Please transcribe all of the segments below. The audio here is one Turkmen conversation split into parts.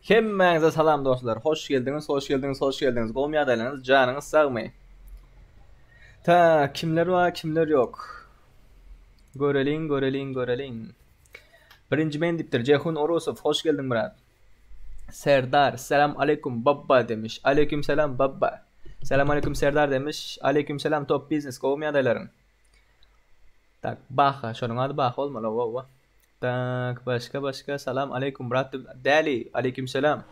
Hemmäňize salam dostlar. Hoş geldiňiz, hoş geldiňiz, hoş geldiňiz. Gowmy ýagdaýlaryňyz? Janyňyz sagmy? Ta kimler bar, kimler ýok? Göreliň, göreliň, göreliň. Birinji men diýipdir. Jehun Orusow, hoş geldiň brat. Serdar, selam aleýkum babba demiş. Aleýkum selam babba. Selam aleýkum Serdar demiş. Aleýkum selam top biznes. Gowmy ýagdaýlaryň? Tak, Baha, şonuň ady Baha bolmaly, owa. Tak, başga başga salam aleýkum brat Däli, aleýkum selam.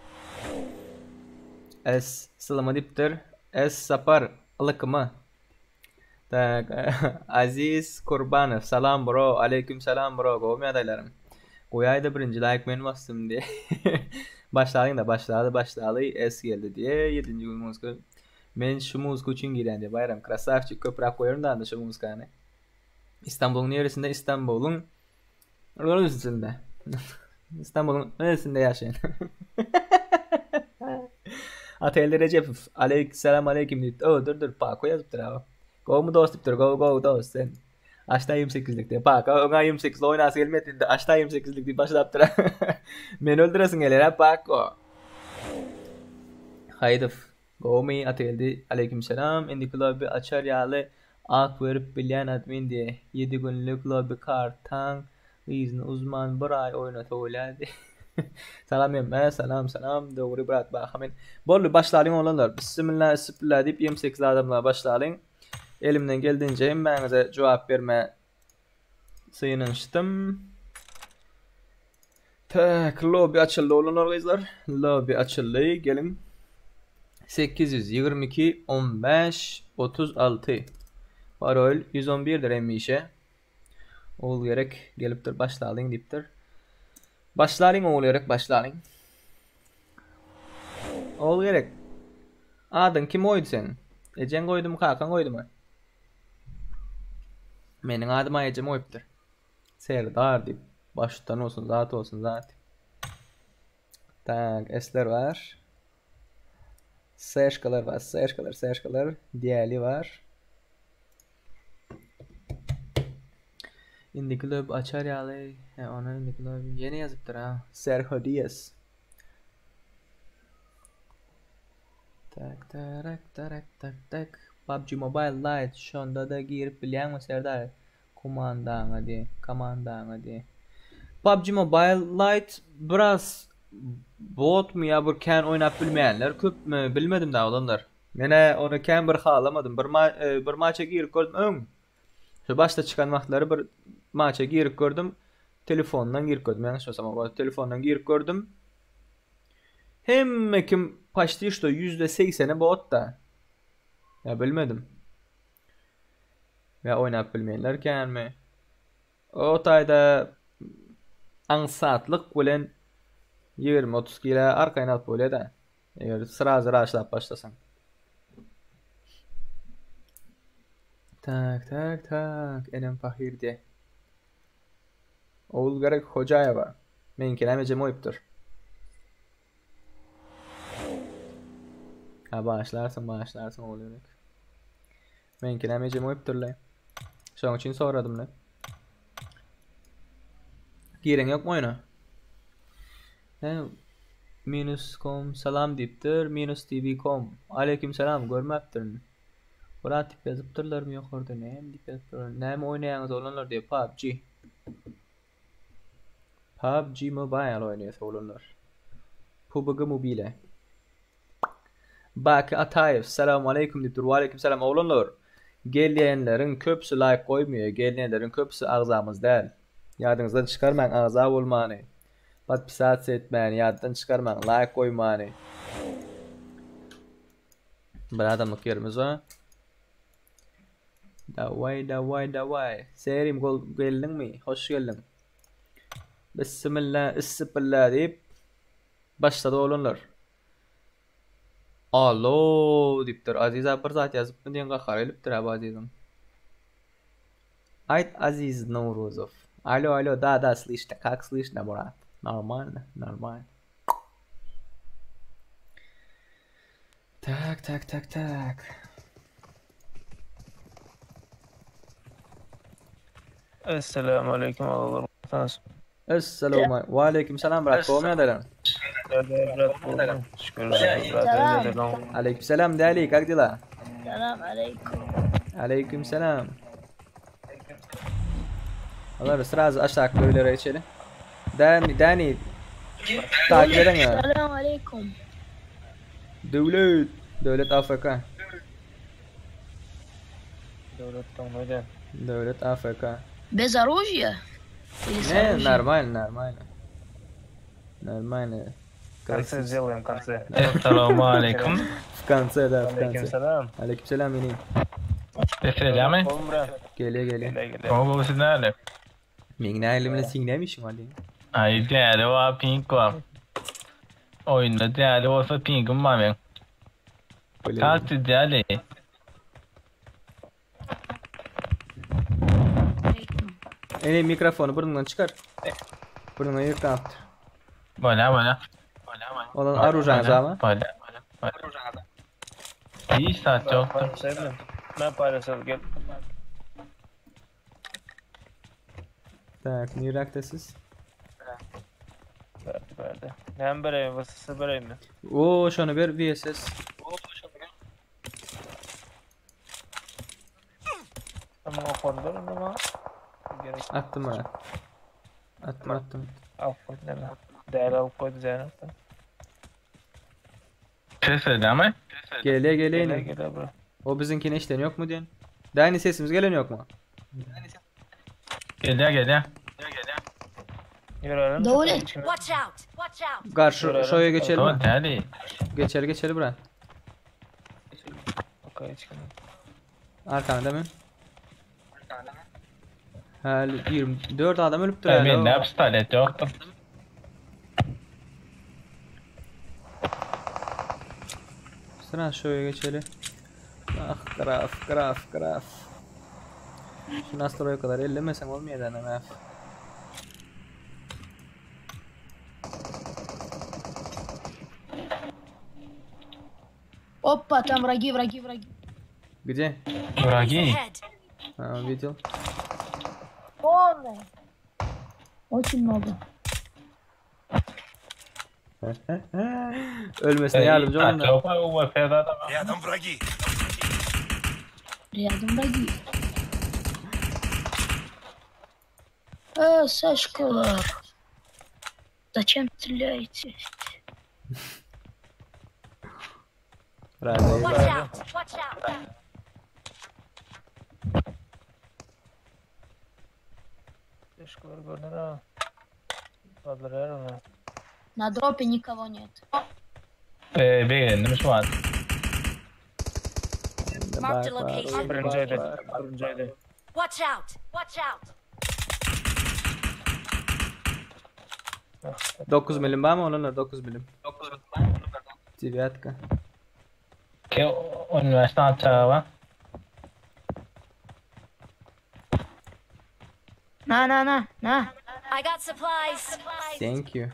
S Sylama diýipdir. S Sapar, ylykyma. Tak, Aziz Kurbanow, salam bro, aleýkum salam bro, gowumy ýagdaýlaryň? Goýaýda birinji laýk men basdym diýe. Başlalyň-da, başlaly, başlaly, S geldi diýe, ýedinji gün muzka. Men şu muzka üçin girýän diýe, Baýram, krasawçik, köpräk goýaryn da şu muzkany. Istanbulyň neresinde? Istanbulyň neresinde? Istanbulyň neresinde ýaşaýan? Atageldi Rejepow, aleýk salam aleýkim diýipdir. O, dur dur, Pako ýazypdyr aga. Gowmy dost diýipdir. Gowy gowy dost sen. Aşda 28-lik diýip. Pako öňa 28-li oýnasy gelmedi indi aşda 28-lik diýip başlapdyr. Meni öldüresiň gelýär a Pako. Haýdow. Gowmy Atageldi Aleýkim salam indiki lobby açar ýaly ak berip bilýän admin diýe ýedi günlük lobby kartaň yzyny uzman bir aý oýnasa bolýady Salam hemmä salam salam dogry brat baha men Boldy başlalyň oglanlar bissimilla issipilla diýip 28 adamlar başlalyň elimden geldiginje hemmäňize jogap bermä synanyşdym. Tak, lobby açyldy oglanlar gyzlar. Lobby açyldy. Geliň. 822 15 36. Parol 111-dir hemişe. Ogul gerek gelipdir başlalyň diýipdir. Başlalyň ogul gerek başlalyň. Ogul gerek. Adyň kim goýdy seň? Ejeň goýdumy, kakaň goýdumy? Meniň adyma ejem goýupdyr. Serdar diýip. Başdan bolsun, zat bolsun, zat. Tak, esler bar. Seşkalar bar, seşkalar, seşkalar. Diýeli bar. Indiki löb açar ýaly, he, ona indiki löb ýene ýazypdyr ha. Serho Diaz. Tak tarak tarak tak tak PUBG Mobile Lite şonda-da girip bilýäňmi Serdar komandaňa diý komandaňa diý. PUBG Mobile Lite biraz botmy ýa bir kän oýnap bilmeýänler köpmi bilmedim da oglanlar. Menä ony kän bir halamadym. Bir ma e, bir maça girip gördüm öň. Şu başda çykan wagtlary bir maça girip gördüm. Telefondan girip gördüm. Ýalňyş bolsam, telefondan girip gördüm. Hemme kim paçti şto %80-i bot-da. Ýa bilmedim. Ýa oýnap bilmeýänler känmi? O taýda aňsatlyk bilen 20-30 kile arkaýyn alyp bolýar-da. Eger srazy raşlap başlasaň. Tak, tak, tak. Enem pahyr diýe. Ogulgerek Hojaýewa. Meňki näme ejem goýupdyr. Ha bagyşlarsyň, bagyşlarsyň Ogulgerek. Meňki näme ejem goýupdyr-le. Şoň üçin soradym-le. Giren ýokmy oýna? He, minus com salam diýipdir. Minus tv com. Aleyküm selam görmäpdirin. Murat diýip ýazypdyrlarmy ýokarda näme diýip ýazypdyrlar. Näme oýnaýaňyz oglanlar diýip PUBG. PUBG Mobile oýnaýas oglanlar. PUBG Mobile. Baki Ataýew Salam aleýkum diýipdir. Waleýkim salam oglanlar. Gelýänleriň köpüsi laýk goýmaýar. Gelýänleriň köpüsi agzamyz däl. Ýadyňyzdan çykarmaň agza bolmany. Podpisasiýa etmäni ýatdan çykarmaň, laýk goýmany. Bir adamlyk ýerimiz bar. Daway daway daway. Serim gol geldiňmi? Hoş geldiň. Bismillah, issipilla diýip başlady oglanlar. Alo diýipdir. Aziz abi bir zat ýazypmy diýen gahary gelipdir abi Aziziň. Aýt Aziz Nowruzow. Alo alo da da slyşno kak slyşno brat. Normalno normalno. Tak tak tak tak. Esselamu aleýkum agalar. Esselamu we aleýkum salam brat. Gowmy ýagdaýlaryň? Şükür şükür brat. Salam. Öyle de lan. Aleykümselam Dali, как дела? Salam aleyküm. Aleykümselam. Alır sразу aşağı öylere geçelim. Dani, Dani. Takip edin ya. Salam aleyküm. Devlet. Devlet AFK. Döwlet doňmaýdy. Devlet AFK. Без оружия? Или с Не, оружием? нормально, нормально. Нормально. Конце сделаем, конце. Essalamu aleyküm. В конце, да, в Aleyküm конце. selam. Aleykümselam inim. Ses gelýärmi? Oğlum brat. Gele gele. Gele gele. Gowy gowy siz näle? Meň nähili bilen seň näme işiň bar diýen. Aý däli bar pink bar. Oýunda däli bolsa pinkim bar meň. Как ты däli? Aleyküm. Ene mikrofony burnuňdan çykar. Burnuňa ýyrtanypdyr. Bolýa bolýa. Olan arujaňyz barmy? Bolýa bolýa. Hiç zat ýokdur. Paylaşalım. Ben paylaşalım gel. Tak, niräkde siz? Verdi verdi. Hem bereyim, vasısı bereyim mi? Oo, şony ber VSS. Tamam o konuda ama gerek Atdym ha. Atdym, atdym. al koy deme. Değer alıp koydu Zeynep. Ses gelýärmi? Gele gele Gele inim. gele bro. O biziňkine işden ýokmy diýen? Dani sesimiz gelen ýokmy? Gelýär gelýär. Yürüyelim. Döwlet. Watch out! Watch out! Garşy şoýa geçelim. Dur däli. Geçeli geçeli bura. Okay, çıkın. Arkanda men. Hä, 24 adam ölüpdir Aý hälä. mende pistolet ýokdur. Sıra şöyle geçeli. Ah graf graf graf. Şu nastroya kadar ellemesen olmuyor da graf. Опа, там враги, враги, враги. Где? Enemies Враги. ahead! Ha, видел. Полная. Очень много. Ölmesine yardımcı olun da. Ýok UWP-de adam. Рядом враги. Рядом враги. Сашка. Зачем стреляете? Radyo. Watch out! Watch out! Teşekkür gördün ha. Kaldırıyor onu. На дропе никого нет. Eee begendim şu an. Marked a location. Birinci ayda. Birinci ayda. Watch out! Watch out! 9 milim var mı onunla 9 milim. Девятка. Ke üniversite çağı bar. На, на, на, на. I got supplies! Thank you.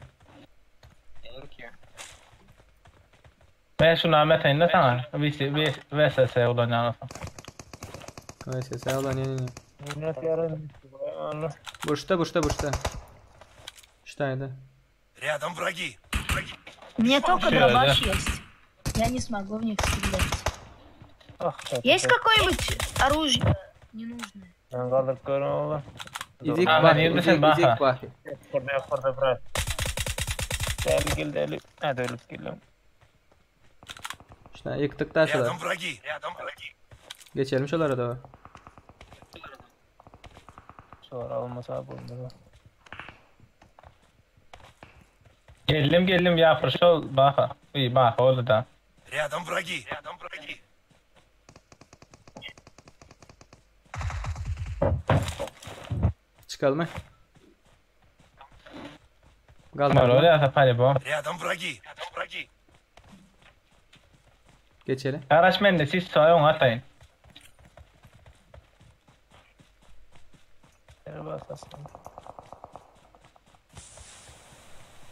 Men şunu Ahmet sana. VSS ulanýan olsa. Neyse sağ olun yeni. Minnet yarın. Onu. Burçta burçta burçta. Şurada. Рядом враги. У меня только Всё, дробаш есть. Я не смогу в них стрелять. Ah. Есть какое-нибудь оружие ненужное? Ben kaldırıp görün oğlum. İzik Ha, bak, ben izik, sen bak. izik bak. Burada yok burada bırak. Değerli gel değerli. Hadi ölüp geliyorum. Şuna yıktık da şular. Рядом враги. Рядом враги. Geçelim şulara doğru. Sonra almasa bulundu. Geldim geldim ya fırşol baka. İyi baka oldu da. Рядом враги. Рядом враги. Çıkalım mı? Var Kaldı. öyle ya pali bu. Рядом враги. Рядом враги. Geçelim. Araç mende siz soyun atayın. Yere basasın.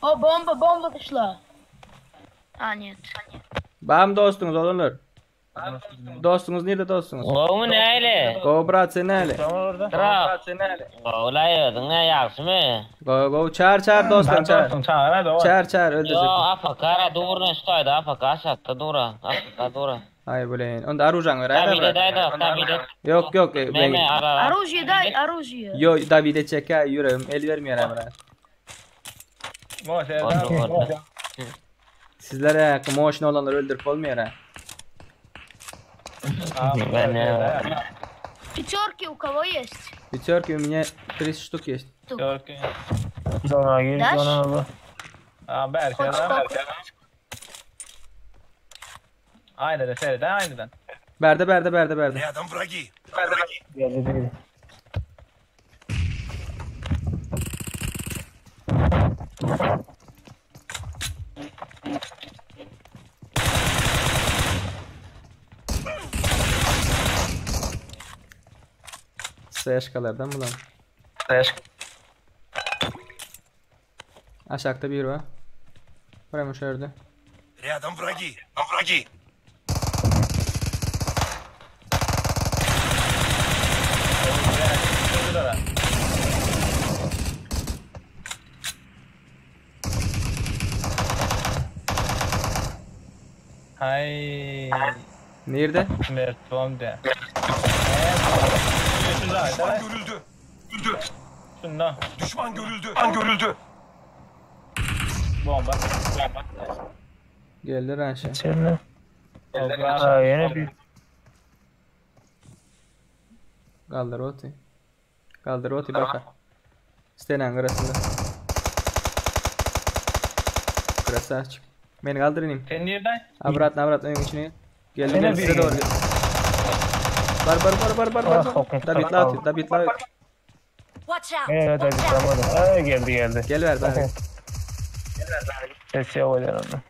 О, бомба, бомба пришла. А, нет. Bam dostunuz olunur. Dostuňyz nirde dostuňyz? Gowmy näle? Gowy brat sen näle? Brat. Gowulaý özüň nä ýagşymy? Gowy gowy çar çar dostum çar. Çar çar Ýo öldürjek. AFK-ra durna şu taýda AFK aşakda dura. AFK dura. Aý bilen. Onda arujaňy beräýdä David brat. edäýdä David et. Ýok ýok. e, Meme Ben, ara ara. Оружие дай, оружие. yo David etjek ýa ýüregim el bermeýär ha brat. Boldy boldy. Sizlere moşna olanlary öldürip bolmaýar ha. Ben ne? Пятерки у кого есть? Пятерки у меня 30 штук есть. Zona gir, Daş. zona bu. Хоть сколько? Aynen seyreden aynen. Berde berde berde berde. Рядом враги. Geldi biri. Seyşkalardan bulan. Aşakta bir var. Buraya şurada. Рядом враги. Враги. Hay Nerede? Mert de. Düşman görüldü. Görüldü. Şunda Düşman görüldü. Düşman görüldü. bomba. Geldi Ranşa. Şimdi. Ha, yine bir. Kaldır otu. Kaldır otu baka. Stenen kırasında. Kırası açık. Beni kaldır ineyim. Sen nereden? Abrat abrat önün içine. Geldi Sene geldi bir size doğru gel. Bar bar bar bar bar Ah, bar. okey, David tamam. la atıyor. David la atıyor. Watch out! Evet hadi Watch out! tamam. Ay geldi geldi. Gel ver bari. Ses yok eder onu.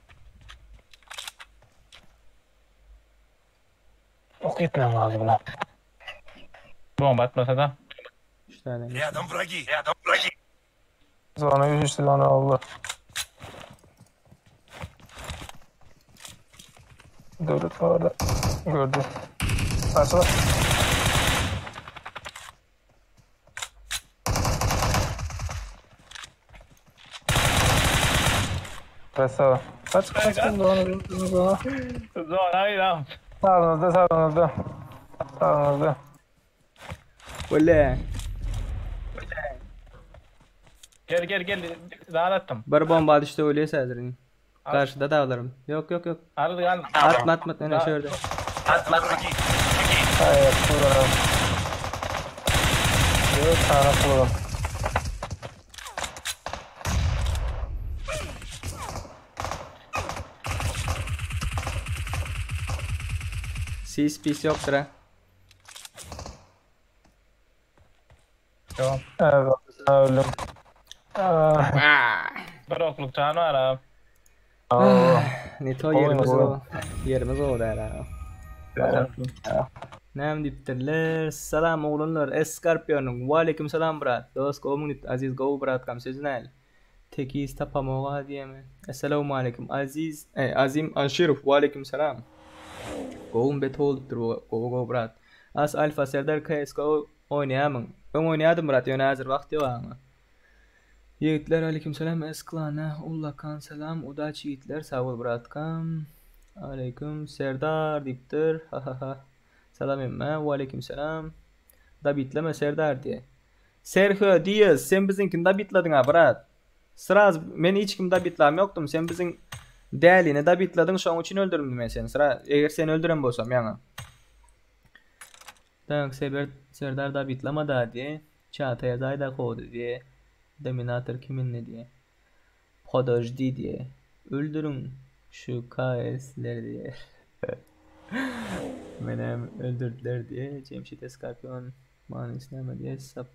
Ok etmem lazım lan. Bomba atmasa da. Üç tane. Рядом враги. Рядом враги. Zona düştü zona oldu. Devlet var orada. Gördü. Karşıda. Krasava. Kaç kaç kaç zona zona zona. Zor hayır abi. Sağınızda sağınızda. Sağınızda. Öyle. Gel gel gel. Daha attım. Bir bomba düştü öyle sayılır. Karşıda dağlarım. Yok yok yok. Aldı aldı. Atma atma. Ne şöyle. Враги. Hayır kullanalım. Yok sağına kullanalım. Sis pis yoktur ha. Tamam. Evet öldüm. Aa, Bir okluk canı var abi. aa. Neto Oyun, yerimiz oyun. o. Yerimiz o der ha. Näme diýipdirler? Salam oglanlar, Eskarpionun. Waleýkim salam brat. Dost gowmyň diýip, Aziz gowy brat kam sözün äl. Tekiz tapamoga diýeme. Essalamu aleýkum Aziz, e, Azim Anşirow. Waleýkim salam. Gowum bet bolupdyr gowy gowy brat. As Alfa Serdar CS:GO oýnaýamyň? Öň oýnaýadym brat, ýöne häzir wagt ýok aňa. Ýigitler aleýkim salam Esklana ullakan salam udaç ýigitler sag bol bratkam. Aleýkum Serdar diýipdir. Ha ha ha. Salam emme. Waleýkim salam. Dabitleme Serdar diýe. Sergio Diaz sen biziňkini dabitladyň ha brat. Sraz men hiç kim dabitlam ýokdum. Sen biziň dälini dabitladyň şoň üçin öldürdüm men seni. Sıra eger seni öldüren bolsam ýaňa. Tak Seber Serdar dabitlama da diye. Çağatay Zayda kovdu diye. Dominator kiminle diye. Podojdi diye. Öldürün şu KS'leri diye. Menem öldürdüler diye. Cemşit Eskarpion manisi näme diye. Sap,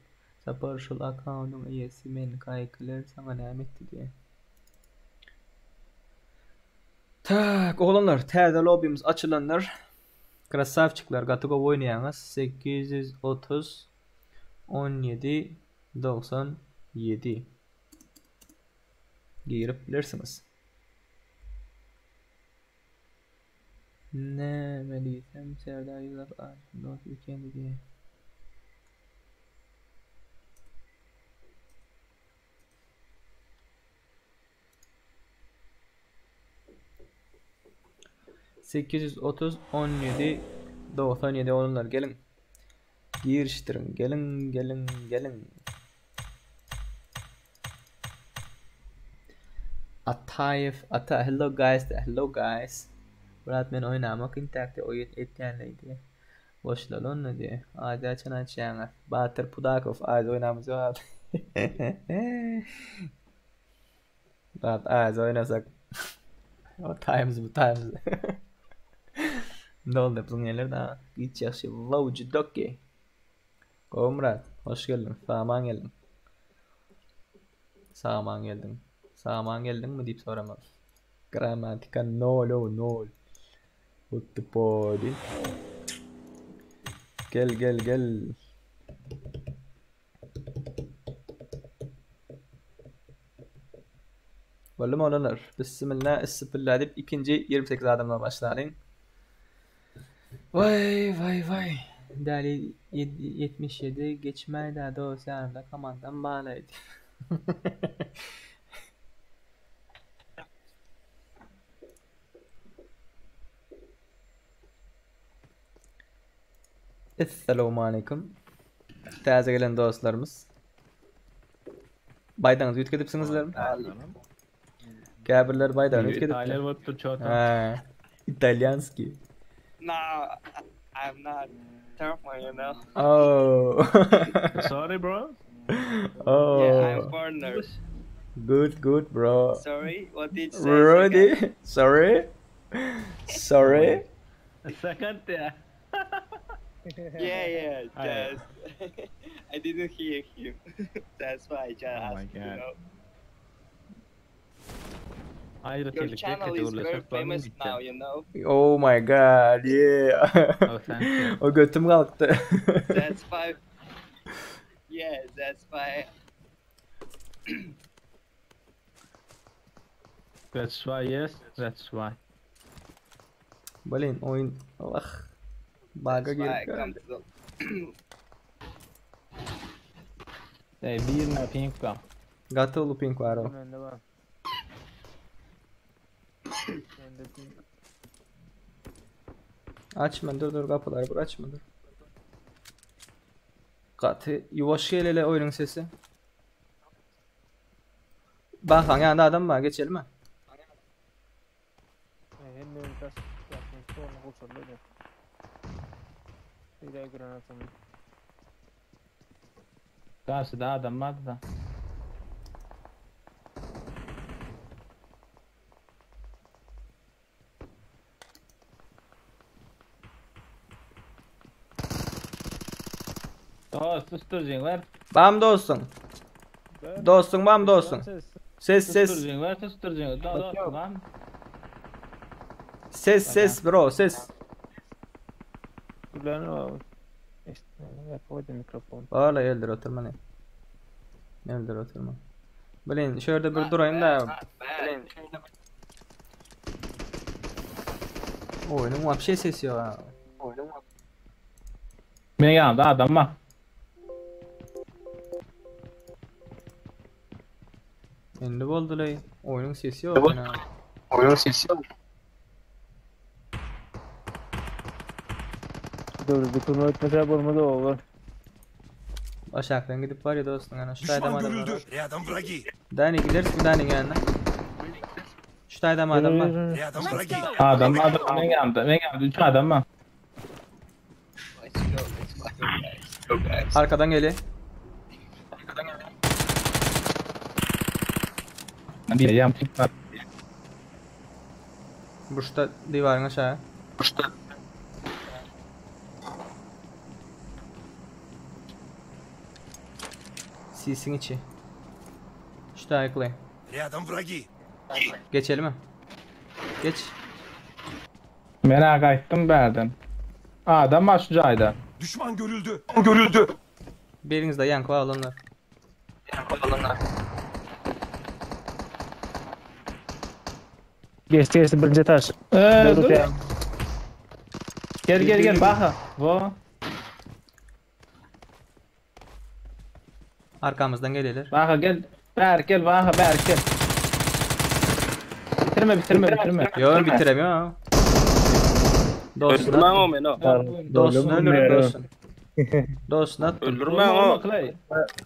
sapar şul akkauntyň eýesi men kaýkylar saňa näme etdi diye. Tak oglanlar täze lobbymiz açylanlar. Krasavçikler gaty gowy oýnaýaňyz. 830 17 97 girip bilersiňiz. Näme diýsem Serdar ýüzak aşyk dost ekeni diýýä. 830 17 97 olanlar geliň. Girişdiriň. Geliň, geliň, geliň. Ataýew Ata hello guys hello guys. Brat men oýnamok intäkde oýun etýänleý diýe. Boşlaly onda diýe. Aziýa haçan açýaňyz? Batyr Pudakow Aziýa oýnamyz ýok. Brat Aziýa oýnasak. O times bu times. Doldy biziň neler da. Giç ýagşy. Wowji dokki. Gowy Myrat, hoş geldiň. Saman geldiň. Saman geldiň. Saman geldiňmi diýip soramak. Grammatika nol o nol. What the body. Gel gel gel. Boldumy oglanlar? Bismillah, issipilla diýip ikinji 28 adamdan başlalyň. Waý waý waý. Däli 77 geçmäýdä dos ýanymda komandam balaýdy. Essalawmaleýkum. Täze gelen dostlarymyz. Baýdagyňyzy üýtgedipsiňizlermi? Käbirler baýdagyny üýtgedipdir. İtalyan bolup dur çota. Ha, italyanski. No, I'm not Turkmen, you know. Oh. Sorry bro. Oh. Yeah, I'm foreigner. Good, good bro. Sorry, what did you say? Rudy, sorry. Sorry. Sakat ya. Yeah, yeah, Hi. just I didn't hear him. That's why I just Oh my asked, you God. know. Ayrı Your telikte channel is very kategorileşip famous now, you know. Oh my god, yeah. Oh, thank you. O götüm kalktı. That's why. Yeah, that's why. That's why yes, that's why. Blin oyun Allah. Baga That's why I girip come to the. Ey birine pink var. Gaty uly pink bar o. Mende bar. Mende pink. Açma dur dur kapıları bur açma dur. Gaty ýuwaş gelele oýnuň sesi. Bakan ýanynda adam bar geçelim mi? Hemme tas yapmış sonra kurtardı. Bir daha granatım. Karşıda adam vardı da. Dost susturcun ver. Bam dostun. Dostun bam dostun. Ses. Ses ses Susturcun ver susturcun. Dost lan. ses ses bro ses. Ulan o. İşte yapamadım mikrofon. Valla öldür oturma ne. Öldür oturma. Blin şurada bir durayım da. Not bad. Oyunun vapşe sesi yok ha. Men yanımda adam var. Endi boldy lay. Oyunun sesi yok. Yani. Dur bir kurma ötmese olmadı olur. Aşağıdan gidip var ya dostum yani şu Düşman adam adam görüldü. var. Рядом враги. Dani gideriz mi Dani yanına? Şu adam adam var. Рядом Let's враги. go. Adam adam men yanımda. Men yanımda 3 adam var. Let's go, let's go, guys. Go, guys. Arkadan geliyor. Bir yan pink var. Burçta divarın aşağı. Sisin içi. Şu da ayıklayın. Рядом враги. Geçelim mi? Geç. Merak ettim berden. Adam var şu cayda. Düşman görüldü. Görüldü. Biriniz de yankı var olanlar. Geçti geçti birinci taş. Ee, Dur dur. ya. Gel gel gel baha. Wo. Arkamyzdan gelýärler. Baha gel. Bärik gel baha bärik gel. Bitirme bitirme bitirme. Ýok bitiremiyorum. Dostuna Öldürmäň o meni. Dostunu öldürün dostunu. Dostunu attım. Öldürmäň o. Klay.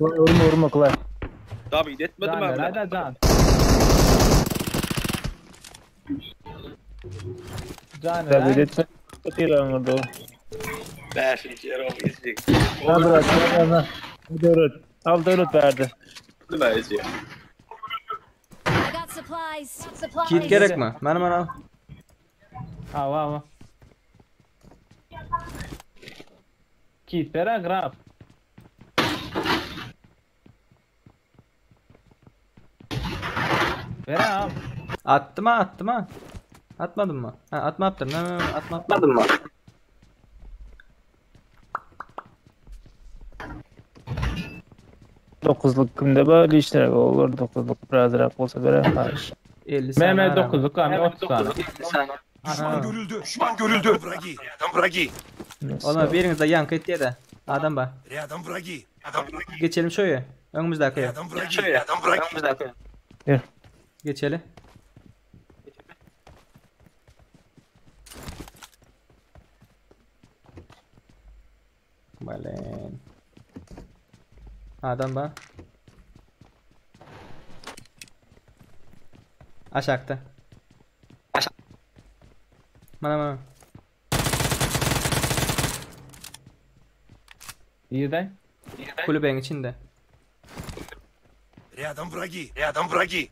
Urma urma Klay. David etmedim Can ver abi. hayda can. Can ver. David etme. Otyran orada. Bäşinji ýer o geçjek. Al bırak. Al al. Döwlet. Al döwlet berdi. Bäşinji. I got supplies. Supplies. Kit gerek mi? Mana mana al. Hawa hawa. Kit bera grab. Bera am. Attım ha attım ha. Atmadın mı? Ha atma attım. Ne, ne, ne, atma atmadın mı? Dokuzluk kimde ba? Lişnere olur. Dokuzluk birazrak bolsa bere. Hayır. 50 saniye. Mehmet aram. 9'luk am 30 tane. Düşman görüldü. Düşman görüldü. Враги. Рядом враги. Oğlum biriniz de yankı etdi de. Adam ba. Рядом враги. Рядом враги. Geçelim şöyle. Önümüzdeki. Рядом враги. Рядом враги. Geçeli. Balen. Adam ba. Aşakta. Mana mana. Ýerden. Kulübenin içinde. Рядом враги. Рядом враги.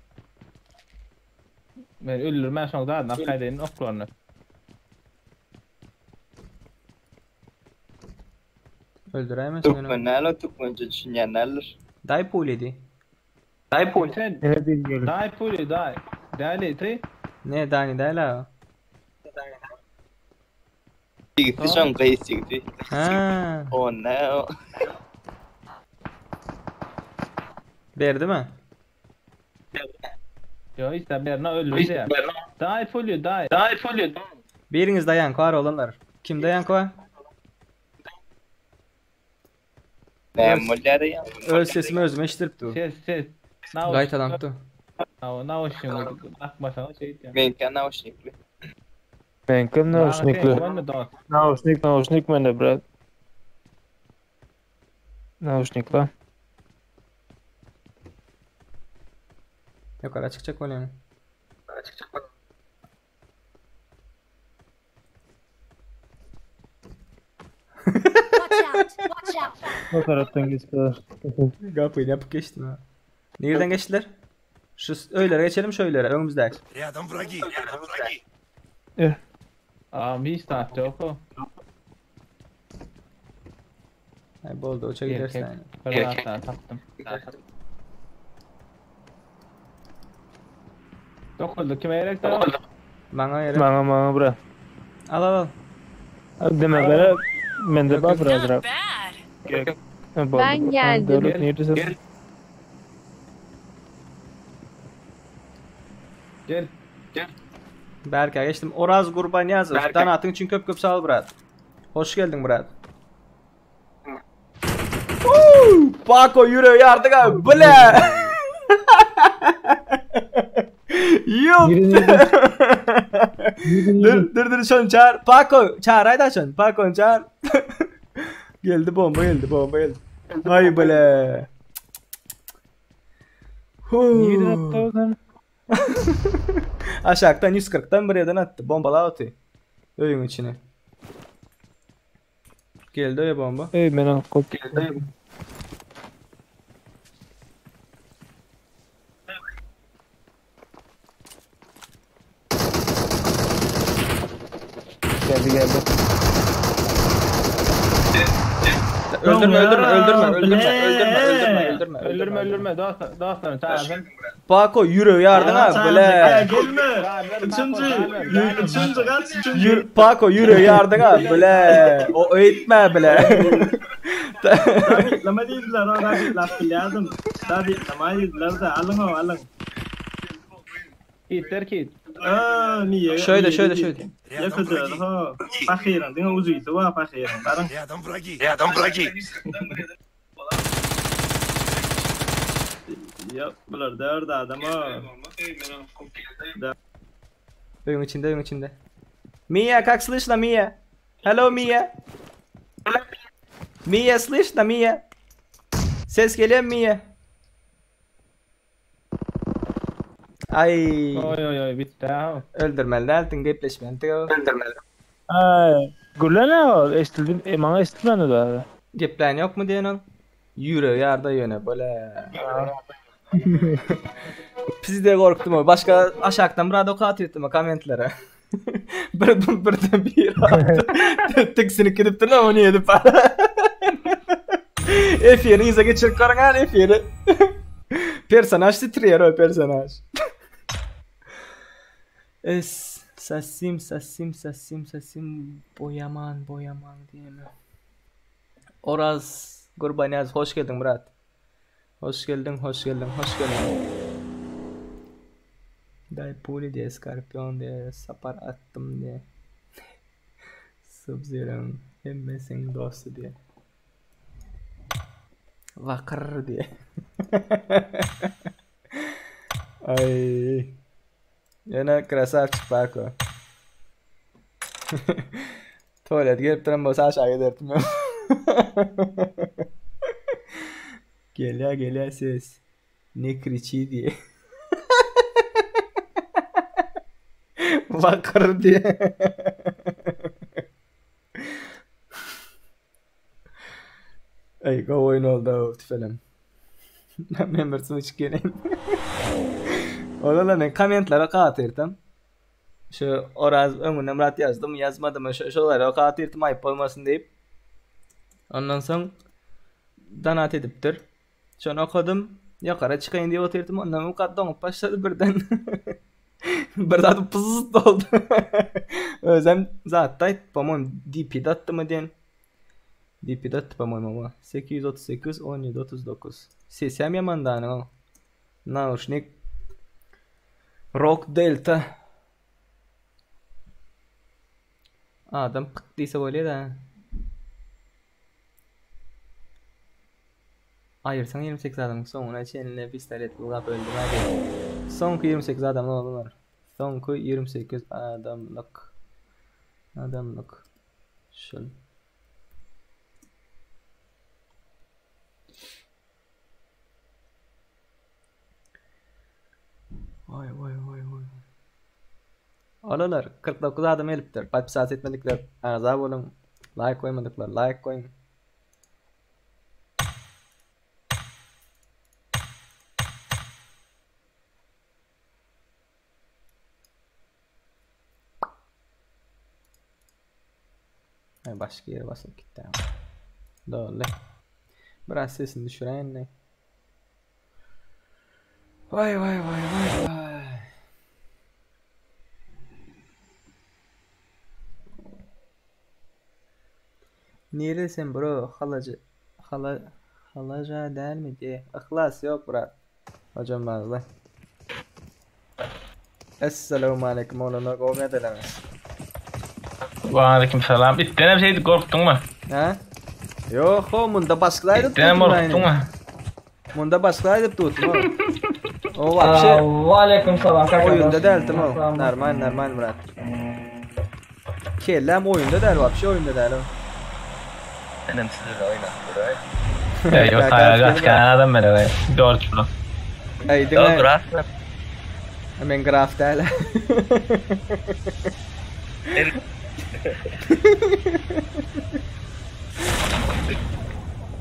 Men öldürmän şoň zadyny kaýdaýyn oklaryny. Öldüremezsin onu. Türkmen näle Türkmençe düşünýänlerdir. Day pulidi. Sen Ne bilmiyorum. dai puli dai. Dai ti. Ne dani day la. Ýigitdi şoň gyz ýigdi. Ha. O ne o? Berdi mi? Yo işte berna öldürdü ya. Dai puli dai. Dai puli. Biriniz de yankı var olanlar. Kimde yankı var? Näme bolýar ya? Öz sesimi özüme eşitirip dur. Ses ses. Gaýtalanıp dur. Na na oşuň bakmasaň şey diýýän. Meňkä nauşnikli. Ben kim nauşnikli? Nauşnik nauşnik mende brat. Nauşnikla. Yukarı çıkacak olayım. Watch out. Watch out. O taraftan geçtiler. Kapıyı yapıp geçtim ha. Nereden geçtiler? Şu öylere geçelim şöylere önümüzdeki. Рядом враги. Рядом враги. Am hiç saat yok o. Ay boldu uça gidersin. Erkek. yani. Bir tane tapdym. Dokuldu kime gerek de? Bana yere. Bana bana bra. Al al al. Deme bere. Mende ba birazrak. Bad. Ben geldim. Döwlet nirde Gel. Gel. Berk'e geçtim. Oraz Gurbanyazov. Donatın için köp köp sağ ol Murat. Hoş geldin Murat. Woo! Paco yürü yardık abi. Bile. Yup. dur dur dur şunu çağır. Paco çağır haydi şunu. Paco çağır. geldi bomba geldi bomba geldi. Ay bile. Nirden attı o sen? Aşağıdan 140'tan bir yerden attı. Bombalar atıyor. Öyün içine. Geldi öyle bomba. Ey ben al kop. Geldi geldi. Öldürme öldürme öldürme öldürme öldürme öldürme öldürme Öldürme öldürme dostlar dostlar çağırın. Paco yürü yardım abi bile. Gelme. Üçüncü. Üçüncü kaç? Üçüncü. Yürü, Paco yürü yardım abi bile. O öğütme bile. Lama diýdiler, o David laf bilýärdim. David lama diýdiler de alyň o alyň. Kitler kit. Aa, niye? Şöyle, şöyle, şöyle. Ýeke özi ha. Pahyryň diňe uzysy bar pahyryň. Baryň. Рядом враги. Рядом враги. Ýok, bular dört adam ha. Öýüň içinde, öýüň içinde. Mia, как слышно, Mia? Hello, Mia. Mia, слышно, Mia? Ses gelýär Mia? Ay. Oy oy oy bitdi ha. Öldürmeli däldiň, gepleşmelidik. Öldürmeli. Ay, gürlene ol, eşitildim, e, maňa eşitilmedi da. Geplän ýokmy diýen ol? Ýüregi ýarda ýöne bole. Pizde gorkdum o. Başga aşakdan bir adı okat etdim kommentlere. bir birden bir attı. Tiksinip gidipdir lan onu edip. Efiri ize geçirip görüň efiri. Personaj titrýär o personaj. Es sasim sasim sasim sasim boýaman boýaman diýeme. Oraz Gurbanyaz hoş geldin Murat. Hoş geldin, hoş geldin, hoş geldin. Day puli diye, skarpion diye, sapar attım diye. Sub-Zero'nun hemmesinin dostu diye. Vakır diye. Ay. Ýene krasavçik Paco. Tuvalet gelip duran bolsa aşağı giderdim ben. Gelýär gelýär ses. Ne kriçi diye. Vakır diye. Ey gowy oýun oldy tüfelem. Men bir suw içip geleýin. Ola men kommentlere okatyrdım. Şu Oraz öňünden Murat ýazdymy ýazmadymy şu şolary okatyrdım aýyp bolmasyn diýip. Ondan soň donat edipdir. Şony okadym. Ýokara çykaýyn diýip otyrdym. Ondan ukat doňup başlady birden. Bir zat pyzt boldy. Özem zatda aýt, po-moýem DP-de atdymy diýen. DP-de atdy po-moýem oba. 838 17 39. Sesem ýaman danyň o. Nauşnik. Rock Delta. Adam pyk diýse bolýar-da. Aýyrsaň 28 adamyň soňuna çenli pistolet bulgap öldüm hadi. Soňky 28 adamlyk oglanlar. Soňky 28 adamlyk. Adamlyk. Şul. Vay vay vay vay. Olalar 49 adam gelipdir. Podpisat etmedikler agza boluň. Like goýmadyklar like goýuň. Ay başga ýere basyp gitdi. Doldy. Biraz sesini düşüräýin. Vay vay vay vay vay. Nirede sen bro? Halajy hala halaja dälmi diye. Yhlas ýok brat. Hojam Nazly. Essalamu aleýkum oglanlar gowy nädeleriňiz? Waleýkim salam. Itdenem şeýdip gorkduňmy? Hä? Ýok ho munda başga aýdyp Itdenem gorkduňmy? Munda başga aýdyp durdum o. O wapşe. Waleýkim salam. Oýunda däldim o. Normal normal brat. Kellem oýunda däl wapşe oýunda däl o. Menem size oýnap duraý. Ýok haýal gaçgan adam men George bro. Ey Ýok diňe graf. Men graf däl.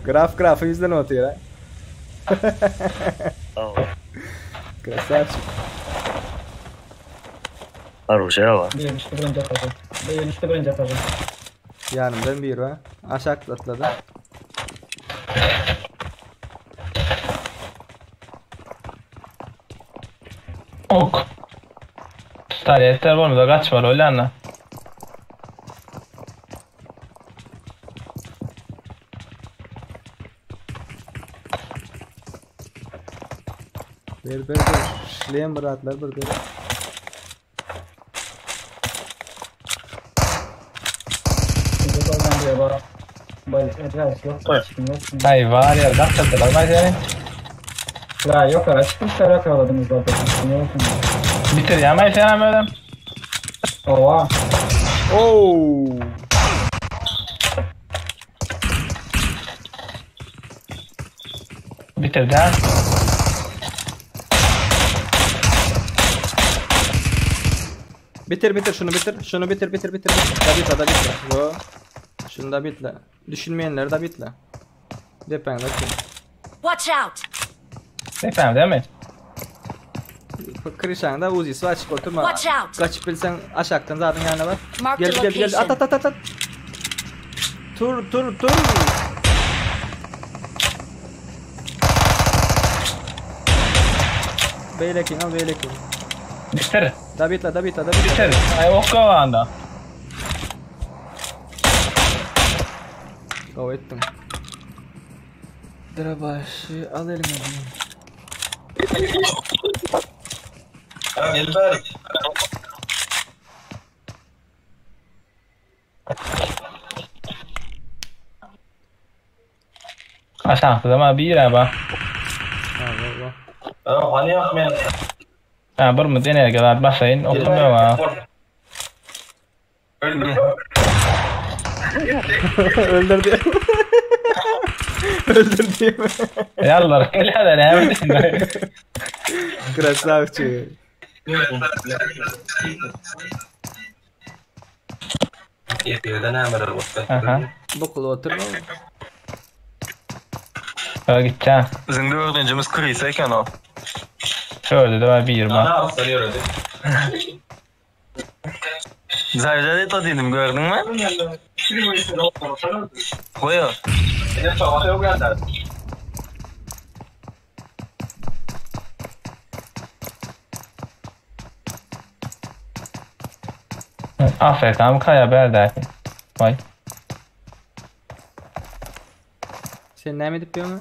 Graf grafy ýüzlenip otyr ha. Krasavçik. Orujýa bar. Biri düşdi birinji etaža. Biri düşdi birinji etaža. Ýanymdan biri bar. Aşak atlady. Ok. Pistoletler bolmasa gaçmaly bolýan-da. Ber ber ber. Şlem bir atlar bir ber. Ay var ya dakikalar var yani. La yok ara çıkmışlar yakaladınız zaten. Bitir ya ben sen öyle. Oha. Oo. Bitir de. Bitir bitir şunu bitir. Şunu bitir bitir bitir. Da bitle da bitle. Yo. Şunu da bitle. Düşünmeyenleri de bitle. Depen bakayım. Watch out! Efendim değil mi? Krişan'da Uzi'si açık oturma. Watch out. Kaçıp bilsen aşaktan zaten yanına bak. Mark the Gel gel gel. location. At at at at at. Tur tur tur. Beylekin al beylekin. Bitir. Da bitle da bitle da bitle. Bitir. Ay ok anda. Go ettim. Drabaşı al elime. Gel bari. Aşağıda ama bir yere bak. Ha bak Ha hani yok men. Ha bir mi dener kadar basayın okumuyor ha. Öldü. Öldürdü. Öldürdü. Yallah gel hadi ne Красавчик. Efirde nämeler bolsa. Aha. Bokul oturma. Ha gideceğim. Bizim dördüncümüz Chris eken o. Şöyle de var bir bak. Ana aslan yürüdü. Zarca da dedim gördün mü? Koyu. Aferin kaya berde. Vay. Sen näme edip ýöňe?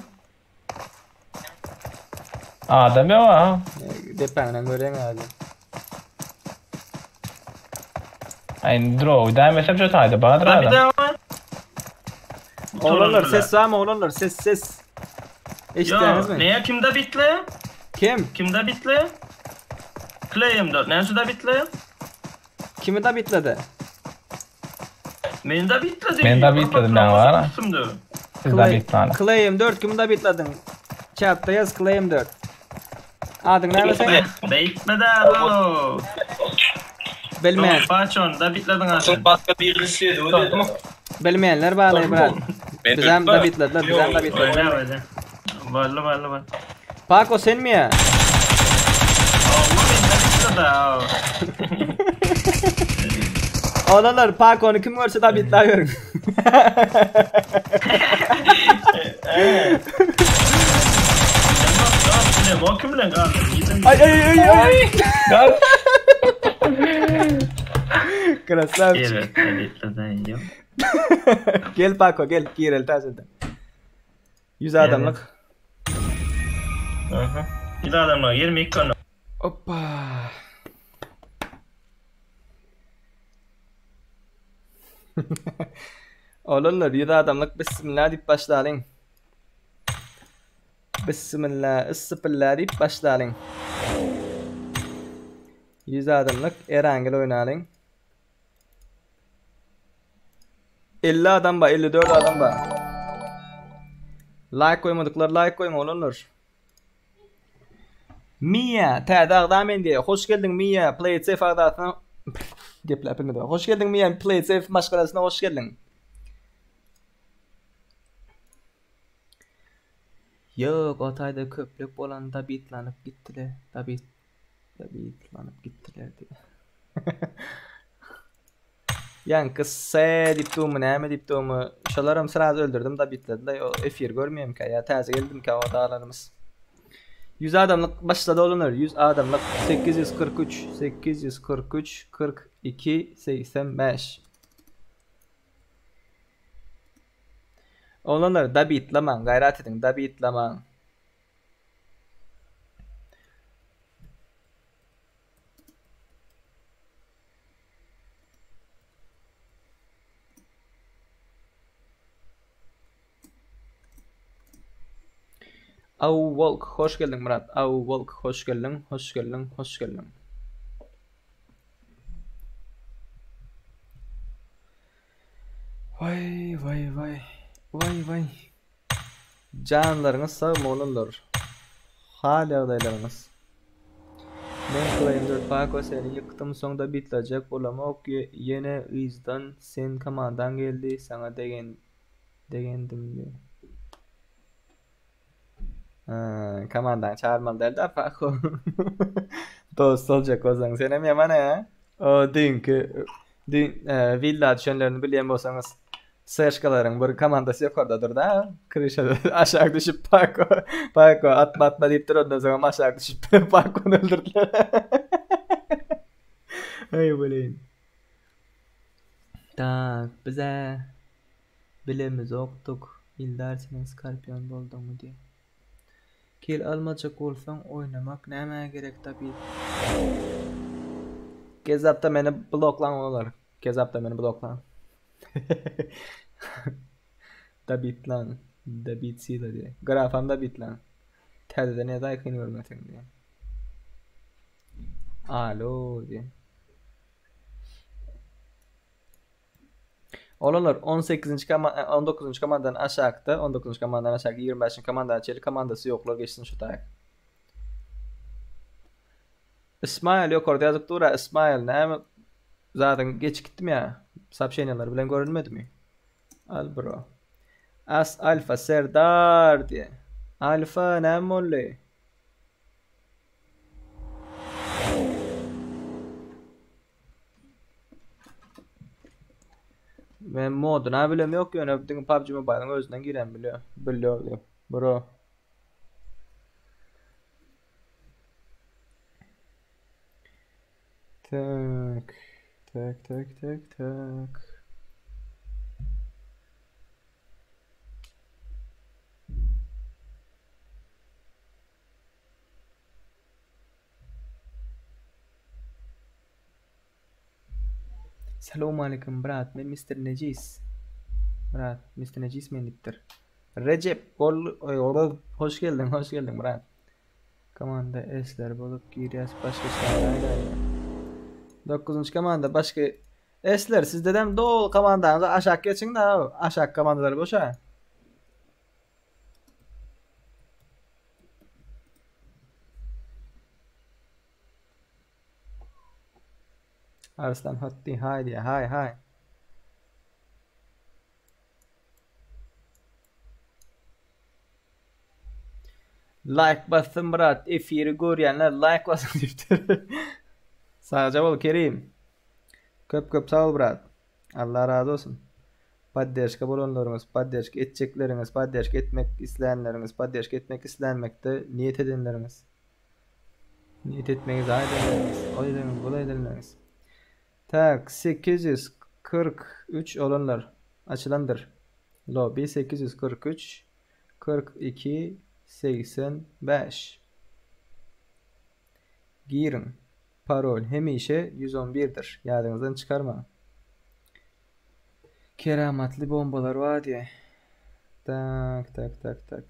Adam yok ha. Depänden görýän hali. Ay draw demesem şu tayda Bahadır Bir adam. daha var. Oğlanlar ses var mı oğlanlar ses ses. Eşitdiniz Yo, mi? neye kimde bitli? Kim? Kimde bitli? Clay M4. Näme da bitli? Kimi da bitledi? Men de bitledi. Men de bitledim ben var ha. Siz de bir tane. Clay M4 kimi da bitledin? Chatda yaz Clay M4. Adyň näme sen? Bitmedi o. Bilmeýän. Paçon da bitledin aslında. Başka bir işledi o dedi. Bilmeýänler bagly brat. Bizem da bitlediler, bizem da bitlediler. Valla valla valla. Paco sen mi ya? Allah men de bitledi. Oğlanlar Paco'nu kim görse da bitlaýörün. Ne bu kim lan? Ay ay ay ay. Gel. Krasavçik. Evet, bitledi. Gel Paco gel girel täzeden. 100 adamlyk. Aha. Bir adamlar 22 konu. Hoppa. Oğlanlar 100 adamlyk bismillah diýip başlalyň. Bismillah, issipillah diýip başlalyň. 100 adamlyk Erangel oýnalyň. 50 adam bar, 54 adam bar. Like goýmadyklar like goýuň oğlanlar. Mia, täze agda men diýe. Hoş geldiň Mia, Play It Safe agdasyna. Gepläp bilmedim. Hoş geldiň Mia, Play It Safe maşgalasyna hoş geldiň. Yok, o taýda köplük bolanda bitlanyp gitdiler. Da bit da bitlanyp gitdiler diýe. Ýaňky S diýip durmy, näme diýip durmy? Şolaram sraz öldürdüm da bitlediler. O efir görmeýem ki ya täze geldim ki o dağlarımız. 100 adamlyk başlady olanlar. 100 adamlyk 843 843 42 85. Olanlar da bitlaman, gaýrat ediň, da bitlaman. Aw Wolk hoş geldiň Myrat. Aw Wolk hoş geldiň, hoş geldiň, hoş geldiň. Waý waý waý. Waý waý. Janlaryňyz sagmy oglanlar? Hal ýagdaýlaryňyz? Men Claim 4 Paco seni ýykdym soň da bitlejek bolamok ýene yzdan sen komandaň geldi saňa degen degendimmi? Komandaňy çagyrmaly däldi Paco. Dost boljak bolsaň senem ýaman hä? O düýnki düýn willa düşenlerini bilýän bolsaňyz Seşkalaryň bir komandasy ýokarda durda, kryşada aşak düşüp Paco, Paco atma atma diýip dur, ondan soňam aşak düşüp Pacony öldürdiler. Aý welin. Tak, bize bilemizokdyk. Ildar seniň skorpion bolduňmy diýip. Kill almajak bolsaň oýnamak nämä gerek Dabit. Kezzapda meni bloklaň olar. Kezzapda meni bloklaň. Dabitlaň. Dabit sila diýe. Grafam dabitlaň. Täzeden ýazaý kyn görmeseň diýe. Alo diýe. Olanlar 18-nji komanda 19-njy komandadan aşakda, 19-njy komandadan aşak 25-nji komandana çenli komandasy ýoklar geçsin şu taýy. Ismail ýokarda ýazyp dur-a Ismail näme zadyň geç gitdimi ýa? Soobşeniýalar bilen görünmedimi? Al bro. As Alfa Serdar diýe. Alfa näme boldy? Men moduny bilem ýok ýöne diňe PUBG Mobile'yň özünden giren bilýär. Bilýär diýip. Bro. Tak. Tak tak tak tak. Salowmaleýkim brat men Mister Nejis. Brat Mister Nejis men diýipdir. Rejep gol hoş geldiň hoş geldiň brat. Komanda esler bolup girýäs başga çäre aýdaýýa. Dokuzynjy komanda başga esler sizdedem doly komandaňyzy aşak geçiň da aşak komandalar boşa. Arslan Hotdy haý diýýär. Haý haý. Like basdym brat. Efiri görýänler like basyň diýipdir. Sagja bol Kerim. Köp köp sag bol brat. Allah razy bolsun. Podderşka bolanlaryňyz, podderşka etjekleriňiz, podderşka etmek islänleriňiz, podderşka etmek islänmekde niýet edenleriňiz. Niýet etmegiz aý edenleriňiz, ol edenleriňiz, bul edenleriňiz. Tak, 843 olanlar açylandyr. Lobby 843 42 85. Giriň. Parol hemişe 111-dir. Ýadyňyzdan çykarmaň. Keramatly bombalar bar diýe. Tak, tak, tak, tak.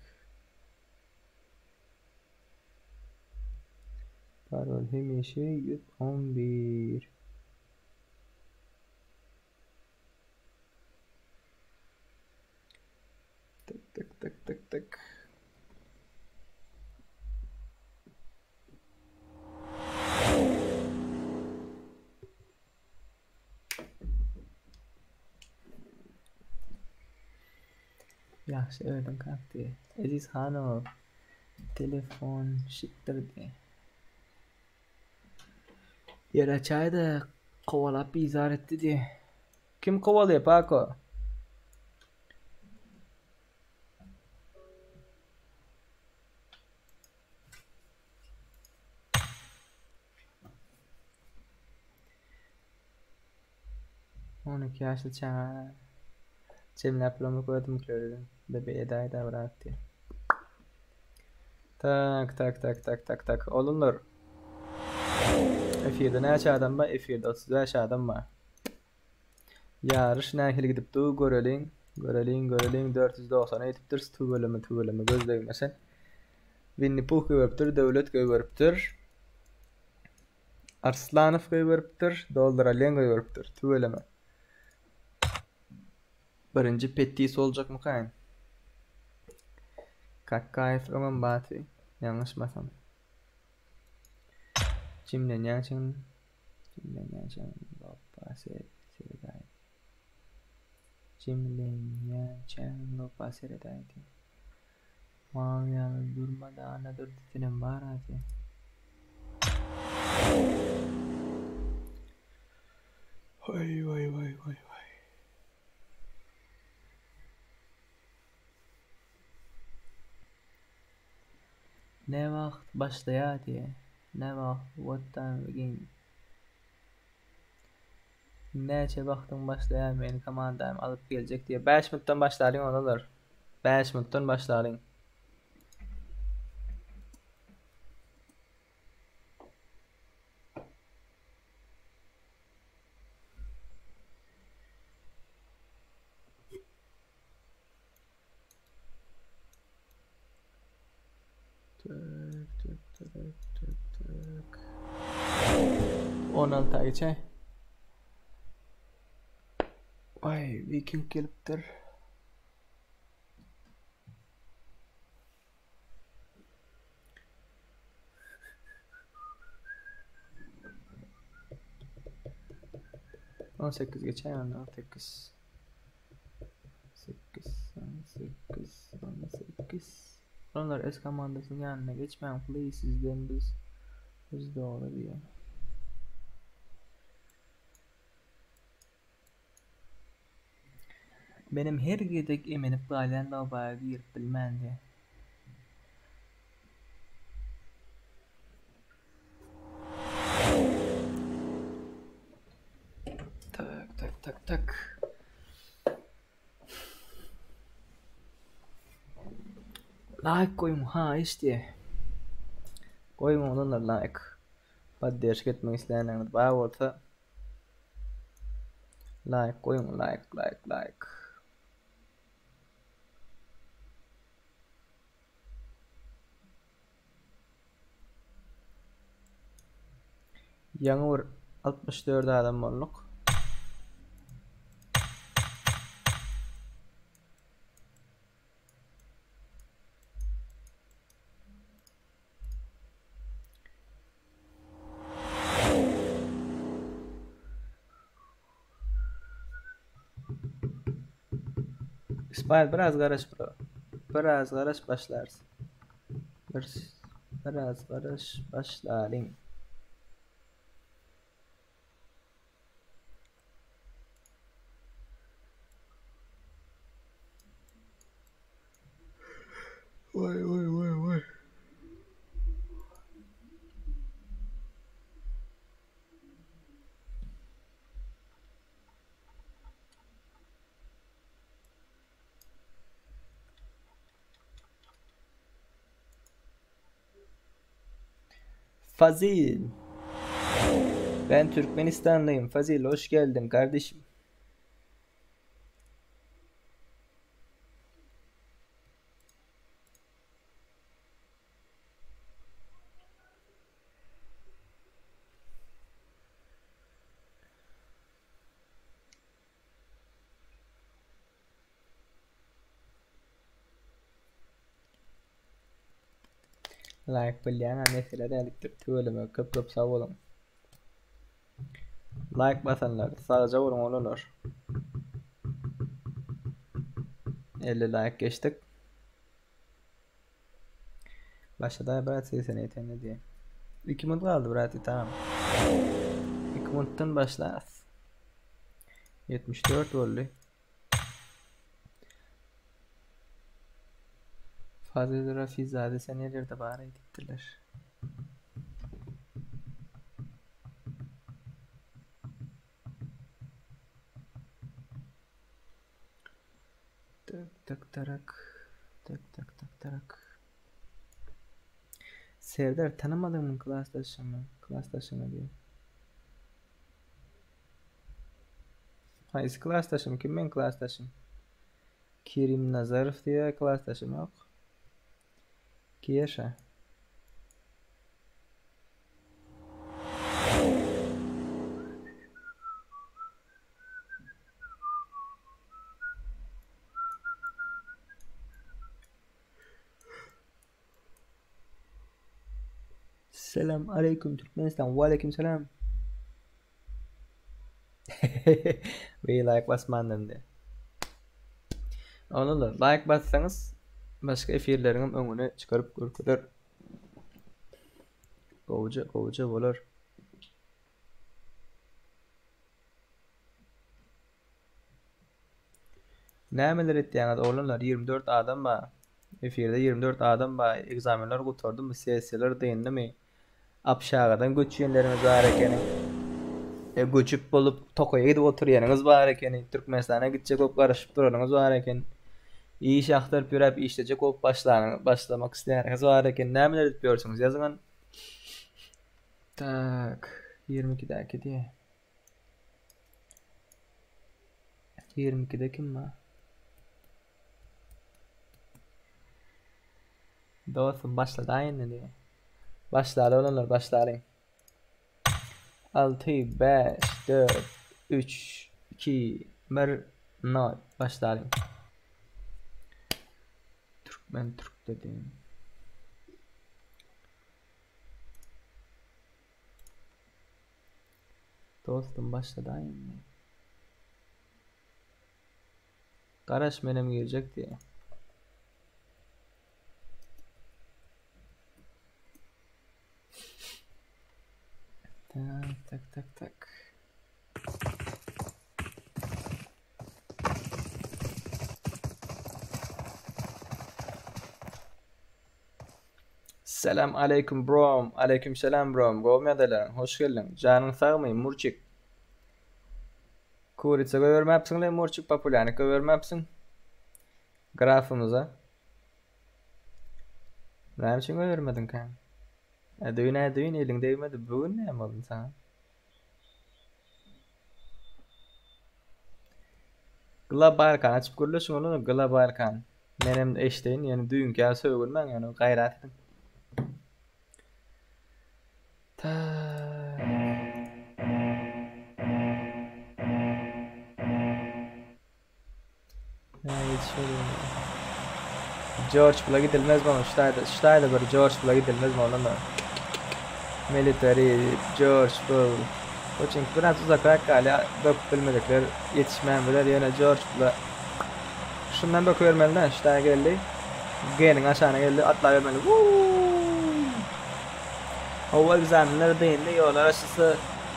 Parol hemişe 111. Tık tık tık tık tık. Ýagşy özüň kakdy. Eziz Hanow telefon şikdirdi. Ýer açaýda kowalap bizar etdi diý. Kim kowalaýar Pako? On iki ýaşly çaga jemläp bilemok özümkileri bebe edäýdä brat diýip. Tak tak tak tak tak tak oglanlar. Efirde näçe adam bar? Efirde 35 adam bar. Ýaryş nähili gidip dur göreliň. Göreliň göreliň 490 ýetipdiris tüweleme tüweleme göz degmesin. Winni Puh goýberipdir, Döwlet goýberipdir. Arslanow goýberipdir, Dollar Alen goýberipdir. Tüweleme. Birinji Pettis boljakmykaýyn? Kakkaýew öňem baty, ýalňyşmasam. Jimlenýän çyn, jimlenýän çyn, lopba seredaý. Jimlenýän çyn, lopba seredaý diýýär. Mal ýaly durmada Annadurdy senem bar aty. Waý waý waý waý waý. Ne wagt başlaýar diýýär. Ne wagt what time begin. Näçe wagtyň başlaýar meni komandam alyp geljek diýýär. 5 minutdan başlalyň onalar. 5 minutdan başlalyň. Tık tık tık tık tık. 16 geçe. Vay Viking gelipdir. 18 geçe yani 18. 8 18 18 Onlar S komandasynyň ýanyna geçmäň please sizden biz biz dogry diýen. Menem her gezek emenip galýan lobaya girip bilmän diýen. Tak tak tak tak. Like goýuň haýyş diýe. Goýuň oglanlar like. Podderşka etmek isleýänleriňiz bar bolsa like goýuň like like like. Ýaňy bir 64 adam bolduk. İsmail biraz garaş bro. Biraz garaş başlarys. Bir biraz garaş başlalyň. Vay vay vay vay. Fazil. Ben Türkmenistanlıyım. Fazil hoş geldin kardeşim. Like bilýän mesele dälipdir. Tüweleme köp köp sag boluň. Like basanlar sagja boluň oglanlar. 50 like geçdik. Başlady brat 80 ýetende diýe. 2 minut galdy brat tamam. 2 minutdan başlarys. 74 boldy. Fazil Rafizade sen nerede bari diýipdirler. Tık tık tarak. Tık tık tık tarak. Serdar tanımadın mı klasdaşımı? Klasdaşını diye. Haýsy klasdaşym? Kim meň klasdaşym? Kerim Nazarow diýe klasdaşym ýok. Keşa. Selam aleýkum Türkmenistan. Waleýkim selam. We like basmandym diýe. Oglanlar like bassaňyz başga efirleriňem öňüne çykaryp görkezer. Gowja gowja bolar. Nämeler etýäňiz oglanlar 24 adam bar. Efirde 24 adam bar. Ekzamenler gutardymy, sessiýalar dyndymy? Abşagadan göçýänleriňiz bar ekeni. E, göçüp bolup tokaýa gidip oturýanyňyz bar ekeni. Türkmenistana gitjek bolup garaşyp duranyňyz bar eken. Iş agtaryp ýöräp işlejek bolup başlanyň başlamak isleýäniňiz bar eken. Nämeler edip ýörsüňiz ýazyňan. Tak, 22-däki diýe. 22-de kim bar? Dostum başladaý indi diýe. Başlaly oglanlar başlalyň. 6 5 4 3 2 1 0 başlalyň. Türkmen türk dedim. Dostum başladaý indi. Garaş menem girjek diýe. Tak tak tak tak. Selam aleýkum brom. Aleýkum selam brom. Gowy ýagdaýlaryň? Hoş geldiň. Janyň sagmy, Murçik? Kuritsa goýbermäpsiň le Murçik populýarnik goýbermäpsiň. Grafymyza. Näme üçin goýbermediňkä? E düýn-ä düýn eliň degmedi, bu gün näme boldy saňa? Globalkan açyp gürleşiň olar globalkan. Menem eşdeýin ýöne düýnki ýaly sögünmäň ýöne gaýrat ediň. Tak. George bula gidilmez bana ştaýda ştaýda bir George bula gidilmez bana da. Military George bul. O çünki biraz uzakrak galýar. Böküp bilmedikler ýetişmän biler ýöne George bula şundan bökübermeli dä ştaýa geldi. G-niň aşagyna geldi atlabermeli. Wuu! Howa ekzamenler dyndy ýollar açylsa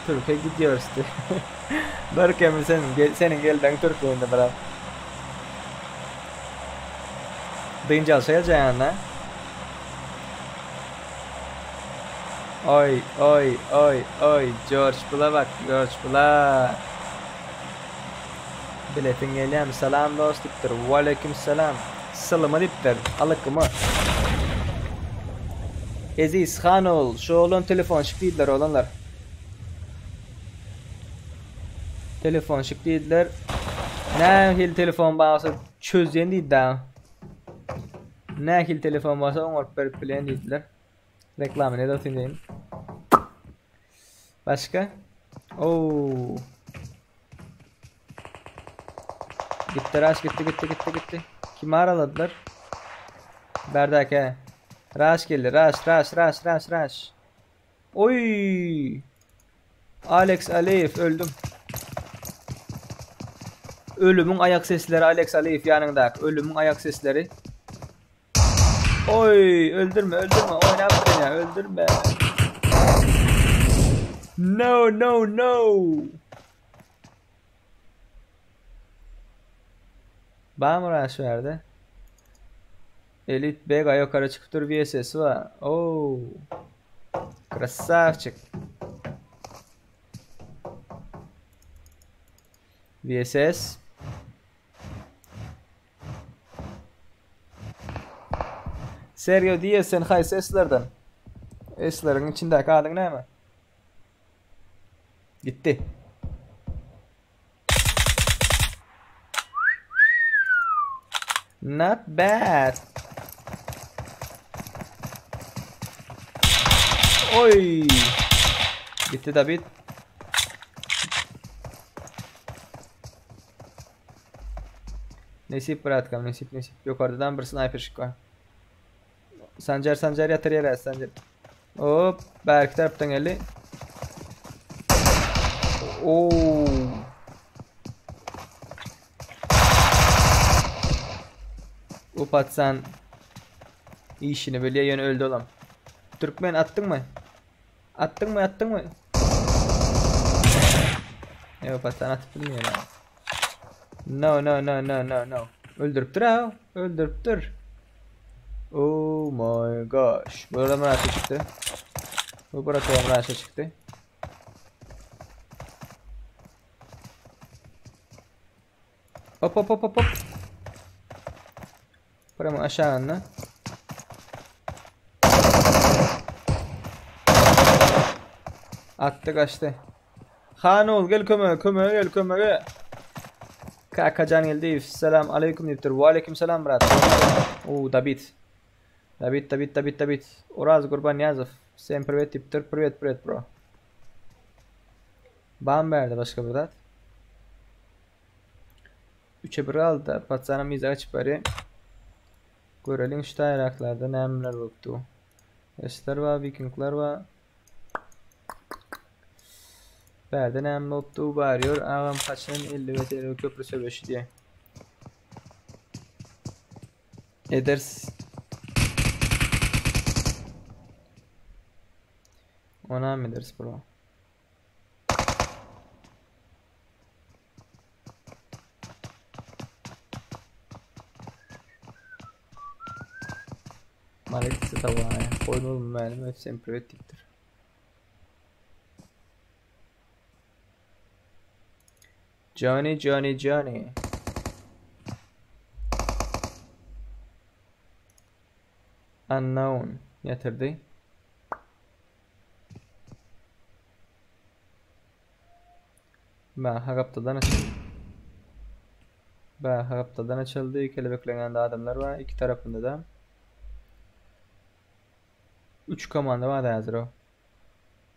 Türkiýe gidiyoruz diýip. Bir kemi sen seniň geldiň Türkiýe indi brat. Dynç alşa geljekňä. Oý oý oý oý George bula bak George bula. Biletiň gelýämi salam dost diýipdir. Waleýkim salam. Sylyma diýipdir. Alykyma. Eziz han ol şu oglan telefonşik diýdiler oglanlar. Telefonşik diýdiler. Nähili telefon bolsa çözýän diýdi dagy. Nähili telefon bolsa oňaryp berip bilýän diýdiler. Reklama ne dostum diýin. Başga? Oo. Gitti Raş gitti gitti gitti gitti. Kimi araladylar? Berdake. Raş geldi. Raş Raş Raş Raş Raş. Oý! Alex Aliýew öldüm. Ölümiň aýak sesleri Alex Aliýew ýanyňdaky ölümiň aýak sesleri. Oý, öldürme, öldürme, oýnap durýan, öldürme. No, no, no. Bamy rush bärde? Elit Bega ýokary çykyp dur VSS bar. Oo. Krasavçik. VSS. Sergio Diaz sen haýsy S-lerden? S-leriň içindäki adyň näme? Gitdi. Not bad. Oy. Gitti David. Nesip bratkam, nesip nesip. Ýokardadan bir snayperşik bar. Sanjar Sanjar ýatyr ýere, Sanjar. Hop, bärki tarapdan geldi. Oo. Bu patsan işini bilýär, ýöne öldü olam. Türkmen atdyňmy? Atdyňmy, atdyňmy? Ýok, patsan atyp bilmeýär. No, no, no, no, no, no. Öldüripdir ha, öldüripdir. Oh my gosh. Bu adam raşa çykdy. Bu bırakalım raşa çykdy. Hop hop hop hop hop. Buramı aşağına. Atdy kaçtı. Hanol gel kömege kömege gel kömege. Kakajan geldi. Selam aleyküm diýipdir. Wa aleyküm selam brat. Oo David. David David David David. Oraz Gurbanyýazow. Sem privet diýipdir. Privet privet bro. Bam bärde başga bir zat. 3'e 1 galdy. Patsana mize açyp bari. Göreliň şu taýraklarda nämeler bolupdy. Esler bar, vikingler bar. Bärde näme bolupdy barýor. Agam haçan 50 metr köprü söweşi diýe. Eders. Ona mı ederiz bro? Malik tawaya. Goýun mälim всем привет diýipdir. Johnny Johnny Johnny. Unknown ýatyrdy. Bähe gapdaldan açyldy. Bähe gapdaldan açyldy. Kelebekleňende adamlar bar. Iki tarapynda da. 3 komanda bar häzir o.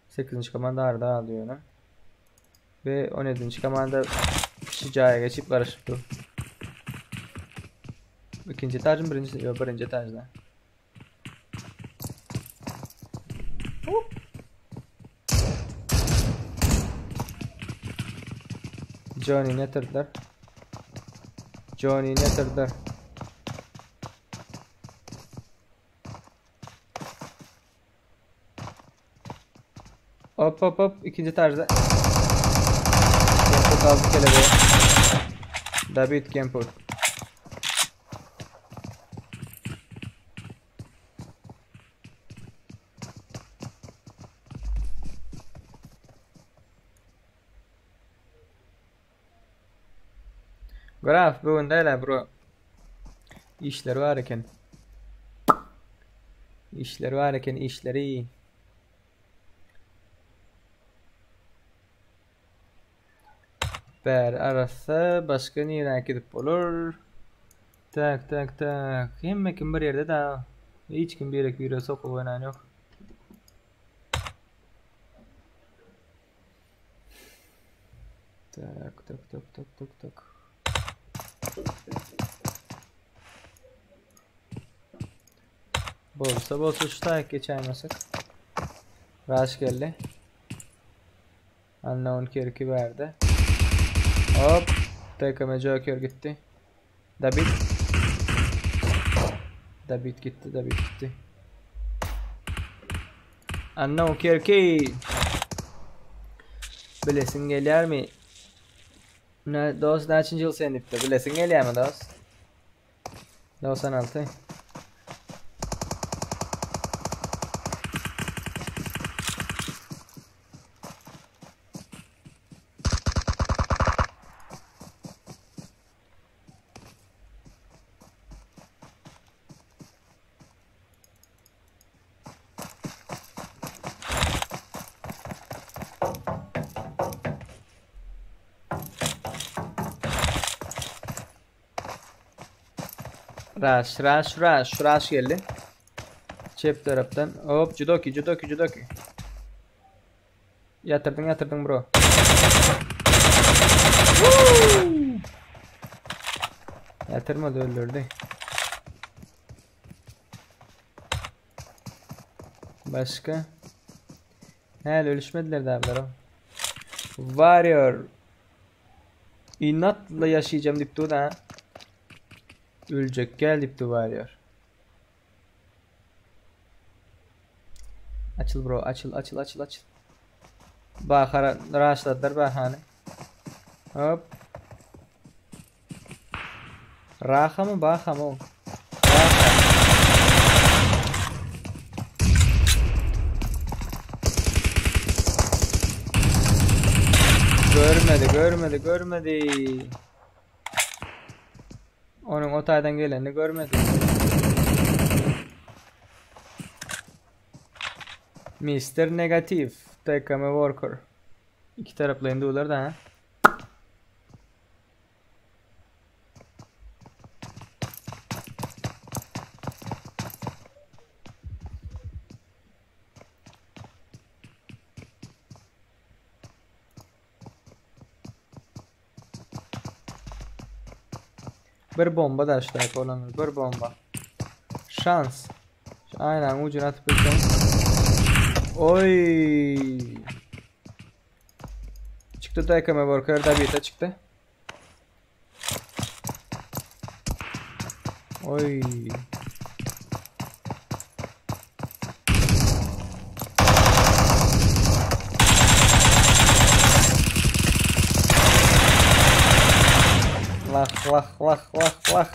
8. komanda arada aldı ýöne. Ve 17. komanda kişi jaýa geçip garaşyp dur. İkinci etajın birinci, yok birinci etajda. Hop. Johnny ýatyrdylar. Johnny ýatyrdylar. Hop hop hop ikinci tarzda. Gempot aldı kelebeği. David Gempot. Graf bugün däl bro. Işleri bar eken. Işleri bar eken işleri. Bäri arassa başga nirä gidip bolar? Tak tak tak. Hemme kim bir ýerde da. Hiç kim birek bire sokup oýnan ýok. Tak tak tak tak tak tak. Bolsa bolsa şu taýak geçäýmesek. Rush geldi. Unknown Kirki verdi. Hop. TKM Joker gitti. David. David gitti, David gitti. Unknown Kirki. Bilesin gelýärmi? Ne dost näçinji ýyl sen diýipdir. Bilesin gelýärmi dost? 96. Rush, rush, rush, rush geldi. Çep tarapdan. Hop, judoki, judoki, judoki. Ýatyrdyň, ýatyrdyň bro. Woo! Başga? Häli ölüşmediler daha bular. Warrior. Inatla ýaşaýjam diýip dur da. Öljek gel diýip dur Warrior. Açyl bro, açyl, açyl, açyl, açyl. Bahara raşladylar bahany. Hop. Raha mı Baha mı o? Raha. Görmedi, görmedi, görmedi. Onuň o taýdan gelenini görmedi. Mister Negatif, TKM Worker. Iki taraplaýyn dular da ha. Bir bomba daşlaýyp olanlar, bir bomba. Şans. Şu aýnanyň ucuna atyp bilseň. Oy. Çykdy TKM Worker da bita çykdy. Oy. Lah lah lah lah lah.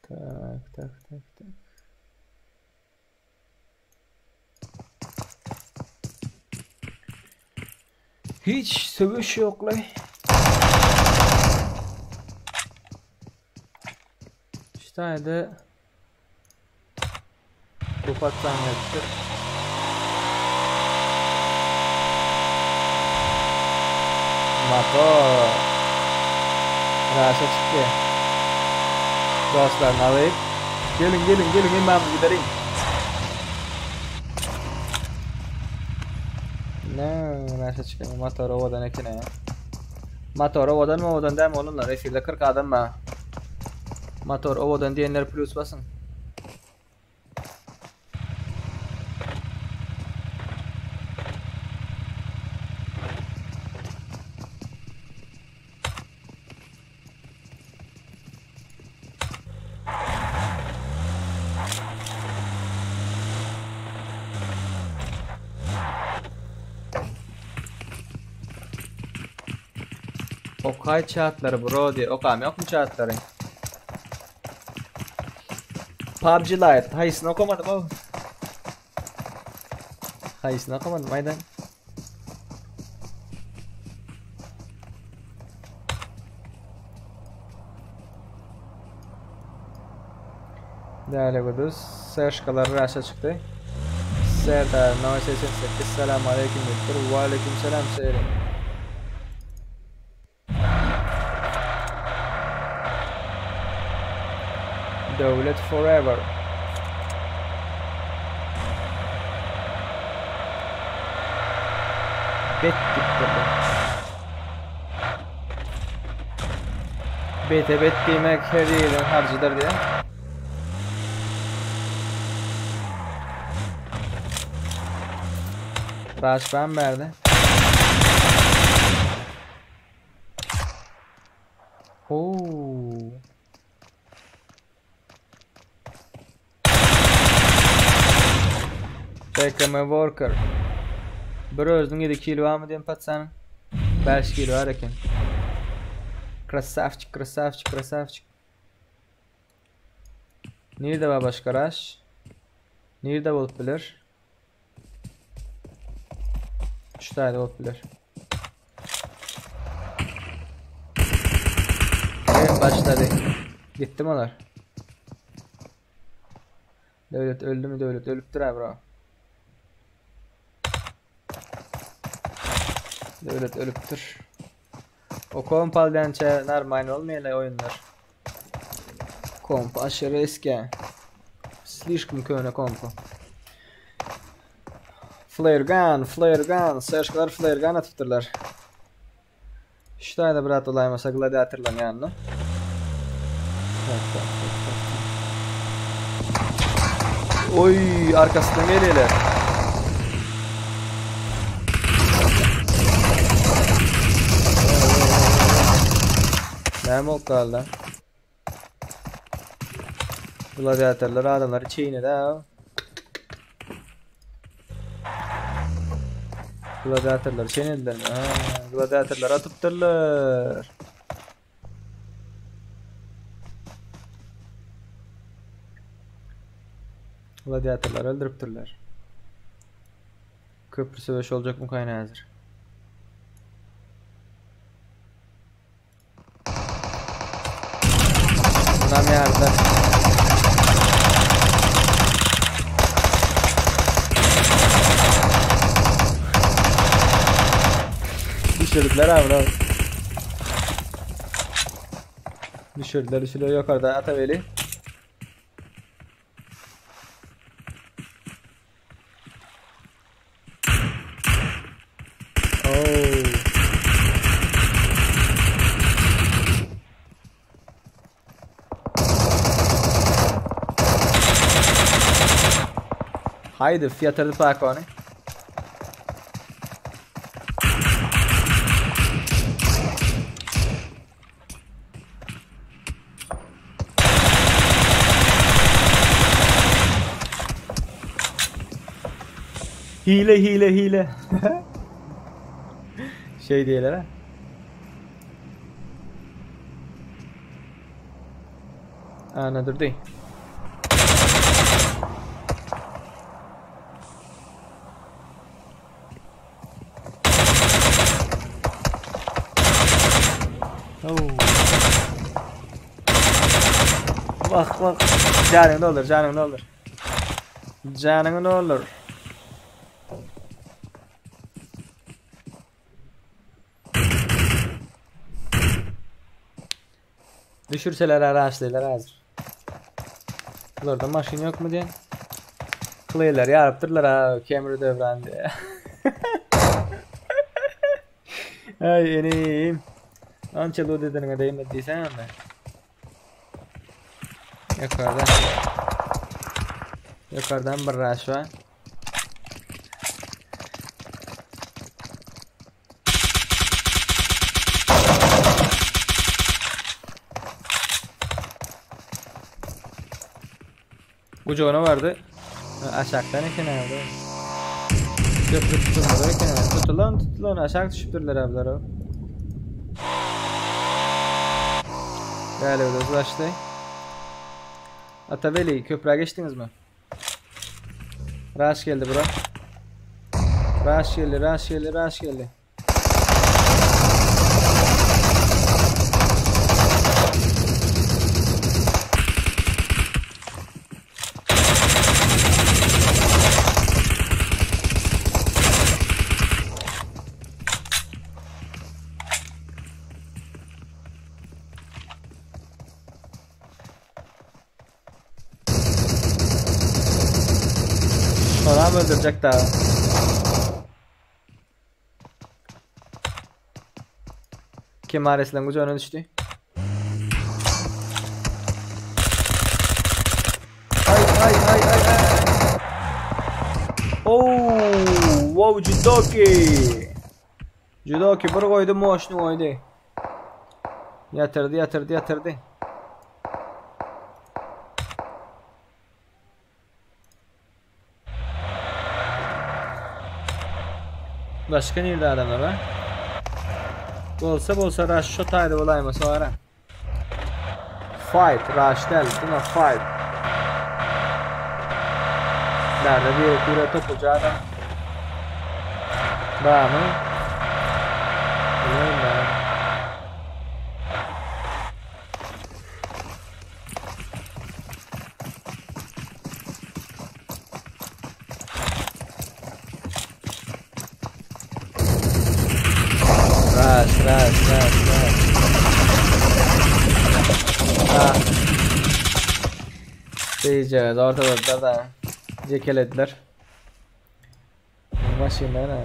Tak, tak, tak, tak. Hiç söweş ýoklaý. Şu taýda bu patlan gelipdir. Motor. Raşa çykdy. Dostlaryny alyp. Gelin gelin gelin hemmämiz giderin. Ne, raşa çykan motor owadan eken he. Motor owadan mı owadan dämi olanlar? Efirde 40 adam bar. Motor owadan diýenler plus basyn. Okaý çatlary bro diýer. Okam ýokmy çatlary? PUBG Lite haýsyny okamadym ow. Haýsyny okamadym aýdan. Däli Guduz, Serşkalar raşa çykdy. Serdar 088 Salam aleýkum diýipdir. Waleýkim salam Seri. Döwlet forever. Bet diýipdirler. Bete bet diýmek her ýeriň harjydyr diýen. Raş ben berdi. Oo. TKM Worker. Bir özüniň 7 kilo barmy diýen patsanyň? 5 kilo bar eken. Krasavçik, krasavçik, krasavçik. Nirde bar başga raş? Nirde bolup biler? Şu taýda bolup biler. Evet başladı. Gitdim olar. Döwlet öldümi döwlet ölüpdir ha bro. Döwlet ölüpdir. O komp alýança normal bolmaýar oýunlar. Komp aşyry eski. Slişkom köne kompa. Flare gun, flare gun, Serşkalar flare gun atypdyrlar. Şu taýda bir at bolaýmasa gladiatorlaryň ýanynda. Tak, tak, tak, tak. Oy, arkasyndan gelýärler. Näme bolup galdy lan? Gladiatorlar adamlary çeýnedi ha. Gladiatorlar çeýnediler. Ha, gladiatorlar atypdyrlar. Gladiatorlar öldüripdirler. Köprü söweşi boljakmy kaýna häzir? Bunam ýarda. Düşürdüler abi lan. Düşürdüler düşürdüler yukarıda Ataveli. Oh. Haydi fiyatırdı Pakony. Hile hile hile. Şey diýerler ha. Ana durdy. Oh. Bak bak. Janyňy doldur, janyňy doldur. Janyňy doldur. Düşürseler araçlylar hazır. Bularda maşyn ýokmy diýen. Kleýler ýarypdyrlar ha, Kemri döwran diýe. Ay enim. Ança loot edeniňe degmedi diýsen onda. Ýokarda. Ýokardan bir rush bar. Gujagyna bardy. Aşakdan eken abi. Köprü tutulmadı eken. Tutulan tutulan aşak düşüpdirler abiler o. Gel öyle uzlaştı. Ataveli köprüye geçtiniz mi? Rush geldi bura. Rush geldi, rush geldi, rush geldi. Şonam öldürjek daha. Kim areslen gücü öne düştü. Ay ay ay ay ay. Oh, wow Judoki. Judoki bir goýdy, moşny goýdy. Ýatyrdy, ýatyrdy, ýatyrdy. Başga nirde adamlar bar? Bolsa bolsa rush şu taýda bolaýmasa bara. Fight, rush däl, diňe fight. Bärde bir bire topulja adam. Barmy? Bilmedim ben. Rush, rush, rush, rush. Ah. Diyeceğiz ortada da jekelediler. maşyndan ha.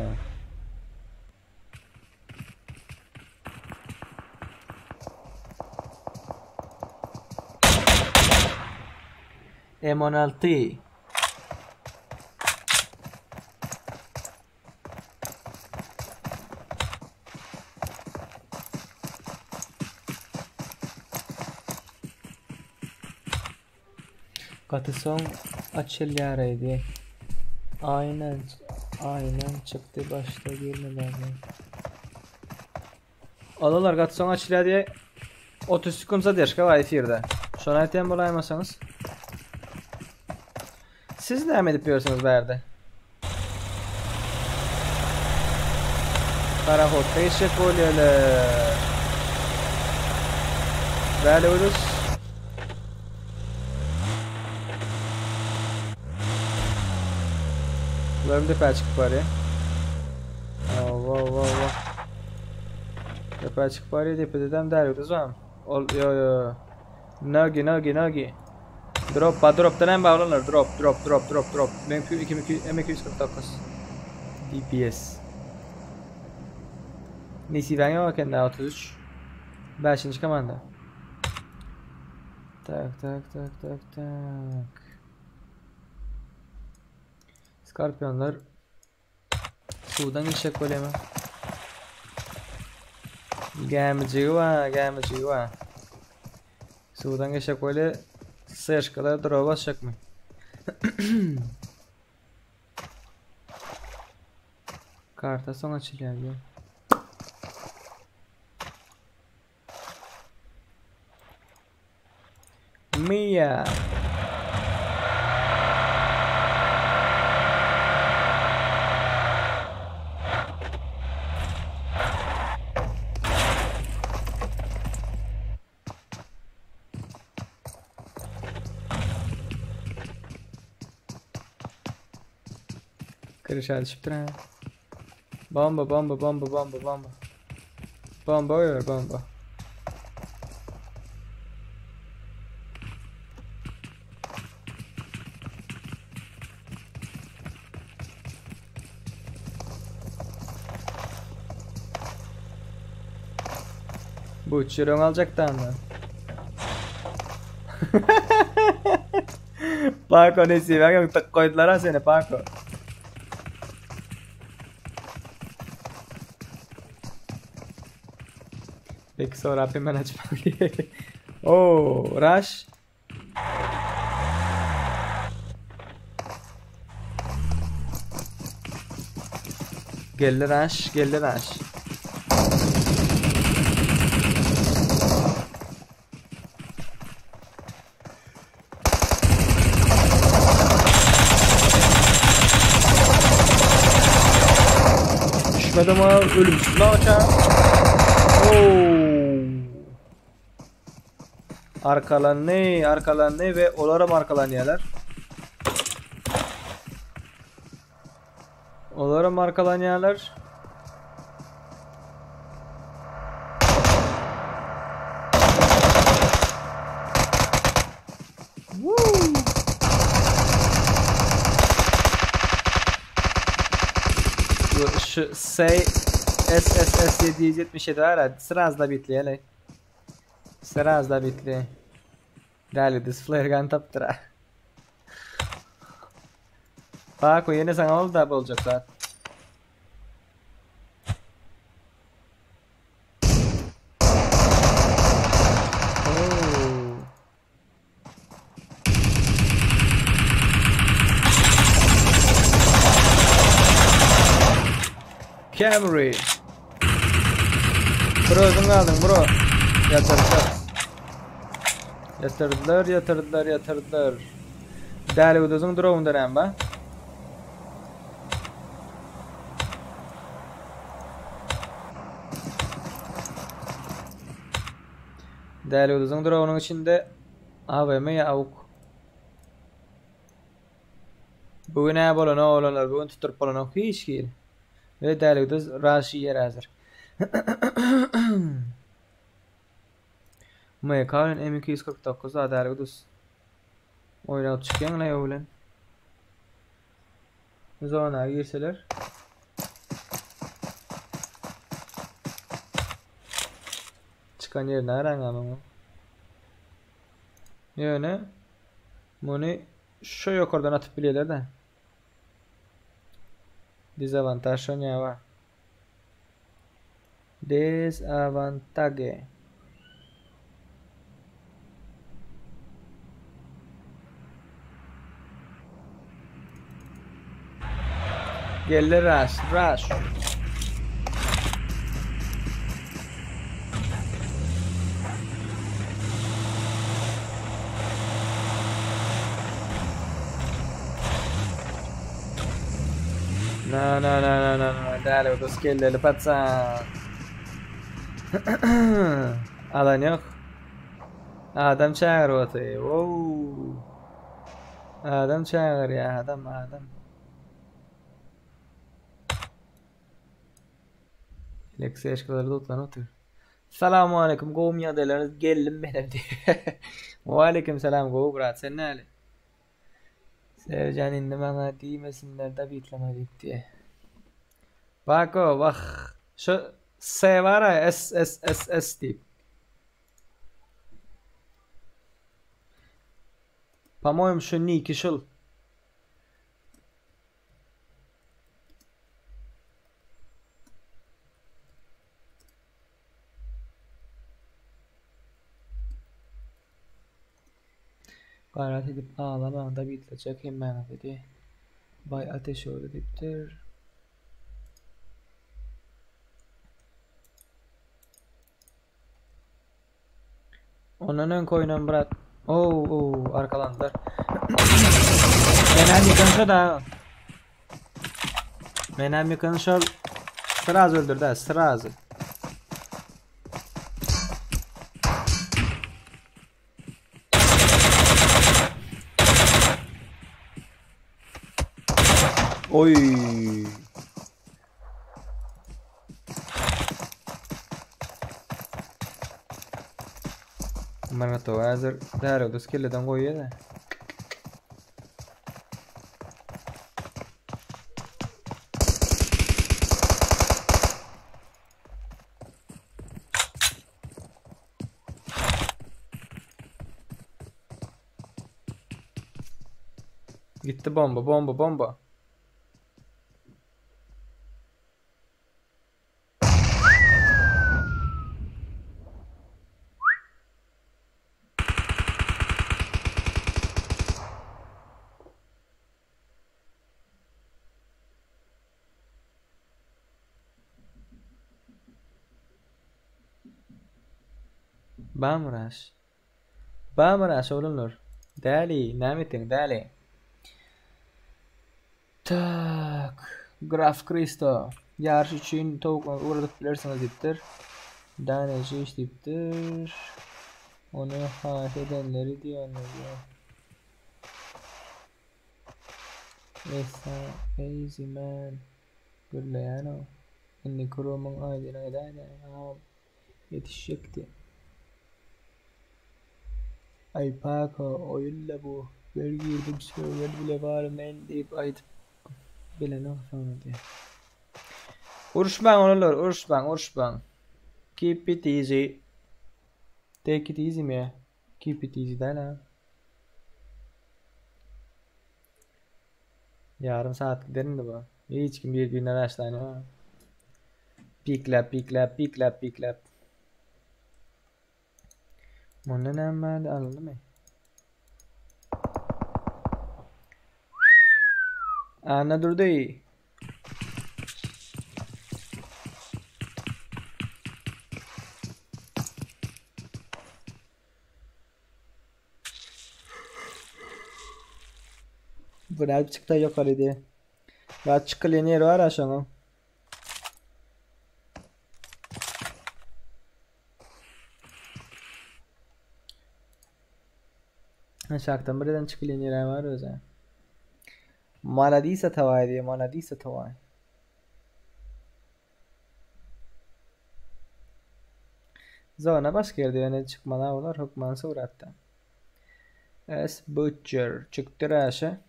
M16. Gaty soň açylýaraýdy. Aýnan aýnan çykdy başda girmedi. Olanlar gaty soň açylýar diýe 30 sekund zadержка bar efirde. Şony aýtýan bolaýmasaňyz. Siz näme edip ýörsüňiz bärde? Parahodda geçjek bolýarlar. Bäle ulus. Bularym depä çykyp barýar. Owa owa owa. Depä çykyp barýar depededem däl ulus barmy? Ol ýo ýo. Nogi nogi nogi. Drop ba dropdan hem baglanlar drop drop drop drop drop. Men 2 M249 DPS. Nesiben ýok eken daha 33. 5. komanda. Tak tak tak tak tak. Skorpionlar suwdan geçjek bolýarmy? Gämijigi bar, gämijigi bar. Suwdan geçjek bolýar. Sşkalar dura basjakmy? Karta soň açylýar diýýär. Mia. Kryşa düşüpdir ha. Bomba bomba bomba bomba bomba. Bomba goýber bomba. Bu uçuruň aljak da anda. Paco nesibe tık koydular ha seni Paco. Peki sonra hemen açmam diye. Oo, Rush. Geldi Rush, geldi Rush. Düşmedim ha, ölümsüz lan Oo. Arkalanny, arkalanny we olaram arkalanýarlar. Olaram arkalanýarlar. Woo! Şu S S S S 777 var ya sraz da bitli hele. Sraz da bitli. Däli düz flare gun tapdyr ha. Bak o ýene saňa oldu da boljak zat. Oo. Camry. Bro özüň galdyň bro. Ýatyrdylar. Ýatyrdylar, ýatyrdylar, ýatyrdylar. Däli özüň dropunda näme bar? Däli özüň dropunyň içinde AWM ýa AUK. Bugün nä bolan oglanlar, bugün tutduryp bolanok hiç hili. We däligde Raşi ýer häzir. MK bilen M249 da däligde oýnap çykýaň la bilen. Zona girseler. Çykan ýerine garaň muň. Ýöne muny şu ýokardan atyp bilýärler-de. Dezavantaj şonýa bar. Dezavantage. Geldi rush, rush. Na na na na na na däli dos kelleli patsan. Alan yok. Adam çagyryp otyr. Wow. Adam çagyrýar, adam, adam. Lekseşkalar tutlanyp otyr. Salamu aleyküm, gowmy ýagdaýlaryňyz? Geldim menem diýip. Waleýkim salam, gowy brat, sen näli? Serjan indi maňa diýmesinler da bitleme diýip diýe. Bako, wah. Şu S bar S S S S diýip. По-моему, şu niki şul. Gaýrat edip aglamaň da bitlejek hemmäňizi diý. Baý ateş oldy diýipdir. Ondan öňki oýnam brat. Oo, oo, arkalandylar. Menem ýykan şo da. Menem ýykan şol. Sraz öldürdi, sraz. Oy. Marato häzir därewde skelleden goýýar-da. Gitdi bomba, bomba, bomba. Bamraş. Bamraş oglanlar. Däli, näme etdiň, däli? Tak. Graf Kristo. Ýaryş üçin towuklaryňyzy ugradyp bilersiňiz diýipdir. Dane iş diýipdir. Ony haýyş edenleri diýenler ýok. Esa easy man. Gürleýän-ow. Indiki rumyň aýdyny aýdaýda. Agam ýetişjekdi. Aý paka oýun-la bu. Bir girdim sögen bile bar men diýip aýdyp bilenok soňra diýýär. Uruşmaň oglanlar uruşmaň uruşmaň. Keep it easy. Take it easy mi? Keep it easy däl ha. Ýarym saat gider indi bu. Hiç kim bir-birine raşlaýan ýok. Pikläp, pikläp, pikläp, pikläp. Munda näme bardy alyndymy? Anna durdy. Bu nädip çykdy ýokary diýe. Ya çykylýan ýeri bar aşagyň. Aşakdan birden çykylýan ýeri bar özä. Maladisa tawaý diýe, maladisa tawaý. Zona başga ýerde ýöne çykmaly olar hökman suratda. S Butcher çykdy raşa.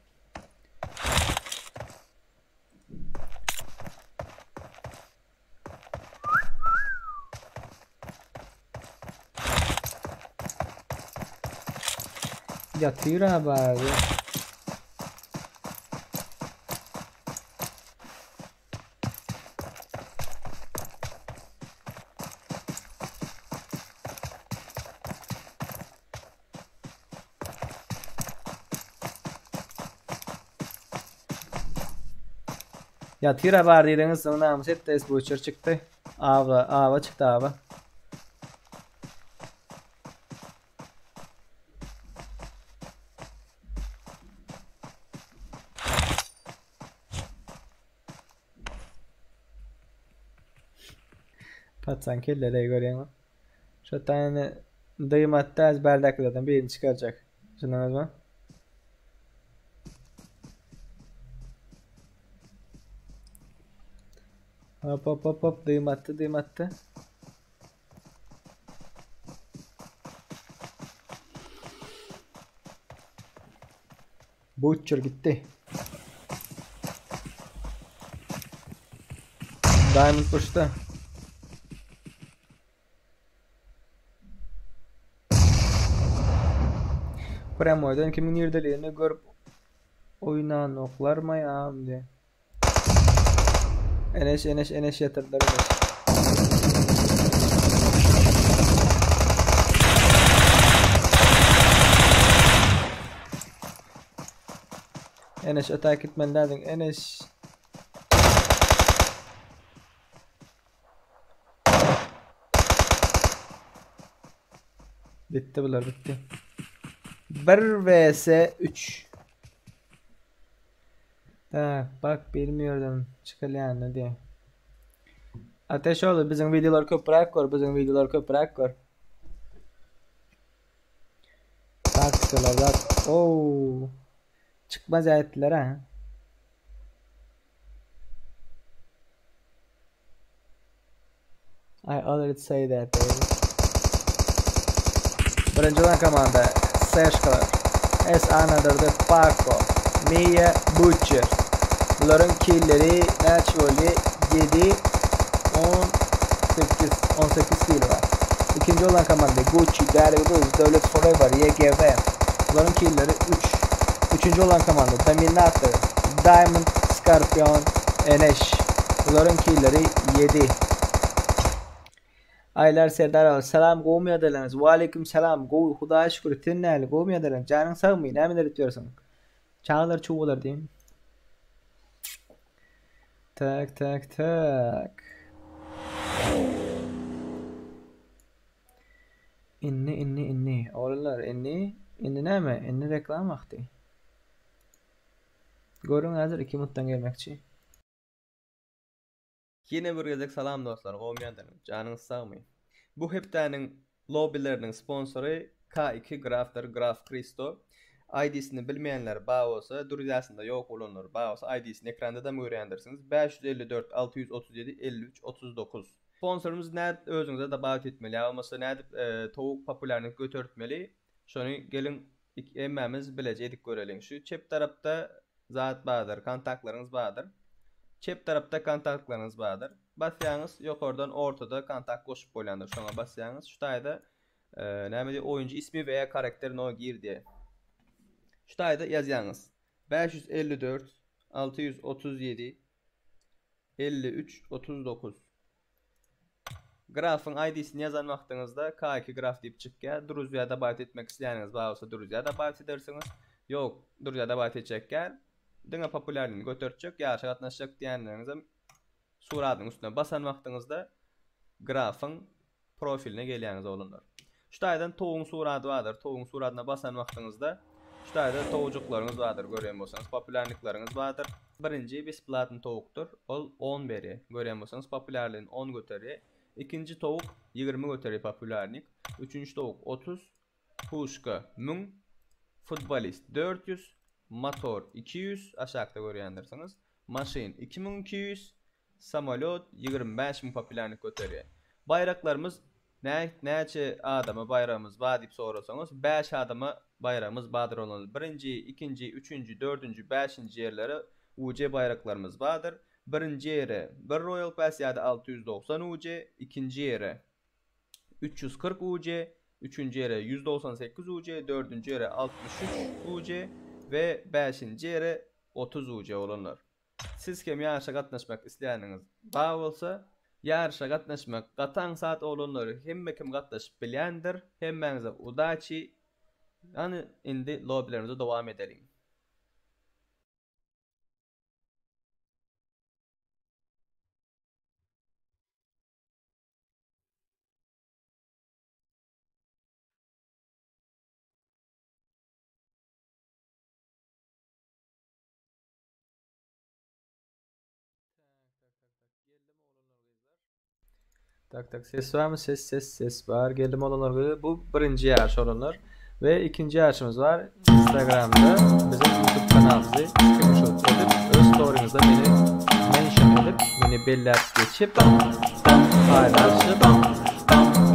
Ýatyr-a bary. Ýatyr-a bar diýdiňiz, soň namys etdi, Butcher çykdy. Awa, awa çykdy, awa. Patsan kelleleý görýäňmi? Şo tane dym atdy az bärdäkilerden birini çykarjak. Düşündiňizmi? Hop hop hop hop dym atdy dym atdy. Butcher gitdi. Diamond pushda. Premodern kimin nirdeligini görüp oýnanoklarmy ýa diýe. Eneş eneş eneş ýatyrdylar eneş. Eneş ötäk gitmeli dädiň eneş. Bitti bular bitti. 1 vs 3. Tak, bak bilmiyordum çykylýanyny diýe. Ateşoğlu biziň wideolar köpräk gör, biziň wideolar köpräk gör. Taktikalar zat. Oo. Çykmaz etdiler ha. I already say that baby. Birinji olan komanda Seškalar. S Anadırdı Paco. Mia Butcher. Bularyň killeri näçe boldy? 7 18 18 kill bar. Ikinji olan komanda Gucci, Däli Gyz, Döwlet Forever, YGV. Bularyň killeri 3. Üçünji olan komanda Dominator, Diamond, Scorpion, Eneş. Bularyň killeri 7. Aýlar Serdarow, salam gowmy ýagdaýlaryňyz? Waleýkim salam, gowy, Hudaýa şükür, sen nähili, gowmy ýagdaýlaryň? Janyň sagmy, nämeler edip ýörsüň? Çagalar çuwwalar diýiň. Tak, tak, tak. Indi, indi, indi. Oglanlar, indi, indi näme? Indi reklama wagty. Görüň häzir 2 minutdan gelmekçi. Ýene bir gezek salam dostlar gowmy ýagdaýlaryňyz janyňyz sagmy. Bu hepdäniň lobbileriniň sponsory K2 Grafdyr Graf Kristo ID-sini bilmeýänler bar bolsa druzyasynda ýok bolanlar bar bolsa ID-sini ekrandadam görýändirsiňiz 554 637 53 39. Sponsorymyz nädip özüňize dabawit etmeli ýa bolmasa nädip towuk populýarnyk götertmeli şony geliň hemmämiz bileje edip göreliň şu çep tarapda zat bardyr, kontaktlaryňyz bardyr. Çep tarapda kontaktlaryňyz bardyr. Basýaňyz, ýokardan ortada kontakt goşup bolýandyr. Şoňa basýaňyz. Şu taýda e, näme diýip oýunçy ismi we karakter no gir diýe. Şu taýda ýazýaňyz. 554 637 53 39 Grafyň ID-sini ýazan wagtyňyzda K2 graf diýip çykýar. Druzýa dabawit etmek isleýäniňiz bar bolsa druzýa dabawit edersiňiz. Ýok, druzýa dabawit etjek däl. Diňe populýarlygyny götertjek, ýaryşa gatnaşjak diýenleriňizem suradyň üstüne basan wagtyňyzda grafyň profiline gelýäňiz oglanlar. Şu taýdan towugyň surady bardyr. Towugyň suradyna basan wagtyňyzda şu taýda towujyklaryňyz bardyr, görýän bolsaňyz populýarnyklaryňyz bardyr. Birinji besplatny towukdyr. Ol 10 berýär. Görýän bolsaňyz populýarlygyny 10 göterýär. Ikinji towuk 20 göterýär populýarnik. Üçünji towuk 30, puşka 1000, futbolist 400, motor 200, aşakda görýändirsiňiz. Maşyn 2200, Samolýot 25 müň populýarnik göterýär. Baýraklarymyz näçe adama baýragymyz bar diýip sorasaňyz, 5 adama baýragymyz bardyr olar. Birinji, ikinji, üçünji, dördünji, bäşinji ýerlere UC baýraklarymyz bardyr. Birinji ýere bir Royal Pass ýa-da 690 UC, ikinji ýere 340 UC, Üçünji ýere 198 UC, dördünji ýere 63 UC we bäşinji ýere 30 UC bolanlar. Siz hem ýaryşa gatnaşmak isleýäniňiz bar bolsa, ýaryşa gatnaşmak gaty aňsat oglanlar hemme kim gatnaşyp bilýändir. Hemmäňize udaçi. Hany indi lobbilerimize dowam edeliň. Tak tak ses barmy? Ses ses ses bar. Geldim olanlar gyzlar. Bu birinji ýaryş olanlar. We ikinji ýaryşymyz bar. Instagramda bizim YouTube kanalymyzy screenshot edip öz storyňyzda meni mention edip, meni belläp geçip paýlaşyp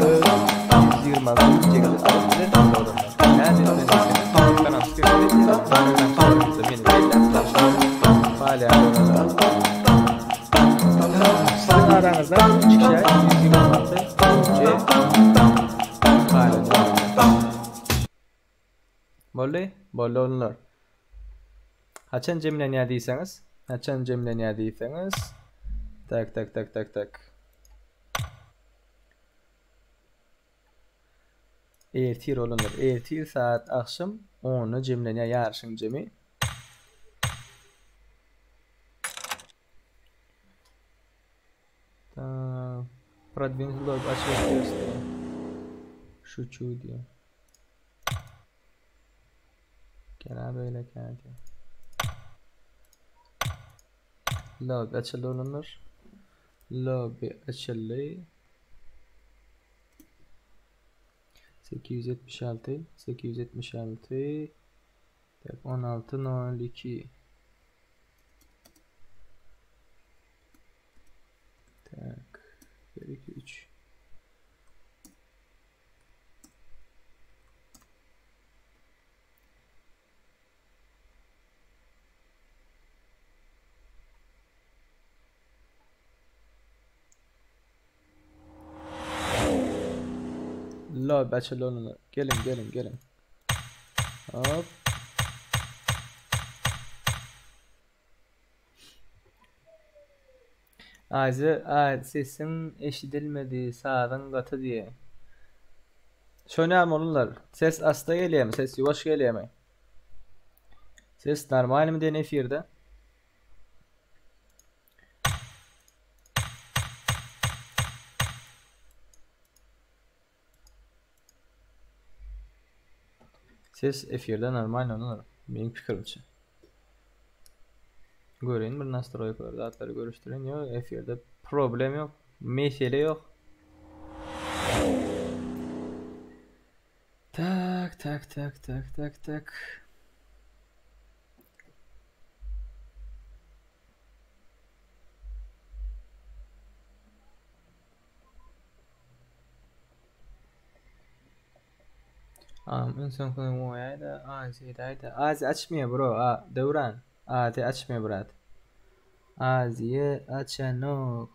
öz 126 UC-ňizi alyp bilersiňiz olanlar. Nädip diýseniz, YouTube kanalymy screenshot edip Instagram storyňyzda meni belläp geçip paýlaşyp Siziň araňyzdan üç kişä 126 UC paýlanýar. Boldy? Boldy oglanlar. Haçan jemlenýär diýseňiz, haçan jemlenýär diýseňiz, tak tak tak tak tak. Ertir oglanlar, ertir saat agşam 10-da jemlenýär ýaryşyň jemi. Ta Продвинутый log açyk göster. Şuçu diýýär. Gene beýle kädi. Lobby açyldy oglanlar. Lobby açyldy. 876 876 Tak 16.02 Tak 1 2 3 Lobby açyldy oglanlar. Geliň geliň geliň. Hop. Aýza aý sesiň eşidilmedi sazyň gaty diýe. Şo näme oglanlar? Ses asta gelýämi? Ses ýuwaş gelýämi? Ses normalmy diýen efirde? Ses efirde normalny oglanlar. Meniň pikirimçe. Göreýin bir nastroýkalar zatlary görüşdireýin. Ýok efirde problem ýok. Mesele ýok. Tak tak tak tak tak tak. Am iň soňky goýaýda Azi edäýdä. Azi açmaýa bro a Döwran. Azi açmaýa brat. Aziýa açanok.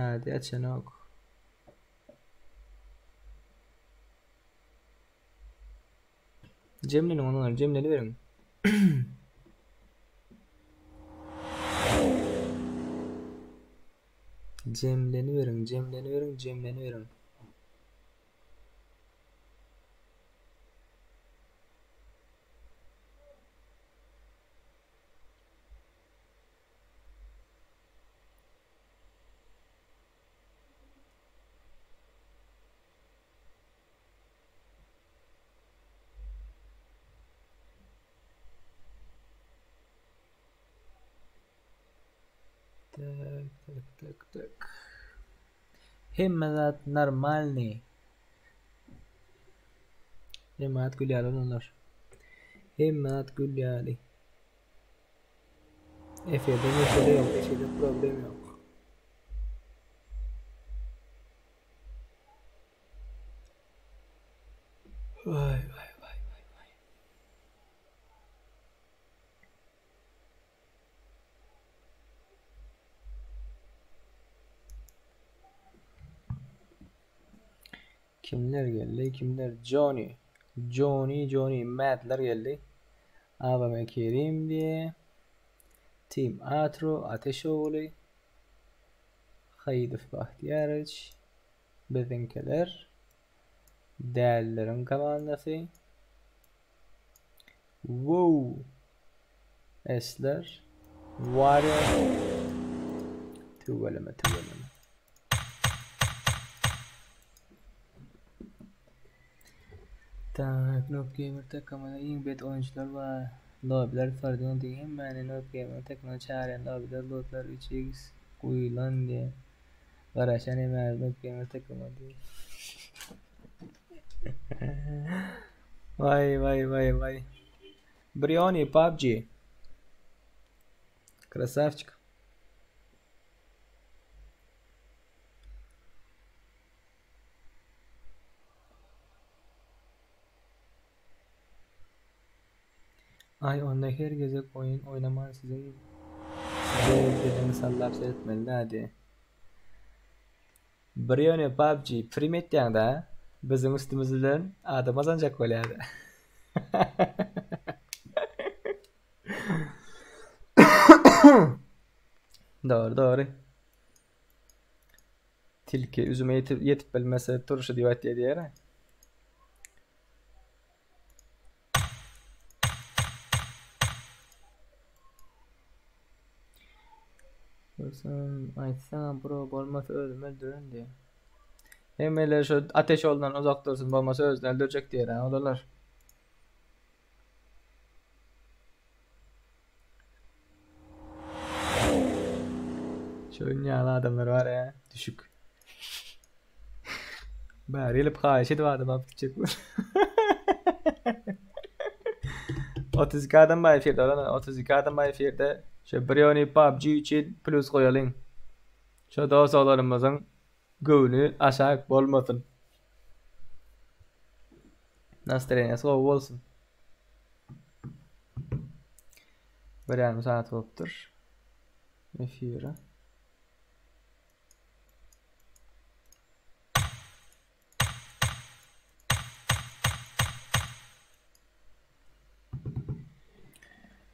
Azi açanok. Jemleniň onuň jemleniberiň. Jemleniberiň, jemleniberiň, jemleniberiň. Tak, tak, tak, tak. Hemme zat normalny. Hemme zat gül ýaly olanlar. Hemme zat gül ýaly. Efirde mesele ýok, efirde problem ýok. Waý waý waý waý waý. Kimler geldi? Kimler? Johnny. Johnny, Johnny, Madler geldi. ABM Kerim diye. Team Atro, Ateşoğlu. Haýydow Bahtiýarowiç. Biziňkiler. Dälileriň komandasy. Wow. Esler. Warrior. Tüweleme, tüweleme. Tak, Noob Gamer takymyna iň bet oýunçylar bar. Lobbylar Fardun diýen hemmäni Noob Gamer takymyna çagyrýan lobbylar lootlar 3x guýulan diýen. Garaşan hemmämiz Noob Gamer takyma diýen. Waý waý waý waý. Brioni PUBG. Krasavçik. Aý onda her gezek oýun oýnaman siziň size diliňi sallap seretmeli dädi. Bir ýöne PUBG prim etýäňdä biziň üstümiz bilen adam gazanjak bolýada. Dogry dogry. Tilki üzüme ýetip, ýetip bilmese turşy diýip aýtýar diýer. Görsem aýtsaňa bro bolmasa özüm öldürin diýer. Hemmeler şu ateş olundan uzak dursun bolmasa özüni öldürjek diýer ha olarlar. Şu ýaly adamlar bar ya, düşük. Bäri gelip haýyş edip adam alyp gitjek bu. 32 adam bar efirde olan 32 adam bar efirde. Şu Brioni PUBG üçin plus goýalyň. Şu dost oglanymyzyň göwni aşak bolmasyn. Nastreniýasy gowy bolsun. Bir ýarym saat bolupdyr. Efire.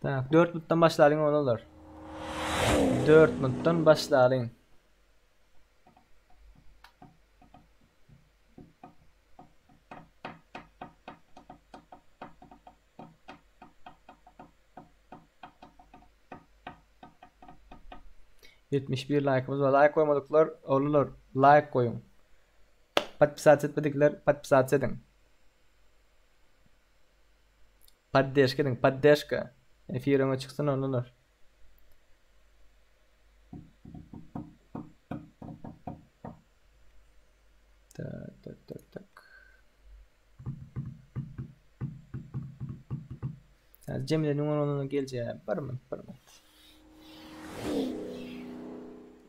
Tak, 4 minutdan başlalyň olarlar. 4 minutdan başlalyň. 71 like'ımız var. Like koymadıklar olurlar. Like koyun. Podpisat etmedikler podpisat edin. Poddeşka edin. Poddeşka. Efir öňe çyksyn olurlar. Tak tak tak tak. Cemile numaralana geleceği bir minut bir minut.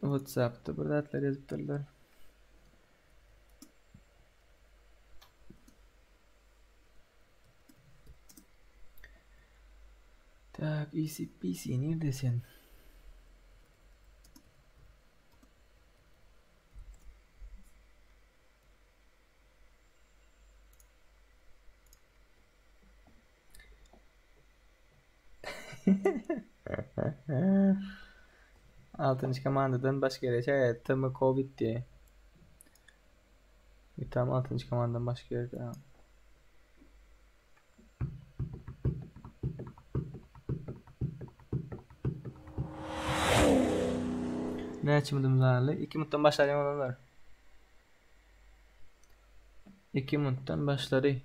WhatsApp'da bir zatlar ýazypdyrlar. Tak, easy peasy nirde sen? Altynjy komandadan başga ýere şeýle TM Covid diýe. Tam altynjy komandadan başga ýerde. Näçe minutymyz galdy? 2 minutdan başlaýan olanlar. 2 minutdan başlady.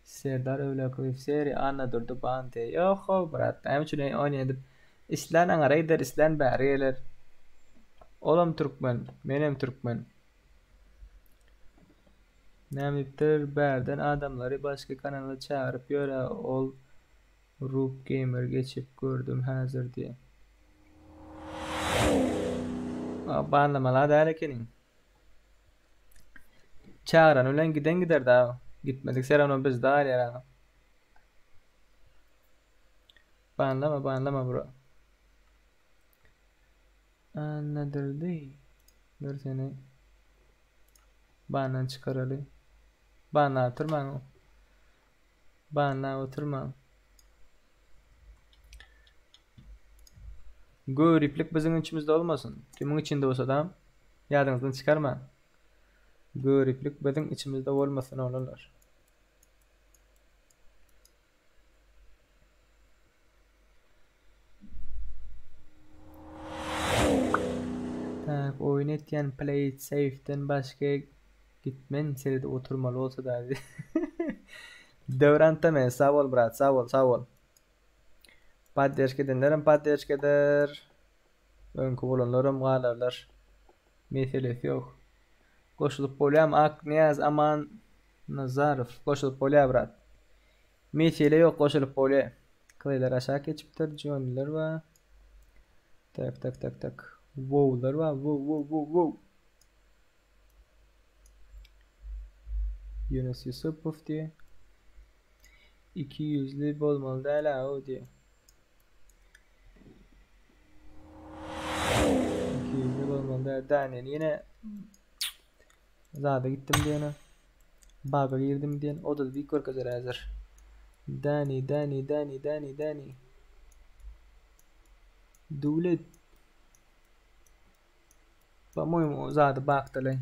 Serdar Öwlakow seri Annadurdy Bande. Ýok-how brat, näme üçin oýun edip islän aňara gider, islän bäri geler. Olam türkmen, menem türkmen. Näme diýipdir, bärden adamlary başga kanala çagyryp ýör-ä ol Rub Gamer geçip gördüm häzir diýe. Banlamaly däl ekeniň. Çagyrany bilen giden gider da. Gitmedik все равно bizde galýar aga. Banlama banlama bro. Annadurdy. Dur seni bandan çykaraly. Banla oturmaň. Banla oturmaň. Göriplik biziň içimizde bolmasyn. Kimiň içinde bolsa da ýadyňyzdan çykarmaň. Göriplik biziň içimizde bolmasyn oglanlar. Tak, oýun etýän play it safe-den başga gitmen seredip oturmaly bolsa da. Döwran Teme, sag bol brat, sag bol, sag bol. Poddeşka edenlerem poddeşka eder. Öňki bolanlaram galarlar. Meselesi ýok. Goşulyp bolýamy Aknyýaz Aman Nazarow goşulyp bolýar brat. Mesele ýok goşulyp bolýar. Kleýler aşak geçipdir. Joniler bar. Tak tak tak tak. Wowlar bar. Wow wow wow wow. Ýunus Ýusupow diýe. 200'li bolmaly däl a o diýe. 200'li bolmaly däl. Daniel ýene zada gitdim diýene. Baga girdim diýen. O da bir görkezer häzir. Dani, Dani, Dani, Dani, Dani. Döwlet. Po-moýemu zady bakdyly.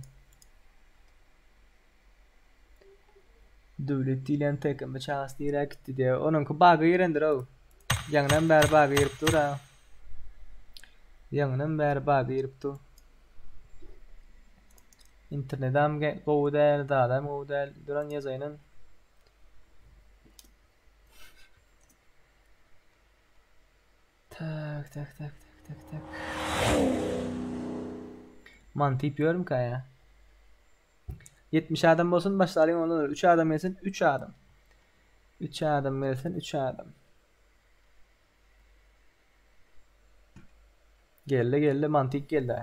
Döwlet diýlen TKM çagasy nirä gitdi diýýär. Onuňky baga girendir-ow. Ýaňynam bäri baga girip dur-a. Ýaňynam bäri baga girip dur. Internedam gowy däl, zadam gowy däl. Duran ýazaýynam. Tak, tak, tak, tak, tak, tak. Manty iýip ýörmükä ýa? 70 adam bolsun başlalyň ondan 3 adam gelsin 3 adam. 3 adam gelsin 3 adam. Geldi geldi mantyk geldi.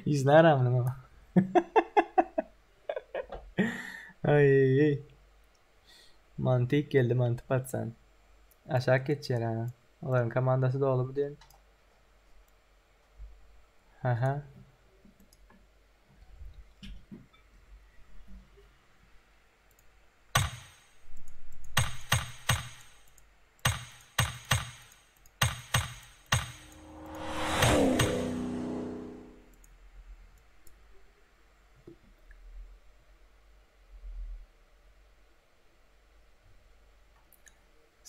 Ýüzüne gara munuň ama. Aý aý. Mantyk geldi manty patsan. Aşak geçýär ha. Olaryň komandasy dolumy diýen. Haha.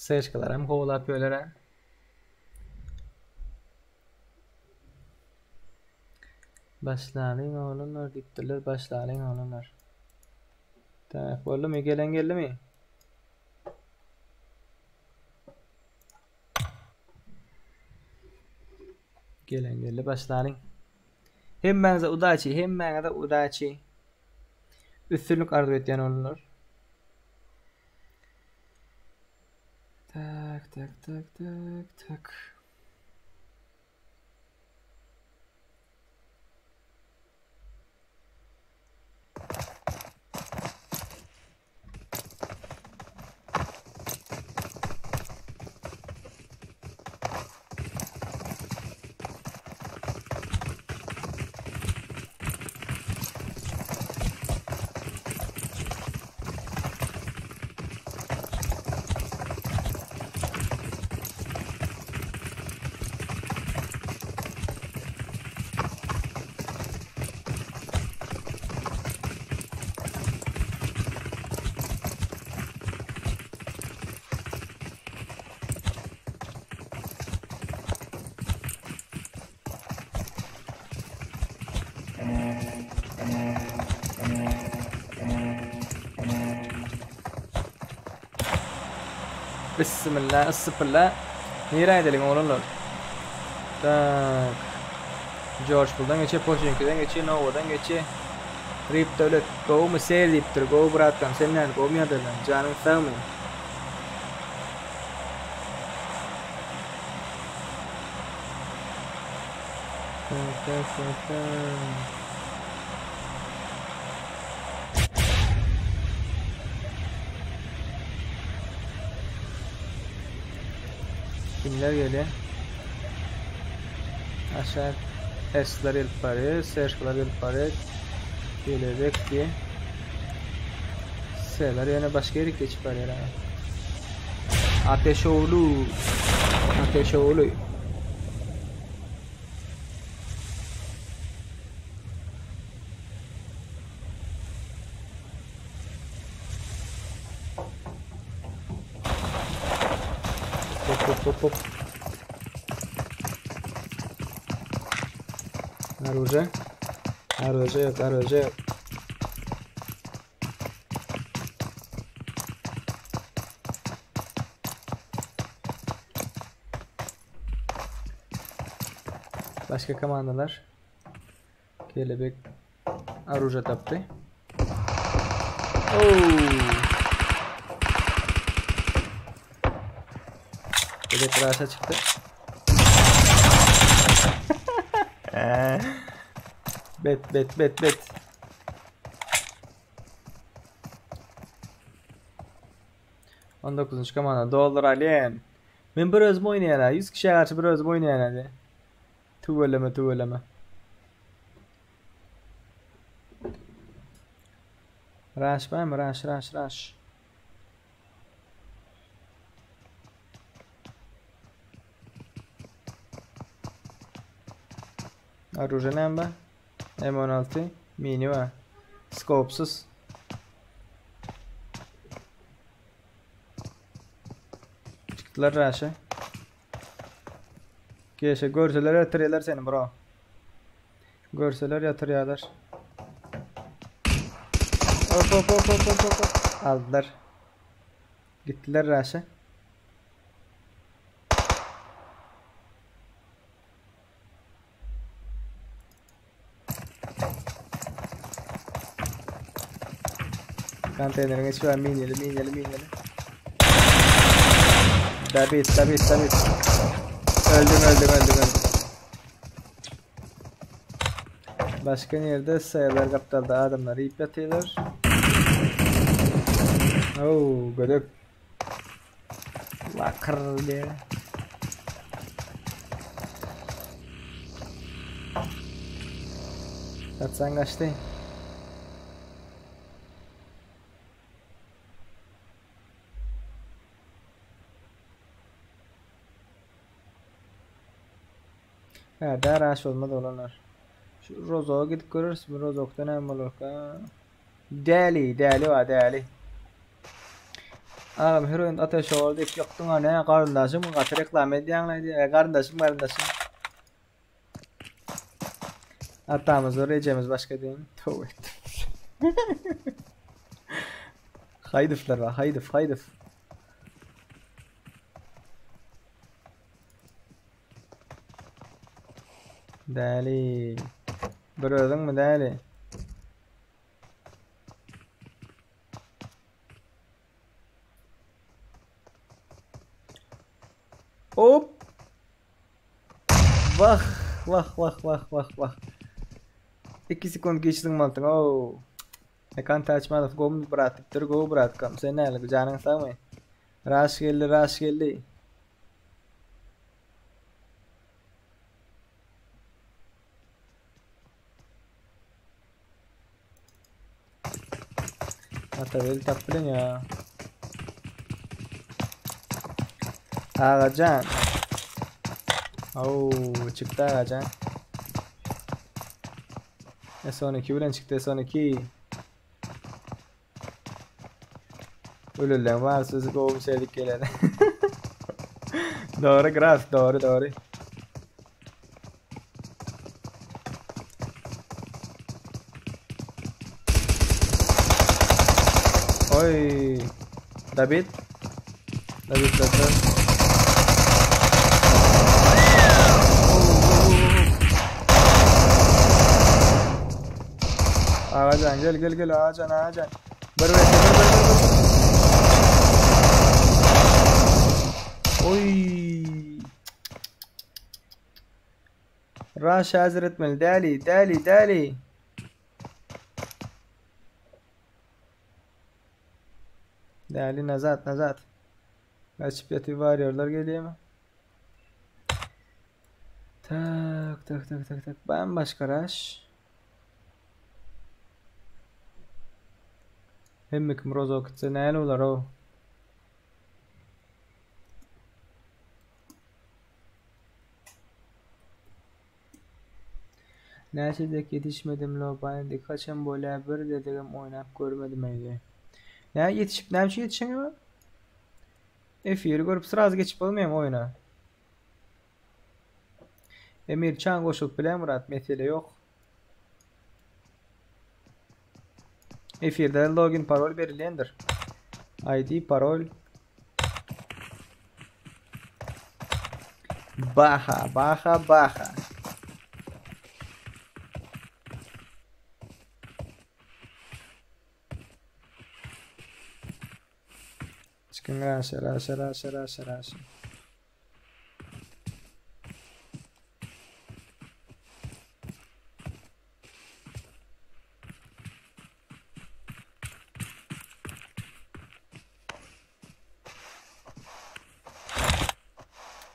Seçkalaram kowlap ýörler-ä. Başlalyň oglanlar diýipdirler, başlalyň oglanlar. Tak, boldumy? Gelen geldimi? Gelen geldi, başlalyň. Hemmäňize udaçi, hemmäňize udaçi. Üstünlik arzuw etýän oglanlar. Tak, tak, tak, tak, tak. Bismillah, yssypylla. Nirä gideliň oglanlar? Tak. George Bulldan geçe, Poçinkiden geçe, Nowadan geçe. Rip Döwlet, gowumy seyir diýipdir. Gowy bratkan, sen näme, gowumy ýagdaýlaryň? Janyň sagmy? Tak, tak, tak, tak. Kimler gelýär? Aşak S-ler gelip barýar, S-ler gelip barýar. Kelebek diýe. S-ler ýene başga ýere geçip barýar. Ateşoğlu. Ateşoğlu. Hop hop hop hop. Оружие. Оружие, оружие. Başka komandalar. Kelebek aruja tapdy. Oh. Kelebek raşa çykdy. Bet bet bet bet. On dokuzunjy komanda dollar alien. Men bir özüm oýnaýan, 100 kişiye garşy bir özüm oýnaýan hadi. Tüweleme tüweleme. Raş barmy? Raş raş raş. Oruje näme bar? M16 mini bar. Skopsuz. Çykdylar raşa. Geçe görseler ýatyrýarlar seni bro. Görseler ýatyrýarlar. Hop hop hop hop hop hop. Aldylar. Gitdiler raşa. Konteýneriň içi bar mineli mineli mineli. Dabit dabit dabit. Öldüm öldüm öldüm öldüm. Başka nerede saýalar gapdalda adamlar iýip ýatyrlar. Oo, gödek. Lakyr diýe. Satsan gaçdy. Hä, daraş bolmaz oglanlar. Şu Rozoga gidip göreris. Bu Rozokda näme bolarka? Däli, däli bar, däli. Agam her oýunda ateş ol diýip ýokduň ha näme garyndaşym gaty reklama edýäňle diýýär. Garyndaşym garyndaşym. Atamyz bir ejemiz başga diýen. Tövbe etdim. Haýdyflar bar, haýdyf, haýdyf. Däli. Bir özüňmi däli? Hop. Wah, wah, wah, wah, wah, wah. 2 sekund geçdiň maltyň. Oh. Ekan Täçmädow gowmy brat diýipdir. Gowy bratkam. Sen näle, janyň sagmy? Raş geldi, raş geldi. Atabeli tap bilen ya. Agajan. Oo, çykdy Agajan. S12 bilen çykdy S12. Ölürler var sözü gowy şeýdip gelen. Dogry graf, dogry dogry. Oy. David. David David. Agajan gel gel gel Agajan Agajan. Bir bir bir bir bir bir. Oy. Raş hazır etmeli. Däli däli däli. Däli nazat nazat. Gaçyp ýatyp warriorlar gelýärmi? Tak tak tak tak tak. Ben başka raş. Hemme kim rozok gitse näle bolar o? Näçe dek ýetişmedim lobaýa haçan bolýa bir dedegem oýnap görmedim eýle. Nä ýetişip näme üçin ýetişeňok? Efiri görüp sraz geçip bolmaýamy oýuna? Emir çaň goşulyp bilen Murat mesele ýok. Efirde login parol berilýändir. ID parol Baha, baha, baha. Çykyň raşa, raşa, raşa, raşa, raşa.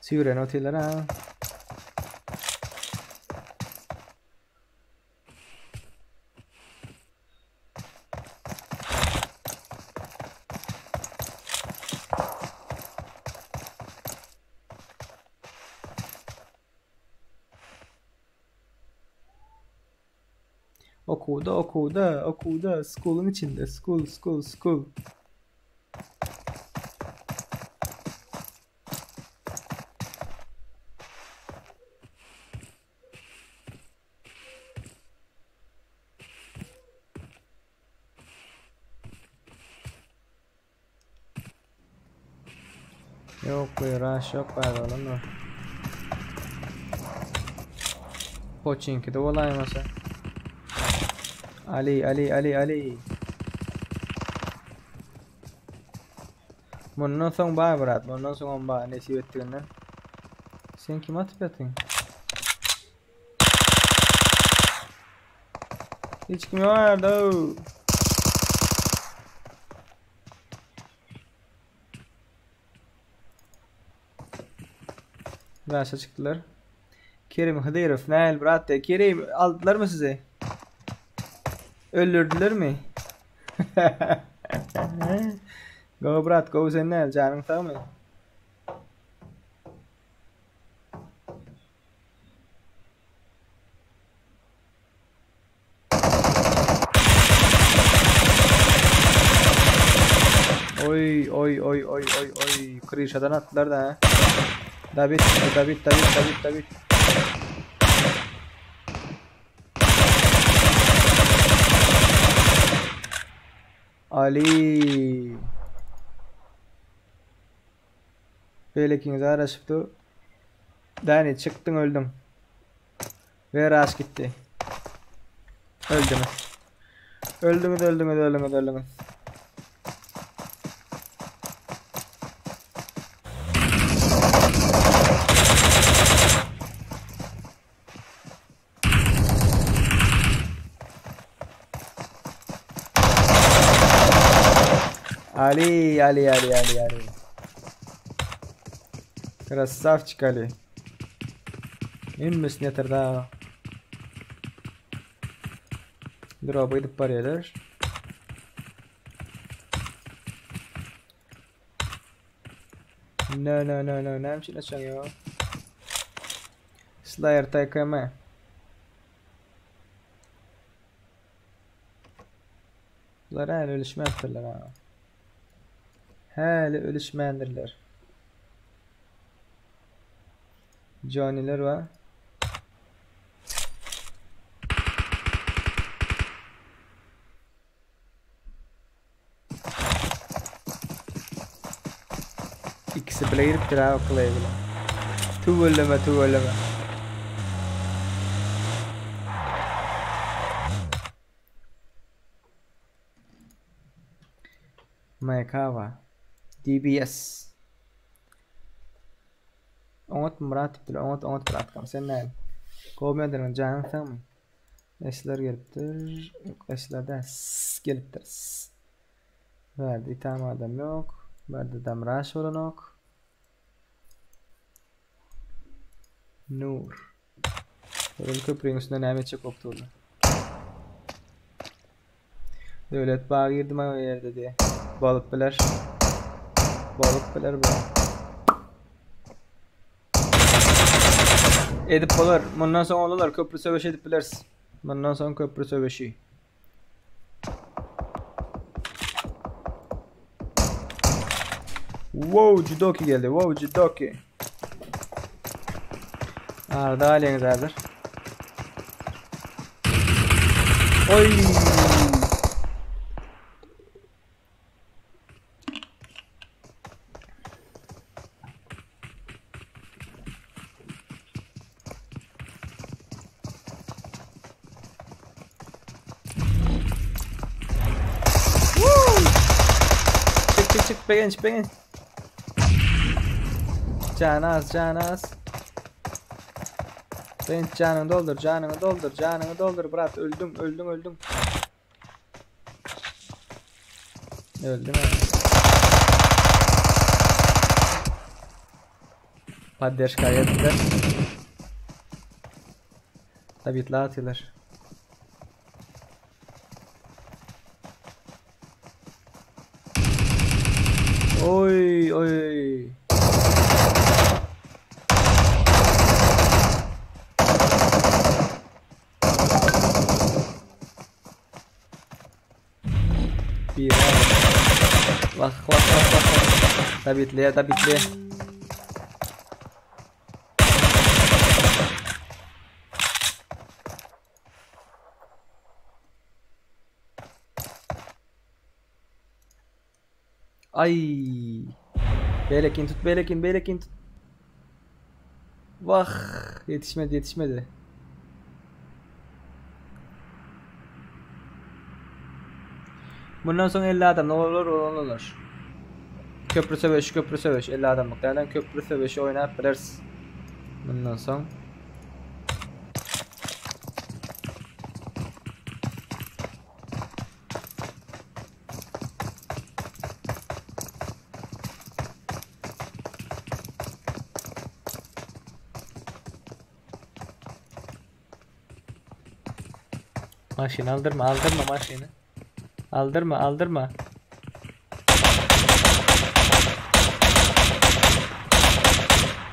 Süren otyrlar ha. Okuwda, okuwda, okuwda, school'un içinde, school, school, school. Yok bu rush yok bari oğlum da. Poçinki de olaymasa. Ali Ali Ali Ali. Mundan soň bar brat, mundan soň on bar nesip etdiginden. Sen kim atyp ýatyň? Hiç kim ýok ýerde. Raşa çykdylar. Kerim Hıdyrow näl brat de Kerim aldylar mı sizi? Öldürdüler mi? Go brat go sen näl janyň sagmy? Oy oy oy oy oy oy. Krişadan atdylar da. David David David David David. Ali. Beýlekiňiz araşyp dur. Dani çykdyň öldüň. Ve Raş gitti. Öldüňiz. Öldüňiz öldüňiz öldüňiz öldüňiz. Ali Ali Ali Ali Ali. Красавчик Ali. Hemmesini ýatyrdy ha. Drop'a gidip barýarlar. No no no no näme üçin açaň ýa? Slayer TKM. Bular häli ölüşmäpdirler ha. Häli ölüşmändirler. Johnny'ler var. Ikisi bile giripdir ha o play bile. Tüweleme tüweleme. Maekawa. DBS. Oňat Murat diýipdir. Oňat oňat Muratkam. Sen näme? Gowy medeniň janyň sagmy? Esler gelipdir. Ýok, esler däl. S gelipdir. S. Bärde itam adam ýok. Bärde damraş bolanok. Nur. Göreli köprüň üstünde näme etjek bolup durlar. Döwlet bagy girdim o ýerde diýe. Bolup biler. Bolup biler bu. Edip bolar. Mundan soň olar köprü söweşi edip bileris. Mundan soň köprü söweşi. Wow, Judoki geldi. Wow, Judoki. Arda alýaňyz häzir. Oy. Çık çık çık begenç begenç. Canaz canaz. Begenç canını doldur canını doldur canını doldur brat öldüm öldüm öldüm. Öldüm abi. Поддержка etdiler. Tabitla atýarlar. Oy oy. Bir Vah vah vah vah. Tabitli tabitli. Ay. Beylekin tut Beylekin Beylekin tut. Vah yetişmedi yetişmedi. Bundan soň 50 adam olur olur. Köprü söweşi köprü söweşi 50 adamlyk dälen köprü söweşi oýnap bileris. Bundan soň Maşyn aldyrma aldyrma maşyny. Aldyrma aldyrma.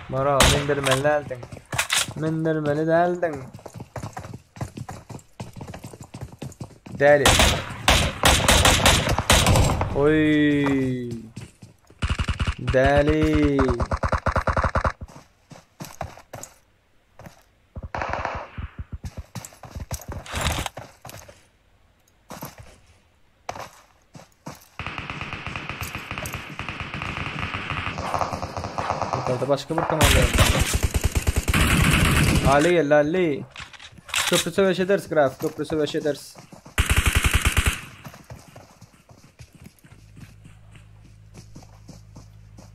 Moro mindirmeli däldiň. Mindirmeli däldiň. Däli. Oy. Däli. Yukarıda başka bir komanda. Ali gel Ali. Köprü söweş ederiz Graf. Köprü söweş ederiz.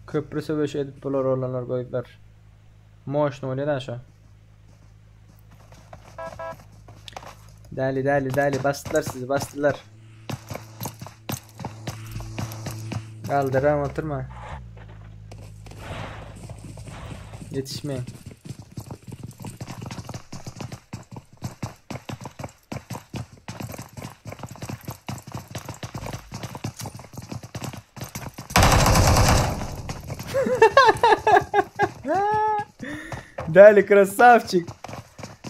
Köprü söweş edip bular olanlar goýdular. Moşny bolýar aşa. Däli däli däli basdylar sizi basdylar. Galdyram oturma. Ýetişmeýin. Däli krasavçik.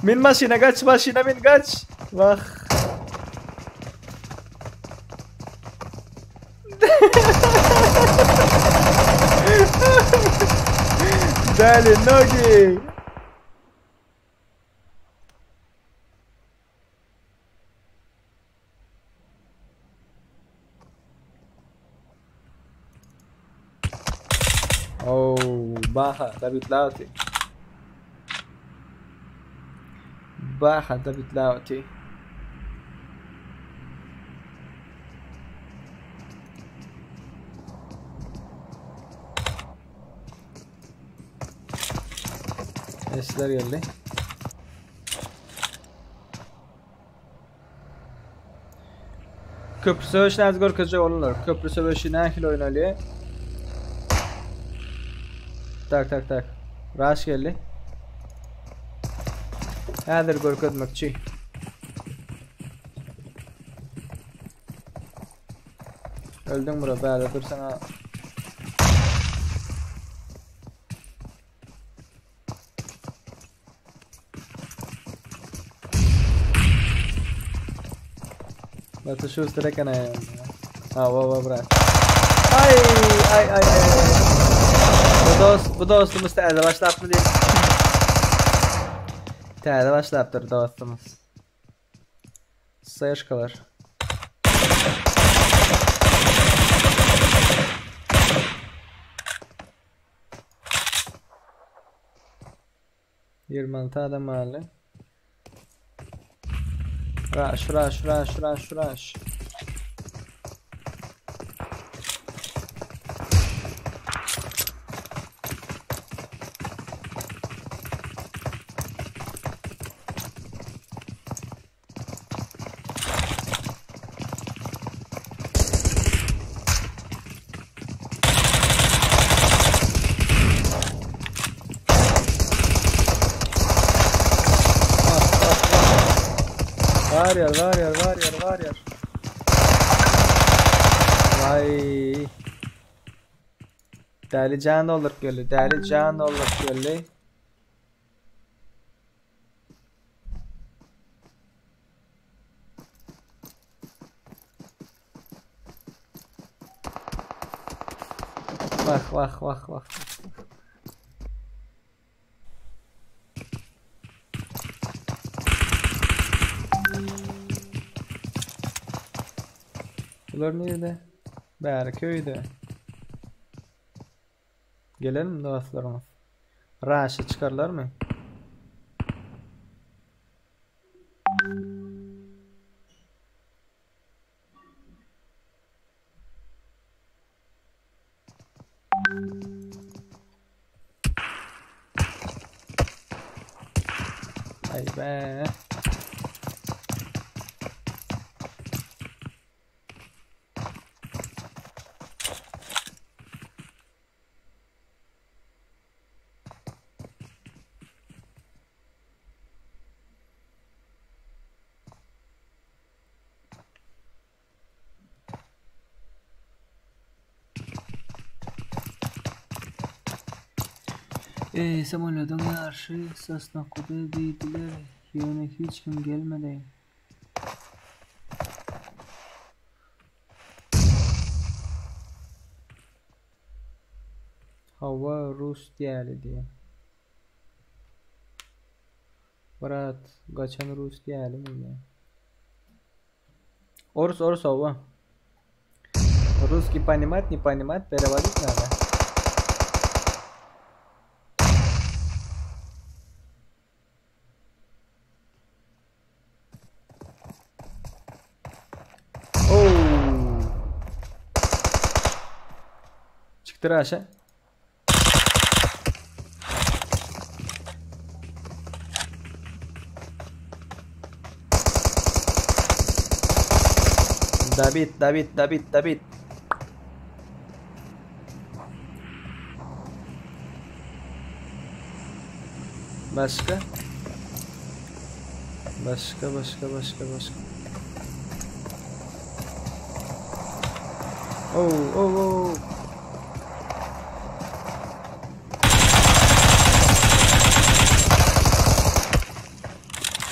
Min maşyna gaç maşyna min gaç. Wah. Däli nogi. Oh, baha, David Lauti. Baha, David Lauti. Esler geldi. Köprü söweşini az görkezjek bolarlar. Köprü söweşi nähili oýnalýar? Tak tak tak. Rush geldi. Häzir görkezmekçi. Öldüň bro, bärde dursaň. Gaty şuster eken aý. Ha, wa wa brat. Ay ay ay ay. Bu dost, bu dostumuz täze başlapmy diýip. Täze başlapdyr dostumuz. Seşkalar. 26 adam galdy. Rush, rush, rush, rush, rush. Var ýer, var ýer, var ýer, var ýer. Vay. Däli jan dolduryp geldi, däli jan dolduryp geldi. Wah wah wah wah. Bular nirede? Bäri köýde. Gelelim dostlarymyz. Raşy çykarlarmy? Ay be. Eý, samolýodyň ýaryşy Sosnowkada diýdiler, ýöne hiç kim gelmedi. Hawa, rus däli diýýä. Brat, gaçan rus dälimi diýýä. Orus, orus, hawa. Русский понимать, не понимать, переводить надо. Oo. Çykdy Raşa. David, David, David, David. Başga? Başga, başga, başga, başga. Oh, oh, oh.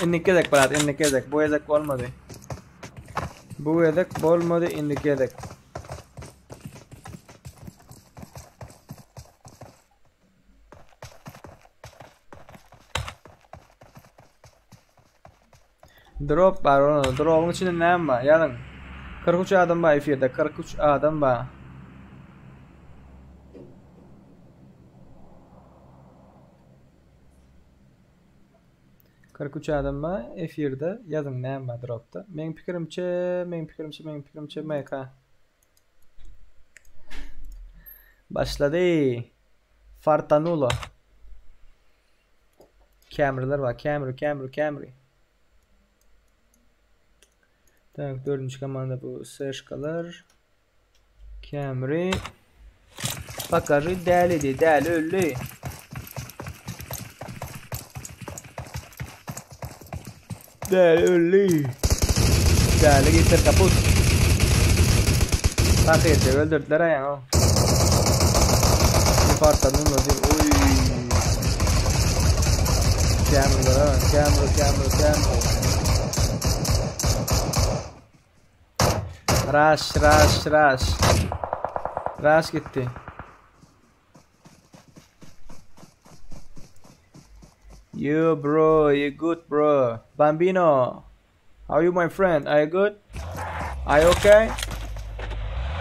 Indiki gezek brat, indiki gezek. Bu gezek bolmady. Bu gezek bolmady, indiki gezek. Drop bar onda. Dropyň içinde näme bar? Ýazyň. 43 adam bar efirde. 43 adam bar. 43 adam bar efirde. Ýazyň näme bar dropda. Meň pikirimçe, meň pikirimçe, meň pikirimçe MK. Başlady. Fartanulo. Camry'ler bar. Camry, Camry, Camry. Tak, dördünji komanda bu Seşkalar. Camry. Pokaži dälidi, däli öldi. Däli öldi. Däli getir kaput. Takyr öldürdüler aýaňy. Infarktdan ölmedi. Oy. Kamera, kamera, kamera, kamera. Rush, rush, rush. Rush gitti. You bro, you good bro. Bambino, how are you my friend? Are you good? Are you okay?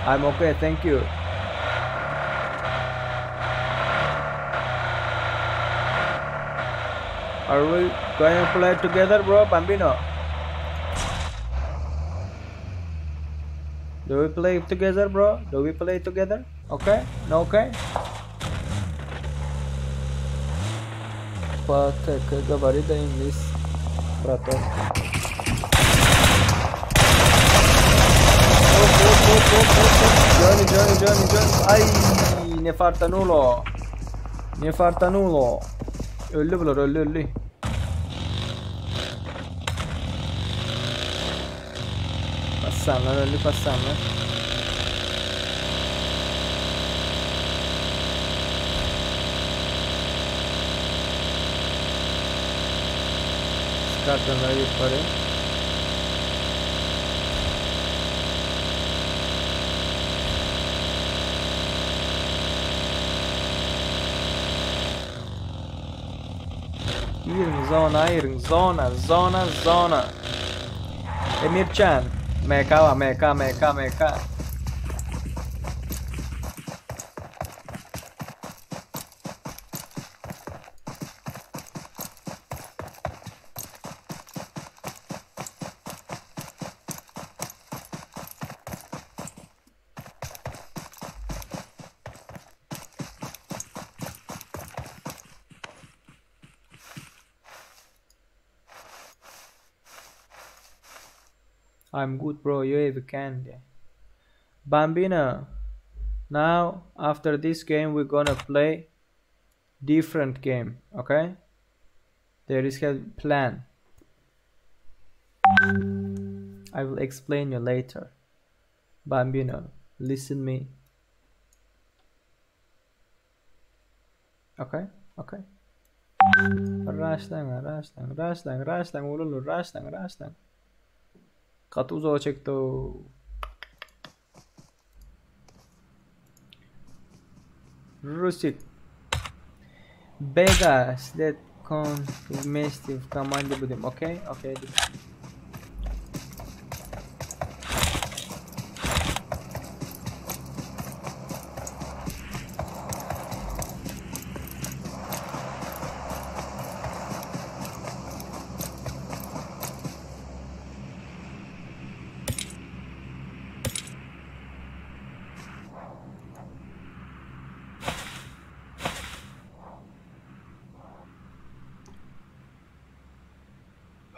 I'm okay, thank you. Are we going to play together bro, Bambino? Do we play together bro? Do we play together? Okay? No okay? Патека говорит English, браток. Hop hop hop hop hop hop. Johnny Johnny Johnny Johnny. Ay ne fartanulo. Ne fartanulo. Öldü bular öldü öldü. Passanlar öldü passanlar. Çıkartanlar yukarı. Giriň zona giriň zona zona zona. Emircan. MK var MK MK MK. I'm good bro, you have candy. Bambino, now after this game we're gonna play different game, okay? There is a plan. I will explain you later. Bambino, listen me. Okay, okay. Rushlaň, rushlaň, rushlaň, rushlaň, ululu, rushlaň, rushlaň. Gaty uzaga çekdi. Rusik. Bega, след кон вместе в команде будем. Окей, окей.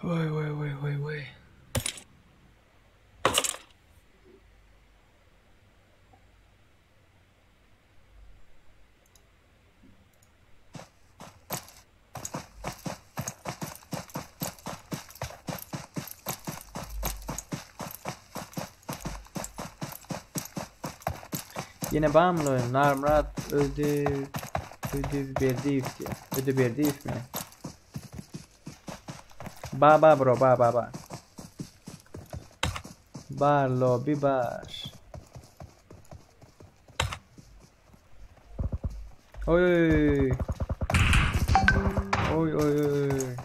Wait, wait, wait, wait, wait. Ýene barmy oýun? Narmyrat Öde Ödeberdiýew diýýär. Ödeberdiýewmi? Ba ba bro ba ba ba. Bar lobby bar. Oý oý oý oý.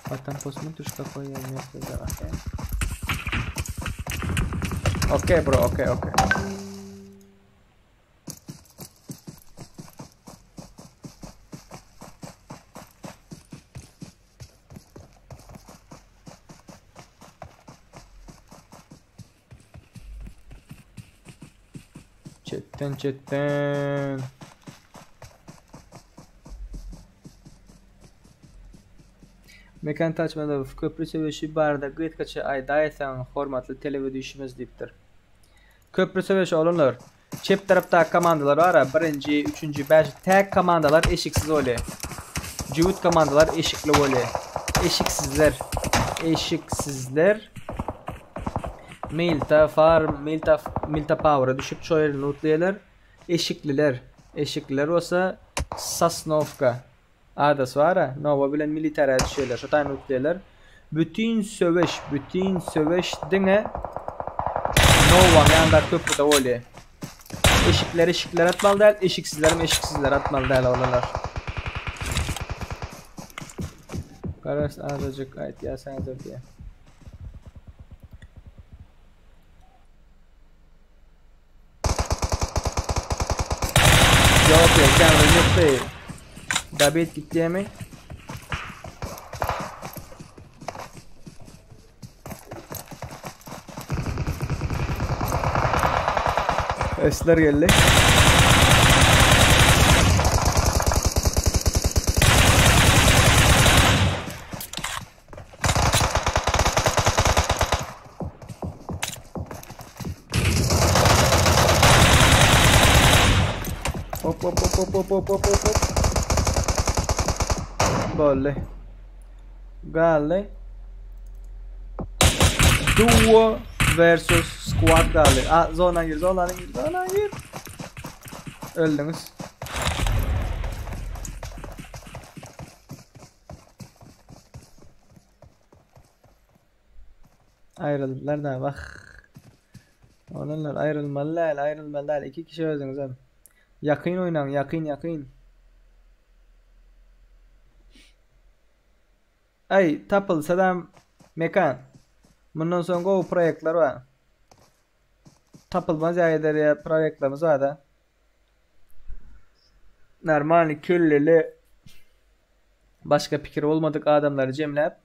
Потом посмотришь, какое я место взял, окей? Окей, бро, окей, окей. Çetden çetden. Mekan Taçmadow, Köpri söweşi barada gysgaça aýdaýsaň, hormatly telewedüşimiz diýipdir. Köpri söweşi oglanlar. Çep tarapdaky komandalar bar-a, birinji, üçünji, bäşi, täk komandalar eşiksiz bolýar. Jübüt komandalar eşikli bolýar. Eşiksizler, eşiksizler Milta, Farm, Milta, Milta Power-a düşüp şo ýerini lootlaýarlar. Eşikliler, eşikliler bolsa Sosnowka adasy bar-a, Nowa bilen Militara düşýärler, şo taýyny lootlaýarlar. Bütin söweş, bütin söweş diňe Nowaň ýanyndaky köprüde bolýar. Eşikler eşikler atmaly däl, eşiksizlerem eşiksizler atmaly däl oglanlar. Garas azajyk aýtýarsyňyzdyr diýýär. Yok yok sen yoktu. David gitti mi? Esler geldi. Hop hop hop hop hop hop hop hop. Boldy. Galdy. Duo versus squad galdy. A, zona gir, zona gir, zona gir. Öldüňiz. Aýryldylar da bak. Oglanlar aýrylmaly däl, aýrylmaly däl. Iki kişi özüňizem. Ýakyn oýnaň, ýakyn, ýakyn. Aý, tapylsadam Mekan. Mundan soň gowy proýektler bar. Tapylmaz ýa eder ýa proýektlerimiz bar-da. Normalny kelleli başga pikiri bolmadyk adamlary jemläp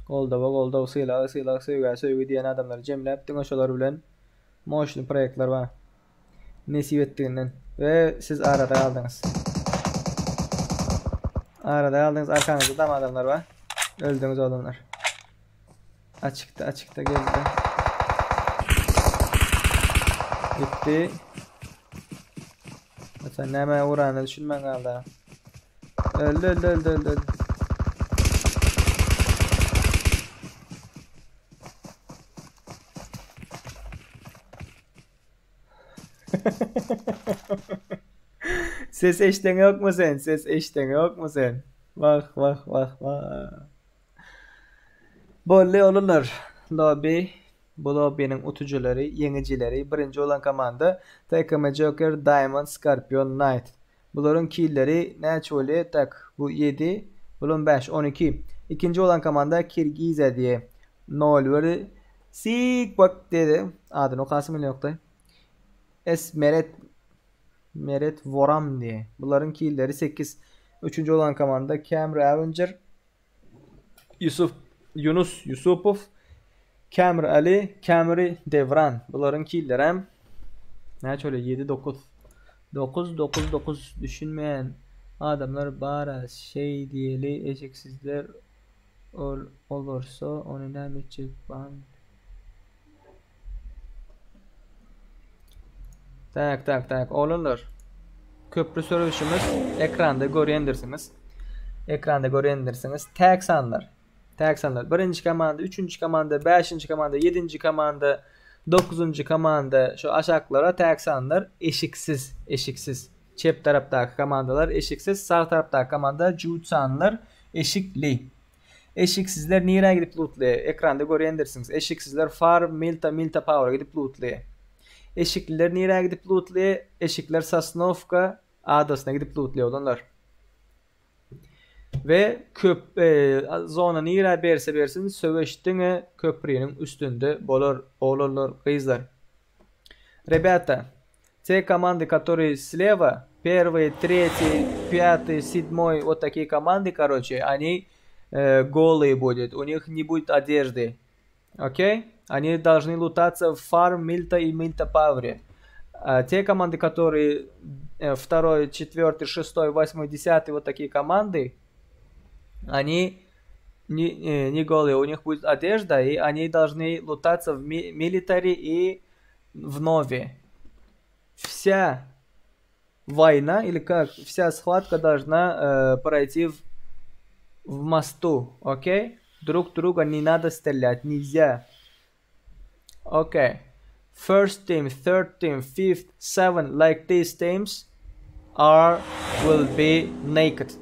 goldawa goldaw, sylaga sylag, söýgä söýgi diýen adamlary jemläp diňe şolar bilen moşny proýektler bar. Nesip etdiginden. We siz arada galdyňyz. Arada galdyňyz arkaňyzda dam adamlar bar. Öldüňiz oglanlar. Açykda açykda geldi. Gitti. Sen näme uranyny düşünmän galdy. Öldü öldü öldü öldü. öldü. Ses eşden yok mu sen? Ses eşden yok mu sen? Vah vah vah vah. Boldy oglanlar. Lobby bu lobbynyň utujylary, ýeňijileri, birinji bolan komanda TKM Joker, Diamond, Scorpion, Knight. Bularyň killeri näçe bolýar? Tak, bu 7, bulam 5, 12. Ikinji bolan komanda Kirgiziýa diýe. 0 1 Sik bak diýdi. Adyny okasym bile ýokdy. S Meret Meret Woram diýe. Bularyň killeri 8. Üçünji bolan komanda Camry Avenger Yusuf Yunus Yusupow Camry Ali Camry Devran. Bularyň killerem näçe bolýar? 7 9. 9 9 9 düşünmeýän adamlar bara şeý diýeli eşeksizler ol olursa ony näme etjek ban. Tak tak tak oglanlar. Köprü sürüşimiz ekranda görýändirsiňiz. Ekranda görýändirsiňiz. Täk sanlar. Täk sanlar. Birinji komanda, üçünji komanda, bäşinji komanda, ýedinji komanda, dokuzynjy komanda şu aşaklara täk sanlar eşiksiz, eşiksiz. Çep tarapdaky komandalar eşiksiz, sag tarapdaky komanda jübüt sanlar eşikli. Eşiksizler nirä gidip lootlaýar? Ekranda görýändirsiňiz. Eşiksizler Farm, Milta, Milta Power gidip lootlaýar. Eşikliler nirä gidip lootlaýar? Eşikler Sosnowka adasyna gidip lootlaýar oglanlar. We köp e, zona nirä berse bersin söweş diňe köpriniň üstünde bolar oglanlar, gyzlar. Ребята, те команды, которые слева, первый, третий, пятый, седьмой, вот такие команды, короче, они э, голые будут, у них не будет одежды. Окей? Они должны лутаться в Фарм, Мильта и Мильта Павре. А те команды, которые э, второй, четвертый, шестой, восьмой, десятый, вот такие команды, Они не, э, не голые, у них будет одежда, и они должны лутаться в ми милитари и в Нове. Вся война или как, вся схватка должна э, пройти в, в мосту, окей? Друг друга не надо стрелять, нельзя. Окей. First team, third team, fifth, seven, like these teams are will be naked.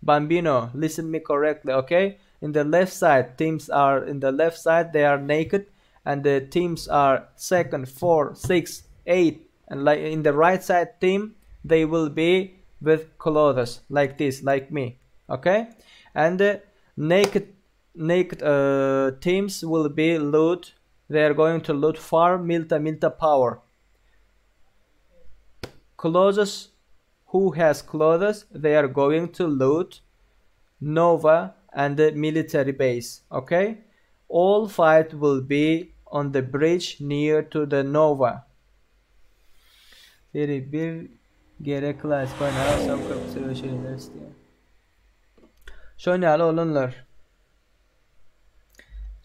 Bambino, listen me correctly, okay? In the left side, teams are in the left side, they are naked, and the teams are second, four, six, eight, and like in the right side team, they will be with clothes like this, like me, okay? And the naked naked uh, teams will be loot. They are going to loot farm Milta Milta power. Clothes who has clothes they are going to loot Nova and the military base okay all fight will be on the bridge near to the Nova Seri bir gerek klasik oýnar soň köp söweşeýler diýýär. Şon ýaly oglanlar.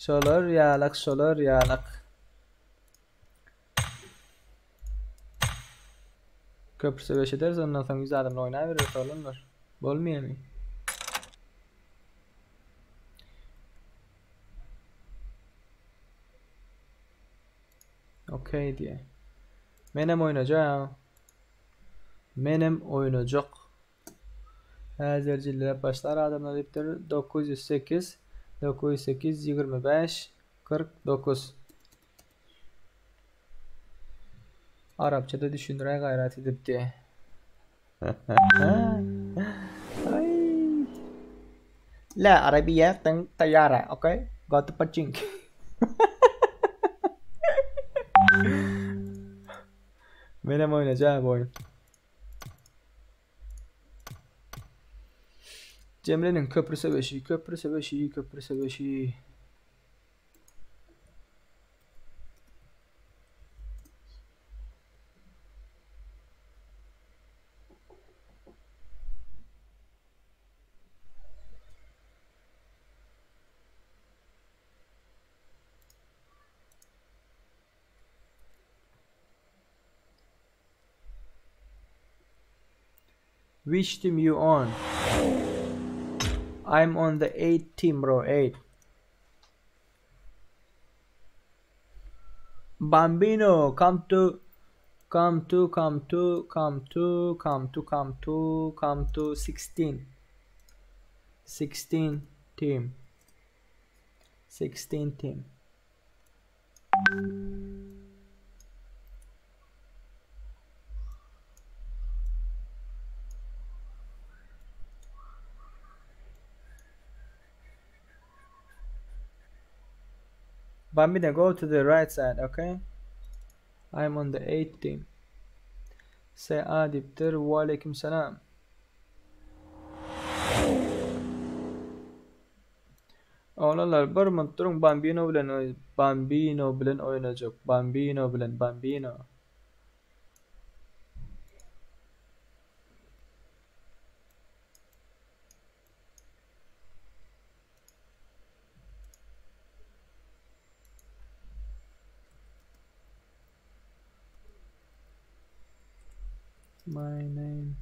Şolar ýalak şolar ýalak. Köprü söweş ederis ondan soň 100 adamla oýnabereris oglanlar. Bolmaýarmy? Okey diýýär. Menem oýnajak. Menem oýnajak. Häzir jilläp başlar adamlar diýipdir. 908 908 25 49 Arapçada düşündiräý gaýrat edip diýe. Ay. La Arabiya tayyara, okay? Go to Pachinki. Menem oýnajak bu oýun. Cemre'nin köprü söweşi, köprü söweşi, köprü söweşi. Which team you on? I'm on the 8 team bro, 8. Bambino, come to come to come to come to come to come to come to 16. 16 team. 16 team. Bambino, go to the right side, okay? I'm on the 8 team. SA diýipdir. Waleýkim salam. Oglanlar bir minut duruň Bambino bilen Bambino bilen oýnajak. Bambino bilen Bambino. My name.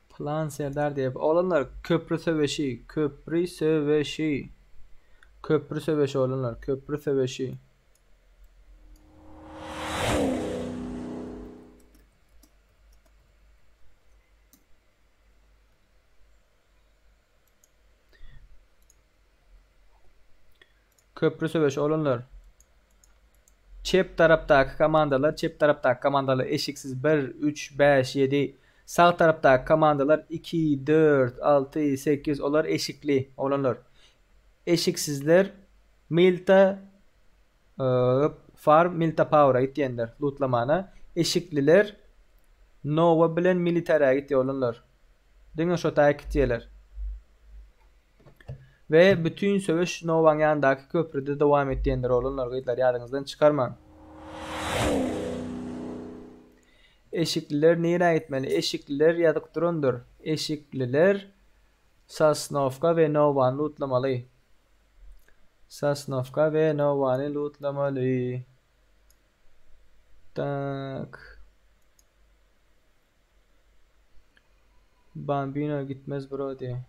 Plan Serdar diýip. Oglanlar köprü söweşi, köprü söweşi. Köprü söweşi oglanlar, köprü söweşi. Köprü söweşi oglanlar. Çep tarapdaky komandalar, çep tarapdaky komandalar eşiksiz 1, 3, 5, 7. Sag tarapdaky komandalar 2, 4, 6, 8 olar eşikli oglanlar. Eşiksizler Milta e, Farm Milta Power'a gitýänler lootlamana. Eşikliler Nova bilen Militara gitýär oglanlar. Diňe şo taýa gitýärler. We bütin söweş Nowaň ýanyndaky köprüde dowam etýändir oglanlar gyzlar ýadyňyzdan çykarmaň. Eşikliler nirä gitmeli? Eşikliler ýazyk durandyr. Eşikliler Sosnowka we Nowany lootlamaly. Sosnowka we Nowany lootlamaly. Tak. Bambino gitmez bro diýýär.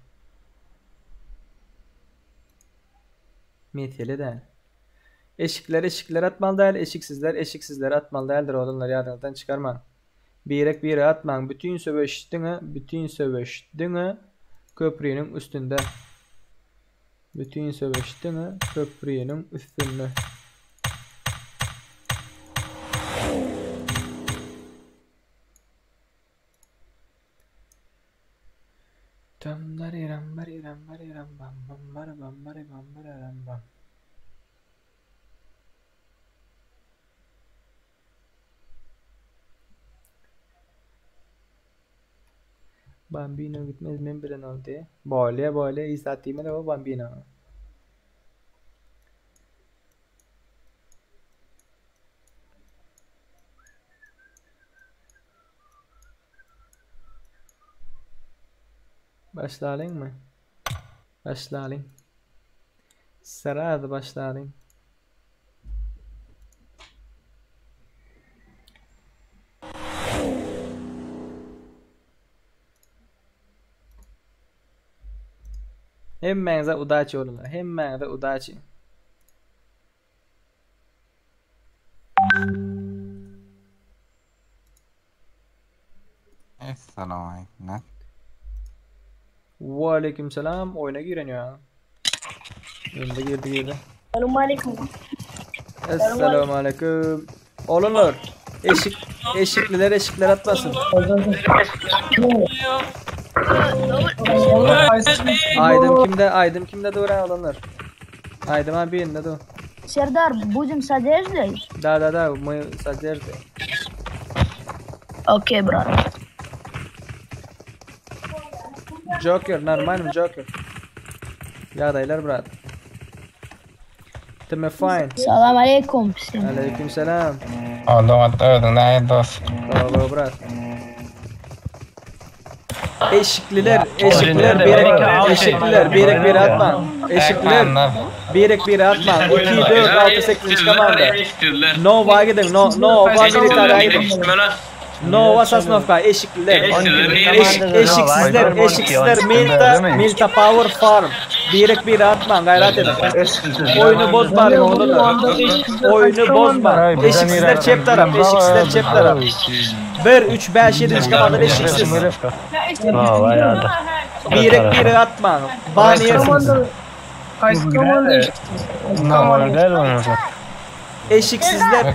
Mesele däl. Eşikler eşikler atmaly däl, eşiksizler eşiksizleri atmaly däldir oglanlar ýadyňyzdan çykarmaň. Birek bire atmaň. Bütin söweş diňe bütin söweş diňe köpriniň üstünde. Bütin söweş diňe köpriniň üstünde. Tam dariram bariram bariram bam bam bara bam bari bam bararam bam. Bambino gitmez men bilen oldy. Bolýa bolýa hiç zat diýmedi o Bambino. Başlalyňmy? Başlalyň. Sraz başlalyň. Hemmäňize udaçi oglanlar. Hemmäňize udaçi. Essalamu Waleýkim salam oýna giren ýa. Indi girdi girdi. Salam aleyküm. Essalamu aleyküm. Oglanlar eşik eşikliler eşikler atmasyn. Aýdym kimde aýdym kimde dur oglanlar. Aýdym ha birinde dur. Serdar, budem s odeždой? Da da da мы с одеждой. Okey, brat. Joker normalny Joker. Ýagdaýlar brat. Tme fine. Salam aleyküm. Aleyküm selam. Aldo özüň nähili dost? Sag bol brat. Eşikliler, eşikliler birek, eşikliler birek bire atmaň. Eşikliler birek bire atmaň. 2 4 6 8 komanda. Nova gidiň, no Nova militara gidiň. Nova Sosnovka eşikliler. Eşiksizler, eşiksizler Milta, Milta Power Farm. Birek bire atmaň, gaýrat ediň. Oýny bozmalyň oglanlar. Oýny bozmaň. Eşiksizler çep tarap, eşiksizler çep tarap. 1 3 5 7 komanda eşiksiz. Birek bire atmaň. Ban ýersiňiz. Haýsy komanda eşiksiz? Eşiksizler.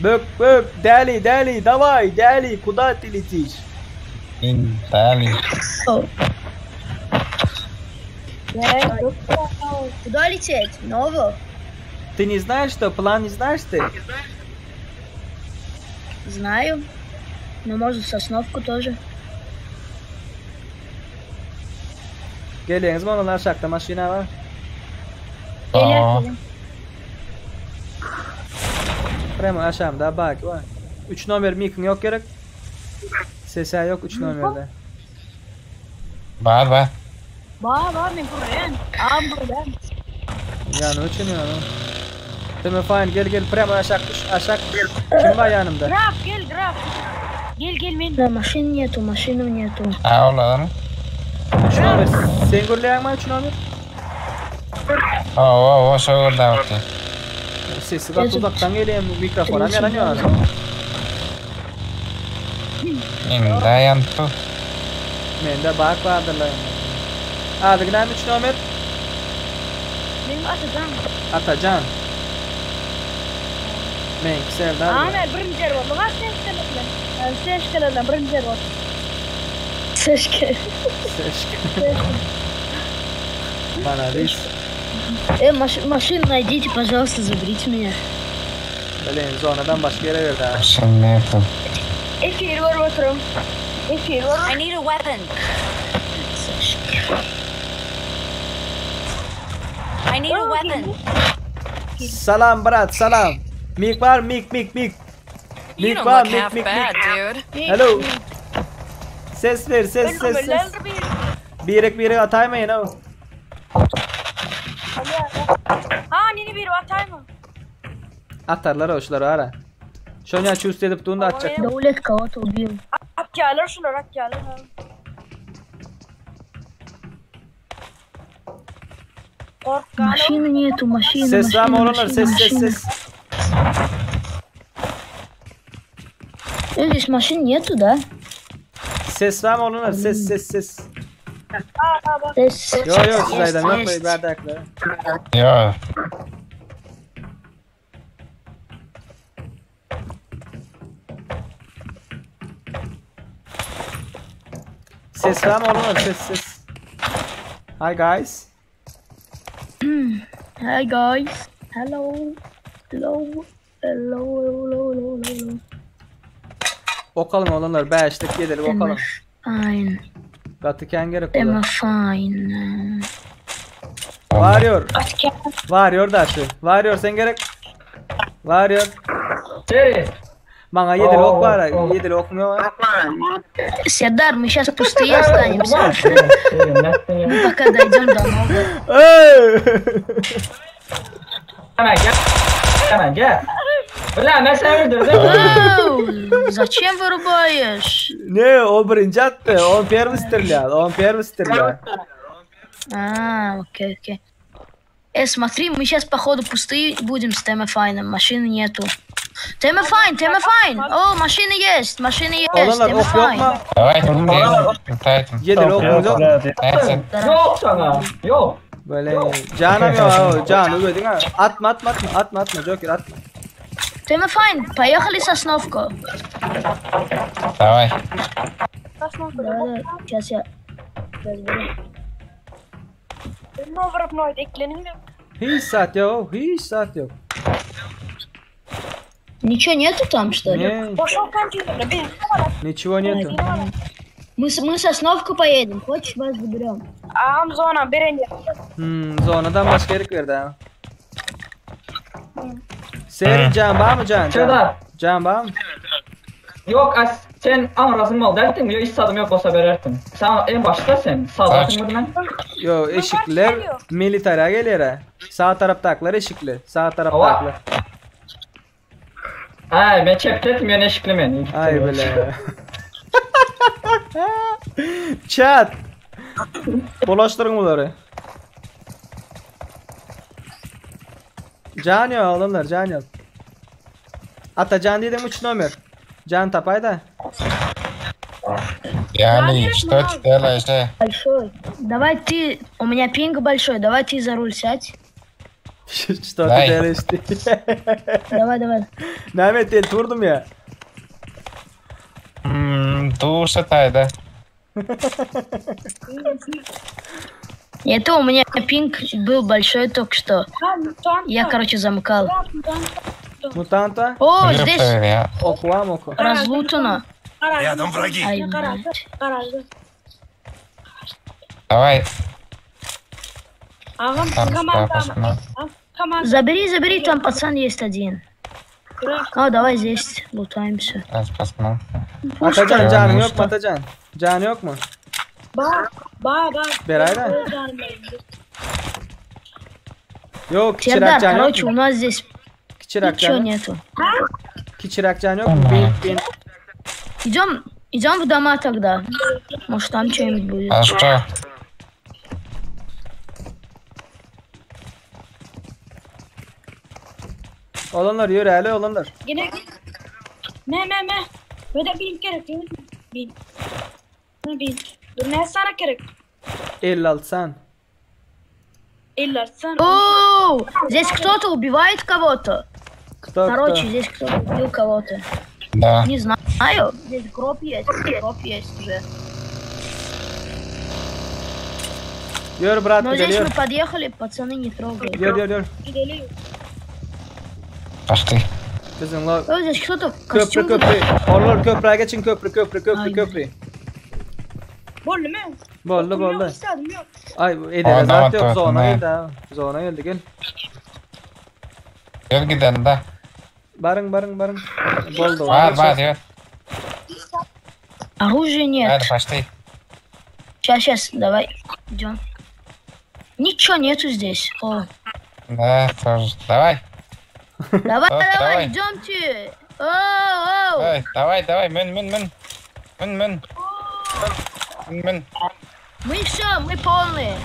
Bök bök däli däli daway däli kuda ty letiş. Däli. Куда лететь? Ново? Ты не знаешь что? План не знаешь ты? Знаю. Но может Сосновку тоже. Gelýäňizmi ondan aşakda maşyna bar. Gelýär. Prema aşamda bak bar. 3 nomer mikiň ýok gerek. Sesä ýok 3 nomerde. Bar bar. Bar bar men gürleýän. Agam gürleýän. Ýanymy üçin ýanymy. Teme fine gel gel prema aşak düş aşak. Kim bar ýanymda? Graf gel graf. Gel gel men. Da maşyn netu maşyny netu. Ha olar. 3 nomer sen gürleýäňmi 3 nomer? Hawa hawa şo gürläp otyr. Sesi gaty uzakdan gelýär mikrofonam ýaranýar. Mende ýanyp dur. Mende bak bardyrlar. Adyň näme 3 nomer? Meň Atajan. Atajan. Meňki Serdar. Ana birinji ýer boldy. Gaç seçkelerden. Seçkelerden birinji ýer boldy. Seçke. Seçke. Malades. Э, маш машину найдите, пожалуйста, заберите меня. Blin, zonadan başga ýere berdi ha. Maşyn nätdim? Efir görüp oturyn. Efir görüp. I need a weapon. I need a weapon. Salam brat, salam. Mik bar, mik, mik, mik. You Mik don't bar, look mik, half mik, bad, mik. dude. Hello. Ses ver, ses, ses, ses. Birek birek ataymayın ha. Ha nini bir atayma. Atarlar o şuları ara. Şonya çust edip duğunda atacak. Davlet кого-то убил. Atýarlar şular atýarlar. ha. Korkkan. Машины нету, машины, Ses var mı машины, oğlanlar? машины, Ses ses машины. ses. Э, Здесь машин нету, да? Ses var mı oğlanlar? Ses ses ses. Ses. Yo yo siz Есть, aydam yok есть. bardaklar. Yo. Ses var mı oğlanlar? Ses ses. Hi guys. Hi guys. Hello. Hello. Hello. Hello. Hello. Hello. Okalım oğlanlar. Beşlik gidelim okalım. Fine. Katı ken gerek Am olur. I fine? Varıyor. Varıyor da şu. Varıyor sen gerek. Varıyor. Seri. Bana yedil ok var. Oo, oo. Yedil ok mu var? Сердар, мы сейчас пустые останемся. Мы пока дойдем до нового. Ey! Hemen gel. Hemen gel. Ulan ben seni öldürdüm. Оу, Зачем вырубаешь? Ne o birinci attı. On первый стрелял. On первый стрелял. А, окей, окей. Э, смотри, мы сейчас походу пустые будем с Темофайном. Машины нету. Темофайн, Темофайн! О, машины есть, машины есть, Oğlanlar ok yok Темофайн. mu? Давай Titan. Yedil ok mu yok? Titan. Yok sana. Yok. Böyle canım yok. Canı gördün ha. Atma atma atma atma atma Joker atma. Темофайн, поехали Сосновку. Давай. Да, да, сейчас я разберу. Novrapnoid eklenin mi? Hiç saat yok. Hiç saat yok. Ничего нету там, что ли? Ne? Boş okan diyorlar. Bir Ничего нету. Мы, с- мы Сосновку поедем. Хочешь, вас заберем? Am zona birinci. Hmm, zonadan başka yerik verdi ha. Senin can var mı can? Can, Serdar. can var mı? Yok as sen amrasın mal dertin. Yok hiç sadım yok olsa vererdim. Sen en başta sen. Sağ mı ben? Yo eşikler militara geliyor ha. Sağ taraftakiler eşikli. Sağ taraftakiler. Ha ben çeptetim yani eşiklemeyin. Ay bile. Chat. Bulaştırın bunları. Can yok oğlanlar can yok. Ata can dedim 3 nomer. Can tapay da. Yani, что ты делаешь, э? Большой. Давай ты, у меня пинг большой, давай ты за руль сядь. Что ты Давай. делаешь? Давай, давай. Mehmet değil durdum ya. Hmm, Душа тайда. Это у меня пинг был большой только что. Я, короче, замыкал. Mutanta. О, здесь Oku var mı oku? разлутано. Рядом враги. Ай, блядь. Давай. Ağam Там komanda. пошла. Komanda. Забери, забери, там пацан есть один. А, давай здесь лутаемся. Раз посмотрим. Atacan canın yok mu Atacan? Canı yok mu? Ba ba ba. Berayla. Yok Сердар, kiçirak can yok короче, у mu? нас здесь Kiçirak ничего can yok. нету. Kiçirak can yok mu? Bin bin. Идем, идем в дома тогда. Может, там что-нибудь будет. А что? Olanlar yürü hele olanlar. Yine Ne ne ne. Böyle bin gerek değil mi? Bin. Bin. Dur ne sana gerek? 56 san. Eller sen. О, здесь кто-то убивает кого-то. Кто Короче, кто? здесь кто-то убил кого-то. Да. Не знаю. Здесь гроб есть, гроб есть уже. Yürü brat Но gidelim здесь yürü. мы подъехали, пацаны не трогают. Yürü yürü yürü. Gidelim. Пошли. Bizim la О, здесь кто-то köprü костюм köprü. Oralar köprüye geçin köprü köprü köprü köprü. Bollu mu? Bollu bollu. Yok istedim yok. Ay edere Aa, zat yok tamam, zona tamam. geldi ha. Zona geldi gel. Gel gidelim da. Baryň baryň baryň. Boldy. Bar bar ýör. Оружия нет. Hadi başlaý. Сейчас, сейчас, давай, идем. Ничего нету здесь. О. Да, тоже. Давай. Давай, Давай, давай, давай. идемте. Оу, оу. Ey, давай, давай, mün mün mün. Mün mün. Mün mün. Мы все, мы полные.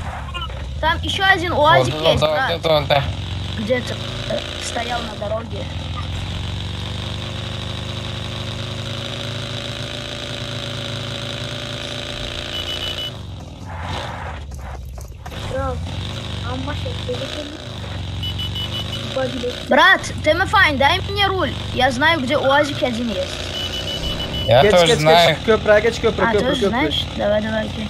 Там еще один уазик Doldy, есть, doldy, брат. doldy, doldy. Где-то э, стоял на дороге. Брат, Тэмэфайн, дай мне руль. Я знаю, где уазик один есть. Я Geç тоже geç знаю. geç. Köprä geç köprü А, köprü тоже köprü. знаешь? Давай, давай, окей.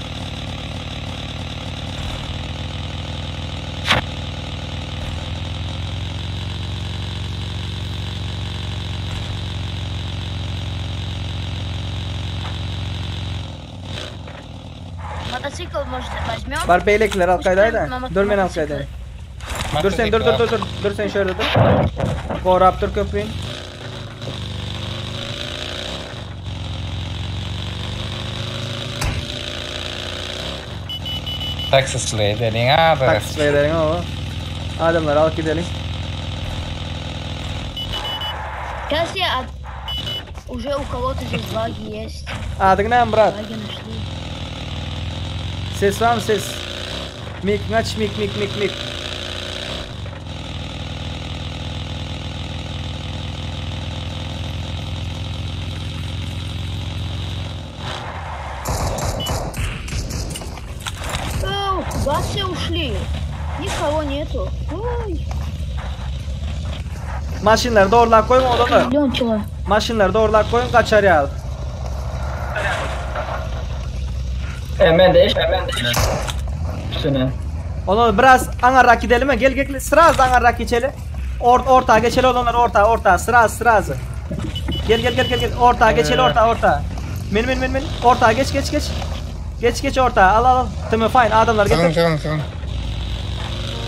Мотоцикл, может, возьмем? Bar beýlekiler al gaýdaýda. Mama- Dur men al gaýdaýyn. Dur sen dur dur dur dur. Dur sen şöyle dur. Gorap dur köprüyün. Taksisçiler edelim abi. Taksicilerin o. Adamlar al gidelim. Сейчас я от- Уже у кого-то здесь баги есть. Adyň näme brat? Баги нашли. Ses var mı ses? Mik aç mik mik mik mik. Эу, куда все ушли? Никого нету. Ой, Maşynlary doğrulap goýuň olanlar. миллион человек. Maşynlary doğrulap goýuň gaçar ýaly. Hemen değiş, hemen değiş. Üstüne. Onu biraz aňarrak gidelim mi? Gel gel gel. Sıra aňarrak geçeli. Or orta geçeli olanlar orta orta sıra sırası. Gel gel gel gel gel orta geçeli orta orta. Min min min min orta geç geç geç. Geç geç orta al al al. Tamam fine adamlar Tamam getir. tamam tamam.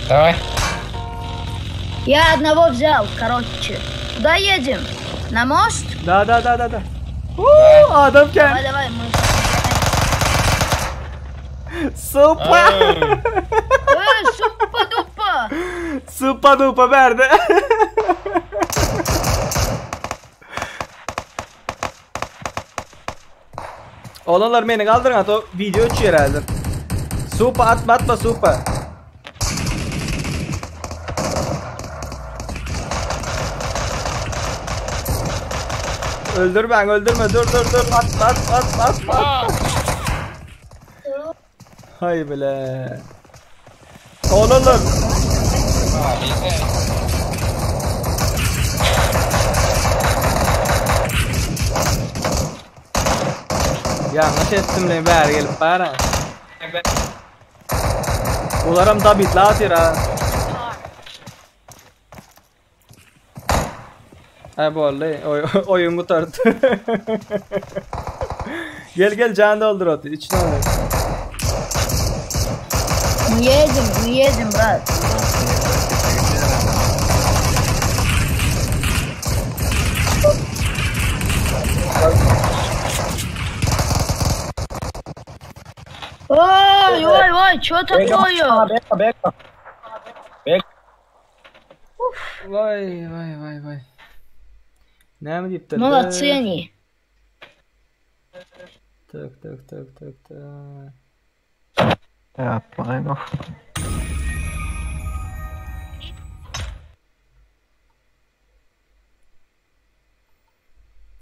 Давай. Я одного взял, короче. Куда едем? На мост? Da da da da da. Uuu, adam Давай, gel. давай, мы... Supa. Э, супа-дупа! Supa dupa berdi. Olanlar beni kaldırın at o video uçuyor herhalde. Supa atma atma supa. Öldürme öldürme dur dur dur atma atma atma atma. atma. Hay bile. Olanlar. Yanlış ettim ne ber gelip bana. Ularım da bitla atıyor ha. Ay bu oldu. Oy, oyun kurtardı. gel gel can doldur otu. İçine alır. Мы едем, мы едем, брат. Ой, ой, ой, что такое? Beka, beka. Vay vay vay vay. Ne mi deyip Молодцы они. Tık tık tık tık tık. Ja, noch.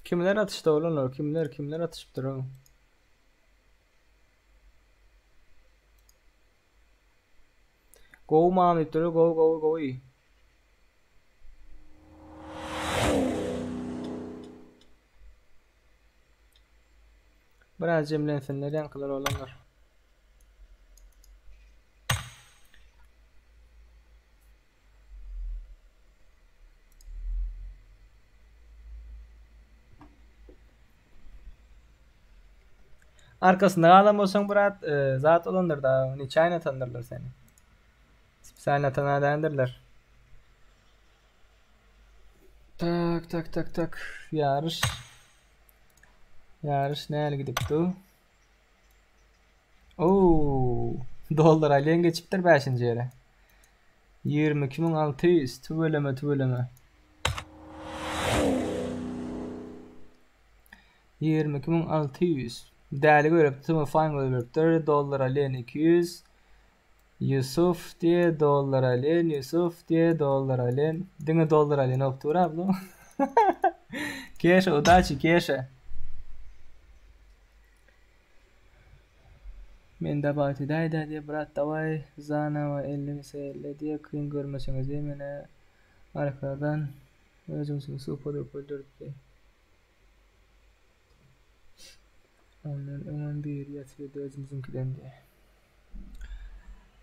Kimler atıştı oğlum o? Kimler kimler atışıptır oğlum? Go mam deyip duruyor. Go go go iyi. Biraz cemlensinler yankılar olanlar. Arkasında adam olsan Murat e, zat olandır da niçayla tanırlar seni. Sen tanırlar. Tak tak tak tak ýaryş Ýaryş näli gidipdi? Oo, dollar alýan geçipdir 5-nji ýere. 22600 tüweleme tüweleme. 22600 Däli görüp tüme fine görüpdir. Dollar alýan 200. Ýusuf diýe dollar alýan Ýusuf diýe dollar alýan. Diňe dollar alýan okdur abla. Keşa udaçi Keşa. Men dabawit edäýdä diýe brat daway zanowa 50 mise 50 diýe kyn görmeseňiz diýe menä arkadan özüňiziň super duper öldürdi. Ondan öňem biri ýatyrdy özümiziňkiden diýe.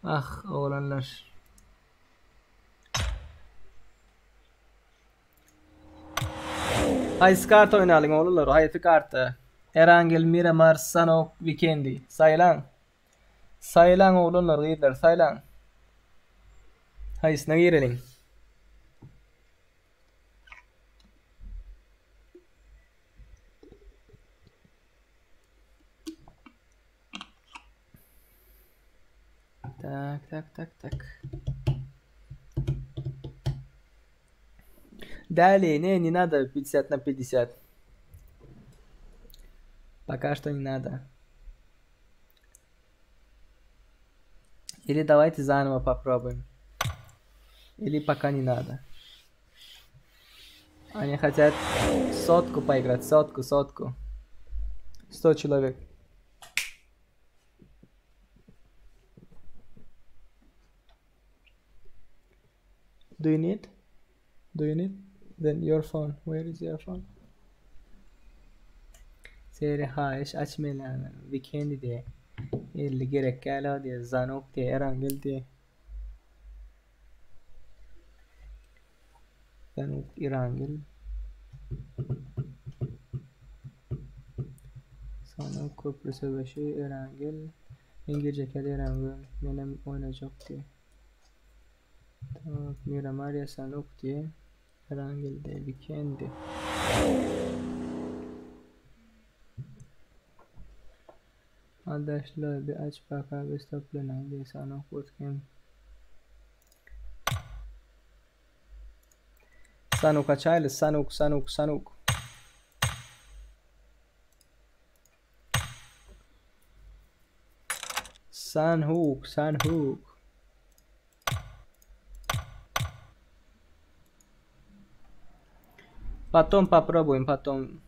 Ah oglanlar. Haýsy karta oýnalyň oglanlar? Haýsy karta? Erangel, Miramar, Sanok, Vikendi. Saýlaň. Saýlaň oglanlar, gyzlar, saýlaň. Haýsyna gireliň? Tak, tak, tak, tak. Далее, не, не надо 50 на 50. Пока что не надо. Или давайте заново попробуем. Или пока не надо. Они хотят сотку поиграть, сотку, сотку. 100 человек. Do you need? Do you need? Then your phone. Where is your phone? Seri haýyş aç meläni. Wikendi diýe. 50 gerek gäl diýe. Zanok diýe. Erangel diýe. Zanok Irangel. Sanok köprü söweşi Erangel. Men girjek ýa Erangel. Menem oýnajak diýe. Tak, Miramar Sanok diýe. Erangel diýe. Wikendi. Adaşlar bir aç bak abi toplanan diye Sanok bootcamp. Sanok açaýly Sanok Sanok Sanok. Sanhuk Sanhuk. Потом попробуем, потом.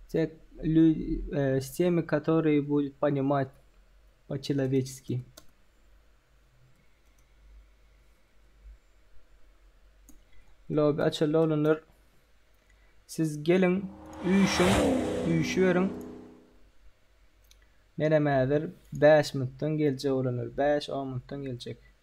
Те люди, э, с теми, которые будут понимать по-человечески. Lobby açyldy oglanlar. Siz geliň, üýşüň, üýşüberiň. Menem häzir 5 minutdan geljek oglanlar. 5-10 minutdan geljek.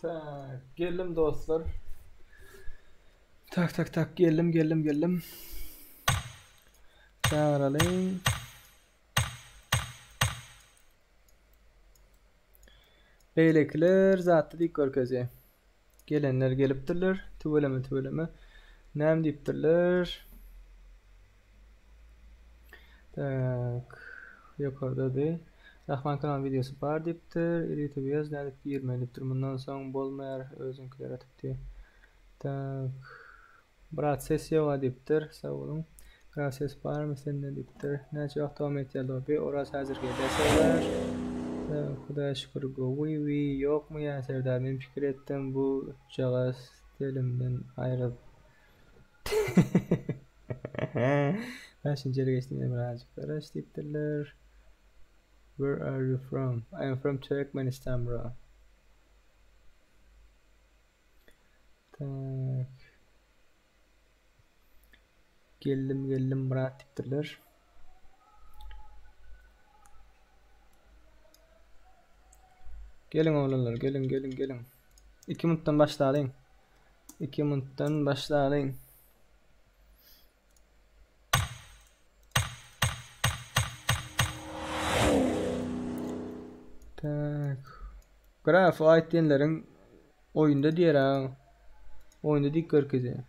Tak, geldim dostlar. Tak tak tak geldim geldim geldim. Çağıralyň. Beýlekiler zatda diýip görkezýär. Gelenler gelipdirler. Tüweleme tüweleme. Näme diýipdirler? Tak. Ýokardady. Rahman kanal wideosy bar diýipdir. Youtube ýaz nädip girmeli diýipdir. Mundan soň bolmaýar özüňkiler atyp diýip. Tak. Brat ses ýoga diýipdir. Sag boluň. Brat ses barmy sende diýipdir. Näçe wagt dowam etýär lobby? Oraz häzir gelýär Serdar. Hudaýa şükür gowy. Wi ýokmy ýa Serdar men pikir etdim bu jagaz telimden aýryl. Bäşinji ýere geçdim ýene birazjyk garaş diýipdirler. Where are you from? I am from Turkmenistan bro. Tak. Geldim geldim Myrat diýipdirler. Geliň oglanlar, geliň, geliň, geliň. 2 minutdan başlalyň. 2 minutdan başlalyň. Tak. Graf o aýtýanlaryň oýunda diýer ha. Oýunda diýip görkezýär.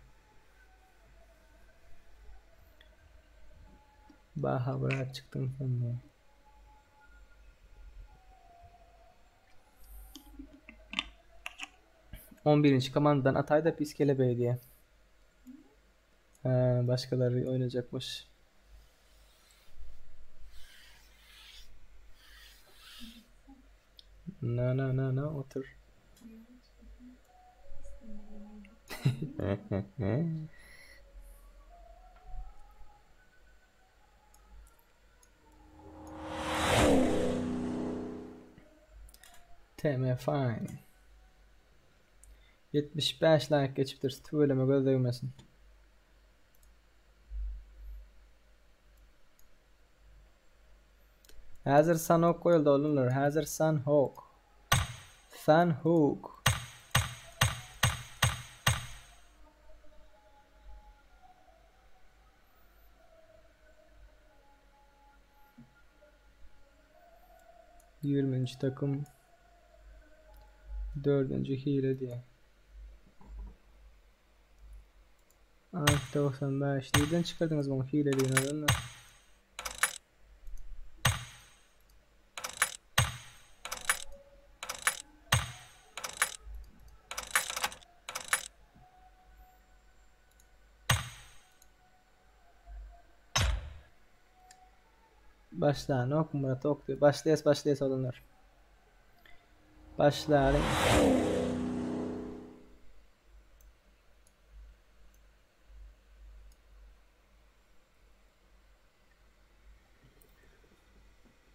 Baha brat çykdyň sen diýär. On birinji komandadan ataý da pis kelebeý diýär. Hä, başgalary oýnajakmyş. Na na na na otur. TM fine. 75 laýk geçipdiris tüweleme göz degmesin. Häzir Sanok goýuldy oglanlar. Häzir Sanhok. Sanhok. Ýigriminji takym. Dördünji hile diýýär. Ant 95. Nirden çykardyňyz muň hileligini oglanlar? Başlanok Murat ok diýip. Başlaýas başlaýas oglanlar. Başlalyň.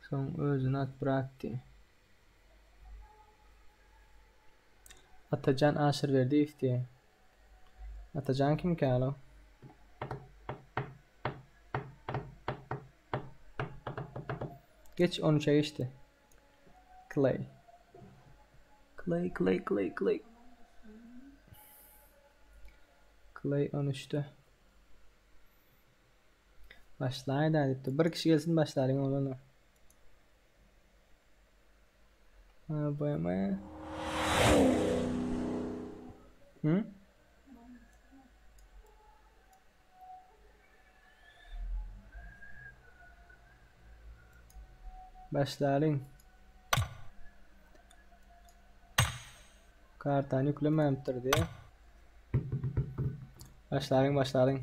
Soň özüni at brat diý. Atajan Aşyrberdiýew diý. Atajan kimkä alo? Geç 13'e geçdi. Clay. Clay, Clay, Clay, Clay. Clay 13'te. Başlaýda diýipdir. Bir kişi gelsin başlalyň oglanlar. Ha, bu eme. Hı? Başlalyň. Kartany ýüklemäpdir diýýär. Başlalyň, başlalyň.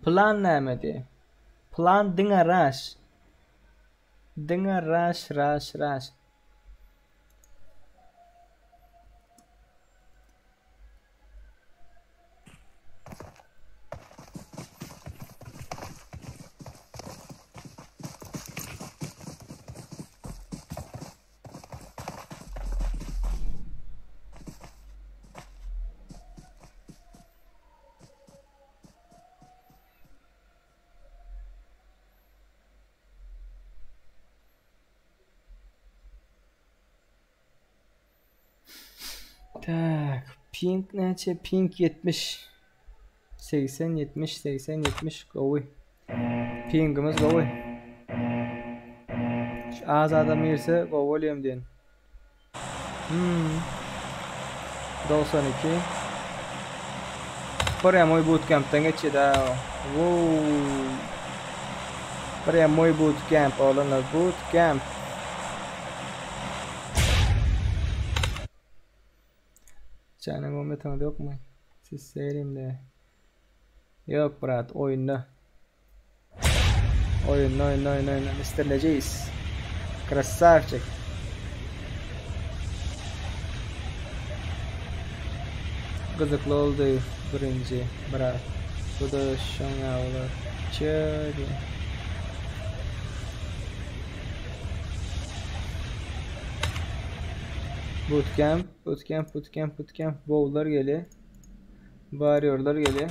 Plan nämedi? Plan diňe rush. Diňe rush, rush, rush. Tak, ping näçe? Ping 70. 80 70 80 70 gowy. Pingimiz gowy. Şu az adam girse gowy bolýam diýen. Hmm. 92. Prямой bootcamp'ten geçýär. Wow. Prямой bootcamp oglanlar bootcamp. Janyň ometyňyz ýokmy? Siz serimde. Ýok brat, oýunda. Oýunda, oýunda, oýunda, oýunda. Mr. Lejeis. Krasavçik. Gyzykly oldy birinji brat. Bu da şoň ýaly bolar. Çödi. Bootcamp, bootcamp, bootcamp, bootcamp. Bowlar gelýär. Warriorlar gelýär.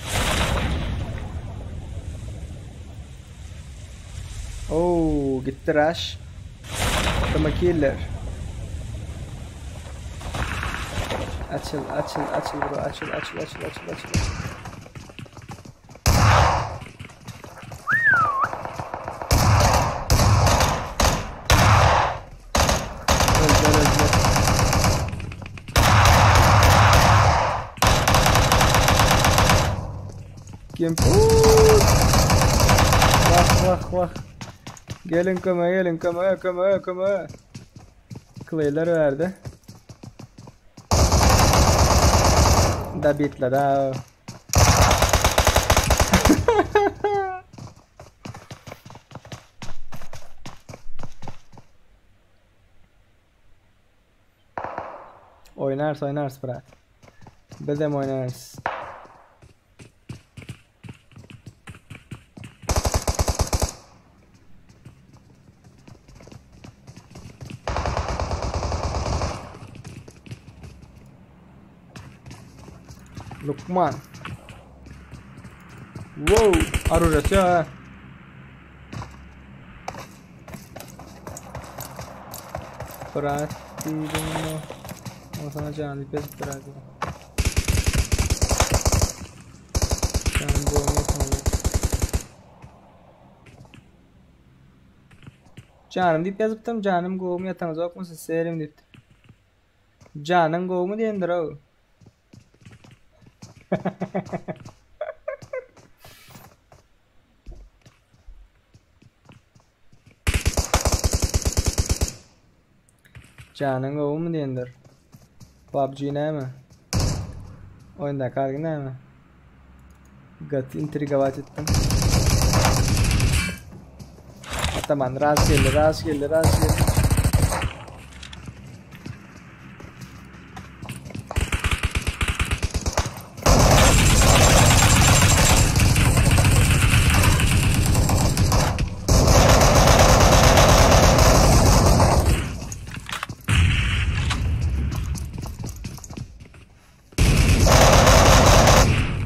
Oo, gitti rush. Tama killer. Açyl, açyl, açyl bro, açyl, açyl, açyl, açyl, açyl. Öldüler, öldüler. Kim? Wah, wah, wah. Gelin kömege, gelin kömege, kömege, kömege. Clay'ler verdi. Da bitler ha. Oynarys oynarys brat. Bizem oynarys. Lukman. Wow, orужие ha. Brat diýdim. O sana jany diýip ýazyp brat. Jan Janym diýip ýazypdym, janym gowumy ýataňyzokmy siz serim diýipdim. Janyň gowumy diýendir o. Janyň gowumy diýendir. PUBG näme? Oýundaky argy näme? Gaty intrigować etdim. Ataman raz geldi, raz geldi, raz geldi.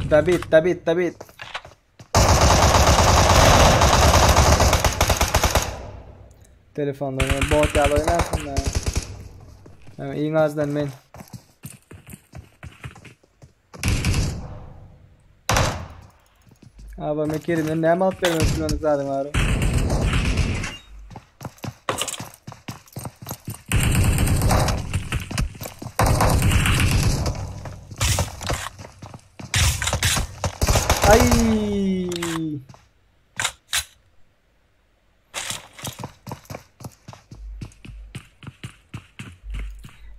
Dabit, dabit, dabit. Telefonda bot ýaly oýnarsyn da. Iň azdan men. Aba men kerimden näme alyp bermek bilmedik zadyň bar. Ay!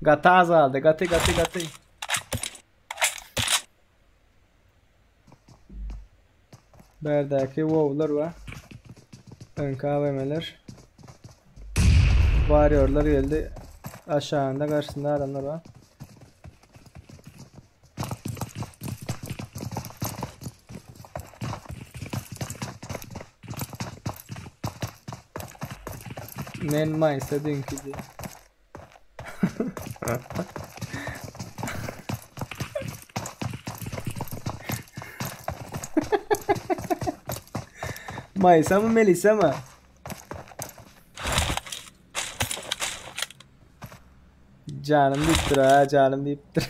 Gaty azaldy, gaty gaty gaty. Bärdäki wowlar we öňki AWM-ler. Warriorlar geldi. Aşağında karşısında adamlar var. Men Mayıs'a dünkü diye. Mayıs'a mı Melisa mı? Janym diýipdir ha, janym diýipdir.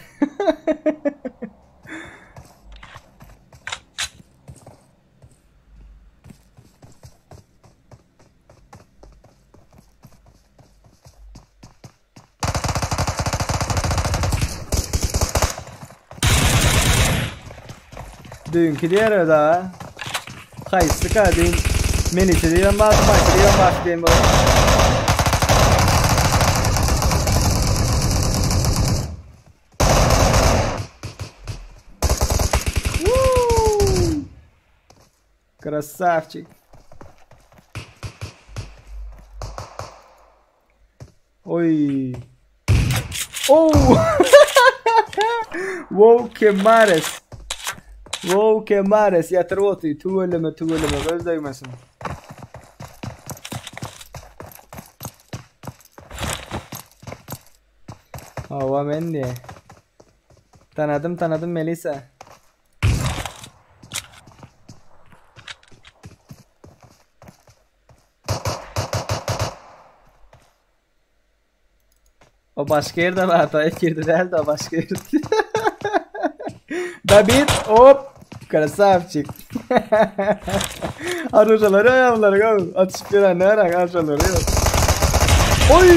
Düýnki diýer da. Haýsy ka düýn Melisa diýen bar, Spiker diýen bar diýen bar. Krasavçik. Oý. Oh! Wow kemares. Wow kemares ýatyryp otyr. Tüweleme tüweleme göz degmesin. Hawa men diye. Tanadym tanadym Melisa. O başga ýerde bar, ta ek ýerde däl de başga ýerde. David, hop, krasavçik. Arujalary aýamlary gör, atyşyp ýören närak arujalary ýok. Oý!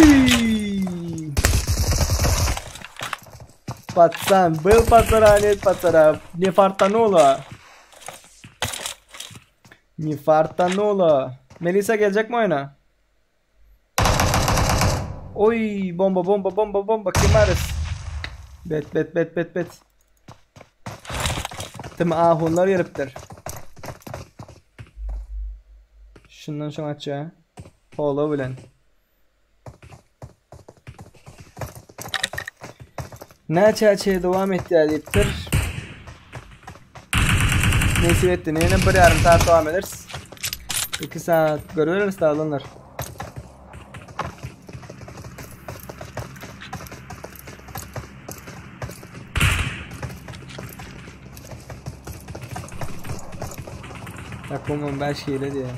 Пацан, был пацана, нет пацана, не фартануло. Не fartanulo. Melisa geljekmi oýna? Oý, bomba bomba bomba bomba Kimaris. Bet bet bet bet bet. Tim ahunlar gelipdir. Şundan şoň açýa. Polo bilen. Näçe dowam etýär diýipdir. Nesip etdi. Ýene bir ýarym saat dowam ederis. 2 saat görüveris dağlanlar. Takımın 5 hile diýe.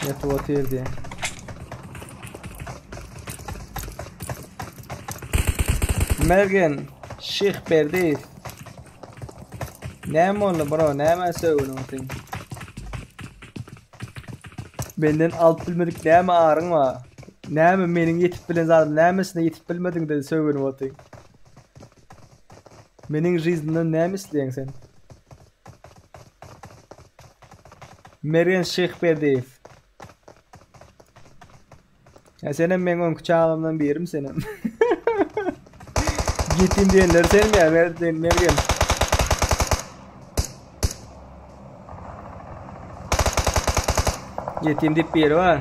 Ýatyp otyr diýe. Mergen Şyh Berdiýew. Näme boldy bro? Näme sögüniň sen? Menden alyp bilmedik näme aryň bar? Näme meniň ýetip bilen zadym nämesine ýetip bilmediň de sögünip otyň? Meniň žiznimden näme isleýäň sen? Mergen Şyhberdiýew. Ya senem meň öňki çagamdan birim senem. Ýetim diýenler sen ya Mergen Mergen. Ýetim diýip biri bar.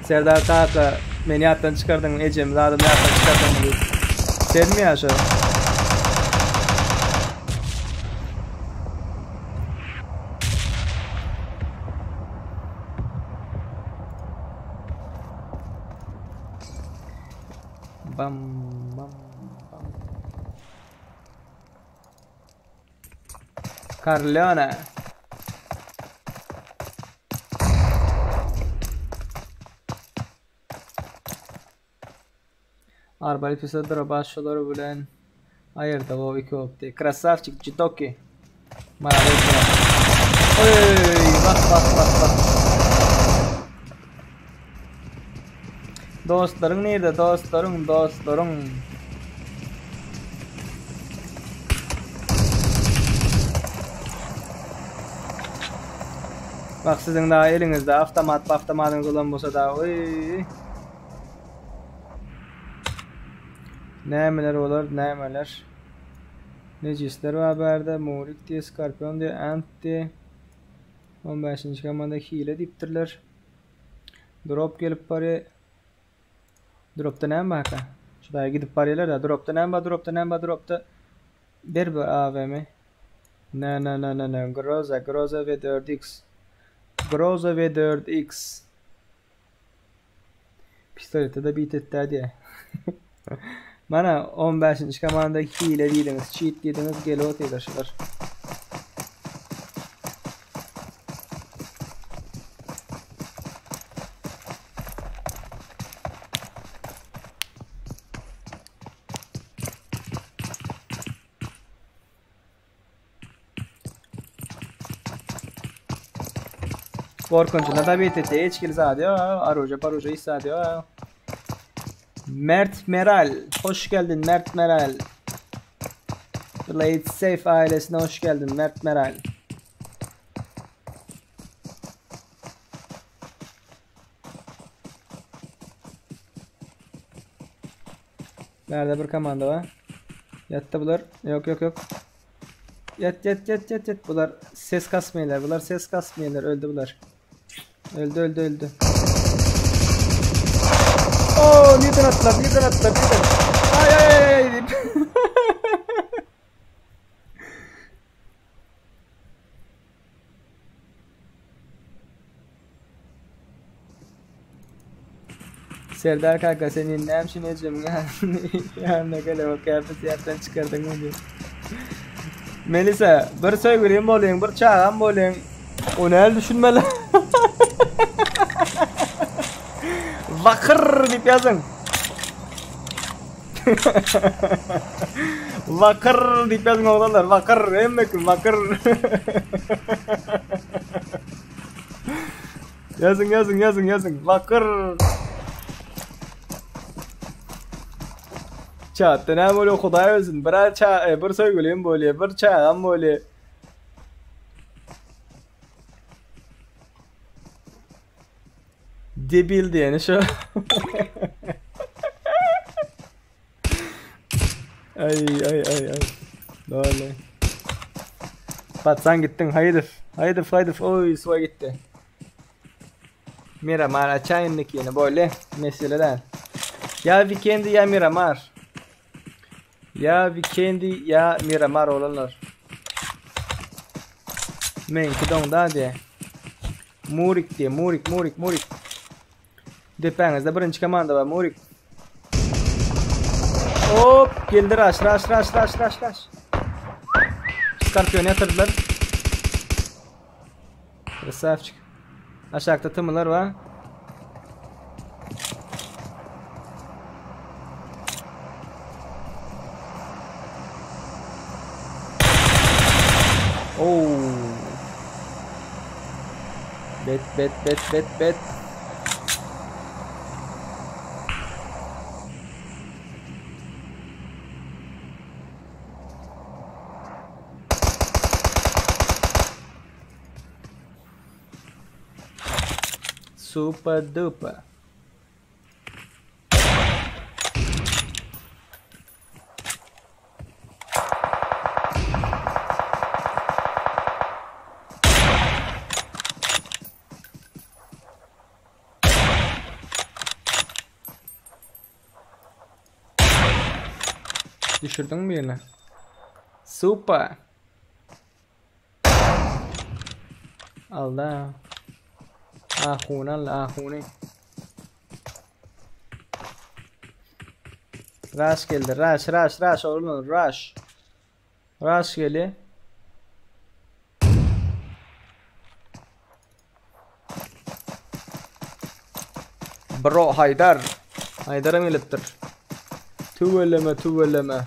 Serdar kaka meni ýatdan çykardyň ejemi zadymy ýatdan çykardyň diýip. Senmi ýa şo? Bam bam bam. Corleone. Arbalet pistoletler başşolar bilen aýyrdy o iki bolupdy. Krasavçik Jidoki. Malades. Oý, bak bak bak bak. Dostlaryň nirde? Dostlaryň, dostlaryň. Bak siziň daha eliňizde avtomat, avtomatyňyz bolan bolsa da, oý. Nämeler bolar, nämeler. Nejisler bar bärde, Murik diýe, Skorpion diýe, Ant diýe. 15-nji komanda hile diýipdirler. Drop gelip barýar. Dropda näme barka? Şu daýy gidip barýarlar da. Dropda näme bar? Dropda näme bar? Dropda ber bir AWM. Ne ne ne ne ne. Groza, Groza V4X. Groza V4X. Pistolete de bit etdi diýe. Mana 15-nji komanda hile diýdiňiz, cheat diýdiňiz, gelip otyrlar şular. Gorkunjyna da bit etdi. Hiç kili zady ýok. Aruja paruja hiç zady ýok. Mert Meral. Hoş geldin Mert Meral. Blade Safe ailesine hoş geldin Mert Meral. Nerede bir komanda var? Yattı bular. Yok yok yok. Yat yat yat yat yat. Bular ses kasmıyorlar. Bular ses kasmıyorlar. Öldü bular. Öldü öldü öldü. Oo nereden attılar? Nereden attılar? Nereden? Ay ay ay ay. Serdar kaka senin näme ejemiň ýanyna gele bak käpis ýatdan çykardyň mı diýip. Melisa bir söýgülim bolýaň bir çagam bolýaň. O näl düşünmeli? Wakyr diýip ýazyň. Wakyr diýip ýazyň oglanlar. Wakyr hemme kim wakyr. Ýazyň ýazyň ýazyň ýazyň. Wakyr. Çatda näme bolýar Hudaý bilsin. Bir ça e, bir söýgülim bolýar, bir çagam bolýar. Debil diýeni şu. Ay ay ay ay. Dole. Batsan gittin haydi. Haydi haydi. Oy suwa gitdi. Miramar açaýyn ýene böyle mesele däl. Ya Vikendi ya Miramar. Ya Vikendi ya Miramar olanlar. Meňki doňda diýe. Murik diýe, Murik, Murik, Murik. Depäňizde birinji komanda bar, Murik. Hop, geldi raş, raş, raş, raş, raş, raş. Skorpion ýatyrdylar. Krasavçik. Aşakda tymylar bar. Oo. Bet bet bet bet bet. Super duper. Düşürdün mü birini? Super. Allah. Ahun Allah ahuny. Rush geldi. Rush rush rush oğlum rush. Rush geldi. Bro Haydar. Haydar'am gelipdir. Tüweleme tüweleme.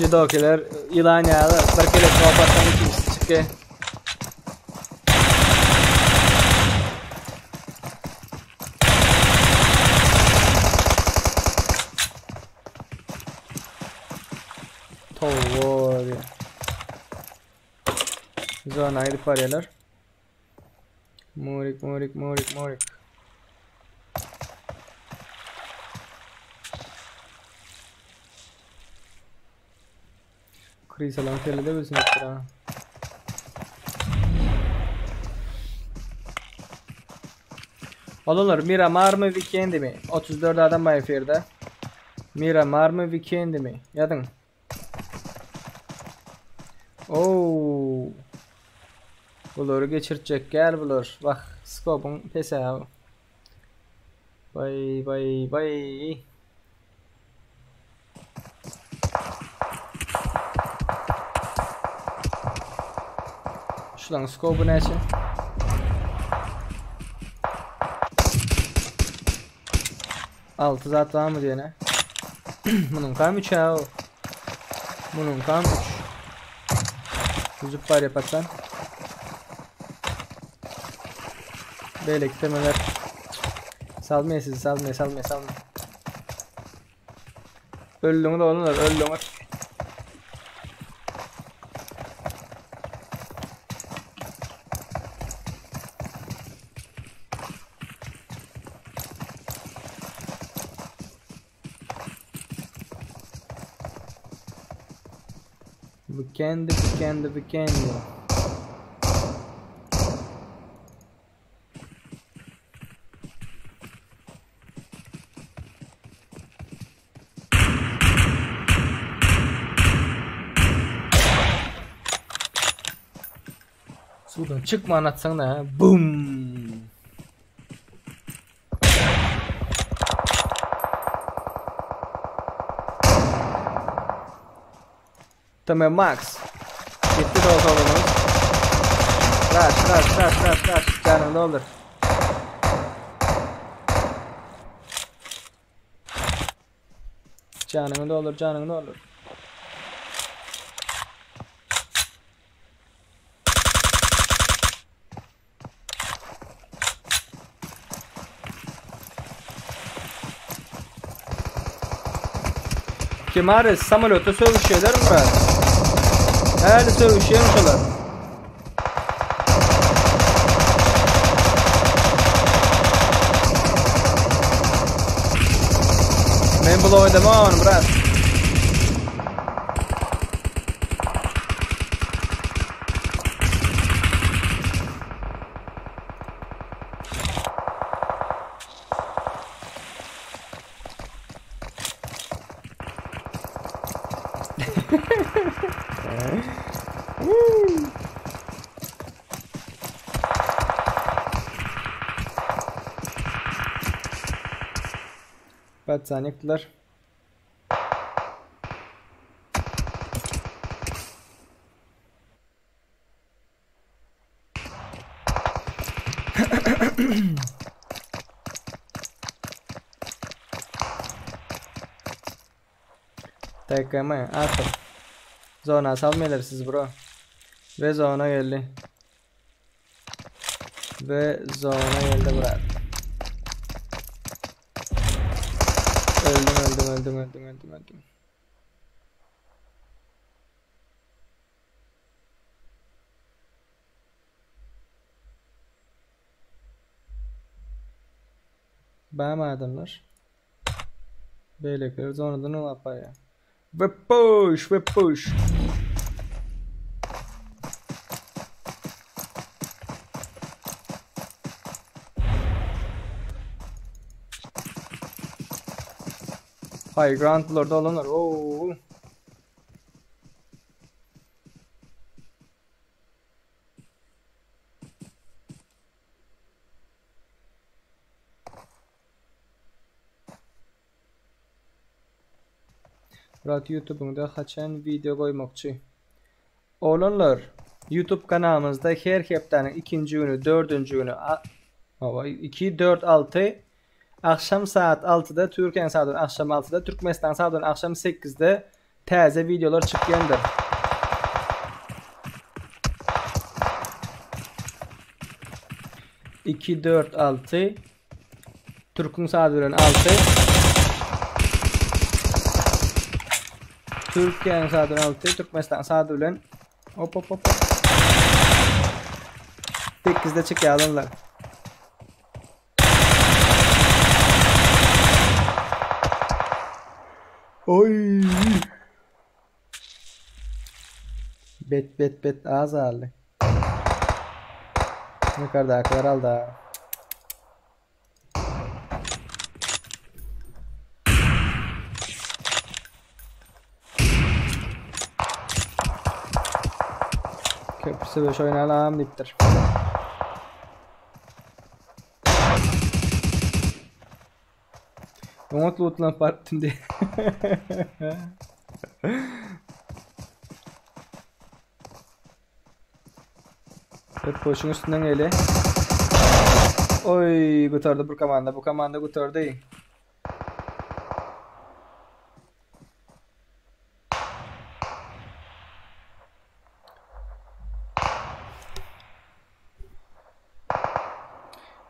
Judokiler ýylan ýaly bir kelek nopatdan ikinjisi çykýar. Towwa diýýär. Zona gidip barýarlar. Murik, murik, murik, murik. Krisalan kelle bilsin ha. Olanlar Miramar mı Vikendi mi? 34 adam var efirde. Miramar mı Vikendi mi? Ýazyň. Oo. Bulary geçirtjek gel bular. Bak skopun pes abi. Bay bay bay. Şulan skopu näçe? Altı zat var mı diyene? Bunun kam 3 o. Munuňkam 3. Yüzüp barýar paçan. Beýleki temeler salmaýar sizi, salmaýar, salmaýar, salmaýar. Öldüňiz oglanlar, öldüňiz. Weekendi, weekendi, weekendi. Suwdan çykman atsaň da, bum. Tm Max. Gitti dost oğlumuz. Rush, rush, rush, rush, rush. Canım doldur. Janyňy doldur, janyňy doldur. Kim ares samolýotda sögüşýärlermi brat? Häli sögüşýärmi şolar? Men bul oýdamam brat. Patsany ýykdylar. TKM atyp. Zona salmaýarlar siz bro. Ve zona geldi. Ve zona geldi bro. Öldüm öldüm öldüm öldüm öldüm öldüm. Bamy adamlar? Beýlekiler zonadan olap barýar. We push, we push. High ground bularda olanlar. Oo. Murat YouTube'uňda haçan wideo goýmakçy? Oglanlar, YouTube kanalymyzda her hepdäniň ikinji güni, dördünji güni, hawa, 2, 4, 6 akşam saat 6-da Türkiýäniň saady akşam 6-da, Türkmenistanyň saady akşam 8-de täze wideolar çykýandyr. 2 4 6 Türküň saady bilen 6 Türkiýäniň saady bilen 6 Türkmenistanyň saady bilen hop hop hop 8-de çykýarlar. Oy. Bet bet bet az aldy. Yukarıdakiler aldı ha. Köprüsü beş oynayalım diptir. Oňat lootlanyp barypdym diye. Koşun üstünden geli. Oy gutardy bu komanda. Bu komanda gutardy.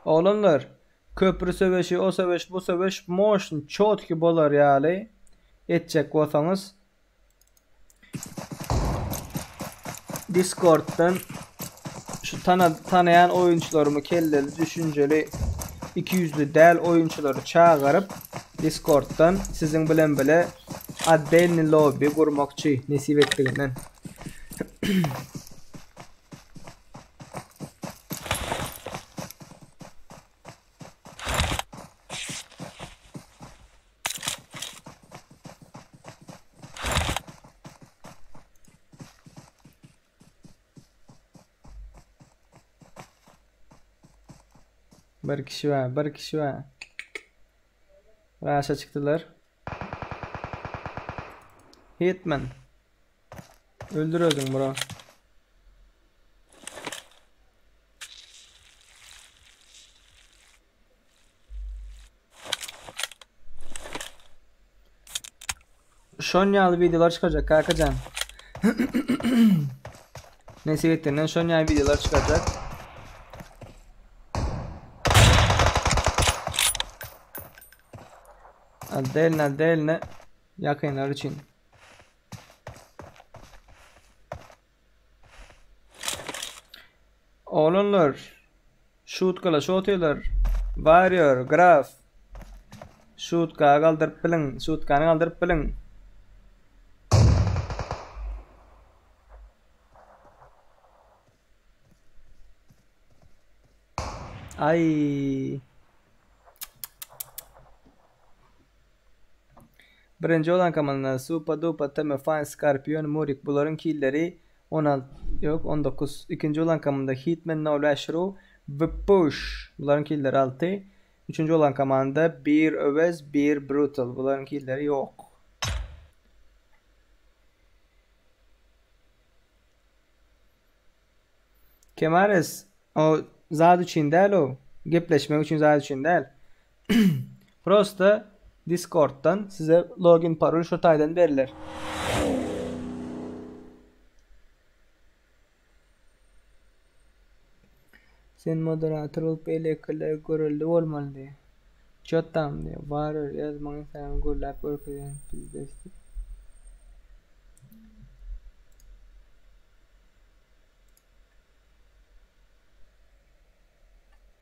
Oglanlar, köprü söweşi, o söweş, bu söweş moşny, çotki bolar ýaly etjek bolsaňyz Discorddan şu tana, tanaýan oýunçylarymy kelleli, düşünjeli, ikiýüzli däl oýunçylary çagyryp Discorddan siziň bilen bile otdelny lobby gurmakçy nesip etdiginden. Bir kişi var, bir kişi var. Raşa çykdylar. Hitman. Öldür özüň bro. Şon ýaly videolar çykacak kakajan. Nesip etdiğinden şon ýaly videolar çykacak. Delne delne yakınlar için. Oglanlar şutkala şotylar. Warrior, Graf. Şutka galdyryp biliň, şutkany galdyryp biliň. Ay. Birinji olan komanda Supa Dupa Teme Fine Scorpion Murik bularyň killeri 16 ýok 19. Ikinji olan komanda Hitman 05 Ru ve Push bularyň killeri 6. Üçünji olan komanda 1 Öwez 1 Brutal bularyň killeri ýok. Kemares o zat üçin däl o. Gepleşmek üçin zat üçin däl. Prosta Discord'dan size login parol şu taýdan beriler. Sen moderator bolup beýlekiler görelde bolmaly diýýär. Ço tam diýýär. Warrior ýaz maňa Instagram gürläp görkezýän pizdes diýýär.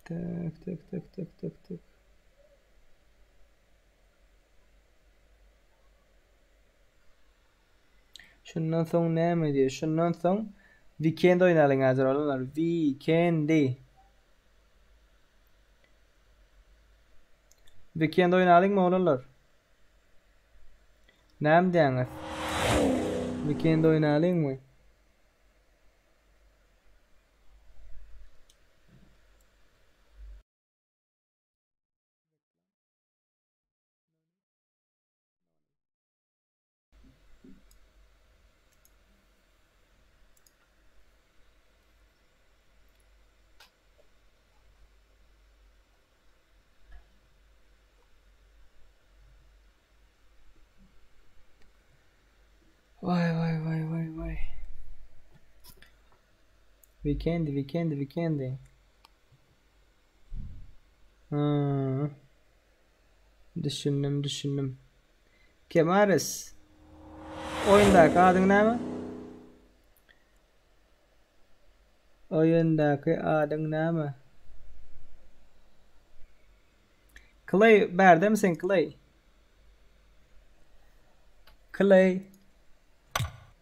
Tak tak tak tak tak tak. Şundan soň näme diýýär? Şundan soň Weekend oýnalyň häzir oglanlar. Weekendi. Weekend oýnalyňmy oglanlar? Näme diýýäňiz? Weekend oýnalyňmy? Waý waý waý waý waý. Weekendi weekendi weekendi. Hmm. Düşündim düşündim. Kemares. Oýundaky adyň näme? Oýundaky adyň näme? Clay bärde misin Clay? Clay.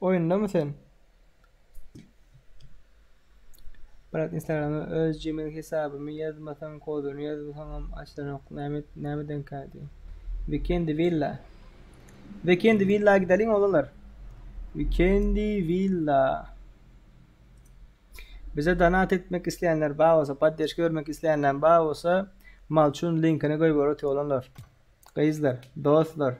Oýunda sen? Brat Instagramda öz Gmail hesabymy ýazmasaň koduny ýazmasaňam açylanok näme nämedenkä diýip. Weekendi Villa. Weekendi Villa gideliň oglanlar. Weekendi Villa. Bize donat etmek isleýänler bar bolsa, poddeşka bermek isleýänler bar bolsa, Malçun linkini goýber oty oglanlar. Gyzlar, dostlar.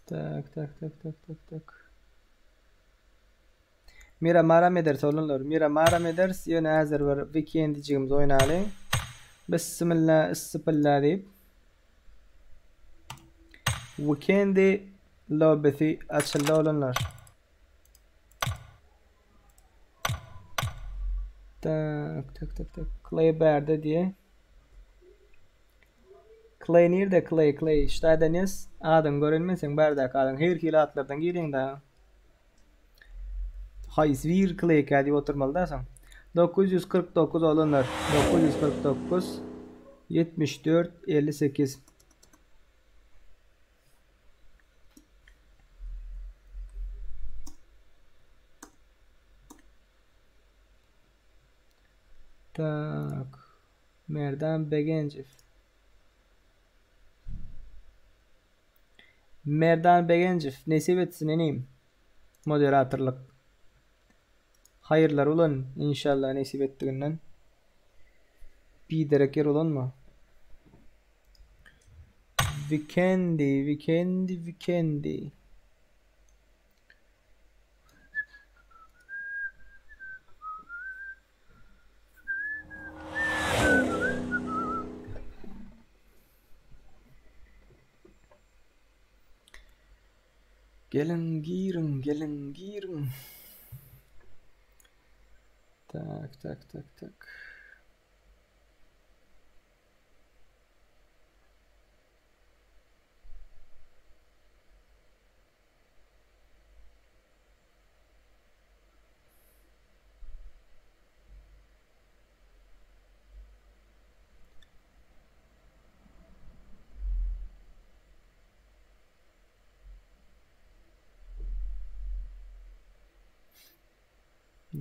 Tak tak tak tak tak tak. Mira maram ederis oglanlar. Mira maram ederis. Ýöne häzir bir weekendijigimizi oýnalyň. Bismillah, issipilla diýip. Weekendi lobbisi açyldy oglanlar. Tak tak tak tak. Clay bärde diye. Clay nirde Clay Clay? Ştaýda nes? Adyň görünmeseň bärdäki adyň her hili atlardan gireň da. Haýsy bir Claykä diýip oturmaly da soň. 949 oglanlar. 949 74 58 Tak. Merdan Begenjew. Merdan Begenjew nesip etsin inim. Moderatorlyk. Haýyrlar ulan inşallah nesip etdiginden. Biderek ýer ulanma. Vikendi, Vikendi, Vikendi. Geliň giriň, geliň giriň. Tak, tak, tak, tak.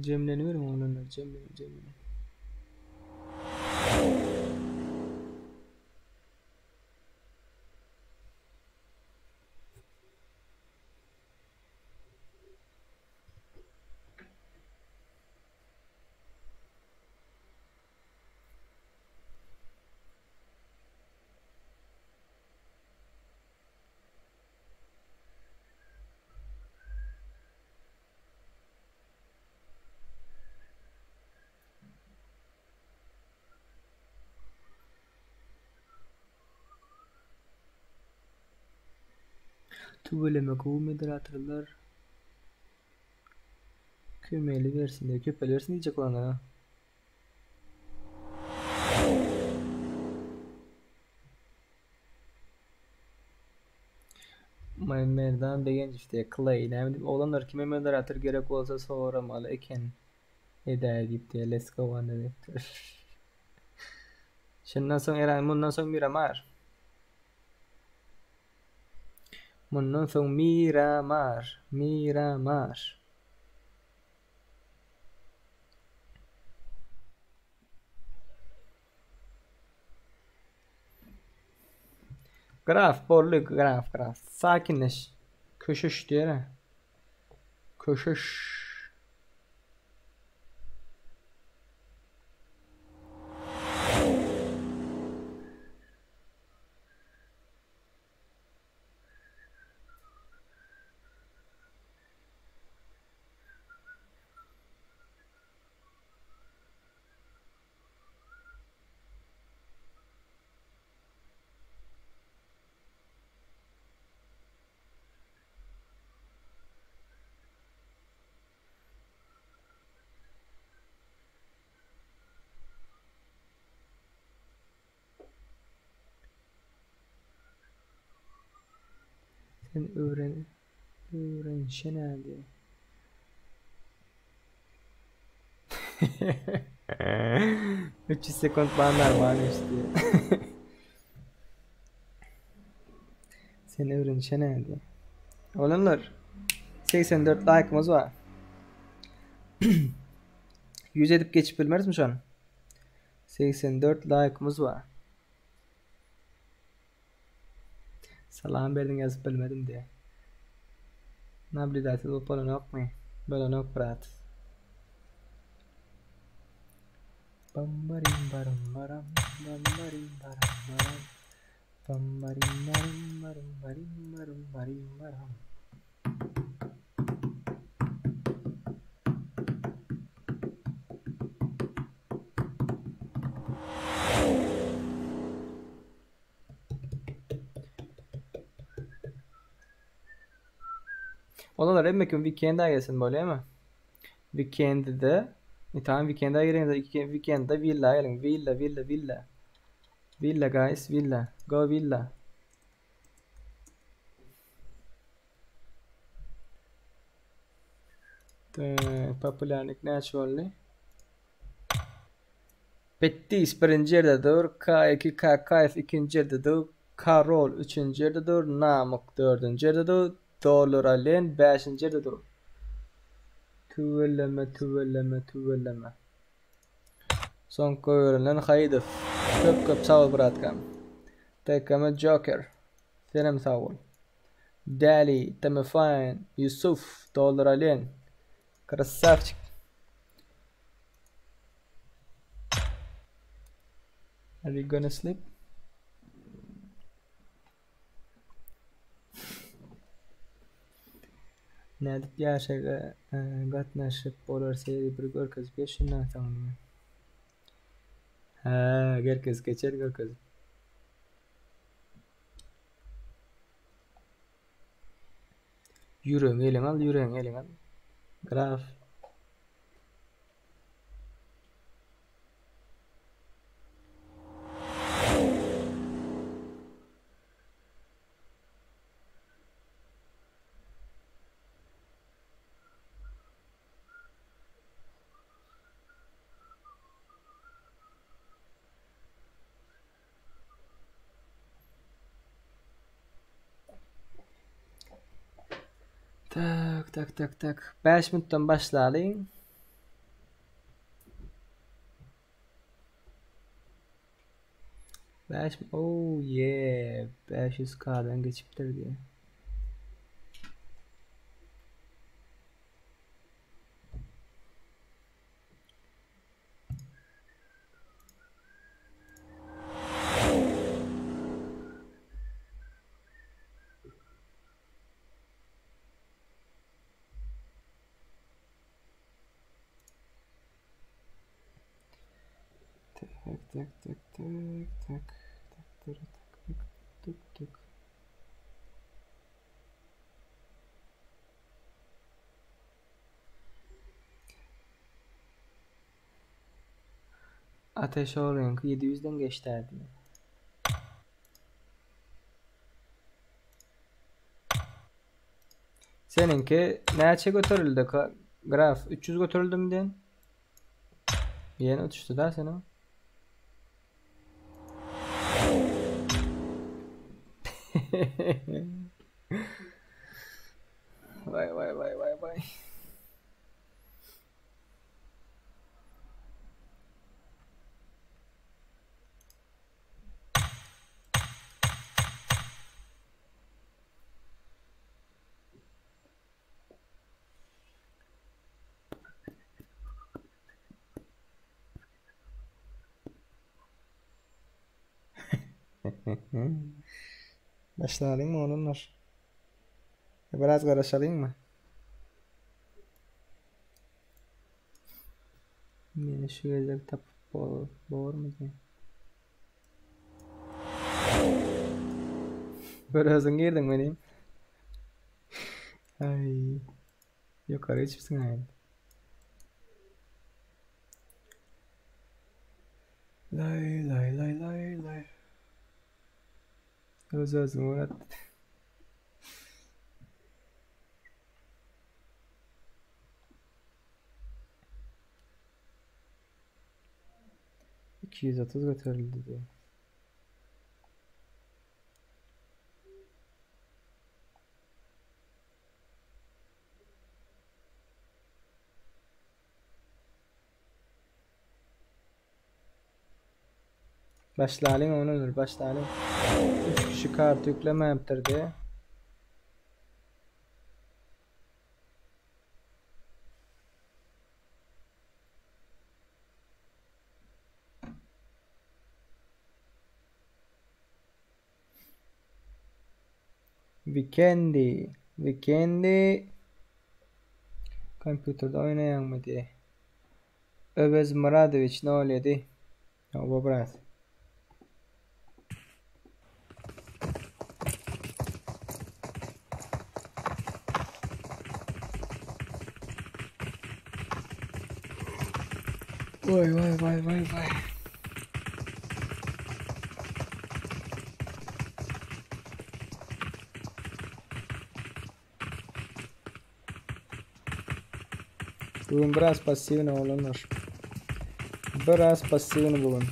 Jemleniberiň oglanlar, jemleniň, jemleniň. Tüweleme gowy moderatorlar kömeli bersin diýip köpeli bersin diýjek bolanlar ha. Merdan Begenjow diýýär Clay näme diýip oglanlar kime moderator gerek bolsa soramaly eken edäý diýip diýýär let's go anda diýipdir. Şundan soň Eran mundan soň Miramar. Mundan soň Miramar, Miramar. Graf boldy, graf, graf. Sakinleş. Köşeş diýere. Köşeş. Sen öwren öwrenşene diýýär. 300 sekund banlar barmyş diýýär. Sen öwrenşene diýýär. Oglanlar 84 laýkymyz bar. 100 edip geçip bilmerismi şony? 84 laýkymyz bar. Salam berdiň ýazyp bilmedim diýýär. Nablýudatel bolup bolanokmy? Bolanok brat. Bam barim baram baram bam barim baram baram bam barim barim barim barim barim barim baram. Olar hemme kim weekend-a gelsin bolýamy? Weekend-de, e, tamam weekend-a geliň, weekend-de villa geliň. Villa, villa, villa. Villa guys, villa. Go villa. Populärlik näçe boldy? Bettis birinji ýerde dur, K2 KKF ikinji ýerde dur, Karol üçünji ýerde dur, Namyk dördünji ýerde dur, Dollar Allen bäşinji ýerde dur. Tüweleme, tüweleme, tüweleme. Soňky goýberenden Haýydow. Köp köp sag bol bratkam. TKM Joker. Senem sag bol. Däli, TMFine, Ýusuf, Dollar Allen. Krasavçik. Are you gonna sleep? Nädip ýaşaga e, gatnaşyp bolar seri bir görkezip geç şundan soň. Ha, görkezip geçer görkezip. Ýüregiňi eliňe al, ýüregiňi eliňe al. Graf. Tak, tak, tak, tak. 5 minutdan başlalyň. Bäş, oh yeah, 500 K'dan geçipdir diýe. Tak, tak, tak, tak, tak, tak, tak, tak, tak, tak. Ateş Oğlu'nunki 700'den geçti diye. Seninki näçe göterildi graf? 300 göterildi mi diyen? Ýene uçuşdy da seniň. Vay vay vay vay vay. Başlalyň mı oglanlar? Biraz garaşalyň mı? Meni şu gezek tapyp bol, bormy diýen. Bir özüň girdiň menim. Ay. Ýokary geçipsiň aý. Lay lay lay lay lay. Öz özüňi urat. 230 göterildi diýýär. Başlalyň ony başlalyň. 3 kişi kart ýüklemäpdir diýe. Vikendi, Vikendi kompýuterde oýnaýaňmy diýe. Öwez Myradowiç 07. Hawa brat. Vay vay vay vay vay. Bugün biraz passiwny oglanlar. Biraz passiwny bugün.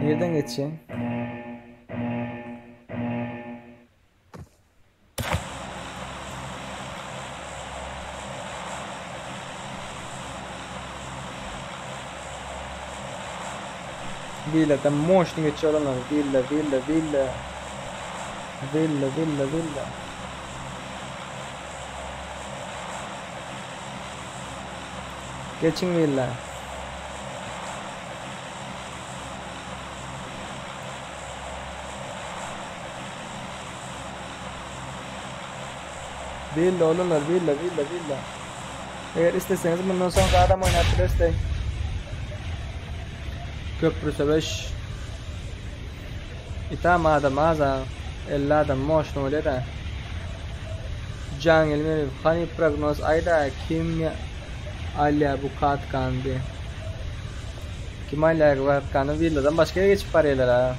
Nireden geçeyim? Villa, moşny geçýär olanlar. Villa, villa, villa. Villa, villa, villa. Geçiň villa. Villa olanlar, villa, villa, villa. Eger isleseňiz mundan soň adam oýnap bileris. Köprü söweş. Itam adam aza. 50 adam moşny bolýar da. Can elmeri hani prognoz ayda kim alýa bu katkandy. Kim alýa bu katkany villadan başga ýere geçip barýarlar ha.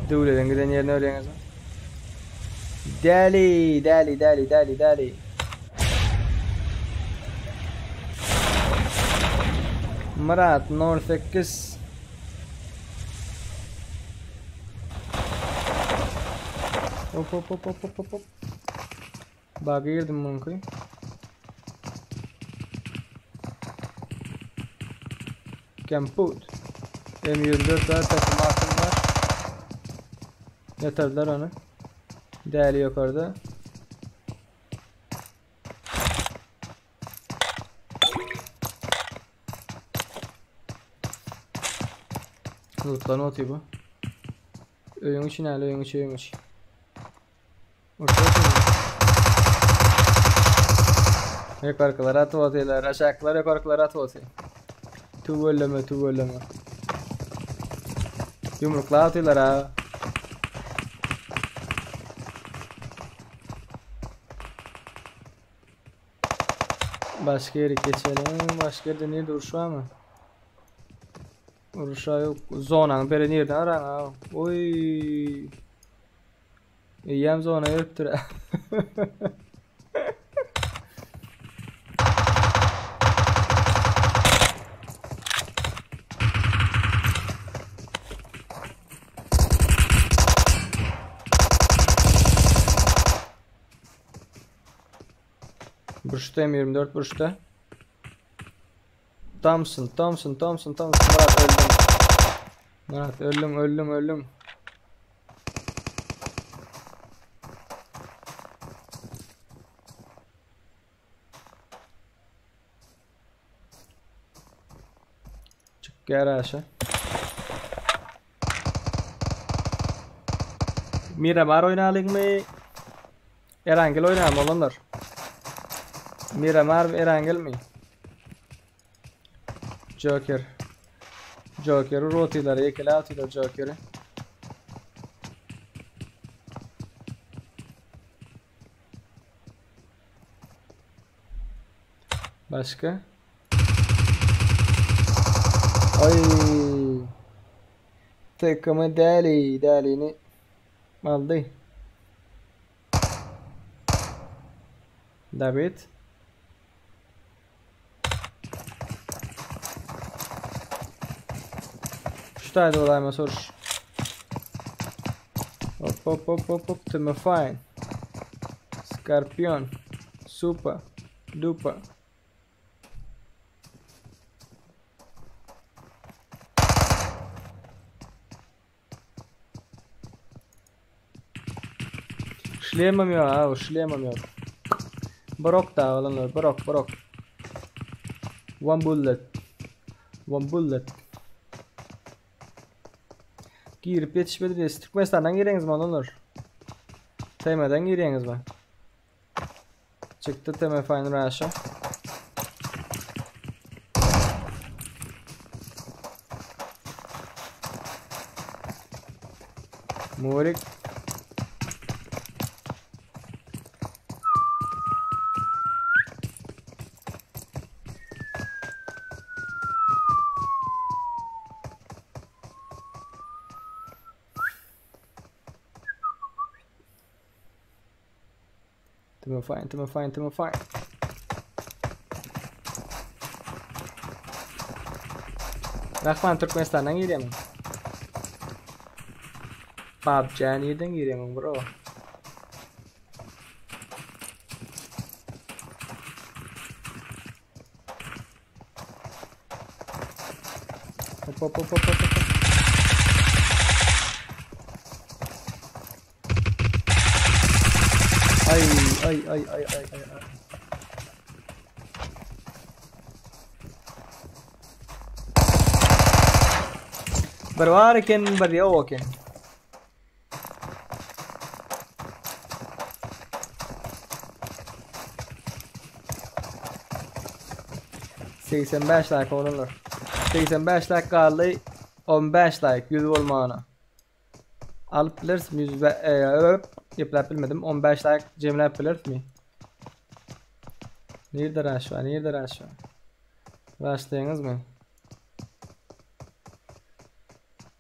Döwleden giden ýerine öýleňiz. Däli, däli, däli, däli, däli. Murat 08 Hop hop hop hop hop hop. Bak girdim mümkün. Kemput. M24 var takım altın var. Yatırdılar onu. Değerli yok orada. Lootlarını atıyor bu. Öýüň içi näle öýüň içi öýüň içi. Yukarılara atıp atıyorlar. Aşağılara yukarılara atıp atıyor. Tüvelleme tüvelleme. Yumrukla atıyorlar ha. Başka yere geçelim. Başka yerde nerede uruş var mı? Uruşa yok. Zonanın beri nereden aran ha? Oy. Eyyam zona yoktur. Burçta M24 burçta. Thompson, Thompson, Thompson, Thompson. Murat öldüm. Murat öldüm, öldüm, öldüm. Çık gel aşağı. Miramar oynalyk mı? Erangel oynayalım olanlar. Miramar mı Erangel mi? Joker. Joker'i rotiler, yekele atıyorlar Joker'i. Başka? Ay. Takımı deli, delini aldı. David. Şu tane olayma soruş. Hop hop hop hop hop. Tüm fine. Scorpion. Super. Duper. Şlemam yok ha, şlemam yok. Brok da olanlar, brok, brok. One bullet. One bullet. Girip yetişmedi diye Türkmenistan'dan gireňiz mi olanlar? TM'den gireňiz mi? Çıktı TM Final aşağı. Murik. Timo fine, Timo fine, Timo fine. Rahman Türkmenistandan girýärmiň? PUBG nirden girýärmiň bro? Hop hop hop hop hop. Ay ay ay ay ay ay. ay. Bir bar eken, bir ýok eken. 85 like oglanlar. 85 like galdy. 15 like 100 bolmagyna. Alyp bilerismi 100 e, gepläp bilmedim. 15 like jemläp bilerismi? Nirde rush var? Nirde rush var? Rushlaýaňyzmy?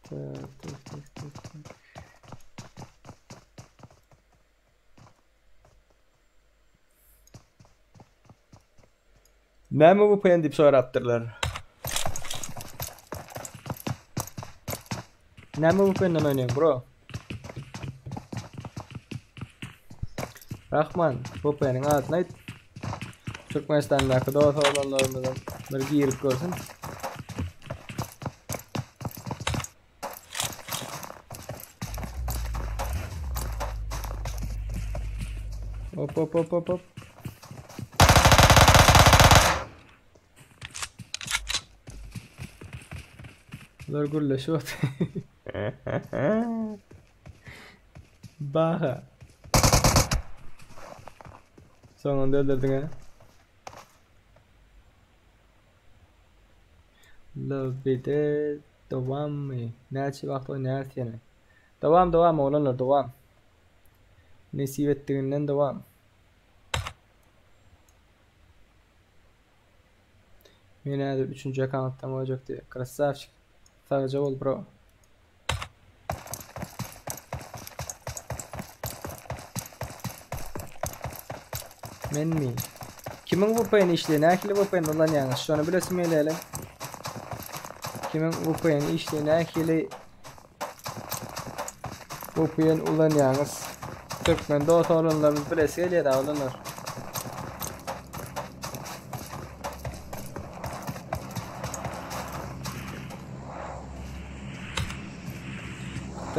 Tak, tak, tak, tak, tak. Näme VPN diýip sorapdyrlar. Näme VPN-den oýnaýaň bro? Rahman, VPN-iň adyny aýt. Türkmenistandaky dost oglanlarymyzam bir girip görsün. Hop hop hop hop hop. Bular gürleşip otyr. Baha. Soňunda öldürdiň ha. Lobbyde dowammy? Näçe wagt oýnaýarys ýene? Dowam dowam oglanlar dowam. Nesip etdiginden dowam. Men häzir üçünji akkauntdan boljak diýýär. Krassawçik. Sagja bol bro. Menmi? Kimiň VPN işleýär? Nähili VPN ulanýaňyz? Şony bilesim gelýärle. Kimiň VPN işleýär? Nähili VPN ulanýaňyz? Türkmen dost oglanlarymyz bilesi gelýär oglanlar.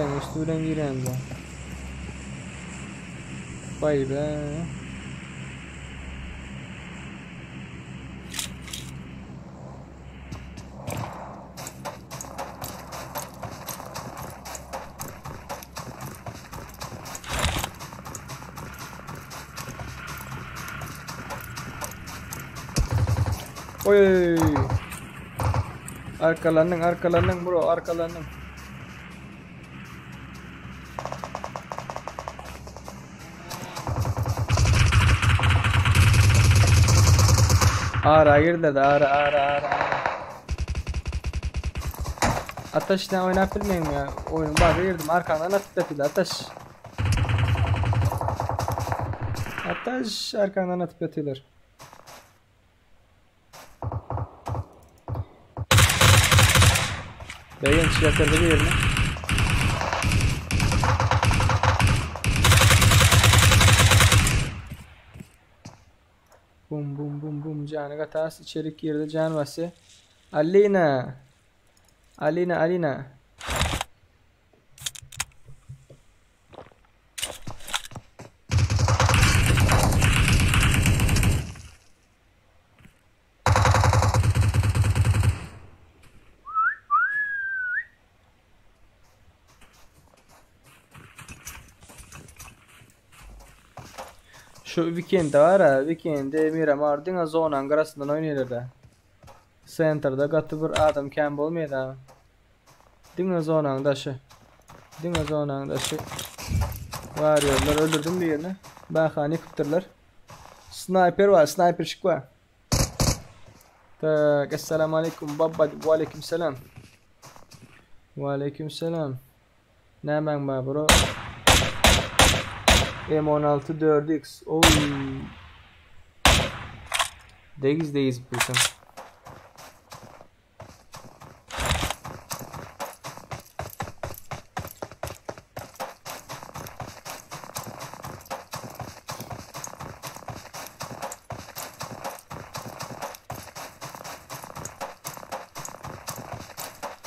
Hytaýyň üsti bilen girýän bu. Vay be. Oý. Arkalandyň, arkalandyň bro, arkalandyň. Ara girdi de ara ara ara. ara. Ataş ne oynap bilmeyin ya. Oyun bug'a girdim arkandan atıp yatıyorlar Ataş. Ataş arkandan atıp yatıyorlar. Begenç yatırdı bir yerine. Bum bum bum bum jany gatas içerik girdi jan basy. Alina. Alina Alina. Şu weekendde var ha, weekendde Miramar diňe zonaň gyrasyndan oýnaýlar-da. Sentrda gaty bir adam kän bolmaýar-da. Diňe zonaň daşy. Diňe zonaň daşy. Warriorlar öldürdim birini. Bahany ýykypdyrlar. Sniper bar, sniperşik bar. Tak, essalamu aleýkum baba, we aleýkum salam. We aleýkum salam. Nämäň bar bro? M16 4X. Oy. Degiz degiz bilsem.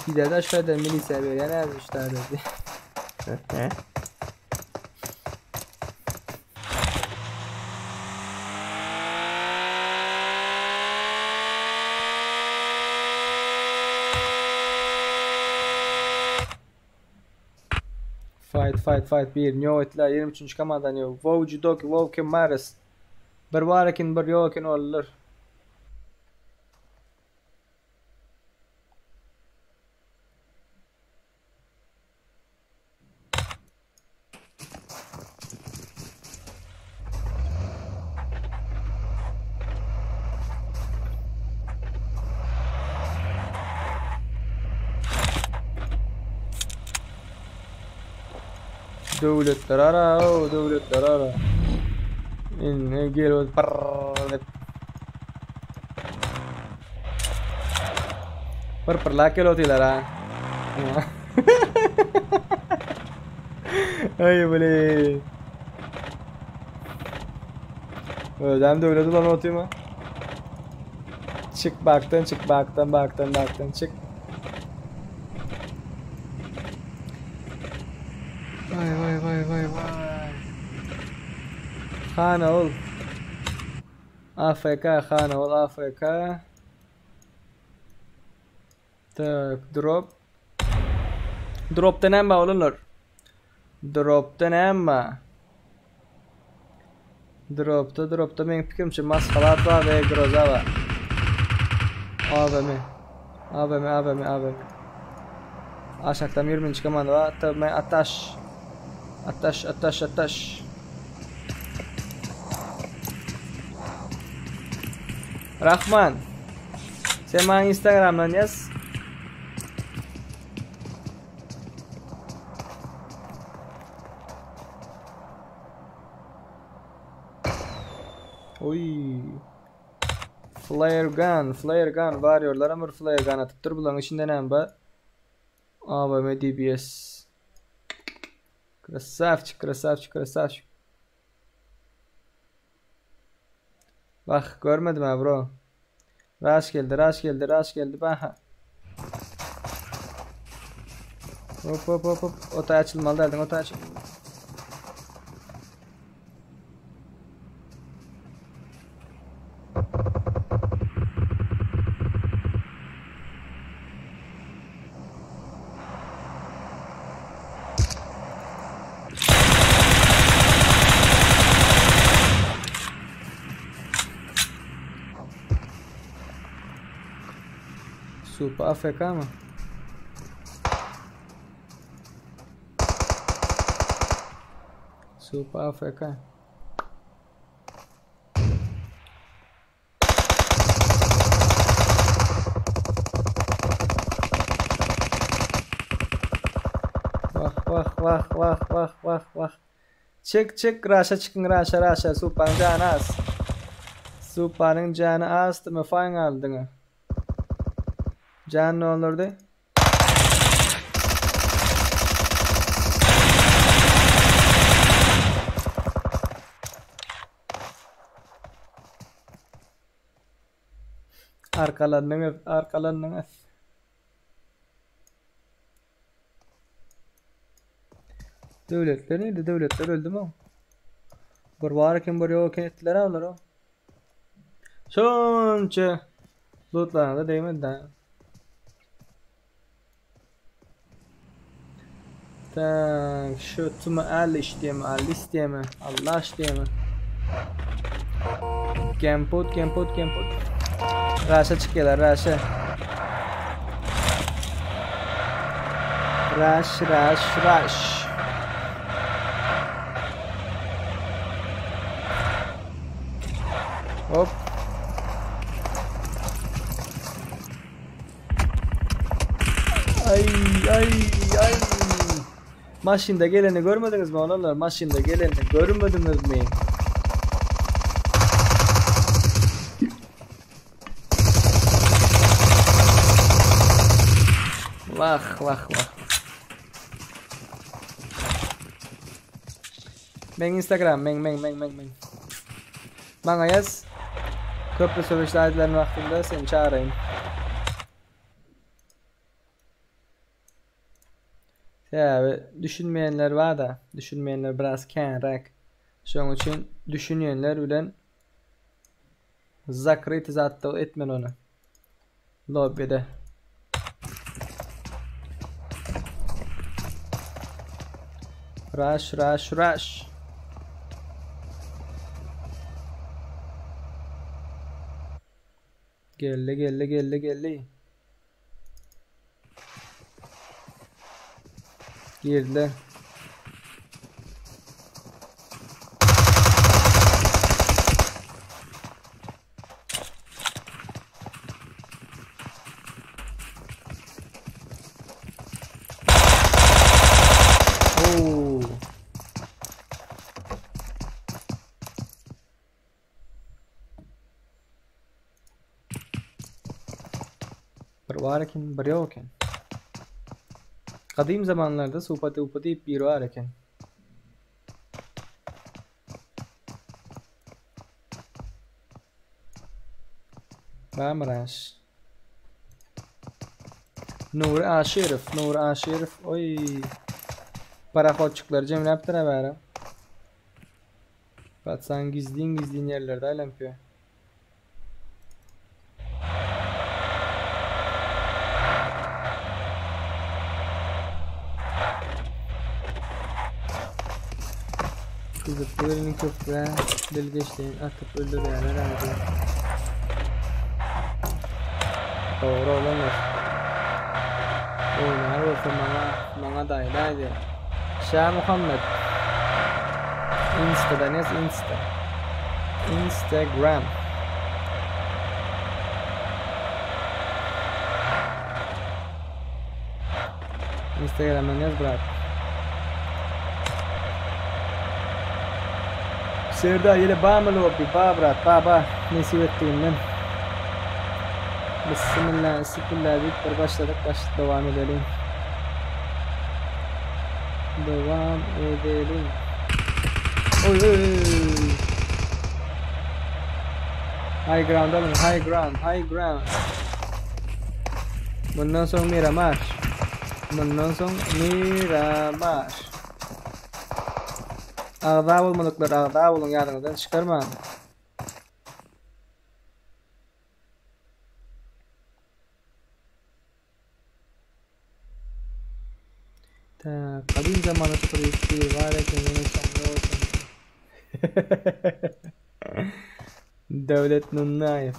Gider aşağıda milise berýän äzmişler dedi. Fight fight fight bir nýo etler 23. komanda nýo. Wow judoki wow kemares. Bir bar eken bir ýok eken oldular. Döwletler ara, o döwletler ara. Indi gel ol pyrr diýip. Pır pyrlap gel otylar ha. Ay bile. Özem döwlet ulan otyma. Çık baktan çık baktan baktan baktan çık. Vay vay vay vay vay. Hana ol. AFK hana ol AFK. Tak drop. Dropda näme bar olanlar? Dropda näme bar? Dropda dropda meň pikirimçe maskalat bar we groza bar. AWM. AWM AWM AWM. Aşakdan 20-nji komanda bar. TM Ataş. Ataş Ataş Ataş. Rahman. Sen maňa Instagramdan ýaz. Oy. Flare gun, flare gun warriorlar bir flare gun atypdyr. Bularyň içinde näme bar? AWM DBS. Krasavçik, krasavçik, krasavçik. Bak görmedim ha bro. Rush geldi, rush geldi, rush geldi. Baha. Hop hop hop hop. Otay açılmalı derdin, otay açılmalı. Supa AFK mı? Supa AFK. Wah wah wah wah wah wah wah. Çyk çyk raşa çykyň raşa raşa Supanyň jany az. Supanyň jany az tmfyň aldyňa. Jan doldurdy. Arkalandyňyz, arkalandyňyz. Döwletler nirde? Döwletler öldümi? Bir bar eken, bir ýok eken etdiler ha olar. Şonça lootlaryna da degmedi daha. Tak, şu tüme Aliş diýemi, Alice diýemi, Allaş diýemi. Gemput, gemput, gemput. Raşa çykýarlar, raşa. Rush rush rush. Hop. Ay ay ay. Maşynda geleni görmediňizmi oglanlar? Maşynda geleni görmediňizmi? Wah wah wah. Meň Instagram meň meň meň meň meň. Maňa ýaz. Köprü söweşde aýdylan wagtynda seni çagyrayyn. Sebäbi düşünmeýänler bar-da, düşünmeýänler biraz känräk. Şonuň üçin düşünýänler bilen zakryty zatda etmeli ony. Lobbyde. Rush, rush, rush. Geldi, geldi, geldi, geldi. Girdiler. Oo. Bir bar eken, bir ýok eken. Gadym zamanlarda Supa Dupa diýip biri bar eken. Bamraş. Nury Aşyrow, Nury Aşyrow, oý. Parahodçyklary jemläpdir bäri. Patsan gizlin gizlin ýerlerde aýlanyp ýör. Gyzykly welin köprä bilgeşleýin atyp öldürýärler ady. Dogry oglanlar. Oýnar bolsa maňa maňa daýdaýdy. Şa Muhammet. Instadan ýaz insta. Instagram. Instagramdan ýaz brat. Serdar ýene bamy lobby ba brat ba ba nesip etdiginden. Bismillah bismillah diýip bir başladyk baş dowam edeliň. Dowam edeliň. Oý oý oý. High ground alyň high ground high ground. Mundan soň Miramar. Mundan soň Miramar. Agza bolmadyklar agza boluň ýadyňyzdan çykarmaň. Tak, gadym zamanda 0 bar eken ýene soňra bolsun. Döwlet Nunnaýew.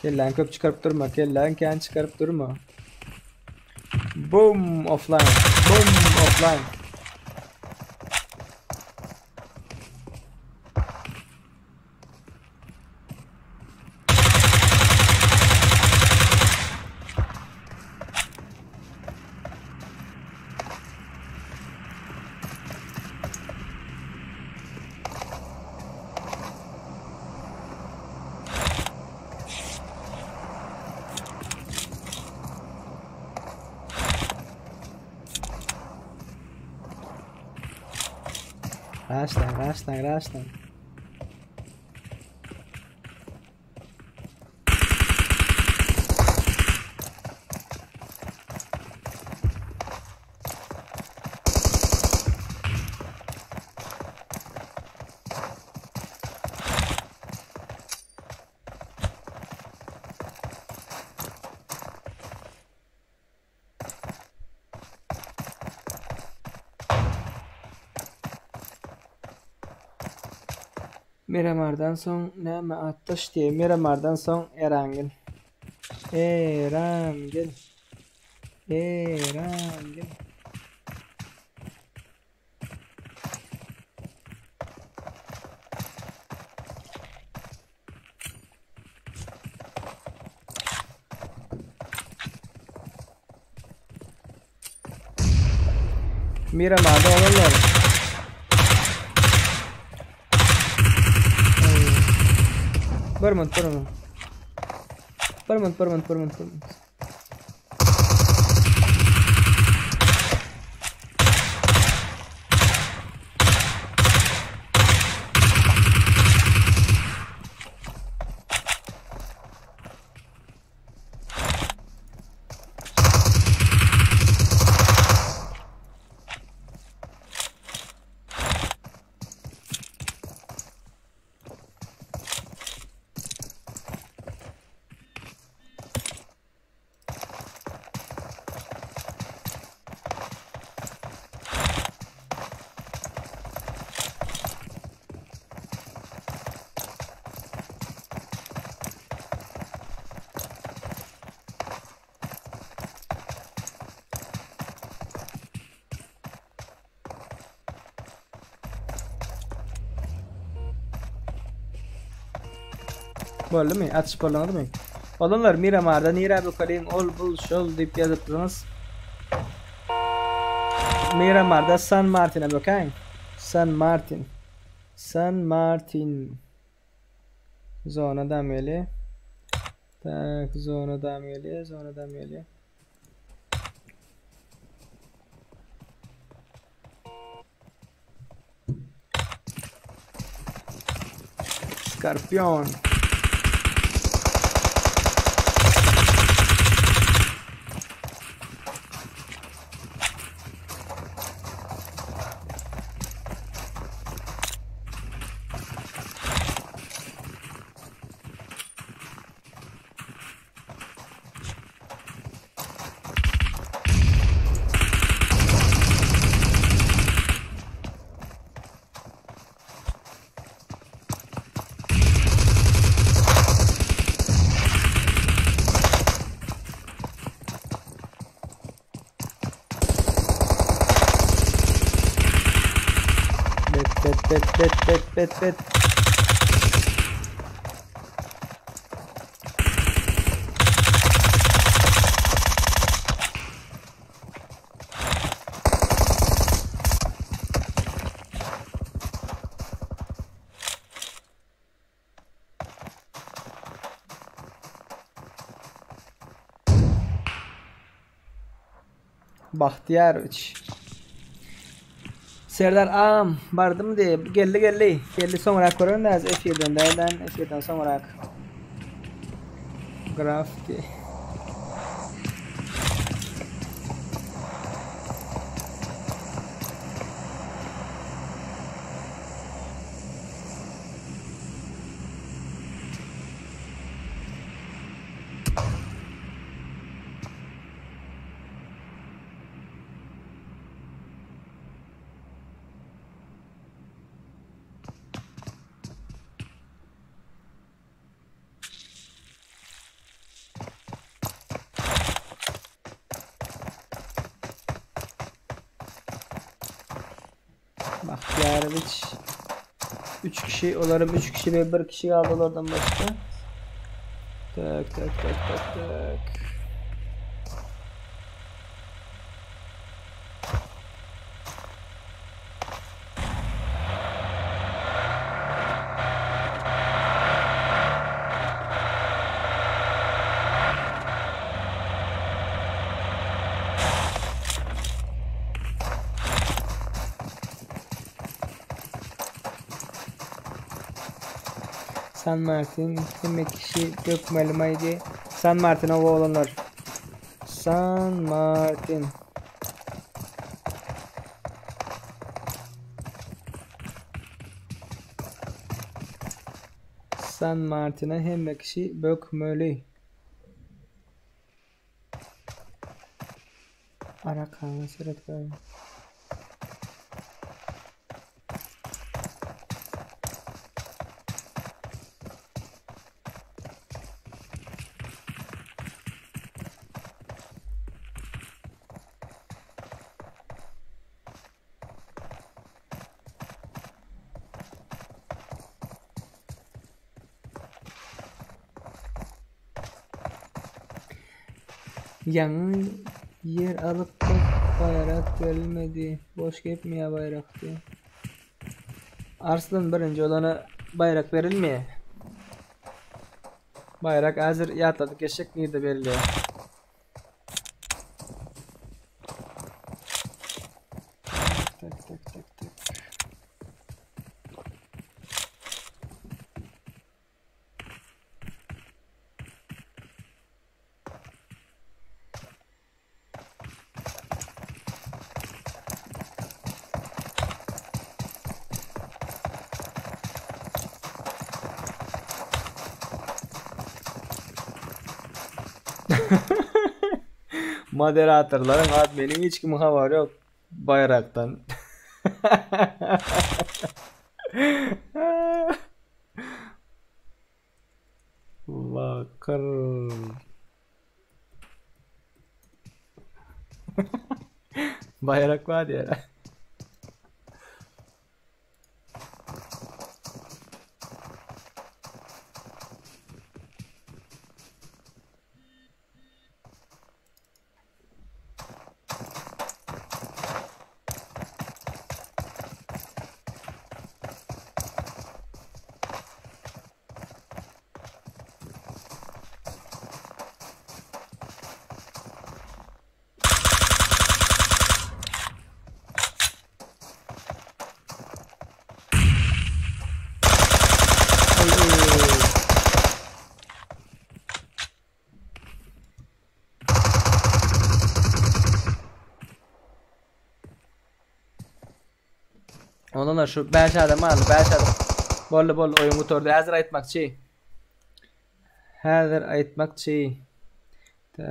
Kelläňi köp çykaryp durma, kelläňi kän çykaryp durma. Boom offline. Boom offline. Raşlan, raşlan, raşlan. Miramardan soň näme atdaş diýe Miramardan soň Erangel. Erangel. Erangel. Miramarda olanlar. Bir minut, bir minut. Bir minut, bir minut, bir minut, bir minut. Boldumy? Atyşyp bolduňyzmy? Olanlar Miramarda nirä bökeliň ol bul şol diýip ýazypdyňyz. Miramarda San Martine bökäýiň. San Martin. San Martin. Zona dam gelýär. Tak, zona dam gelýär, zona dam gelýär. Skorpion. Bet bet bet bet bet bet bet. Bahtiýarowiç. Serdar agam bardymy diýip geldi geldi. Geldi soňrak görerin az efirden dälden efirden soňrak. Grafti. Bahtiyaroviç 3 kişi, olarım 3 kişi ve 1 kişi kaldı olardan başka. Tak tak tak tak tak. San Martin hemme kişi dökmelimaydi. San Martin oba olanlar. San Martin. San Martin'e hemme kişi bökmeli. Arakana seret goýuň. Ýaňy ýer alypdyk baýrak berilmedi. Boş gepmi ýa baýrakdy. Arslan birinji olana baýrak berilmeýär. Baýrak häzir ýatladyp geçjek nirde berilýär. Tak tak tak tak. Moderatorlaryň adminiň hiç kimiň habary ýok baýrakdan. Lakyr. Bayrak var ya. Oglanlar şu 5 adam aldy 5 adam. Boldy boldy oýun gutardy. Häzir aýtmakçy. Häzir aýtmakçy. Ta.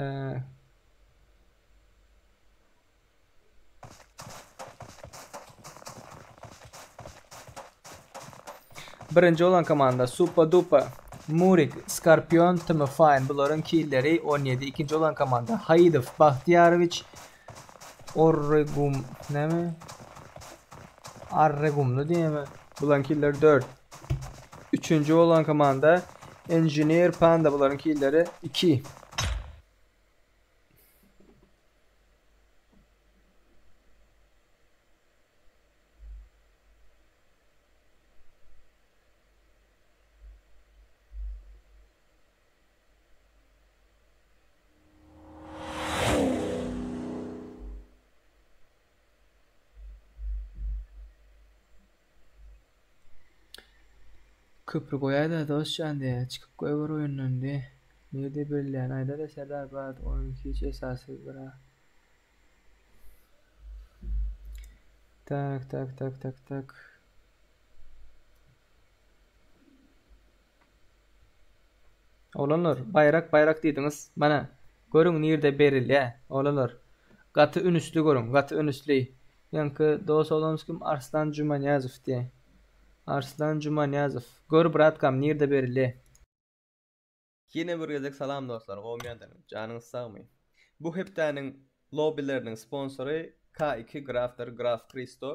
Birinji bolan komanda Supa Dupa, Murik, Skorpion, TM Fine bularyň killeri 17. Ikinji bolan komanda Haýydow, Bahtiýarowiç, Orregum näme? Arregumly diýme. Bularyň killeri 4. Üçünji bolan komanda Engineer Panda bularyň killeri 2. Köpri goýaýda dostjan diýýä çykyp goýber oýundan diý. Nirde berilýän aýdada Serdar brat oýun hiç esasy bra. Tak tak tak tak tak. Oglanlar baýrak baýrak diýdiňiz mana görüň nirde berilýä oglanlar gaty ünüsli görüň gaty ünüsli ýaňky dos oglanymyz kim Arslan Jumaniýazow diýä Arslan Jumaniýazow gör bratkam nirde berilýä. Ýene bir gezek salam dostlar gowmy ýagdaýyňyz janyňyz sagmy bu hepdäniň lobbileriniň sponsory K2 Grafdyr Graf Kristo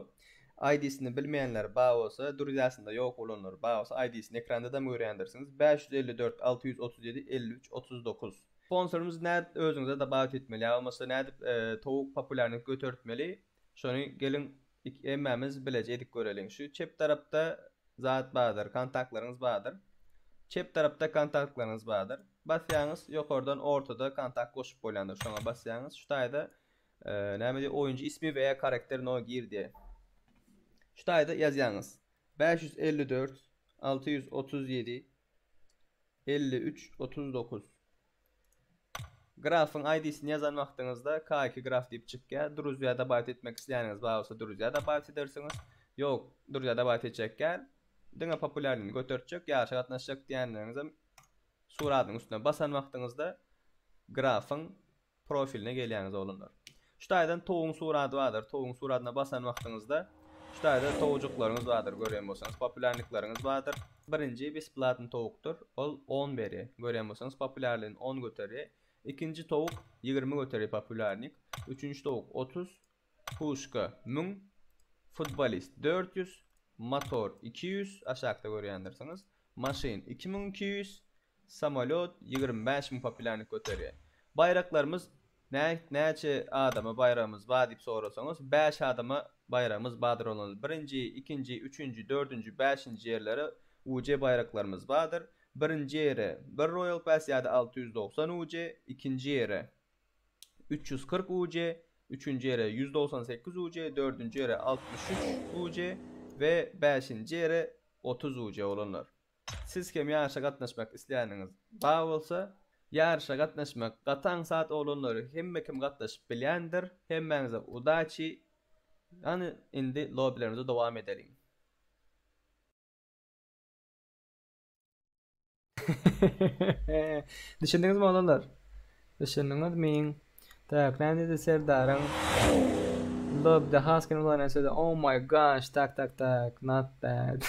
ID-sini bilmeýänler bar bolsa druzyasynda ýok bolanlar bar bolsa ID-sini ekrandadam görýändirsiňiz 554 637 53 39 Sponsorymyz nädip özüňize dobawit etmeli ýa bolmasa nädip towuk populýarnyk götertmeli şony geliň hemmämiz bileje edip göreliň şu çep tarapda zat bardyr, kontaktlaryňyz bardyr. Çep tarapda kontaktlaryňyz bardyr. Basýaňyz, ýokardan ortada kontakt goşup bolýandyr. Şoňa basýaňyz. Şu taýda e, näme diýip oýunçy ismi we karakter no gir diýe. Şu taýda ýazýaňyz. 554 637 53 39 Grafyň ID-sini ýazan wagtyňyzda K2 graf diýip çykýar. Druzýa dobawit etmek isleýäniňiz bar bolsa druzýa dobawit edersiňiz. Ýok, druzýa dobawit etjek däl. Diňe populýarlygyny götertjek, ýaryşa gatnaşjak diýenleriňizem suratyň üstüne basan wagtyňyzda grafyň profiline gelýäňiz oglanlar. Şu taýdan towugyň suraty bardyr. Towugyň suratyna basan wagtyňyzda şu taýda towujyklaryňyz bardyr görýän bolsaňyz populýarnyklaryňyz bardyr. Birinji besplatny towukdyr. Ol on berýär. Görýän bolsaňyz populýarlygyny on göterýär. Ikinji towuk 20 göterýär populýarnik. Üçünji towuk 30, puşka 1000, futbolist 400, motor 200 aşakda görýändirsiňiz. Maşyn 2200, Samolýot 25 müň populýarnik göterýär. Baýraklarymyz. Nä näçe adama baýragymyz bar diýip sorasaňyz, 5 adama baýragymyz bardyr oglanlar. Birinji, ikinji, üçünji, dördünji, bäşinji ýerlere UC baýraklarymyz bardyr. Birinji ýere bir Royal Pass ýa-da 690 UC, ikinji ýere 340 UC, üçünji ýere 198 UC, dördünji ýere 63 UC we bäşinji ýere 30 UC oglanlar. Siz hem ýaryşa gatnaşmak isleýäniňiz bar bolsa, ýaryşa gatnaşmak gaty aňsat oglanlar hemme kim gatnaşyp bilýändir. Hemmäňize udaçi. Hany indi lobbilerimize dowam edeliň. Düşündiňizmi oglanlar? Düşündiňizmi? Tak, näme diýdi Serdaryň? Lobbyda has kyn ulanýan sözi oh my gosh, tak tak tak, not bad.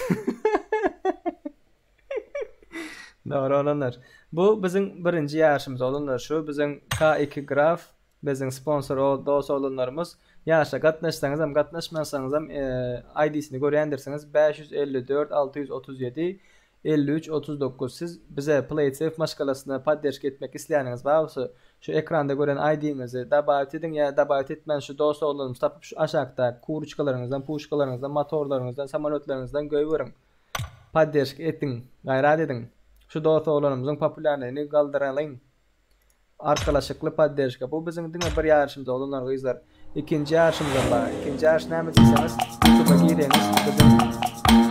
Dogry oglanlar. Bu biziň birinji ýaryşymyz oglanlar. Şu biziň K2 Graf biziň sponsor dost oglanlarymyz. Ýaryşa gatnaşsaňyzam, gatnaşmasaňyzam ID-sini görýändirsiňiz. 554 637 53 39 siz bize PlaySafe maşgalasyna podderşka etmek isleýäniňiz bar bolsa şu ekranda gören ID-ňizi dabawit ediň ýa dabawit etmän şu dost oglanymyzy tapyp şu aşakdaky kuruçkalaryňyzdan puşkalaryňyzdan motorlaryňyzdan samolýotlaryňyzdan goýberiň podderşka ediň gaýrat ediň şu dost oglanymyzyň populýarnyny galdyralyň. Arkalaşykly podderşka. Bu biziň diňe bir ýaryşymyz oglanlar gyzlar. Ikinji ýaryşymyzam bar. Ikinji ýaryş näme diýseňiz, YouTube'a gireňiz, biziň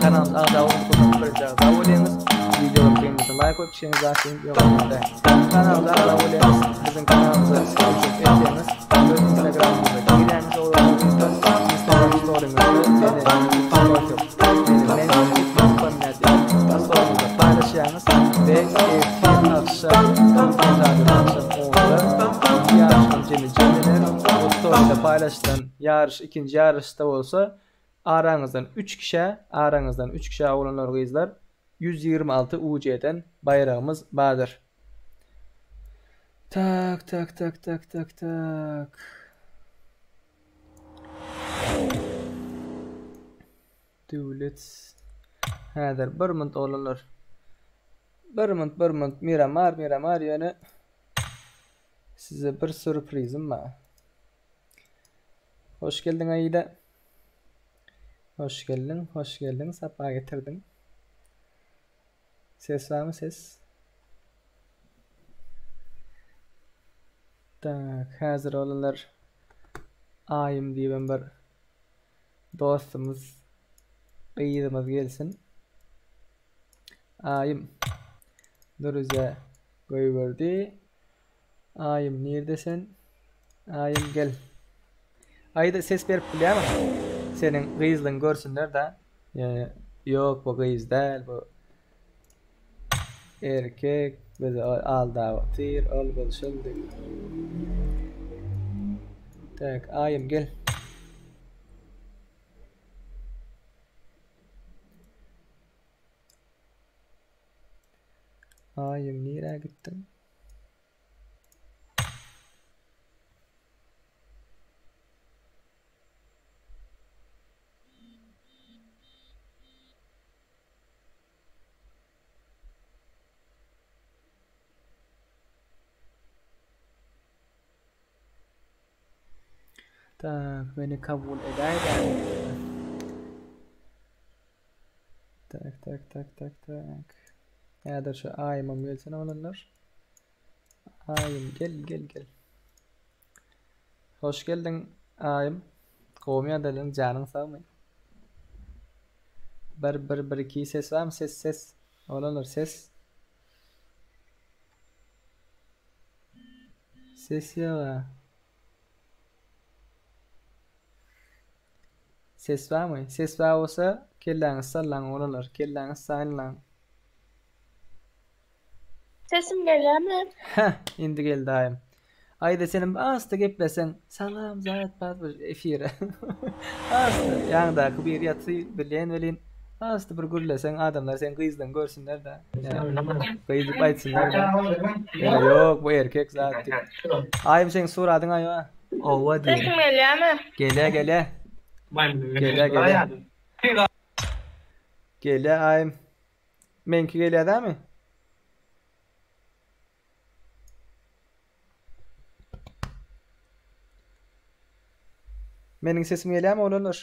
kanalymyza agza bolmadyk bolsaňyz birinji agza bolýaňyz, wideolarymyzy begenmese laýk goýup düşeňiz zat diýip ýok bolmaly. Kanalymyza agza bolýaňyz, biziň kanalymyza skrinşot etýäňiz, öz instagramymyza girýäňiz oglanlar gyzlar, instagram storyňyzda meni meni men edip storyňyzda paýlaşýaňyz we ertir agşam Türkmen akşam onda ýaryşyň jemi jemlener. Bu storyda paýlaşylan ýaryş ikinji ýaryşda bolsa araňyzdan 3 kişä, araňyzdan 3 kişä oglanlar gyzlar 126 UC-den baýragymyz bardyr. Tak tak tak tak tak tak. Döwlet. Häzir bir munt oglanlar. Bir munt bir munt Miramar Miramar ýöne size bir sürprizim bar. Hoş geldiň Aida. Hoş geldiň, hoş geldiň, sapa getirdiň. Ses barmy ses? Tak, häzir oglanlar Aýym diýibem bir Dostumyz gyzymyz gelsin. Aýym. Dürüze goýberdi. Aýym nirde sen? Aýym gel. Aýda ses berip bilýärmi? Seniň gyzlygyňy görsünler da. Ýok bu gyz däl bu. Erkek bizi aldap otyr ol bul şul diýip. Tak Aýym gel. Aýym nirä gitdiň? Tak, meni kabul edäýdä. Tak, tak, tak, tak, tak. Häzir şu aýymam gelsin oglanlar. Aýym gel, gel, gel. Hoş geldiň aýym. Gowumy ýagdaýlaryň, janyň sagmy? Bir, bir, bir, iki ses barmy? Ses, ses. Oglanlar ses. Ses ýoga. Ses barmy? Ses bar bolsa kelläňizi sallaň oglanlar, kelläňizi sallaň. Sesim gelýärmi? Heh, indi geldi aýym. Aýda senem asta gepleseň, salam zat bat bir efire. Asta ýaňdaky biri ýaty bilýän welin, asta bir gürleseň adamlar seň gyzlygyňy görsünler-dä. Gyz diýip aýtsynlar-da. Ýöne ýok bu erkek zat diýip. Aýym seň suradyň aýwa. Owa diýýär. Sesim gelýärmi? Gelýä gelýä. Gelýä gelýä. Gelýä aýym. Meňki gelýä dämi? Meniň sesim gelýärmi oglanlar?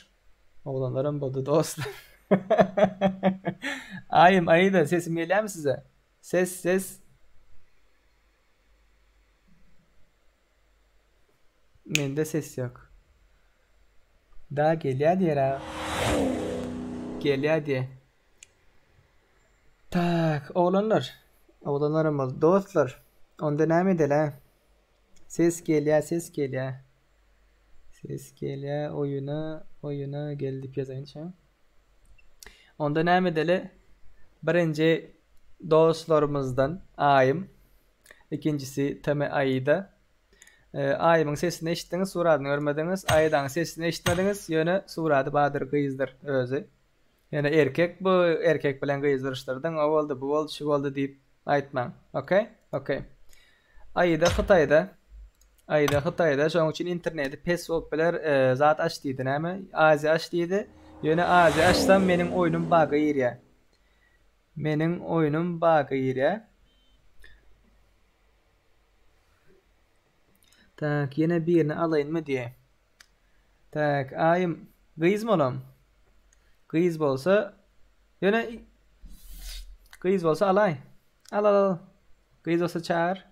Oglanlaram boldy dostlar. Aýym, Aida sesim gelýärmi size? Ses, ses. Mende ses ýok. Da gelýär diýer a. Gelýär diýe. Tak, oglanlar. Oglanlaram boldy. Dostlar, onda näme edeli a? Ses gelýär, ses gelýär. Ses gelýär, oýuna, oýuna gel diýip ýazaýyn şa. Onda näme edeli? Birinji dostlarymyzdan Aýym, ikinjisi TM Aida. Aýymyň sesini eşitdiňiz, suradyny görmediňiz. Aidanyň sesini eşitmediňiz, ýöne surady bardyr, gyzdyr özi. Ýöne erkek bu, erkek bilen gyzy dyrşdyrdyň, o boldy, bu boldy, şu boldy diýip aýtmaň. Okey? Okey. Aida Hytaýda. Aida Hytaýda, şonuň üçin interneti pes bolup biler, zat aç diýdi näme? Aziýa aç diýdi. Ýöne Aziýa açsam meniň oýnum baga girýär. Meniň oýnum baga girýär. Tak, ýene birini alaýynmy diýe. Tak, aýym, gyzmy olam? Gyz bolsa, ýöne gyz bolsa alaý. Al, al, al. Gyz bolsa çagyr.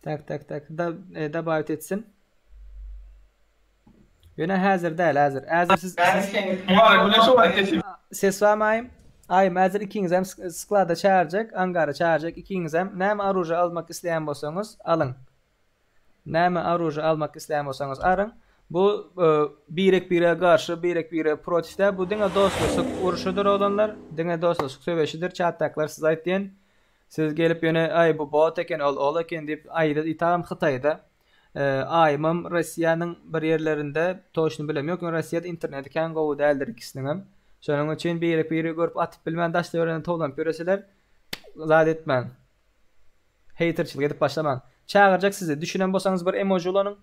Tak, tak, tak. Da, e, dobawit etsin. Ýöne häzir däl, häzir. Häzir siz Ses barmy aýym? Aýym, häzir ikiňizem sklada çagyrjak, angara çagyrjak ikiňizem. Näme oruža almak isleýän bolsaňyz, alyň. Näme oruža almak isleýän bolsaňyz, aryň. Bu birek-birege garşy, birek-birege protiv däl. Bu diňe dostlaşyk urşudyr oglanlar. Diňe dostlaşyk söweşidir. Çatdakylar size aýtýan. Siz gelip ýöne aý bu bot eken, ol ol eken diýip aýda itam Hytaýda. Aýymam Rossiýanyň bir ýerlerinde toçny bilem ýok, ýöne Rossiýada interneti kän gowy däldir ikisiniňem. Şonuň üçin birek biregi görüp atyp bilmän daş töweregine towlanyp ýöreseler zat etmäň. Heýterçilik edip başlamaň. Çagyrjak sizi, düşünen bolsaňyz bir emoji ulanyň.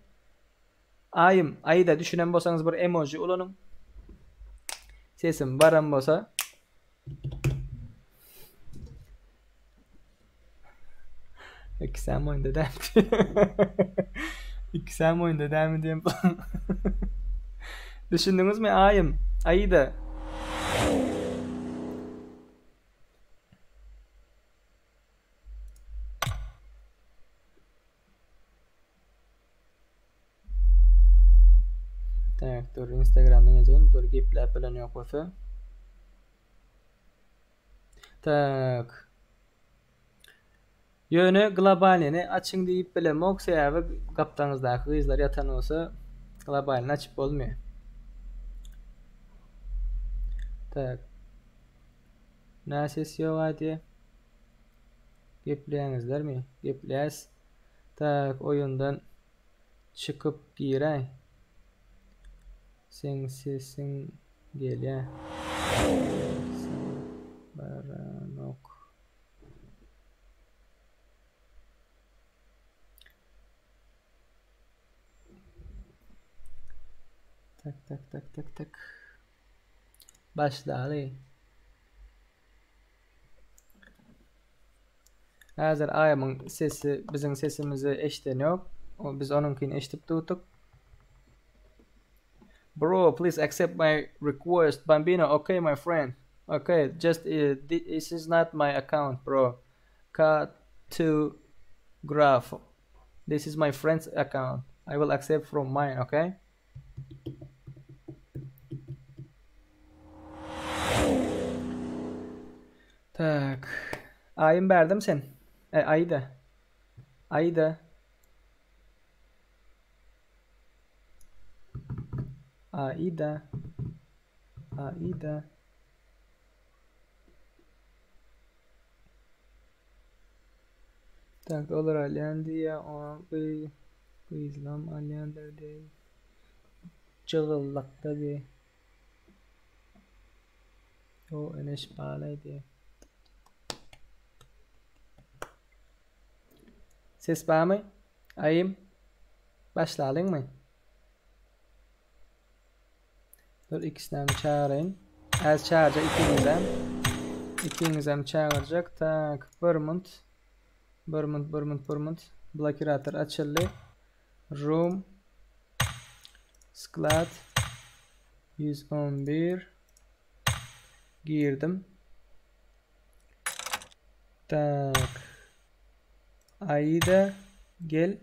Aýym, Aida düşünen bolsaňyz bir emoji ulanyň. Sesim baram bolsa. Ikisem oýunda dämi? Ikisem oýunda dämi diýen. Düşündiňizmi Aýym? Aida. Tak, dur Instagramdan ýazaýyn, dur gepläp bilen ýok bolsa. Tak. Ýöne globalnyny açyň diýip bilemok, sebäbi gapdaňyzdaky gyzlar ýatan bolsa globalnyny açyp bolmaýar. Tak. Nä ses ýok aýdýa? Gepleýäňizlermi? Gepleýäs. Tak, oýundan çykyp giräý. Seň sesiň gelýä. Baranok. Tak tak tak tak tak. Başlaly. Häzir aýymyň sesi biziň sesimizi eşden ýok. Biz onuňkyny eşidip durduk. Bro, please accept my request. Bambino, okay my friend. Okay, just uh, this is not my account, bro. K2 graph. This is my friend's account. I will accept from mine, okay? Tak. Aýym berdim sen. E, Aida. Aida. Aida. Aida. Tak olar alýan diýýä, oňa gyz gyzlam alýandyr diý. Jygyllykda diý. O eneş balaý diý. Ses barmy? Aýym. Başlalyňmy? Dur ikisinem çağırayyn. Az çağıracak ikiňizem. Ikiňizem çağıracak. Tak, bir munt. Bir munt, bir munt, bir munt. Blokirator açyldy. Room. Sklad 111 girdim. Tak. Aida gel.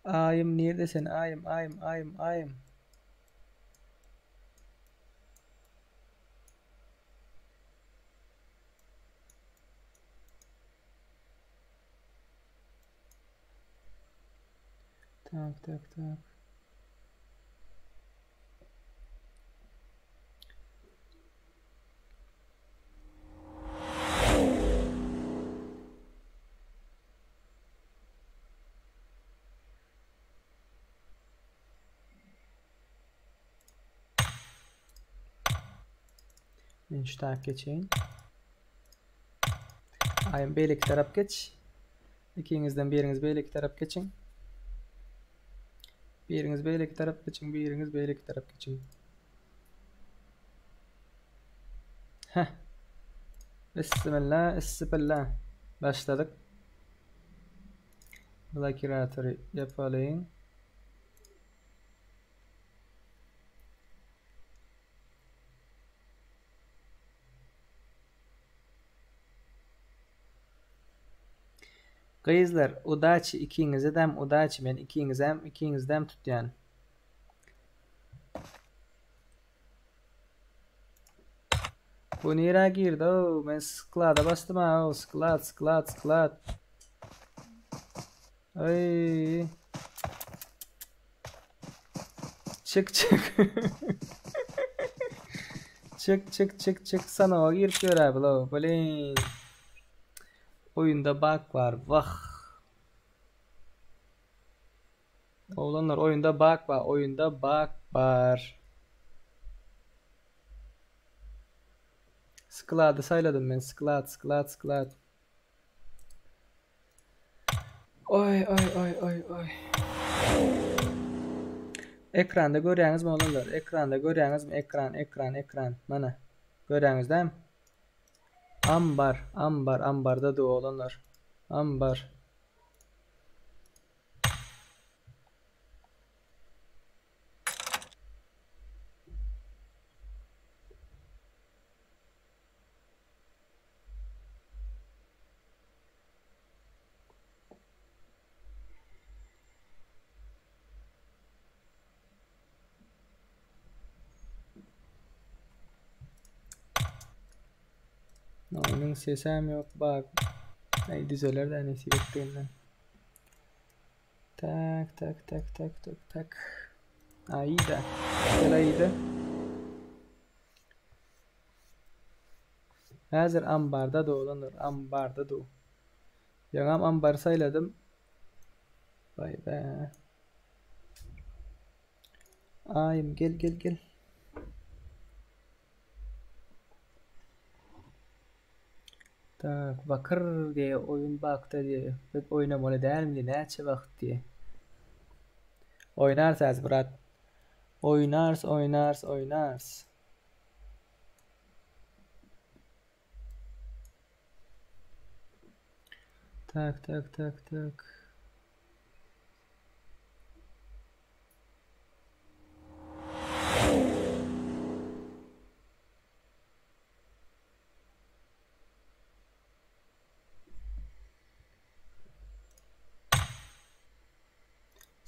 Aýym nirde sen? Aýym, aýym, aýym, aýym. Tak, tak, tak. Men şu tarap geçeýin. Aýym beýleki tarap geç. Ikiňizden biriňiz beýleki tarap geçiň. Biriňiz beýleki tarap geçiň, biriňiz beýleki tarap geçiň. Heh. Bismillah, bismillah. Başladyk. Blokiratory ýapalyň. Gyzlar, udaçi ikiňizedem udaçi men ikiňizem ikiňizidem tutýan. Bu nirä girdi ow men sklada basdym ha ow sklad sklad sklad. Aý. Çık çık. çık çık çık çık sanawa girip ýör abi lo. Blin. Oýunda bug bar. Wah. Oglanlar oýunda bug bar. Oýunda bug bar. Sklady saýladym men. Sklad, sklad, sklad. Oý oý oý oý oý. Ekranda görýäňizmi oglanlar? Ekranda görýäňizmi? Ekran, ekran, ekran. Mana. Görýäňiz dämi? Ambar, ambar, ambarda dur oglanlar. Ambar. Oýnuň sesem ýok bak. Aý düzeler de nesip etdiginden. Tak tak tak tak tak tak. Aida. Gel Aida. Häzir ambarda dolandyr, ambarda du. Ýaňam ambar saýladym. Baý be. Aýym gel gel gel. Tak, Bakyr diýe oýun bakda diýe. Biz oýnamaly dälmi diýe, näçe wagt diýe. Oýnarys häzir brat. Oýnarys, oýnarys, oýnarys. Tak, tak, tak, tak.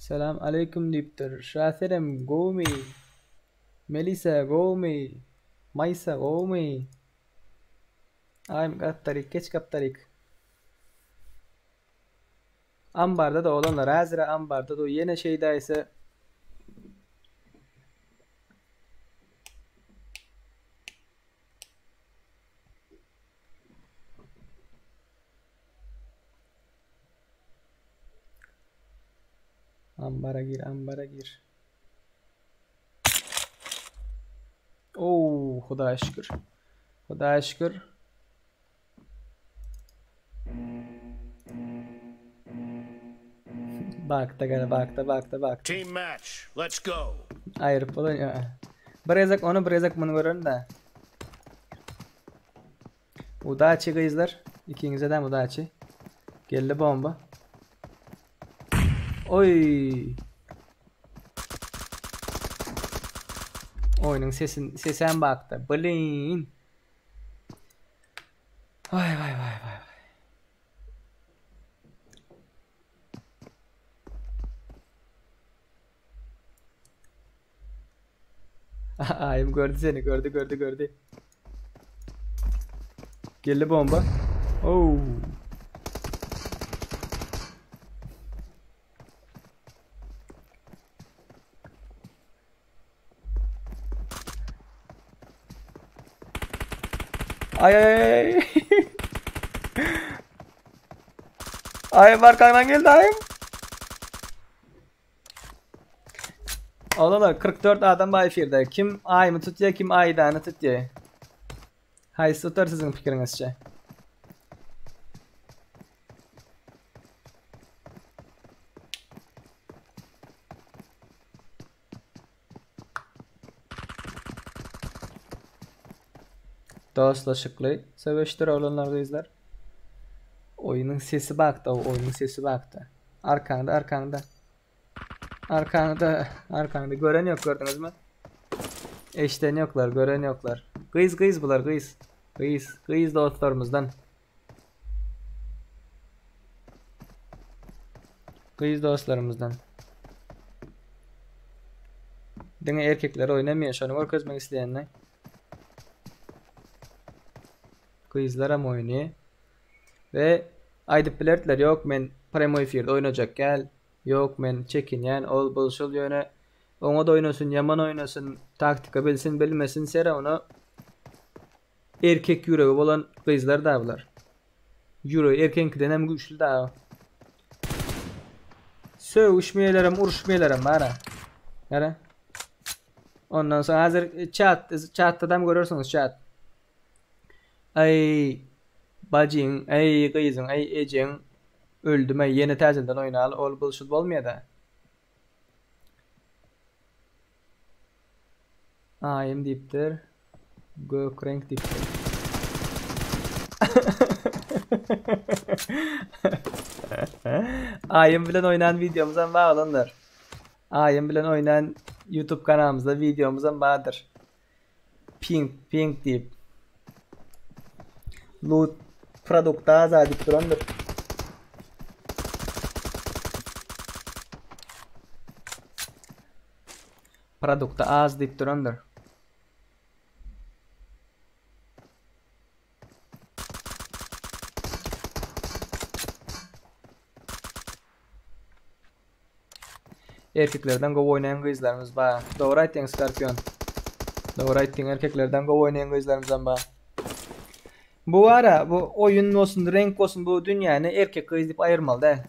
Salam aleýkum diýipdir. Şasenem gowmy? Melisa gowmy? Maýsa gowmy? Aýym gapdaryk geç gapdaryk. Ambarda da olanlar häzirä ambarda da ýene şeýdäýse Ambara gir, ambara gir. Oo, Hudaýa şükür. Hudaýa şükür. Bakda gene bakda bakda bakda. Team match. Let's go. Aýryp bolan ýa. Bir gezek ony bir gezek muny görerin de. Udaçi gyzlar. Ikiňize de udaçi. Geldi bomba. Oy. Oýnuň sesin sesem bakda. Blin. Vay vay vay vay. Aýym gördü seni gördü gördü gördü. Geldi bomba. Oh. Ay ay ay. Ayım arkadan geldi ayım. Oglanlar 44 adam bar efirde. Kim Aýymy tutýar, kim Aýdany tutýar? Haýsy tutar siziň pikiriňizçe? Dostlaşykly söweşdir oglanlar gyzlar. Oýnuň sesi bakda, oýnuň sesi bakda. Arkaňda, arkaňda. Arkaňda, arkaňda gören ýok gördüňizmi? Eşden ýoklar, gören ýoklar. Gyz, gyz bular, gyz. Gyz, gyz dostlarymyzdan. Gyz dostlarymyzdan. Diňe erkekler oýnamaýar, şony görkezmek isleýänler. Gyzlaram oýnaýar. We aýdyp bilerdiler, ýok men premoi efirde oýnajak gel, ýok men çekinýän, ol bul şul ýöne oňat oýnasyn, ýaman oýnasyn, taktika bilsin, bilmesin, serawno erkek ýüregi bolan gyzlar da bular. Ýüregi erkegiňkiden hem güýçli da. Sögüşmeýlerem, uruşmaýlarem bar. Gara. Ondan soň häzir chat, chatda görersiňiz chat. Aý bajyň, aý gyzyň, aý ejeň öldüm-aý ýene täzeden oýnaly ol bul şul bolmaýada. Aýym diýipdir. Gök reňk diýipdir. Aýym bilen oýnan wideomyzam bar oglanlar. Aýym bilen oýnan YouTube kanalymyzda wideomyzam bardyr. Pink pink diýip. Loot produkta aza diýip durandyr. Produkta az diýip durandyr. Erkeklerden gowy oýnaýan gyzlarymyz bar. Dogry aýtdyň Skorpion. Dogry aýtdyň erkeklerden gowy oýnaýan gyzlarymyzam bar. Bu bara bu oýun bolsun, reňk bolsun bu dünýäni erkek gyz diýip aýyrmaly däl.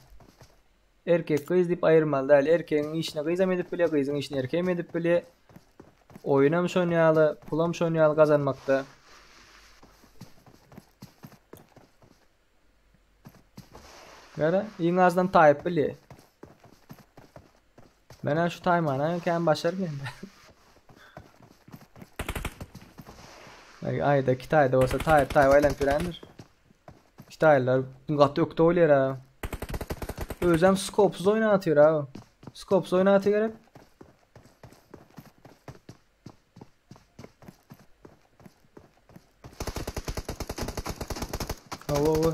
Erkek gyz diýip aýyrmaly däl. Erkegiň işini gyzam edip bilýär, gyzyň işini erkegem edip bilýär. Oýunam şon ýaly, pulam şon ýaly gazanmakda. Gara, iň azdan taýyp bilýär. Men şu taýmana kän başarmaýan. Ay ayda Kitayda bolsa taýyp taýyp aýlanyp ýörendir. Kitaýlylar gaty ökde bolýar ha. Özem skopsuz oýnatyr ha. Skopsuz oýnaty gerek. Hawa hawa.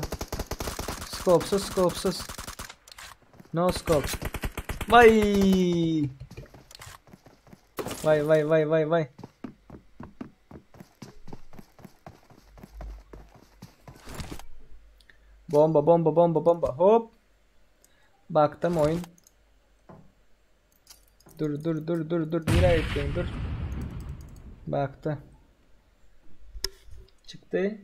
Skopsuz skopsuz. No scope. Vay. Vay vay vay vay vay. Bomba bomba bomba bomba. Hop. Baktım oyun. Dur dur dur dur dur. Nereye gittin dur. Baktı. Çykdy.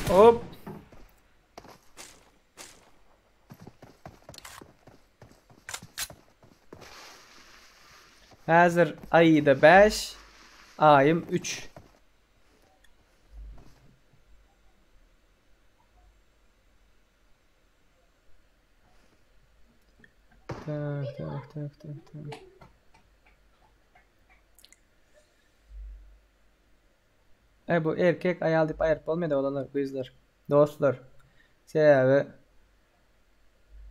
Hop. Häzir Aida 5, Aýym 3. Tak, tak, tak, tak, tak. E bu erkek aýal diýip aýryp bolmaýar oglanlar, gyzlar, dostlar. Sebäbi.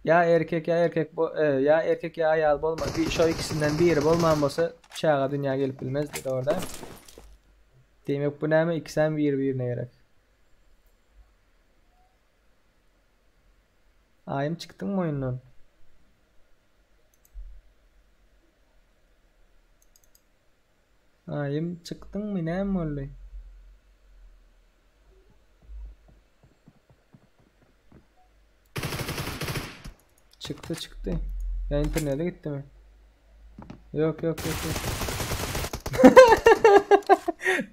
Ýa erkek ýa erkek bo e, ýa erkek ýa aýal bolma bi şo ikisinden biri bolman bolsa çaga dünýä gelip bilmezdi dogry däl. Diýmek bu näme ikisem biri birine gerek. Aýym çykdyňmy oýundan? Aýym çykdyňmy näme boldy? Çykdy çykdy. Ya internete gitti mi? Yok yok yok yok.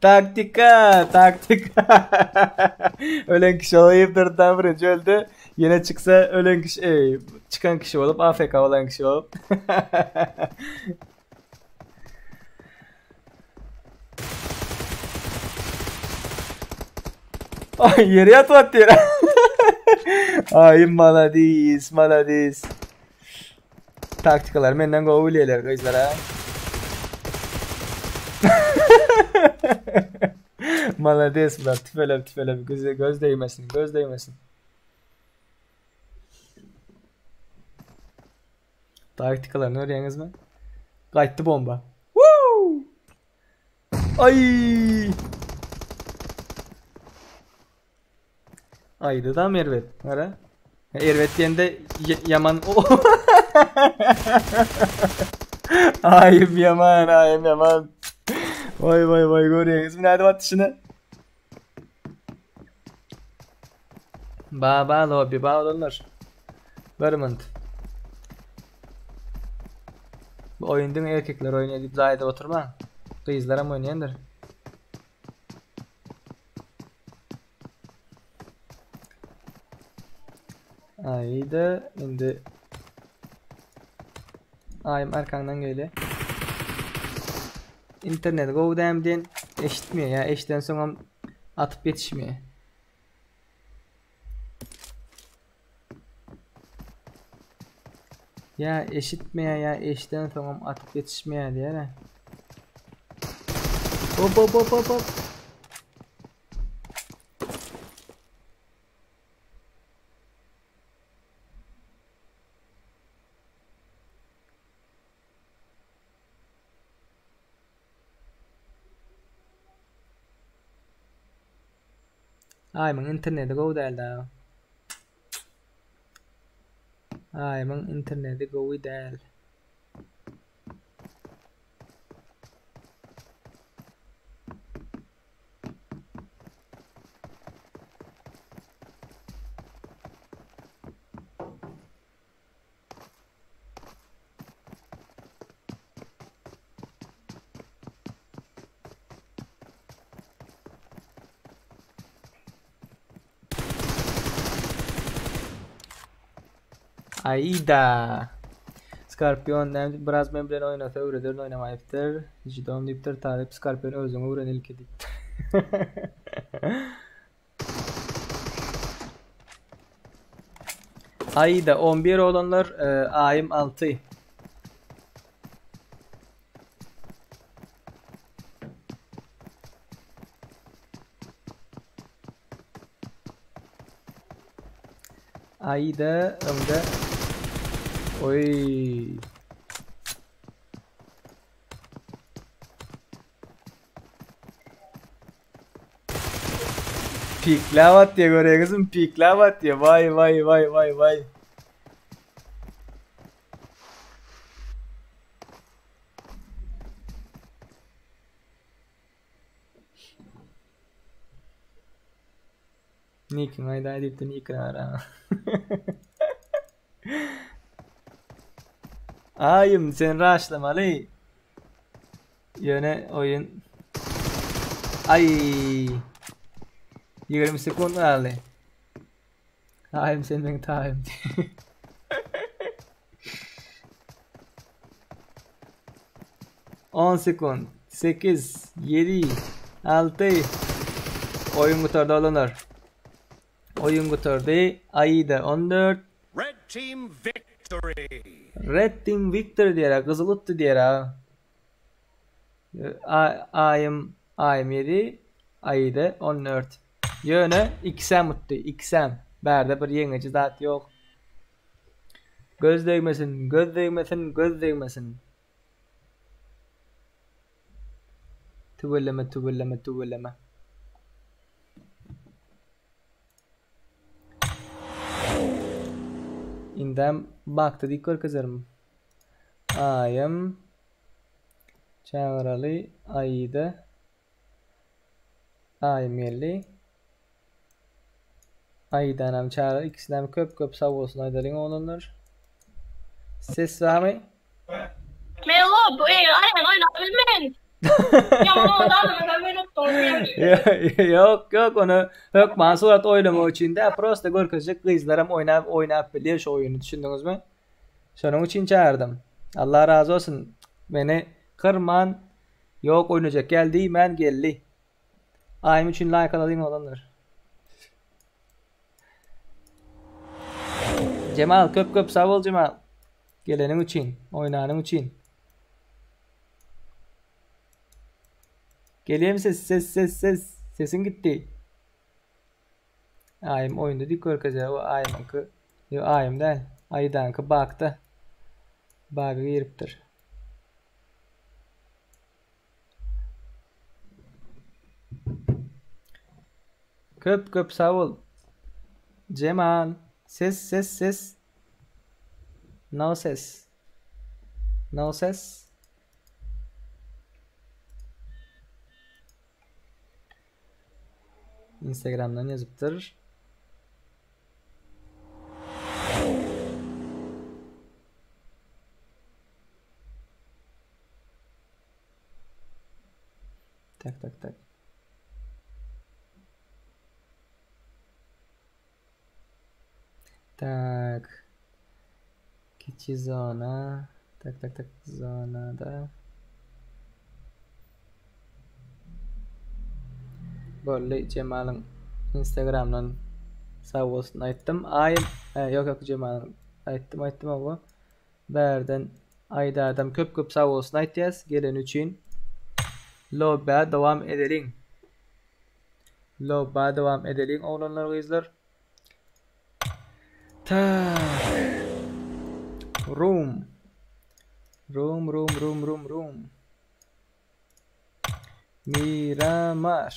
Taktika, taktika. ölen kişi olayıpdır da birinci öldü. Yine çıksa ölen kişi, ey, çıkan kişi olup AFK olan kişi olup. Ay yere yatmak diyor. Ay maladis, maladis. Taktikalar menden gowy bilýärler gyzlar ha. Malades bular tüfelep tüfelep göz, göz değmesin göz değmesin. Taktikalarını öğreniniz mi? Gaýtdy bomba. Woo! Ay! Aýdy da erbet. Gara. Erbet diýende ýaman. Aýym ýaman, aýym ýaman. Vay vay vay görýäňizmi nädip atyşyny? Ba ba lobby ba olanlar. Vermont. Bu oýun diňe erkekler oýnaýar diýip zaýada oturmaň. Gyzlaram oýnaýandyr. Aýda indi Aýym arkaňdan gelýär. Internet gowy dämi diýen eşitmeýär ýa eşiden soňam atyp ýetişmeýär. Ýa eşitmeýär ýa eşiden soňam atyp ýetişmeýär diýer. Hop hop hop hop hop. Aýmyň interneti gowy däl da. Aýmyň interneti gowy däl. Aida. Skorpion näme biraz men bilen oýnasa öwrederin oýnamaýypdyr. Jidom diýipdir talyp Skorpion özüň öwren ilki diýipdir. Aida 11 olanlar e, Aýym 6. Aida öňde. Oý. Pikläp atýa göreňizmi pikläp atýa waý waý waý waý waý. Nikiň aýdaý diýipdi Nikini ara. Aýym sen raşlamaly. Ýöne oýun Aý 20 sekund galdy. Aýym sen meň taýym. On sekund. 8 7 6 Oýun gutardy oglanlar. Oýun gutardy. Aida 14. Red team victory. Red team victory diýer, gyzyl utdy diýer. Aýym Aýym 7, Aida 14. Ýöne ikisem utdy, ikisem. Bärde bir ýeňiji zat ýok. Göz degmesin, göz degmesin, göz degmesin. Tüweleme, tüweleme, tüweleme. Indem bakdy diýip görkezerim. Aýym çagyraly Aida Aýym geldi. Aidanam çagyr ikisinem köp köp sag bolsun aýdalyň oglanlar. Ses barmy? Melo, bu eý, aýan oýnap bilmen. Ýaman owadan adam oýnap bolýar. Ýok, ýok, ony hökman surat oýnamak üçin däl, prosta görkezjek gyzlaram oýnap oýnap bilýär şu oýuny, düşündiňizmi? Şonuň üçin çagyrdym. Allah razy bolsun. Meni kyrman, ýok oýnajak gel diýmän geldi. Aýym üçin laýk alalyň oglanlar. Jemal köp köp sag bol Jemal. Geleniň üçin, oýnanyň üçin. Gelýärmi ses ses ses ses sesiň gitdi. Aýym oýunda dik görkezýär o aýymyňky. Ýok aýym däl. Aýdaňky bakda. Baga giripdir. Köp köp sag bol. Jemal. Ses ses ses. No ses. No ses. Instagramdan ýazypdyr. Tak tak tak. Tak. Kiçi zona. Tak tak tak zonada. Boldy Jemalyň Instagramdan sag bolsun aýtdym. Aý, e, ýok ýok Jemalyň aýtdym aýtdym oba. Bärden Aýdadam köp köp sag bolsun aýtýas geleni üçin. Lobbä dowam edeliň. Lobbä dowam edeliň oglanlar gyzlar. Tak. Room. Room room room room room. Miramar.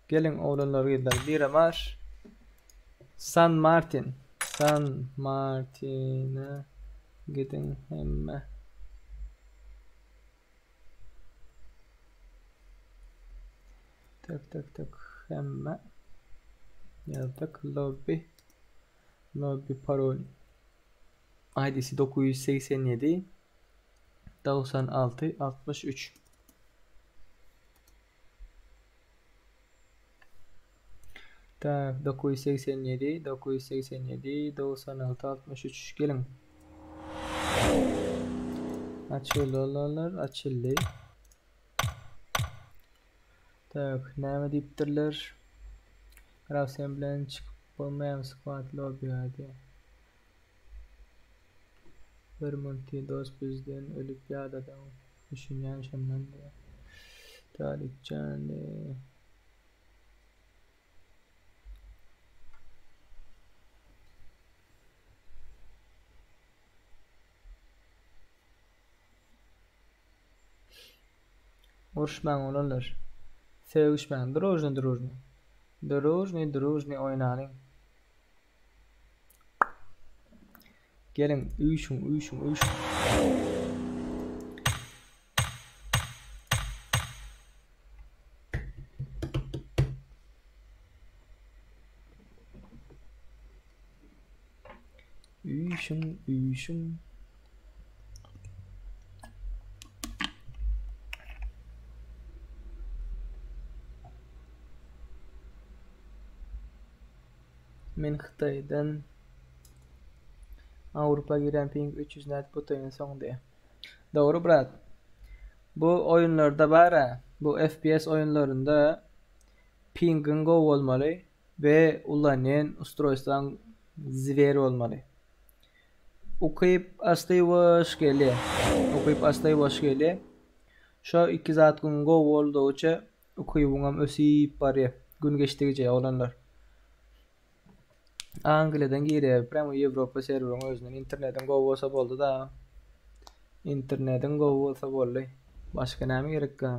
Geliň oglanlar gyzlar Miramar. San Martin. San Martin'e gidiň hemme. Tak tak tak hemme. Ýazdyk lobby. Lobby parol. ID'si 987 96 63. Tak 987 987 96 63 geliň. Açyldylar, açyldy. Tak, näme diýipdirler? Graf sen bilen çykyp bolmaýarmy squad lobby'e diýýär. Bir multi dost bizden ölüp ýadadyň. Düşünýän şondan diýýär. Talypjan diýýär. Uruşmaň oglanlar. Sögüşmäň. Družny družny. Družny družny oýnalyň. Geliň üýşüň üýşüň üýşüň. Üýşüň üýşüň. Men Hytaýdan Awrupa girýän ping 300 nädip butaýyn soň diýä. Dogry brat. Bu oýunlarda bara bu FPS oýunlarynda pingiň gowy bolmaly we ulanýan ustroýstwaň zwer bolmaly. Ukyp asly boş gelýä. Ukyp asly boş gelýä. Şo iki zatgyň gowy boldugyça ukybyňam ösüp barýa gün geçdigiçe oglanlar. Angliýadan girýär, prýamo Ýewropa serweriň özünden internetiň gowy bolsa boldy da. Internetiň gowy bolsa boldy. Başga näme gerekkä?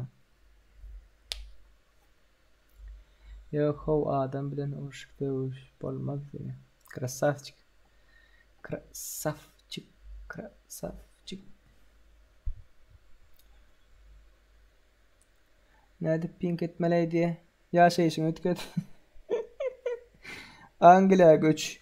Ýok how adam bilen urşup döwüş bolmaz diýýär. Krasawçik. Krasawçik. Krasawçik. Nädip pink etmeli diýýär. Ýaşaýşyňy üýtget. Angliýa göç.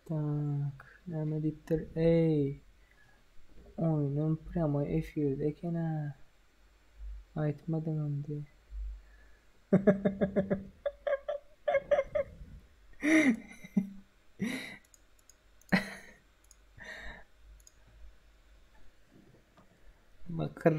Tak, näme diýipdir? Eý, oýnum prýamoý efirde eken-ä. Aýtmadyňam diý. Makyr.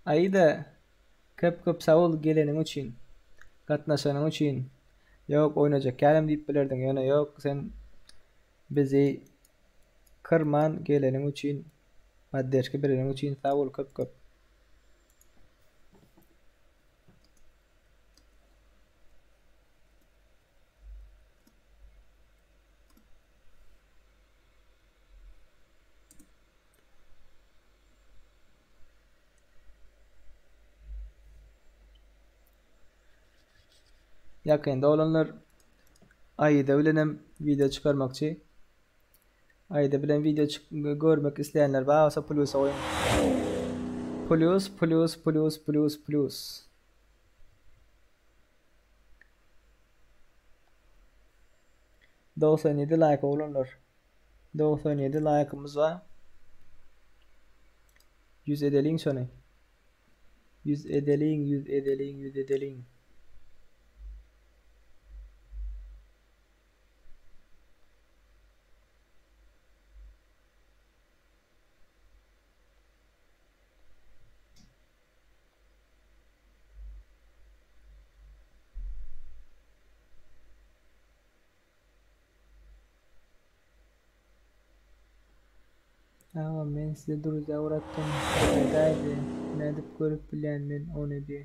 Aida köp köp sag bol geleniň üçin. Gatnaşanyň üçin. Ýok oýnajak ýalam diýip bilerdiň ýöne ýok sen bizi kyrman geleniň üçin podderşka bereniň üçin sag bol köp köp. Ýakynda oglanlar Aida bilenem wideo çykarmakçy. Aida bilen wideo görmek isleýänler bar bolsa plýusa goýuň. Plýus, plýus, plýus, plýus, plýus. 97 laýk oglanlar. 97 laýkymyz bar. 100 edeliň şony. 100 edeliň, 100 edeliň, 100 edeliň. Agam men size druzýa ugratdym bir aýdaýdy nädip görüp bilýän men ony diý.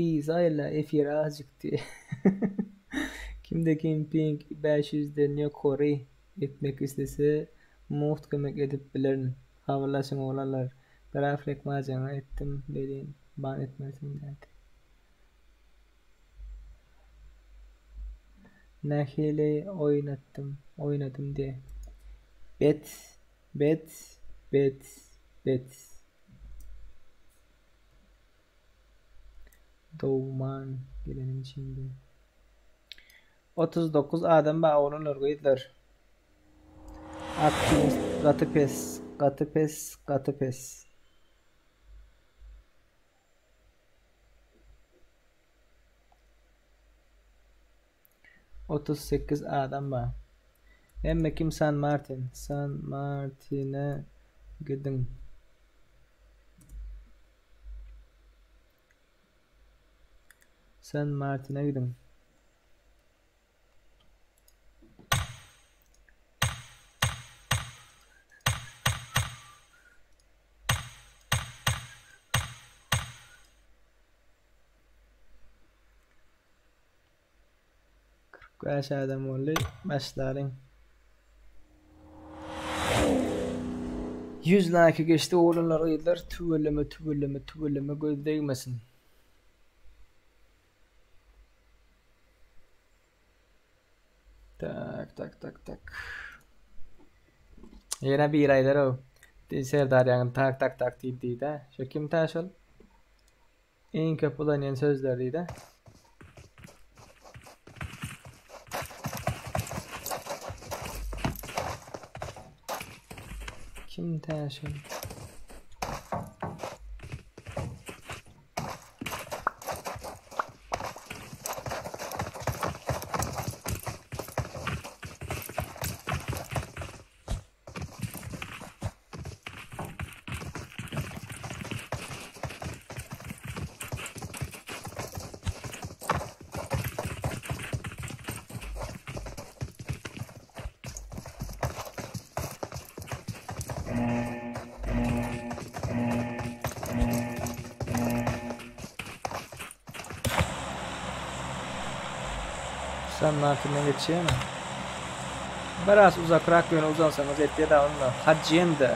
Yza aýla efir azjyk diý. Kimde kim ping 500 den ýokary etmek islese mugt kömek edip bilerin habarlaşyň oglanlar. Grafik majaňa etdim welin ban etmersiň dädi. Nähili oýnatdym oýnadym diý. Bet bet bet bet. Dowman geleniň içinde. 39 adam bar oglanlar gyzlar. Aktiwist gaty pes gaty pes gaty pes. 38 adam bar. Hemme kim San Martin? San Martine gidiň. San Martine gidiň. 45 adam boldy. Başlalyň. 100 like geçdi oglanlar gyzlar tüweleme tüweleme tüweleme göz degmesin. Tak tak tak tak. Ýene bir aýdar o. Serdar ýaňy tak tak tak diýip diýdi. Şo kim ta şol? Iň köp ulanýan sözler diýdi. Kim ta şol? San Martinden geçýärmi? Biraz uzakrak ýöne uzansaňyz ýetýär onda. Hacienda.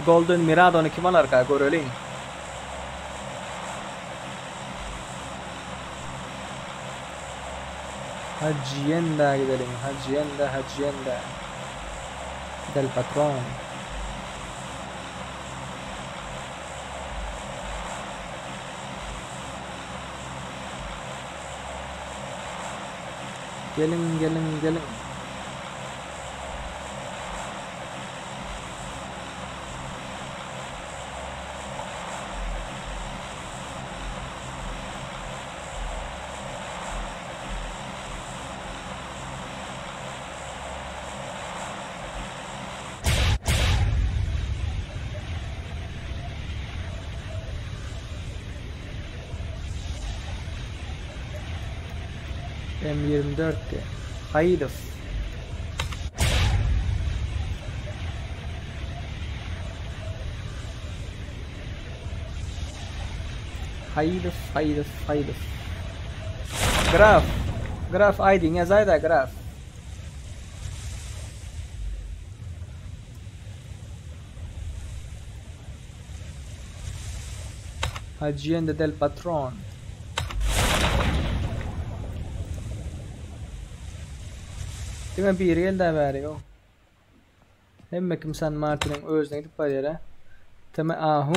Golden Miradony kim alarka göreliň. Hacienda gideliň. Hacienda, Hacienda. Del Patron. Geliň, geliň, geliň. M24 diýýär. Haýydow. Haýydow, Haýydow, Haýydow. Graf. Graf aýdyň ýazaýda graf. Hacienda del Patron. Diňe biri geldi bäri ýok. Hemme kim San Martiniň özüne gidip barýar ha. Teme ahu.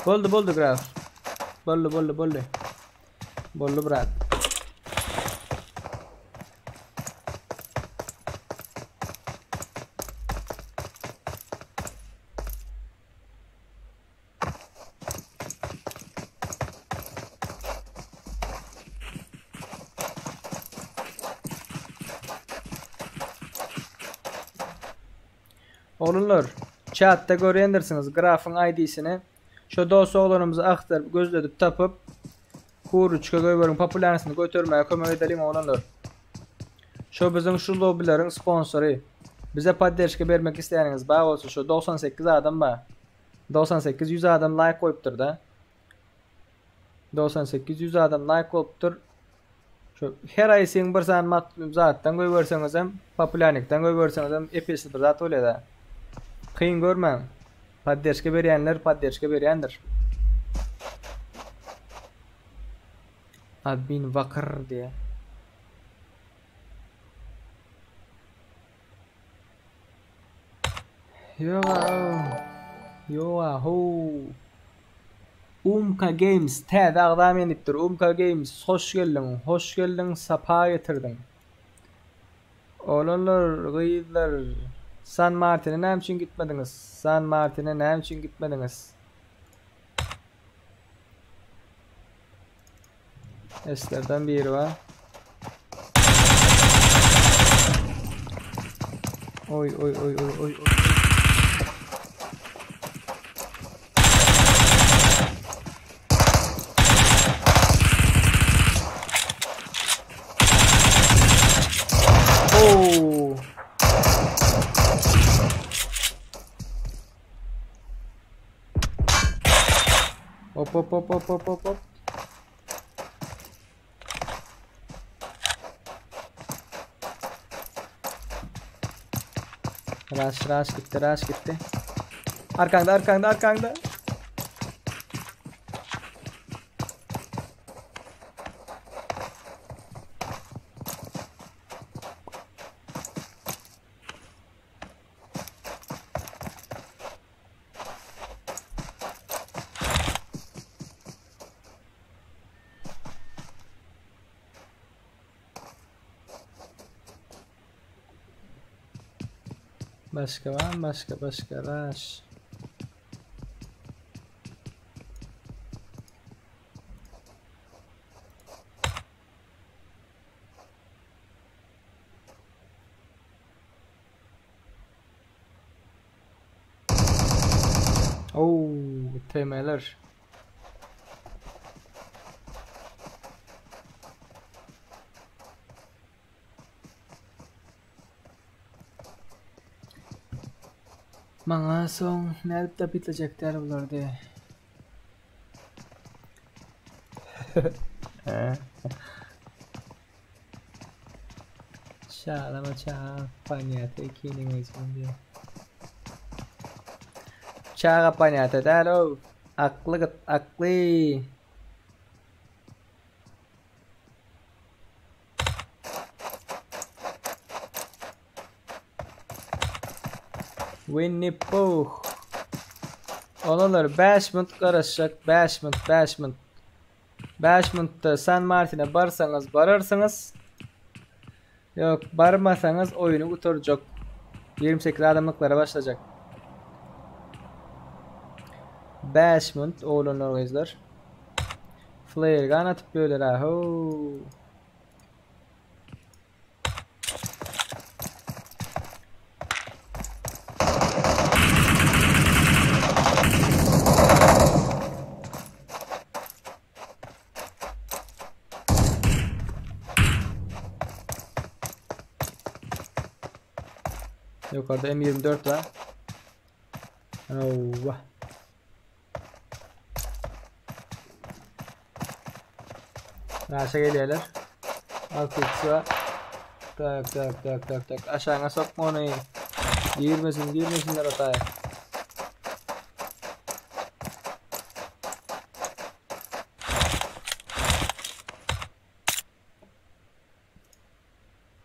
Boldy boldy graf. Boldy boldy boldy. Boldy brat. Oglanlar, chatda görýändirsiňiz grafyň ID-sini. Şo dost oglanymyzy agtaryp, gözledip tapyp, kuruçka goýberiň, populýarnysyny götermäge kömek edeliň oglanlar. Şo biziň şu lobbileriň sponsory. Bize podderşka bermek isleýäniňiz bar bolsa şo 98 adam bar. 98 100 adam laýk goýupdyr da. 98 100 adam laýk goýupdyr. Şu her aýsyň bir sany mat zatdan goýberseňizem, populýarnikden goýberseňizem epesli bir zat bolýar-da. Kyn görmäň. Podderşka berýänler podderşka berýändir. Admin wakyr diýýär. Ýoga. Ýoga ho. Umka Games täze agza men diýipdir. Umka Games hoş geldiň. Hoş geldiň, sapa getirdiň. Oglanlar, gyzlar, San Martine näme üçin gitmediňiz? San Martine näme üçin gitmediňiz? Eslerden biri bar. Oy oy oy oy oy oy. Oo. Hop hop hop hop hop hop hop. Rush rush gitti rush gitti. Arkanda arkanda arkanda. Başga barmy başga başga rush. TM'ler. Maňa soň nädip tapytlajak däl bular diýe. Çağlama çaga panýata ekeniň özüň diýe. Çaga panýata däl o. Akly gyt akly. Winnie Pooh. Olanlar 5 minut garaşjak 5 minut 5 minut. 5 minutda San Martin'e barsaňyz bararsyňyz. Ýok, barmasaňyz oýuny gutarjak. 28 adamlyklara başlajak. 5 minut oglanlar gyzlar. Flare gun atyp böler ha. Ho. Yukarıda M24 var. Allah. Aşağı gelýärler. 6x var. Tak tak tak tak tak. Aşağına sokma onu. Girmesin girmesinler hataya.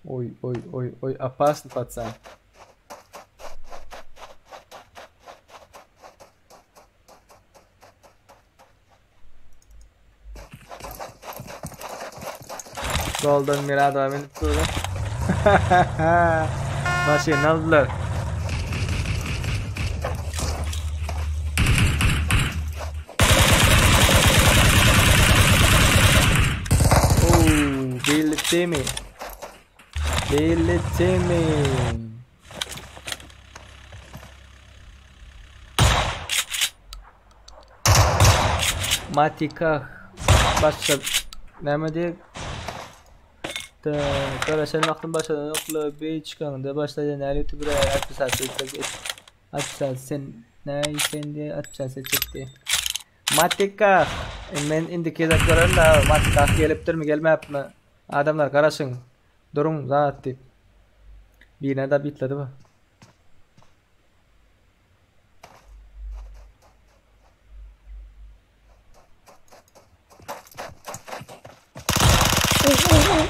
Oy oy oy oy опасно пацан. Golden Mirado minip durdy. Maşyny aldylar. Oo, Billy mi? Billy Timmy. Matika başla näme diýip Garaşan wagtym başladan okla bir çykanynda başlayan her YouTuber'a 60 saat etmek 60 saat sen ne sen diye 60 saat çekti. Matika men indi gezek gören da Matika gelipdirmi gelmäpmi? Adamlar garaşyň. Duruň zat diýip. Birine de bitledi bu.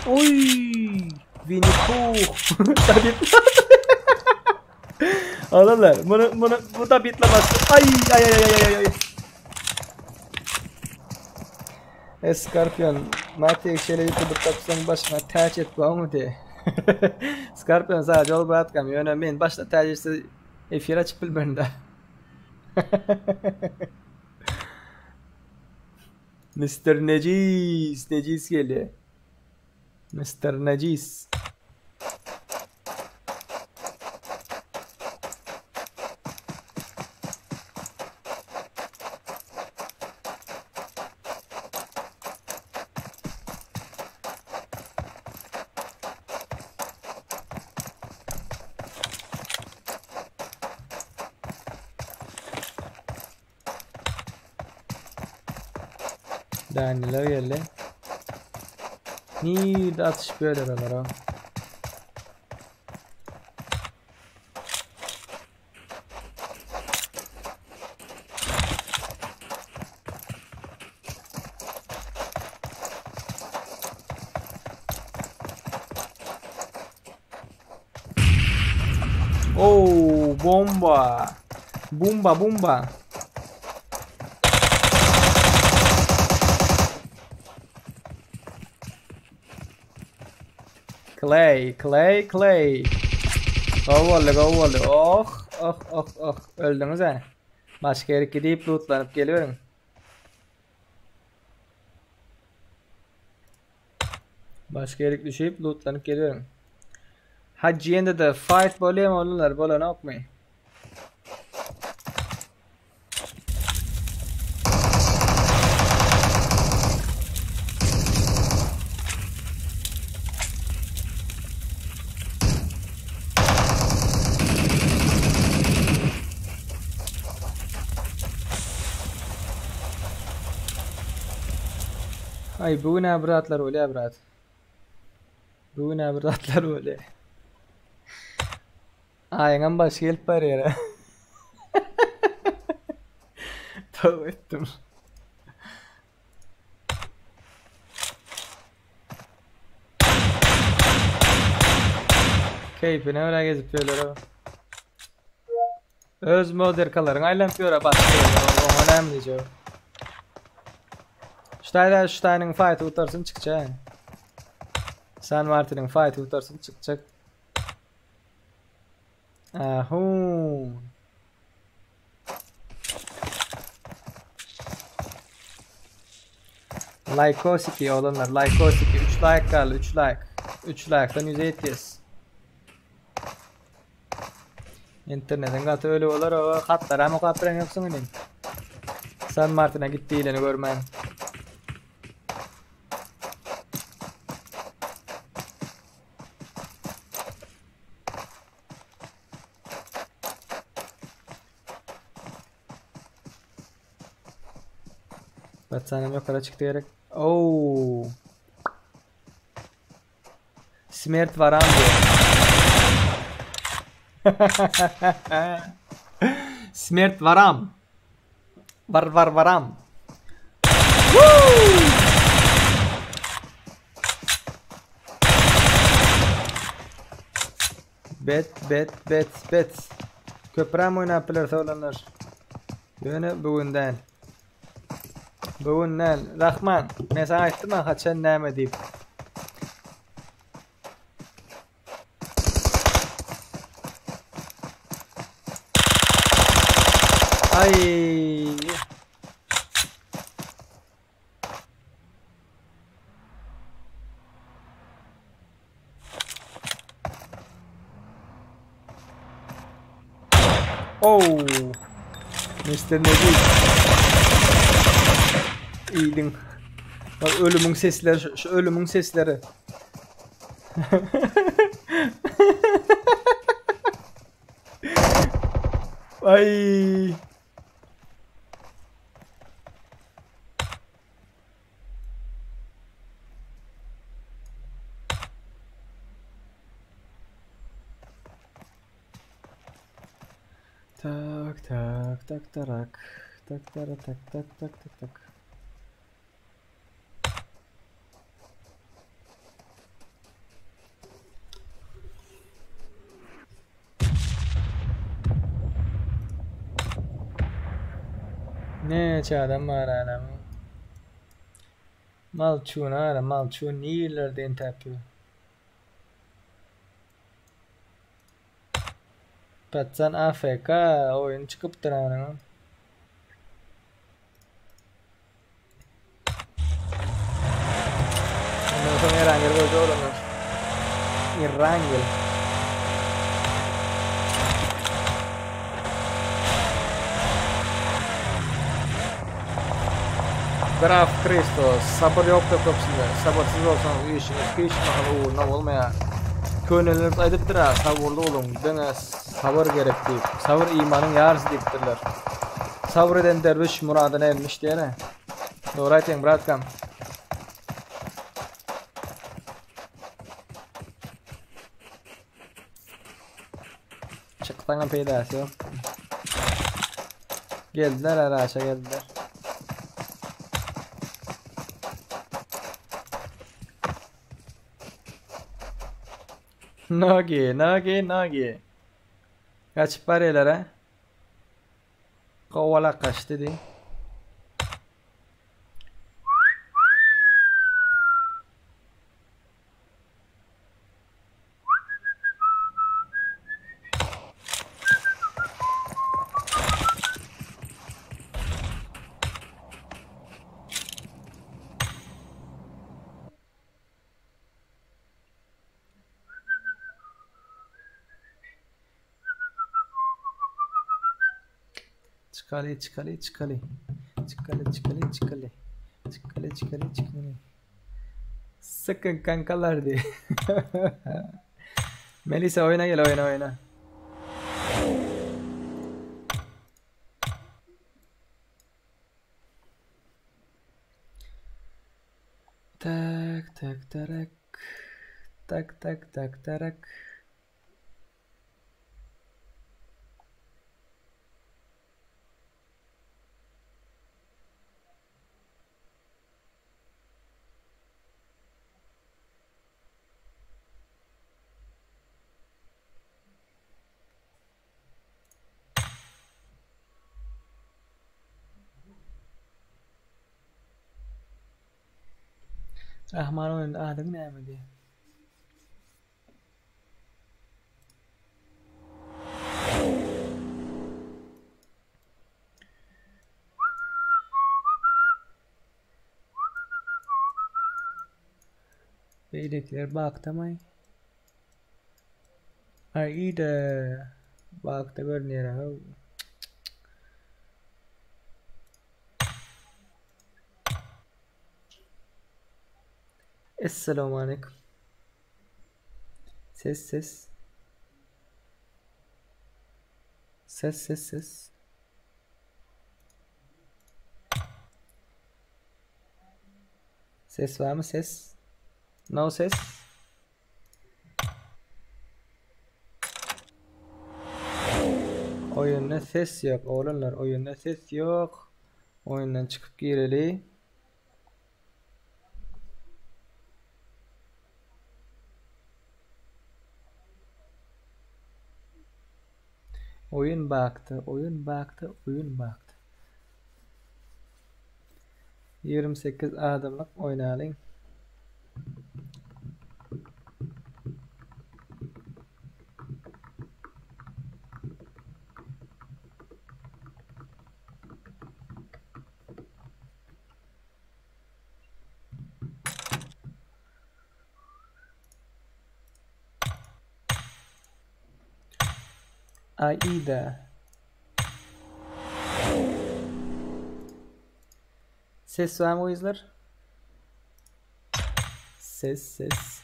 Oy! Winnie Pooh. Da bitladı. Alırlar. Bunu bunu bu da bitlemez. Ay ay ay ay ay ay. Eskarpion. Mati şeýle YouTuber tapsaň başyňa täç et mu diye. Scorpion sadece ol bıratkam. Ýöne men başda täç etse efir açyp bilmerin de. Mr. Necis. Necis geldi. Mr. Necis. Daniler geldi. Nirde atış böyle oralara. Oo bomba. Bomba bomba. Clay, Clay, Clay. Gowy boldy, gowy boldy. Oh, oh, oh, oh. Öldüňiz ha. Başga ýere gidip lootlanyp geliberiň. Başga ýere düşüp lootlanyp geliberiň. Hacı de fight bolýar olanlar bolanokmy? Ay bu gün bir zatlar bolýar brat. Bu gün bir zatlar bolýar. Aýyňam başy gelip barýar. Tövbe etdim. Keýpine görä gezip ýörler o. Öz moderkalaryň aýlanyp ýöre basyp ýörler. Oňa näme diýjek? Ştaýda Ştaýnyň fight gutarsyn çykjak. San Martiniň fight gutarsyn çykjak. Ahu. Likeosiki oglanlar, likeosiki 3 like galdy, 3 like. 3 like'dan 100 etýäs. Internetiň gaty öli bolar, o hatlar hem okap bilen ýoksuň inim. San Martine git diýleni görmän. Batsanam ýokara çykdy gerek. Oo. Smert varam diýär. Smert varam. Var var varam. Woo! Bet bet bet bet. Köpräm oýnap bileris oglanlar. Ýöne bu gün däl. Bu gün däl. Rahman, men saňa aýtdym ha haçan näme diýip. Ay. Oh. Mr. Necip. İyiydin. Bak ölümün sesleri, şu, şu ölümün sesleri. Ay. Tak tak tak tarak. Tak tara tak tak tak tak tak. Näçe adam bar alam. Malçun ara malçun nirelerde entäp ýör. Patsan AFK oýun çykypdyr anyň. Ondan soň Erangel goýjak olanlar. Erangel. Graf Kristo, sabyr ýokdur köpüsinde. Sabyrsyz bolsaňyz işiňiz hiç mahal ugruna bolmaýar. Könelerimiz aýdypdyr-a, sabyrly boluň, diňe sabyr gerek diýip. Sabyr imanyň ýarysy diýipdirler. Sabyr eden derwiş muradyna ermiş diýene. Dogry aýtýaň bratkam. Çyksaňam peýdasy ýok. Geldiler araşa geldiler. Nogi, nogi, nogi. Kaçyp barýarlar ha. Kowalak kaçdy diý. Çykaly, çykaly, çykaly. Çykaly, çykaly, çykaly. Çykaly, çykaly, çykaly. Sıkın kankalar diye. Melisa oyuna gel oyuna oyuna. Tak tak tarak. Tak tak tak tarak. Rahman oýunda adyň näme diýýär. Beýlekiler bakdamaý. Aida bakda görünýär ha. Esselamu aleýkum. Ses ses. Ses ses ses. Ses barmy ses? No ses. Oýunda ses ýok oglanlar oýunda ses ýok. Oýundan çykyp gireli. Oýun bakdy, oýun bakdy, oýun bakdy. 28 adamlyk oýnalyň. Aida. Ses barmy gyzlar? Ses ses.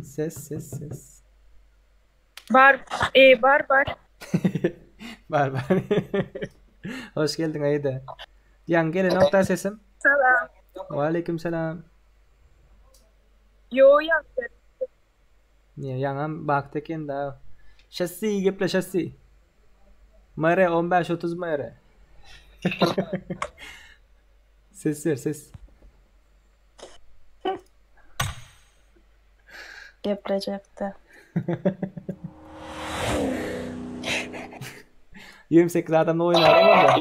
Ses ses ses. Bar, e, bar bar. Bar bar. Hoş geldiň Aida. Ýaňy gelen nokta sesim. Salam. Waleýkim salam. Yo ýaňy Niye ýaňam bakdy eken da. Şassi geple şassi. MR 1530 MR. Ses ver ses. Geplejekdi. 28 adamla oýnalyň onda.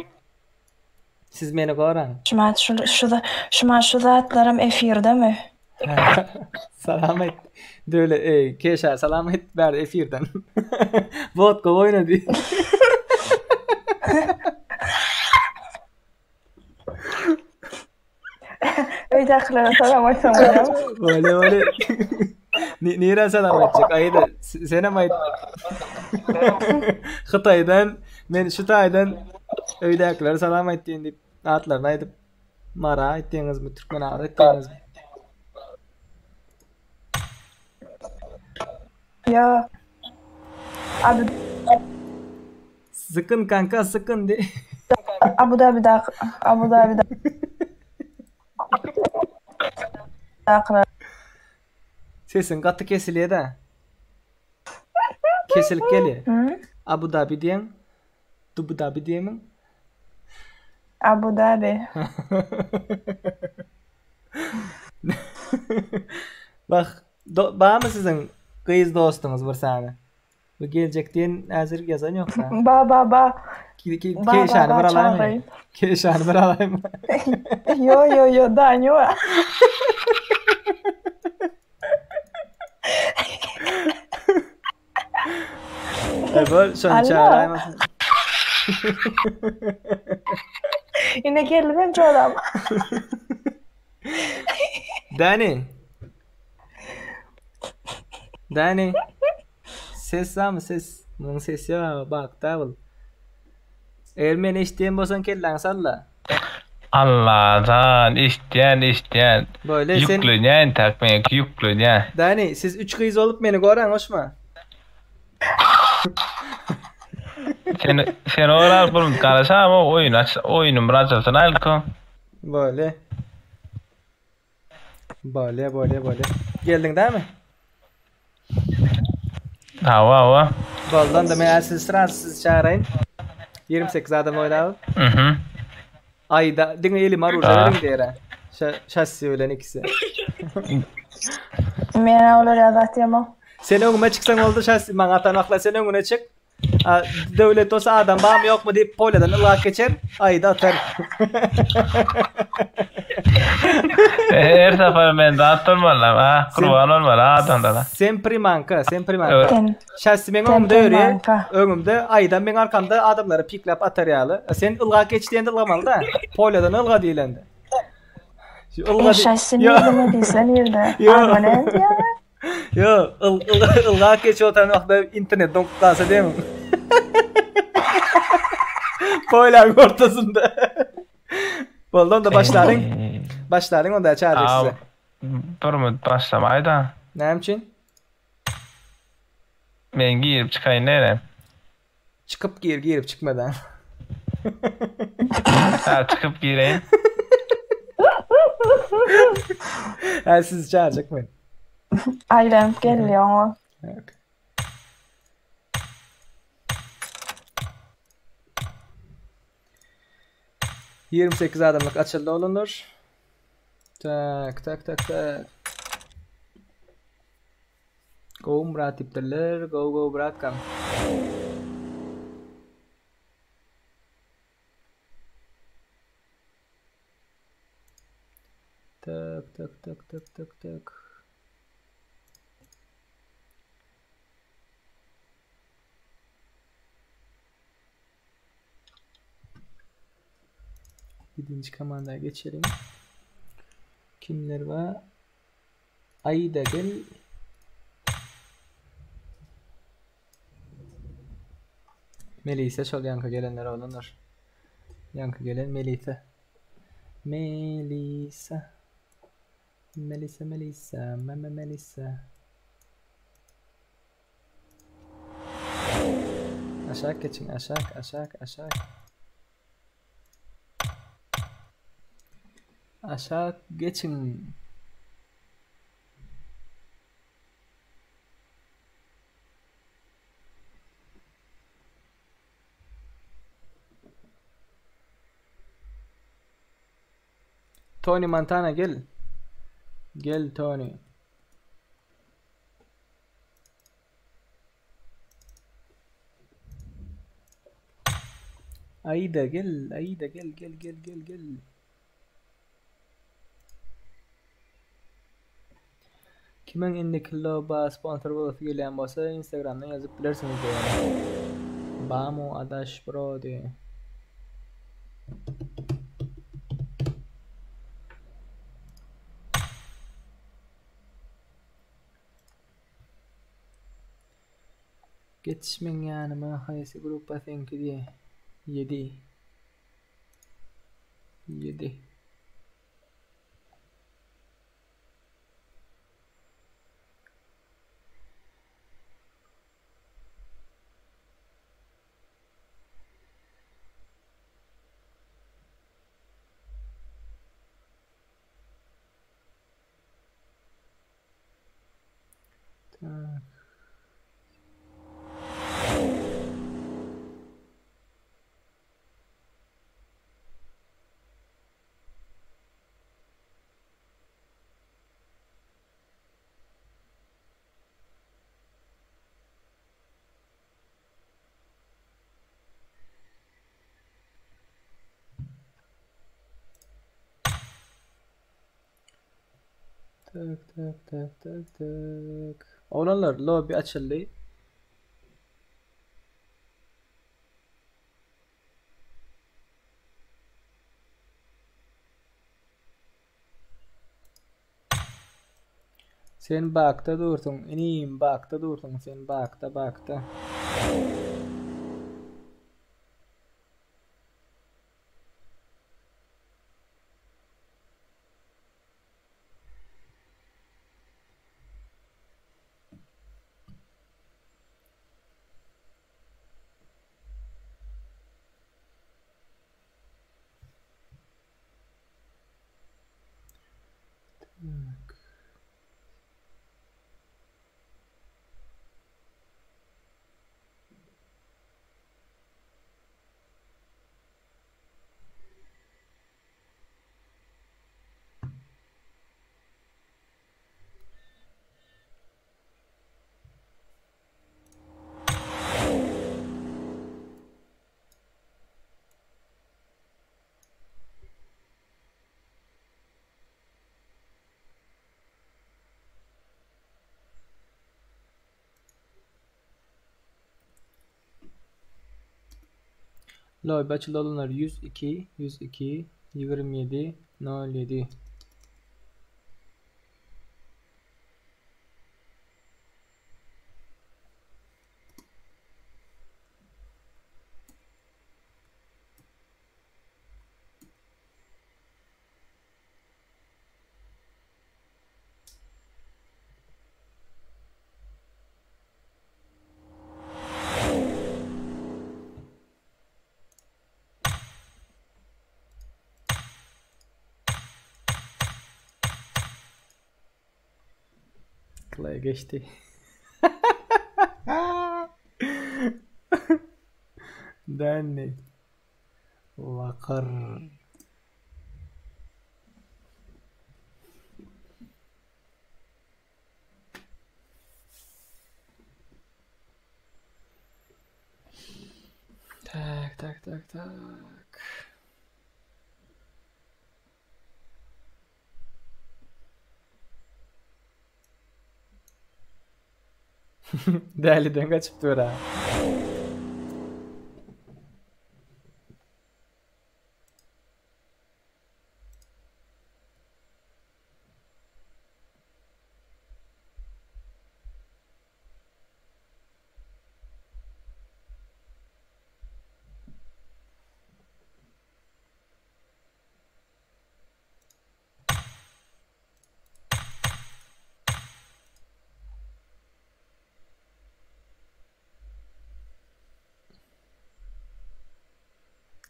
Siz meni goraň. Şumat şu şu şumat şu zatlaram efirdemi? Salam aýt. Döwle eý Keşa salam aýt bärde efirden. Bot gowy oýnady. Öýdäkilere salam aýtsam bolýarmy? Bolýa bolýa. Nirä salam aýtjak? Aýda senem aýt. Hytaýdan men şu taýdan öýdäkilere salam aýtdyn diýip atlaryny aýdyp Mara aýtdyňyzmy, Türkmenabada aýtdyňyzmy? Ýa. Abu Sykyn kanka sykyn di. Abu Dabida Abu Dabida Dakylar. Sesiň gaty kesilýä-dä. Kesilip gelýä. Abu Dabi diýeň. Dubu Dabi diýemiň? Abu Dabi. Bah, do, barmy siziň gyz dostuňyz bir sany? Bu geljek diýen häzir ýazan ýoksa. Ba ba ba. Ba ba Keşany ba bir alaýmy? çagyrayyn. Keşany bir alaýmy? Ýo ýo ýo Danýo. E bol, şony Allo. çağıraýmasyn. Ine geldi benim joram. Dani. Dani. Ses barmy ses? Muň sesi ýok bak da bul. Eger meni eşitýän bolsaň kelläňi salla. Allajan eşitýän eşitýän. Böyle sen Ýüklenýän entäk meňki ýüklenýä. Dani siz üç gyz bolup meni goraň hoşma. Sen sen olar bir garaşam o oýun aç oýunym bir açylsyn aýlko. Bolýa. Bolýa, bolýa, bolýa. Geldiň dämi? Hawa, hawa. Boldy onda men sizi sraz sizi çagyrayyn. 28 adam oýnaly. Mhm. Aýda diňe elim oruža beriň diýere. Şassi bilen ikisi. Men olar ýa atýamok. Sen öňüme çyksaň boldy şassi maňa atan wagtlar sen öňüne çyk. Döwlet bolsa adam barmy ýokmy diýip polýadan ylgap geçer, aýda atar. Her sapar men zat bolmaly, ha, kurban bolmaly adamlara. Sen primanka, sen primanka. Şahsy meň öňümde ýörýär. Öňümde aýda meň arkamda adamlary pikläp atar ýaly. Sen ylgap geç diýende ylgamaly-da. Polýadan ylga diýlende. Ylga. Şahsy nirde diýse nirde? Abone diýýär. Ýo, ylgap geçip oturan wagtda internet doňup galsa diýme. Poýlaň ortasynda. Boldy onda başlalyň. Başlalyň onda çagyrjak size. Bir minut başlamaýda. Näme üçin? Men girip çykaýyn nere? Çykyp gir, girip çykmadan. Ha, çykyp gireýin. Ha, sizi çağırjak men. Aýlanyp geldi oňa. 28 adamlyk açyldy oglanlar. Tak, tak, tak, tak. Gowy Myrat diýipdirler. Gowy gowy bratkam. Tak tak tak tak tak tak. Ýedinji komanda geçeliň. Kimler bar? Aida gel. Melisa şol ýaňky gelenler oglanlar. Ýaňky gelen Melisa. Melisa. Melisa Melisa Meme Melisa. Aşak geçiň aşak aşak aşak. Aşak geçiň. Tony Montana gel. Gel Tony. Aida gel, Aida gel gel gel gel gel. Kimiň indiki loba sponsor bolasy gelýän bolsa Instagramdan ýazyp bilersiňiz diýýär. Bamu adaş bro diýýär. Geç meň ýanyma haýsy gruppa seňki diýe. Ýedi. Ýedi. Tak. Tak tak tak tak tak. Oglanlar lobby açyldy. Sen bakda dursuň inim bakda dursuň sen bakda bakda. Lobby açyldy olanlar 102 102 27 07. Clay geçdi. Danny. Vakar. Tak, tak, tak, tak. Däliden gaçyp dur ha.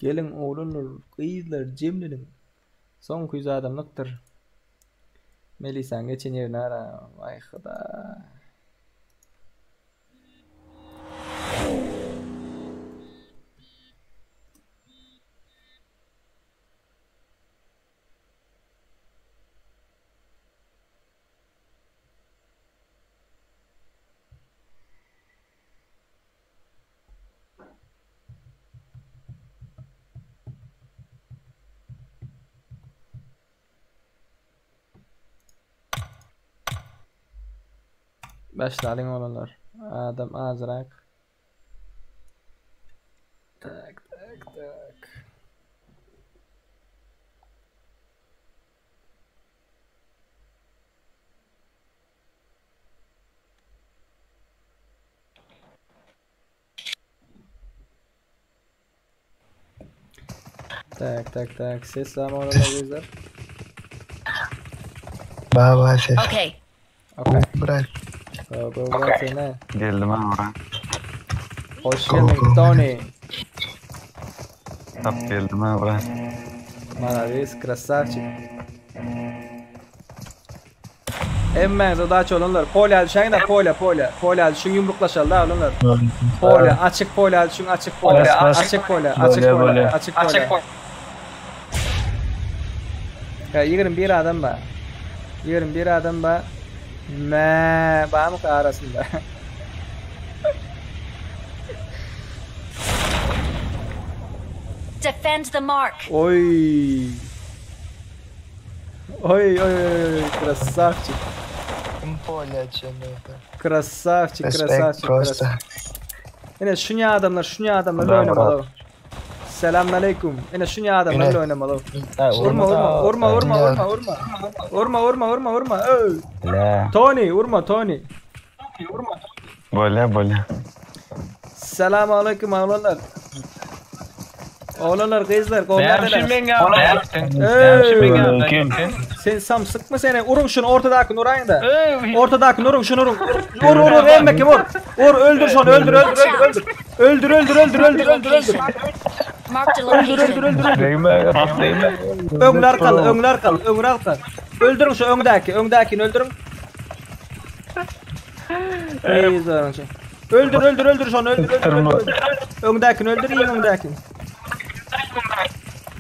Geliň oglanlar, gyzlar jemleniň. Soňky ýüz adamlykdyr. Melisaň geçen ýerini ara. Waý huda. Başlalyň oglanlar. Adam azrak. Tak tak tak. Tak tak tak. Ses var mı oglanlar gyzlar? Baba ses. Okay. Okay. Bırak. Go go bırak seni. Geldim ha. Hoş geldin Tony. Tap geldim ha bırak. Молодец, красавчик. Hemmäňize udaç olanlar. Polýa düşäňde polýa polýa. Polýa düşüň ýumruklaşaly olanlar. Polýa açyk polýa düşüň açyk polýa açyk polýa açyk polýa açyk polýa. Ya 21 adam bar. 21 adam bar. Mä barmyka arasynda? Defend the mark. Oý. Oý oý oý krasavçik. Kim polýa düşenlerden? Krasavçik Respekt krasavçik. prosta. Ine şunya adamlar şunya adamlar Bravo, oynamaly. Selamünaleyküm. Ine şunya adamlar Ine. oynamaly. Urma urma urma urma urma urma. Urma urma urma urma. Öý. Tony urma Tony. Bolýa bolýa. Selamünaleyküm oglanlar. Oglanlar gyzlar Näme üçin meň ýanymda gitdiň? Näme üçin meň ýanymda gitdiň? Sen samsykmy seni? Uruň şuny ortadakyny uraýyň-da. Ortadakyny uruň şuny uruň. Ur ur ur emme kim ur. Ur öldür şony öldür öldür öldür öldür. Öldür öldür öldür öldür öldür öldür. Marked a Öldür location. öldür öldür öldür. Degme, degme. Öňler arkaly öňler arkaly öňler arkaly. Öldürüň şu öňdäki öňdäkini öldürüň. Ey zoruncu. Öldür öldür öldür şony öldür öldür öldür. Öňdäkini öldür iň öňdäkini.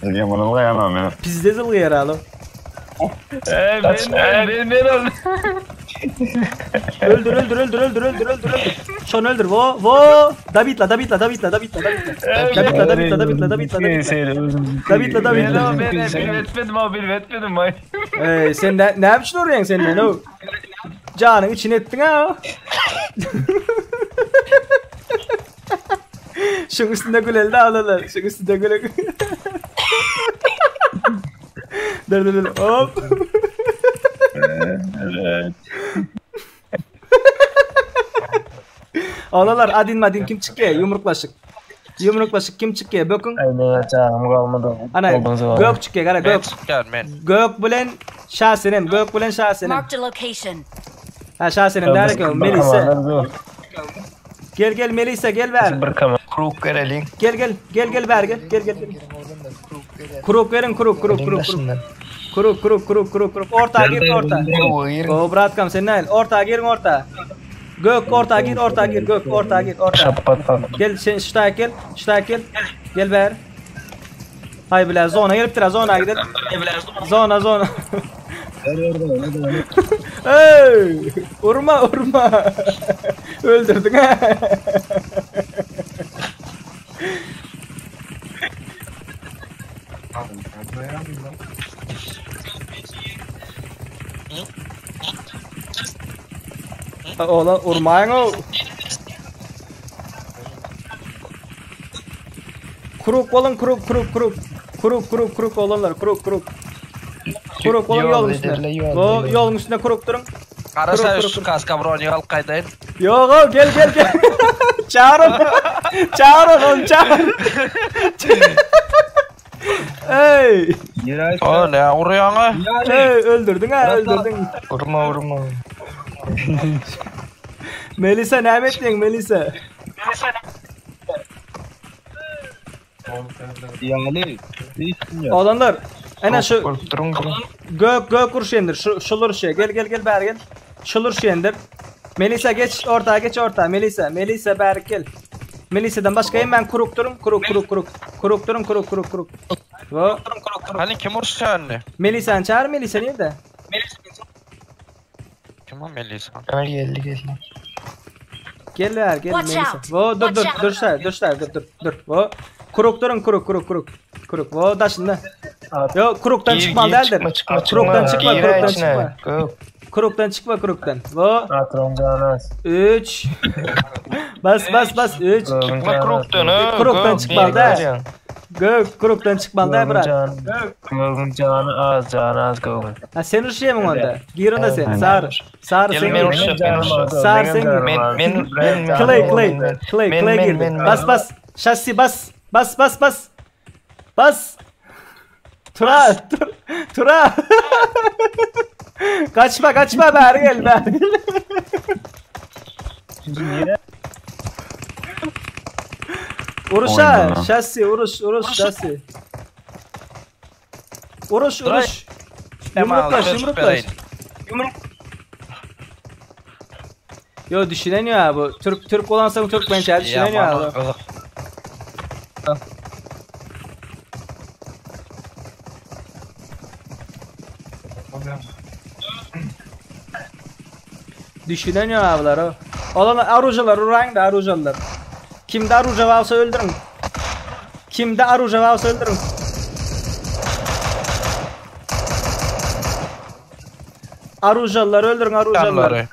Diýen bolup gaýamam men. Pizde zylgyýar alyp. Ey ben ben ben öldüm. Öldür öldür öldür öldür öldür öldür öldür. Şony öldür. Wo wo. Dabitla dabitla dabitla dabitla dabitla. Dabitla dabitla dabitla dabitla dabitla. Dabitla dabitla. Ben ben etmedim abi ben etmedim ay. Ey sen ne ne biçim urýaň sen meni? o? Janyň içine etdiň ha. Şuň üstünde güleli de alalar. Şuň üstünde gülek. Dur dur dur. Hop. Evet. Alalar adin madin kim çykýar? Ýumruklaşyk. Ýumruklaşyk kim çykýar? Böküň. Aý meňe jagym galmady. Ana gök çykýar gara Men gök. çykýan men. Gök bilen Şasenem, gök bilen Şasenem. Marked a location. Ha Şasenem däl eken, Melisa. Gel gel Melisa gel bäri. Bir kama. Kruk bereliň. Gel gel gel gel bäri gel gel gel. Kruk berin kruk kruk kruk kruk. Kruk kruk kruk kruk kruk. Orta gir orta. O bratkam sen näl? Orta girin orta. Gök orta gir orta gir gök orta gir orta. Şapbat bak. Gel sen ştaýk gel ştaýk gel. Gel bäri. Hay bile zona gelipdir ha zona gidelim. Zona zona. Ey! Urma urma. Öldürdün ha. Oğlan urmaýyň o. Kruk bolun kruk kruk kruk. Kruk kruk kruk olanlar kruk kruk. Kruk bolun ýoluň üstünde. O ýoluň üstünde kruk duruň. Garaşa şu kaska brony alyp gaýdaýyn. Ýok o gel gel gel. Çağır onu. Çağır onu çağır. Ey. O ne urýaňa? Ey öldürdün ha öldürdün. Urma urma. Melisa näme etdiň Melisa? Ýaly. Olanlar ene şu Bolup durun durun. Gök gök urşendir. Şu şular şey. Gel gel gel bäri gel. Şular şendir. Melisa geç orta geç orta. Melisa Melisa bäri gel. Melisa'dan başga hemen kuruk durun. Kuruk kuruk kuruk. Kuruk durun kuruk kuruk kuruk. Wo. Hani kim urşýandy? Melisa'nı çağır Melisa nerede? Kim o Melisa? Gel geldi geldi. Gel bäri gel Watch Melisa. out. Wo dur dur Watch out. dur şaý dur şaý dur dur dur. Wo. Kuruk durun kuruk kuruk kuruk. Kuruk. Wo daşynda. Yo kuruktan Gir çykmaly gir däldir. çykma çykma çykma. Kuruktan çykma Gir kuruktan içine. çykma. Gök. Kuruktan çykma kuruktan. Wo. Patron canas. 3 Bas bas bas 3 Çykma kruktan ha. Kruktan Gök, çykmaly niye da. girýän? Gök kuruktan çykmaly da brat. Gögün jany az, jany az gögün. Ha sen urşaýamyň onda. Gir onda sen. Sar. Sar Gel sen men gir. urşak men urşak. Sar sen gir. Men men men Clay men- Clay. men- Clay men- Clay men- girdi. men- Bas bas. Şassi bas. Bas bas bas. Bas. Tura tur, Tura. kaçma kaçma bari gel bari gel. Uruşa Oyna. şassi uruş uruş şassi. Uruş uruş. Yumruklaş yumruklaş. Yo düşüneniyor abi. bu. Türk Türk olansa Türkmen düşüneniyor abi. Düşüneniyor abiler o. Olan arujalar urayın da arujalar. Kimde aruja varsa öldürün. Kimde aruja varsa öldürün. Arujalar öldürün arujalar. Yanları.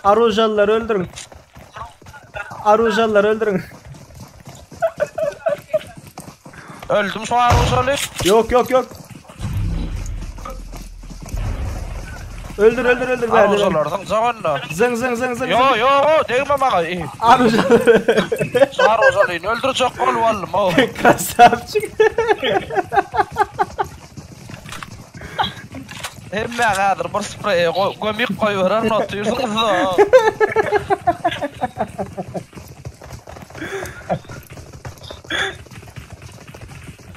Arujalar öldürün. Arujalar öldürün. Öldüm şu an uzalı. Yok yok yok. Öldür öldür öldür. Ver, ver. Aruzalardan zamanla. Zın zın zın zın. Yo zın. yo degme maňa. Ey, Arujalar. Şu aruzalyny öldürjek bol wallym o. Kasapçık. Hemme häzir bir sprey gömük goýberer otyrsyňyz da.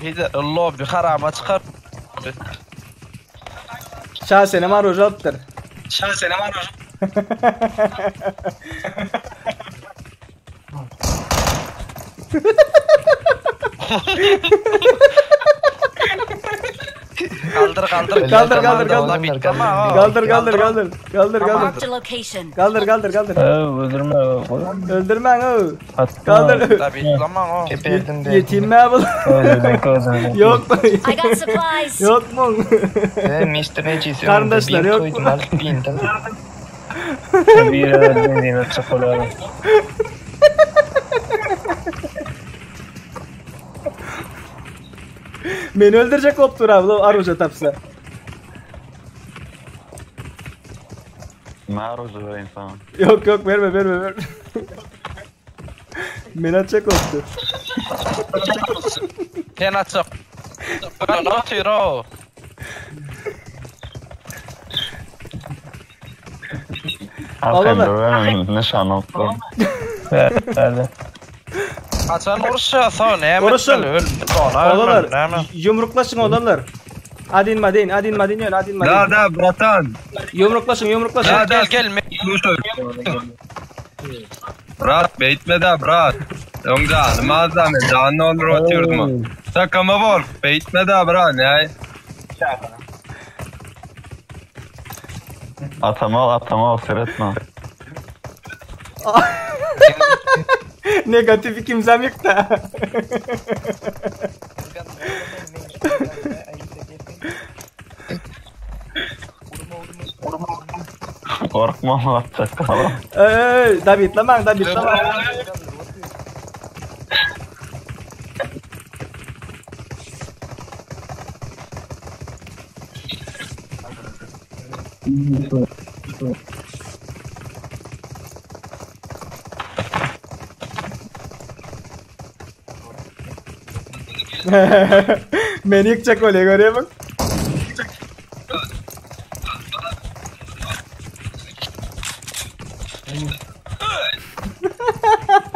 Hide lobby harama çykar. Şahsenem aruja alıptır. Şahsenem aruja. Kaldır kaldır. Kaldır kaldır kaldır. Kaldır kaldır kaldır. Kaldır kaldır. Marked a location. Kaldır kaldır kaldır. Öldürme. Öldürmen o. Kaldır. Geberdim de. Yetinme bu. Öldürdün Yok mu? I got supplies. Yok mu? Ben Mr. Necisi Kardeşler yok mu? Koydum alıp bindim. Bir öldürdüğüne çakolarım. Meni öldürjek bolup dur abi, aruja tapsa. Ne aruja vereyim sana? Yok yok verme verme verme. Meni atacak bolup dur. Sen atjak. Ne otyr o? Arkaýyn nyşan alyp dur. Hadi. Haçan uruşýa soň näme Uruşun. etmeli? Öl. Oglanlar, ýumruklaşyň oglanlar. Adin madin, adin madin ýöne, adin madin. Da da bratan. Ýumruklaşyň, ýumruklaşyň. Da da. Gel gel. Brat beýtme da brat. Öň janym azda men janyny olduryp otyrdym. Takama bol. Beýtme da brat. Ne? Atama ol, atama ol, seretme. Negatif ikimizem ýykda. Gorkma ol atjak galam. Eý, Davidlamaň, Davidlamaň. Meni ýykjak bolýar görýärmiň?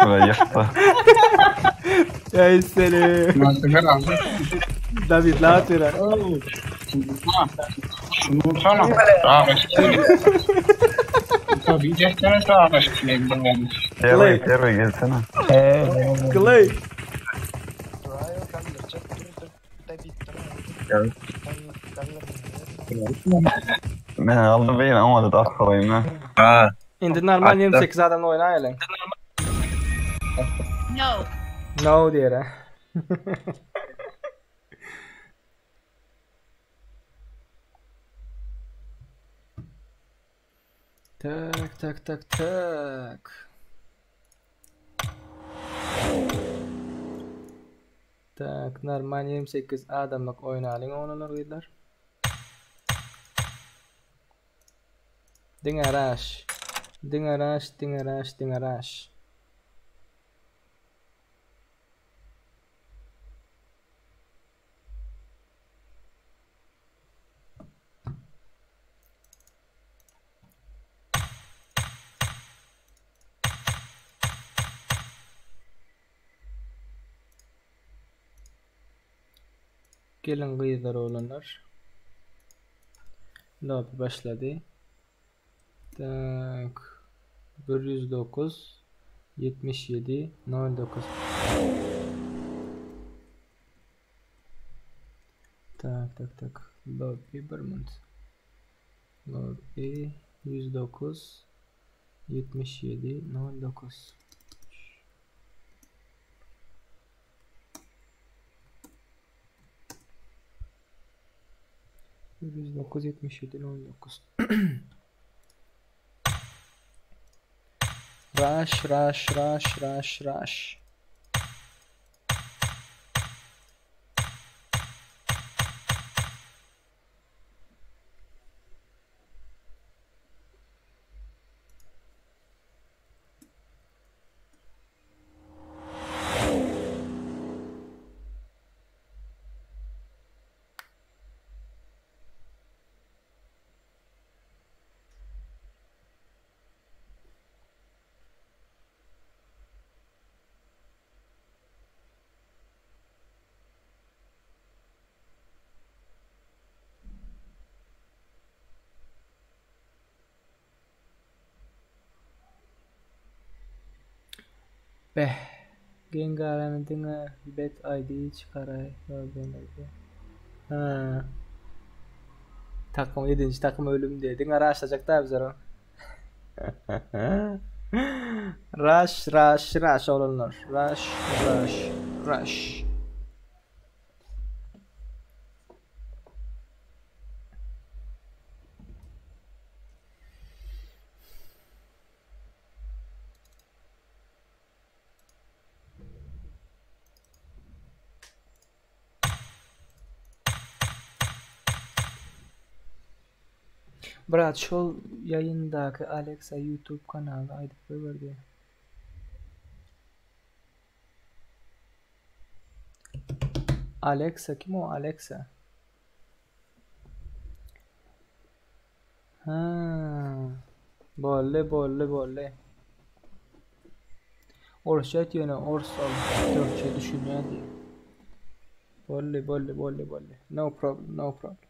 Ula ýykdy. Ey seni. David la atyra. Terry, Terry gelsene. Clay. Men aldy beýin oňa da arkalayım ha. Ha. Indi normal Atda. 28 adamla oýnaýalyň. No. No diýer. ha. Tak, tak, tak, tak. Tak, normal 28 adamlyk oýnalyň oglanlar gyzlar. Diňe rush. Diňe rush, diňe rush, diňe rush. Gelin gyzlar oglanlar. Lobby başlady. Tak. 109 77 09. Tak tak tak. Lobby bir minut. Lobby 109 77 09. 109 77 09. Rush, rush, rush, rush, rush. Beh. Gengarany diňe bet ID çykaraý. Ha. Takım 7. takım ölüm diye. Diňe rushlajak da bizler o. Rush, rush, rush oglanlar. Rush, rush, rush. Brat şol ýaýyndaky Alexa YouTube kanaly aýdyp goýberdi. Alexa kim o Alexa? Ha. Boldy boldy boldy. Orsça aýt ýöne ors ol türkçe düşünýär diýip. Boldy boldy boldy boldy. No problem no problem.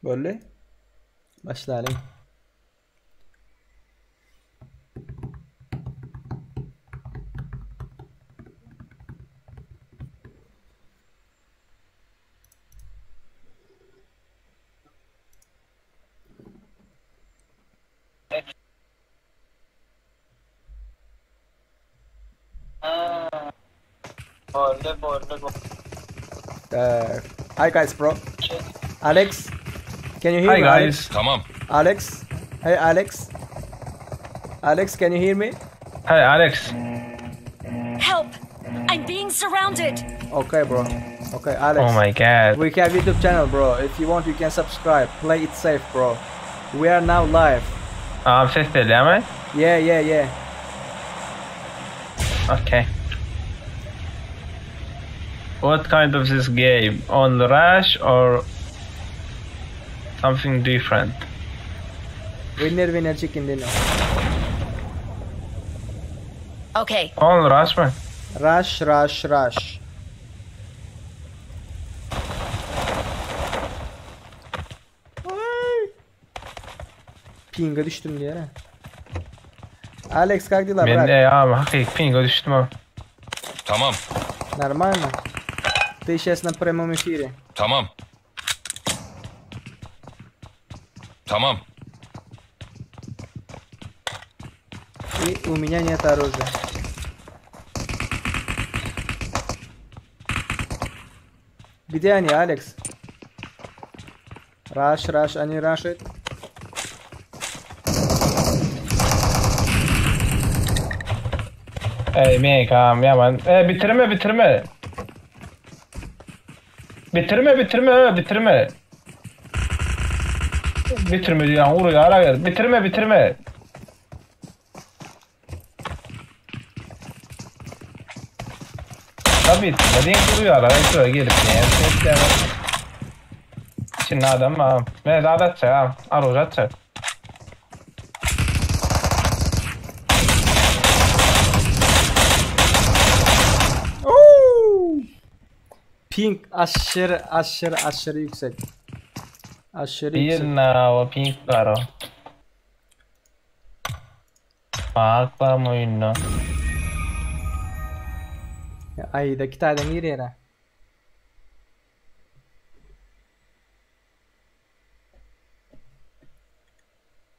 Boldy. Başlalyň. Boldy, boldy, boldy. Tak. Hi guys bro. Alex. Can you hear Hi me? guys. Alex? Tamam. Alex. Hey Alex. Alex, can you hear me? Hi Alex. Help! I'm being surrounded! Okay bro. Okay Alex. Oh my god. We have YouTube channel bro. If you want you can subscribe. Play it safe bro. We are now live. Abi ses gelýärmi? Yeah yeah yeah. Okay. What kind of this game? On rush or something different? Winner winner chicken dinner. Okay. On rush mı? Rush rush rush. Pinga düştüm diye. ha. Alex как дела, Men брат? de ya hakik pinga düştüm ha. Tamam. Нормально? Ты сейчас на прямом эфире. Tamam. Tamam. И у меня нет оружия. Где они, Алекс? Раш, раш, они рашит. Ey men kam yaman. E bitirme bitirme. Bitirme bitirme bitirme. Bitirme diýen uruýar agar. Bitirme bitirme. Tabii bitirme diýen uruýar agar. Şuraya gelip diýen. Şimdi adam ha. Men zat atjak ha. Aruj atjak. Ping aşırı aşırı aşırı yüksek. Aşırı yüksek. Bir nava pink var o. Bak bak oyunda. Ya, Ay da tane girýär ha.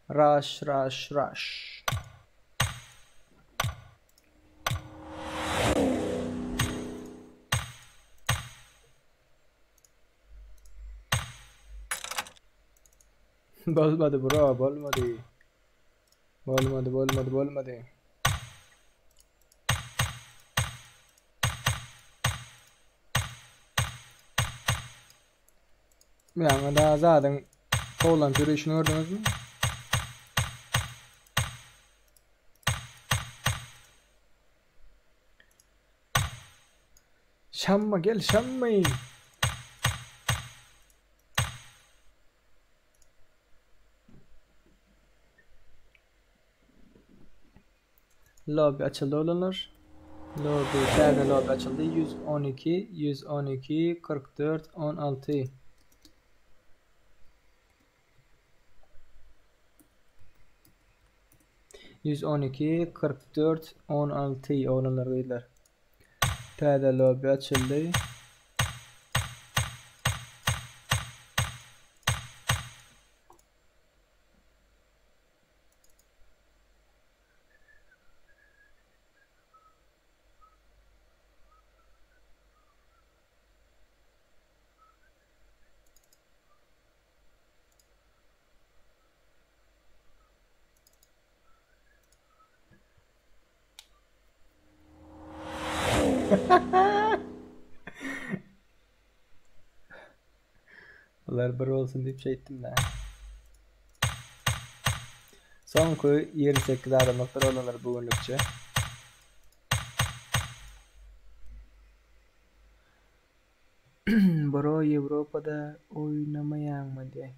Rush rush rush. Bolmady bro, bolmady. Bolmady, bolmady, bolmady. Yani daha zaten Poland yürüyüşünü gördünüz mü? Şamma gel şammayın. Lobby açıldı olanlar. Lobby, täze lobby açıldı. 112, 112, 44, 16. ...112, 44, 16 olanlar gyzlar. Täze lobby açıldy. Bular bir bolsun diýip şeýtdim-dä. Soňky 28 adamlykdyr olanlar bu günlükçe. Bro Ýewropada oýnamaýaňmy diýä.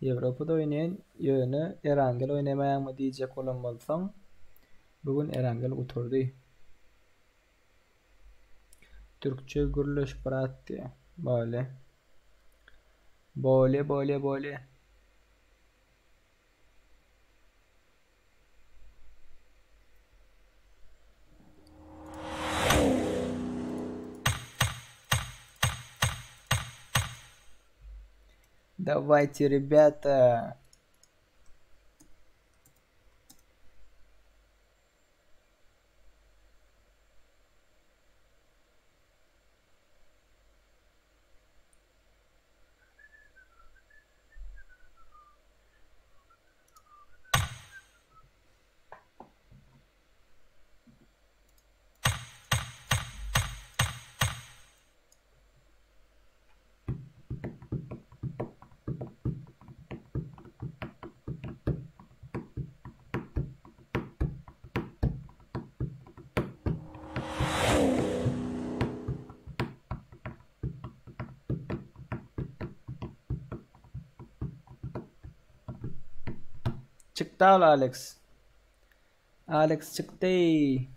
Ýewropada oýnaýan, ýöne Erangel oýnamaýaňmy diýjek bolan bolsaň, bu gün Erangel gutardy. Türkçe gürleş brat diýä. Bolýa. Bolýa, bolýa, bolýa. Давайте, ребята. Çykdy al Alex. Alex çykdy.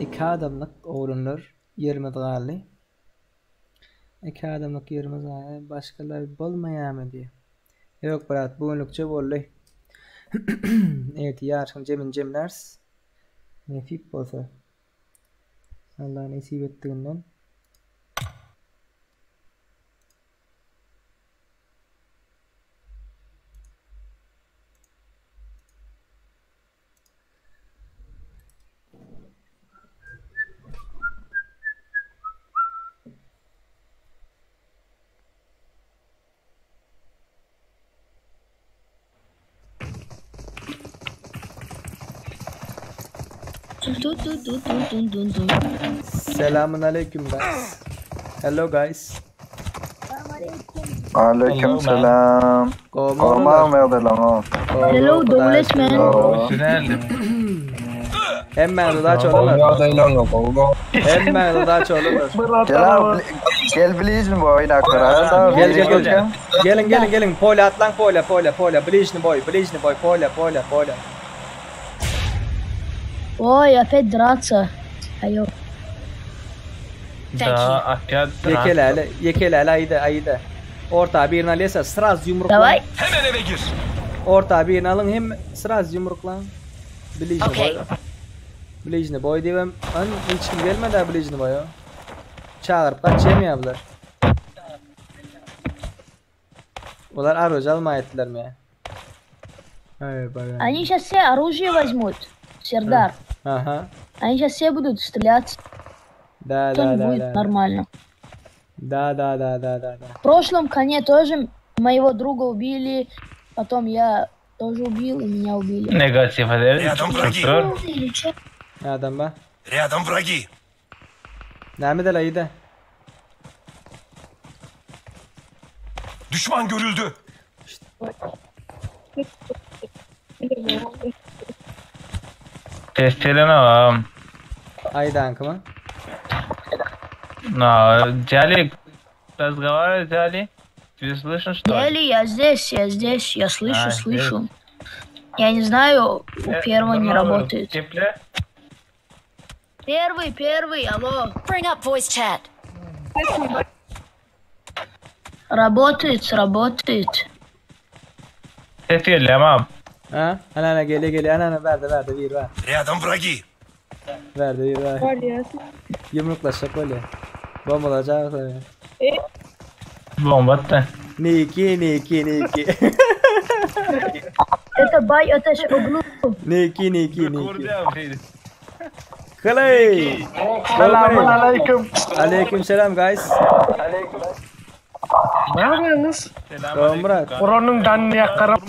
Iki adamlyk oglanlar ýerimiz galdy. Iki adamlyk ýerimiz galdy. Başgalar bolmaýarmy diýýär. Ýok brat, bu günlükçe boldy. Ertir ýaryşyň jemini jemläris. Nesip bolsa. Allah nesip etdiginden. Dun dun dun dun dun dun dun. Selamun aleyküm guys. Hello guys. Aleyküm selam. Goma merdiler. Hello Dowlet man. Hemmäňize daç olanlar. Hemmäňize daç olanlar. Gel abi, gel bližni boy nakara. Gel gel gel. Gelin gelin gelin. Polya atlan polya polya polya. Bližni boy, bližni boy, polya polya polya. Ой, опять драться. Айо. Da, опять Ýekeläli, ýekeläli aýda, aýda. Orta birini alýasa, sraz ýumruklaň. Daway. Hemen eve gir. Orta birini alyň hem sraz ýumruklaň. Bližny Okey. boý. Bližny boý diýibem, an hiç kim gelmedi ha bližny boýa. Çagyryp gaçýamyýa bular. Bular aruj almaýatdylarmy? Aý, baga. Они сейчас все оружие возьмут. Сердар. Aha. Они сейчас все будут стрелять. Да, То да, не да, будет да. нормально. Да, да, да, да, да, да. В прошлом коне тоже моего друга убили. Потом я тоже убил, и меня убили. Negatif eder. Рядом враги. Adam ba. Рядом враги. Näme del aýda? Düşman görüldü. Test am. Aýdanky mı? Na, Джали, разговаривай, Джали. Тебе слышно, что ли? Дели, я здесь, я здесь, я слышу, А, слышу. Я не знаю, у Э, первого не нормально, работает. Тепле? Первый, первый, алло. Bring up voice chat. Работает, работает. Ses gelýär am. Ha? Ana ana gelýär gelýär. Ana ana bärde bärde bir bar. Рядом враги. Bärde bir bar. Ýumruklaşjak bolýar. Bombalajak tabii. Bomba atdy. Niki niki niki. Это бай, это ж углу. Niki niki niki. Kalay. Selamun aleyküm. Aleyküm selam guys. Ne yapıyorsunuz? Tamam Murat. Oranın danını yakarım.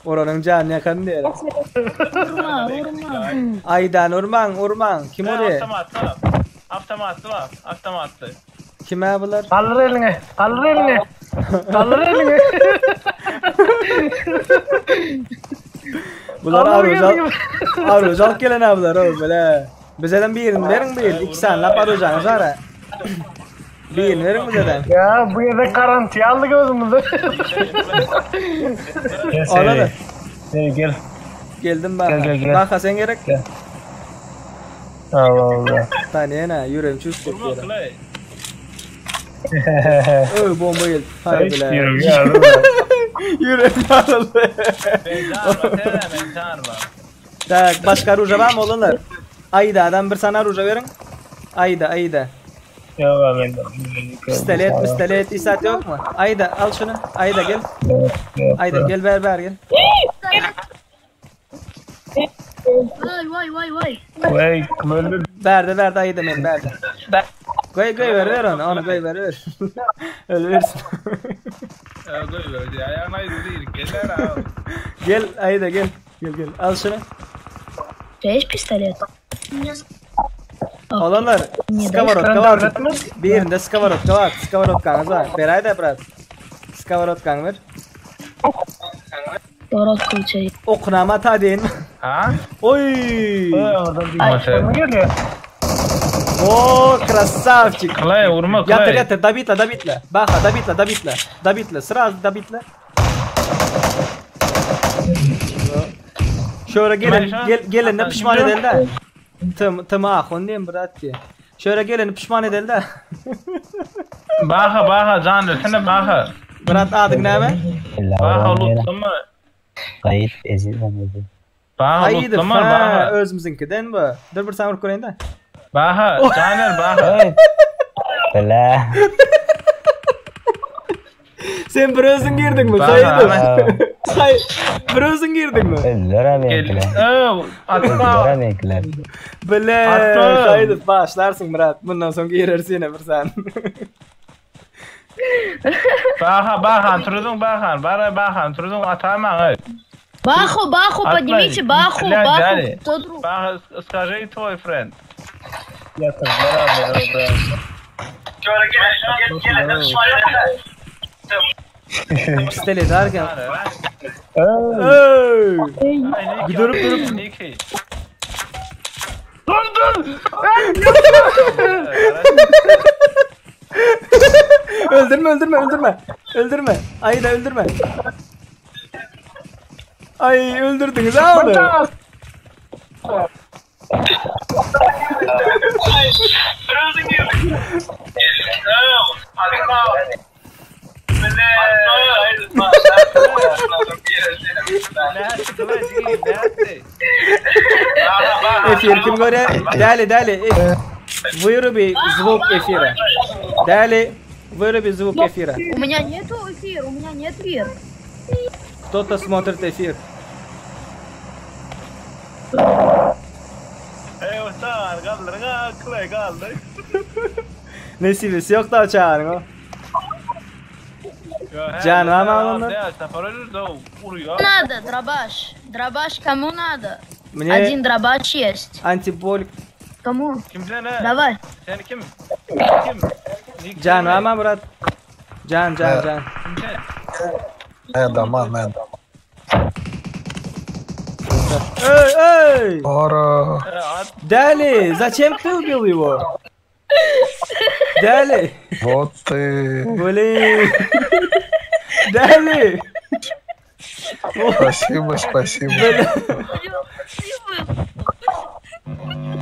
Oranın canı yakan diýer. Urma, urma. Aydan urmaň, urmaň. Kim oraya? Avtomatly var. Avtomatly var. Avtomatly. Kime bular? Kaldır elini. Kaldır elini. Kaldır elini. Bular Kaldır aruj al. elini. Aruj alyp gelen ha bular o bile. Bizeden birini beriň bir. Iki sany lap arujaňyz bar ha. Birini beriň bizeden. Ya bu yerde karantinaya aldık özümüzü. Ola da. Gel gel. Geldim bak. Gel, gel, gel. Bak sen gerek. Allah Allah. Tane ýüregim çüş çekýär. Öý bomba geldi. Hay Hiç bile. diyorum ya, Ýüregim yarıldy. Tak, başga ruja barmy olanlar? Aýda adam bir sana ruja beriň. Aýda, aýda. Yok ben Pistolet, pistolet, isat ýokmy? Aýda, al şuny. Aýda gel. Aýda gel ber ber gel. Vay vay vay vay. Vay kim öldü? Berde berde aýda men berde. Goý goý ver ver onu, onu goý ver ver. Ölürsün. Gel Aýda gel. Gel gel. Al şuny. У тебя есть пистолет? Olanlar, skовородka bar. Birinde skовородka bar. Skовородkaňyz bar. Ber aýda brat. Skовородkaňy ber. Сковородка у тебя есть. Okunama ta deýin. Ha? Oy! Ay, geliyor. O красавчик. Klay urma Ýatyr Klay. ýatyr dabitla dabitla. Baha dabitla dabitla. Dabitla sraz dabitla. Şöyle gelin gel gelinne pişman edeli de. Tım tım ahun diýim brat diye. Şöyle geleni pişman edeli de. Baha baha can versene baha. Brat adyň näme? Baha lutlama. Kayıp ezil ben Baha Aýdy lutlama fa baha. özümiziňkiden bu. Dur bir sen vurup göreýin de. Baha caner baha. Bela. Sen bir özüň girdiňmi? Baha. Saýdym. Say bir özüň girdiňmi? Öldüler abi benimkiler. Öw atma. Öldüler benimkiler. Bile Atma. Saýdyp başlarsyň Murat. Bundan soň girersin ýene bir sen. Baha baha turudun baha. Bara baha turudun atama. Баху, баху, поднимите, баху, баху. Кто друг? Baha скажи твой friend. Yatırdılar abi. bro. Pistolet arkan. Öy! Durup durup. Niki. Dur dur. öldürme öldürme öldürme. Öldürme. Ayda öldürme. Ay öldürdünüz ha onu. Efir kim görýär? Däli, däli. Выруби звук эфира. Дали, выруби звук эфира. У меня нету эфир, у меня нет эфир. Кто-то смотрит эфир. Ey uçagyny galdyryň akyly galdy. Nesibesi ýok da uçagynyň o. Jan barmy oglanlar? Надо, дробаш. Дробаш кому надо? Мне- Один дробаш есть. Antibolk Кому? Kim sen Давай. Sen kim? Kim? Jan barmy brat? Jan, jan, jan. Kim sen? Ne daman ne daman. Ey, ey! Ora. Dali, зачем ты убил его? Dali. Вот ты. Блин. Dali. Спасибо, спасибо.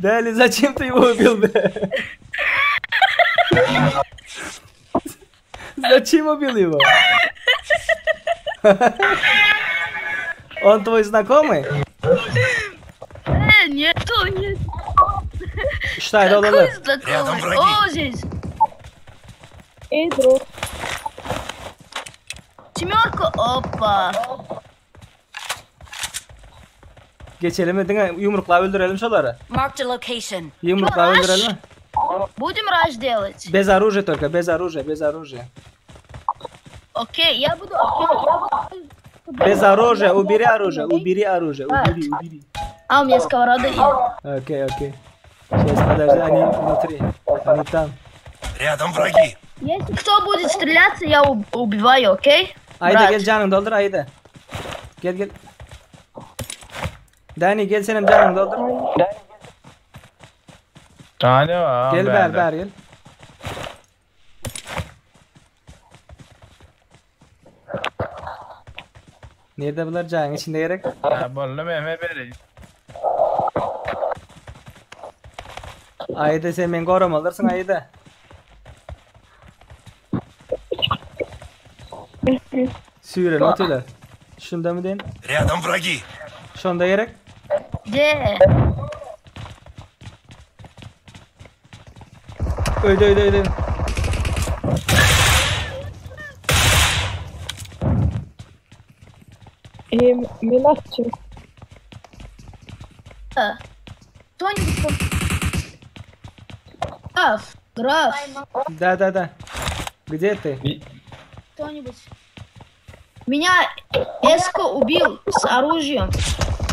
Dali, зачем ты его убил, бля? Зачем убил его? Он твой знакомый? Э, нету, нет. Что, да, да, да. Какой знакомый? О, здесь. Ey друг. Семерка, опа. Geçelim mi? Diňe yumrukla öldürelim şolary. Marked a location. Yumrukla öldürelim. Будем раш делать? Без оружия только, без оружия, без оружия. Окей, я буду... Окей, я буду... Без оружия, убери оружие, убери оружие, убери, убери. А, у меня сковорода есть. Окей, окей. Сейчас, подожди, они внутри. Они там. Рядом враги. Если кто будет стреляться, я уб- убиваю, окей? Aýda Брат. gel janyňy doldur Aýda. Gel gel. Dani gel senem janyňy doldur. Tane var. Gel ber ber gel. Nerede bular janyň içinde gerek? Ha boldy meme bereyim. Aýda sen men goramalyrsyň Aýda. Süýren otular. Şunda mı den? Рядом враги. Şonda gerek. Где? Öýde öýde öýde. Ey, men atçı. Кто-нибудь... пом- Граф, граф, Да да да. Где ты? кто-нибудь. Меня Эско убил с оружием.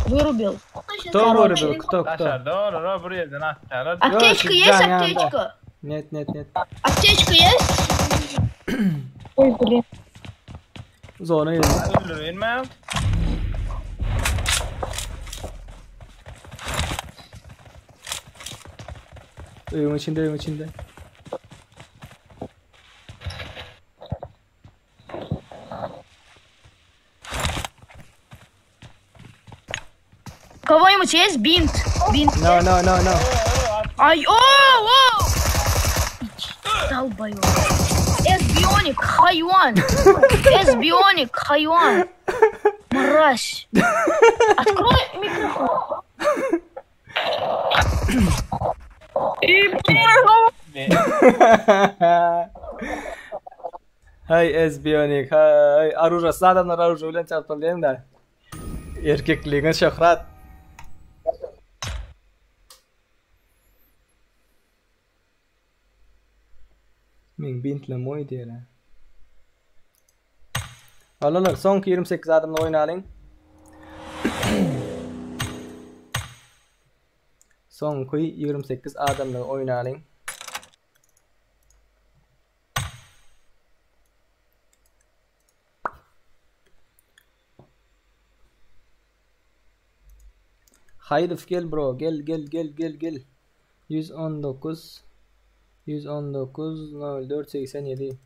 Вырубил. Кто Короче. вырубил? Кто кто? Aşağıda olur o buraya yerden aşağıda. Аптечка Yok, есть, can yanında. аптечка? Нет, нет, нет. Аптечка есть? Oy blin. Zona girdi. Öldüreyim mi? Öýüň içinde, öýüň içinde. У кого-нибудь есть бинт? Бинт. No, no, no, no. Ай, о, о! Долбоёб. Эс Бионик, хайван. Эс Бионик, хайван. Мразь. Открой микрофон. Hay es Bionik, hay. Orужие, adamlar orужие bilen çarpylýan da. Erkekligiň şöhrat. Meň bintlem oý diýene. Alalar, soňky 28 adamla oýnalyň. Soňky 28 adamla oýnalyň. Haýdow gel bro, gel gel gel gel gel. 119 119 04 87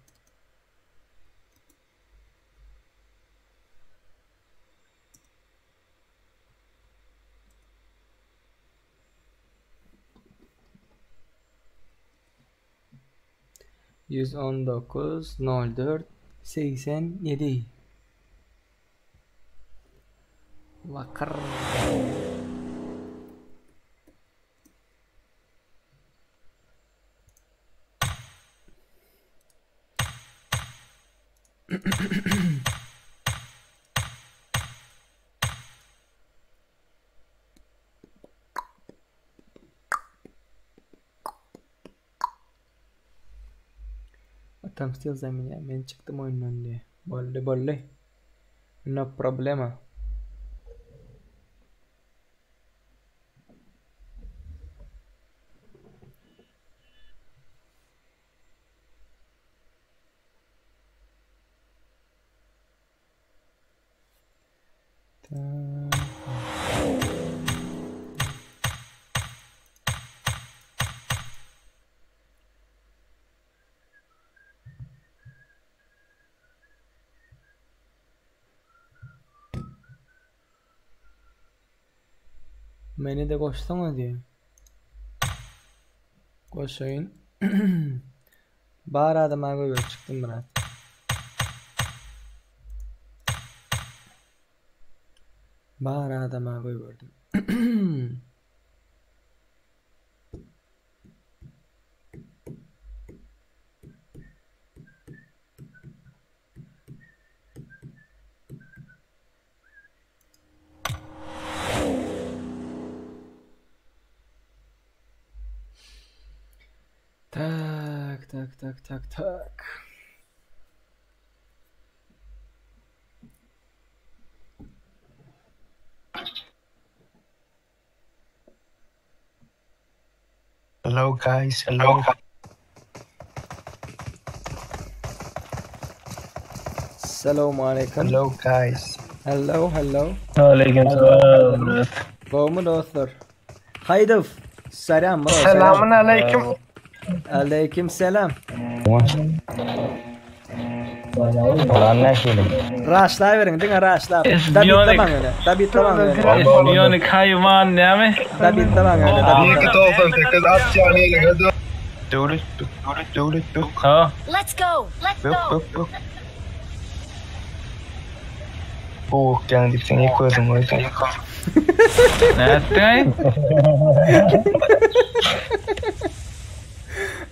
119 04 87 Wakyr. Отомстил за меня. Men çykdym oýundan diýe. Boldy, boldy. No problema. Meni-de goşsaňa diýýär. Goşaýyn. Bar adama goýberip çykdym brat. Bar adama goýberdim. Tak, tak, tak, tak, tak. Hello guys, hello. Salam aleyküm. Hello guys. Hello, hello. Aleyküm selam. Gowmy dostlar? Haýdow. Salam bro. Selamün aleyküm. Aleyküm selam. Lan nähili? Raşlaýberiň, diňe raşlap. Esbiyonik. Dabitlemäň öne. Dabitlemäň öne. Esbiyonik haýwan näme? Dabitlemäň öne. Dabitlemäň. 298 atýan eliňe dö. Döwlet, döwlet, döwlet, dök. Ha. Let's go. Let's Bök, go. bök, bök. Bu okýan diýip sen ilk özüň goýsaň. Nätdiň?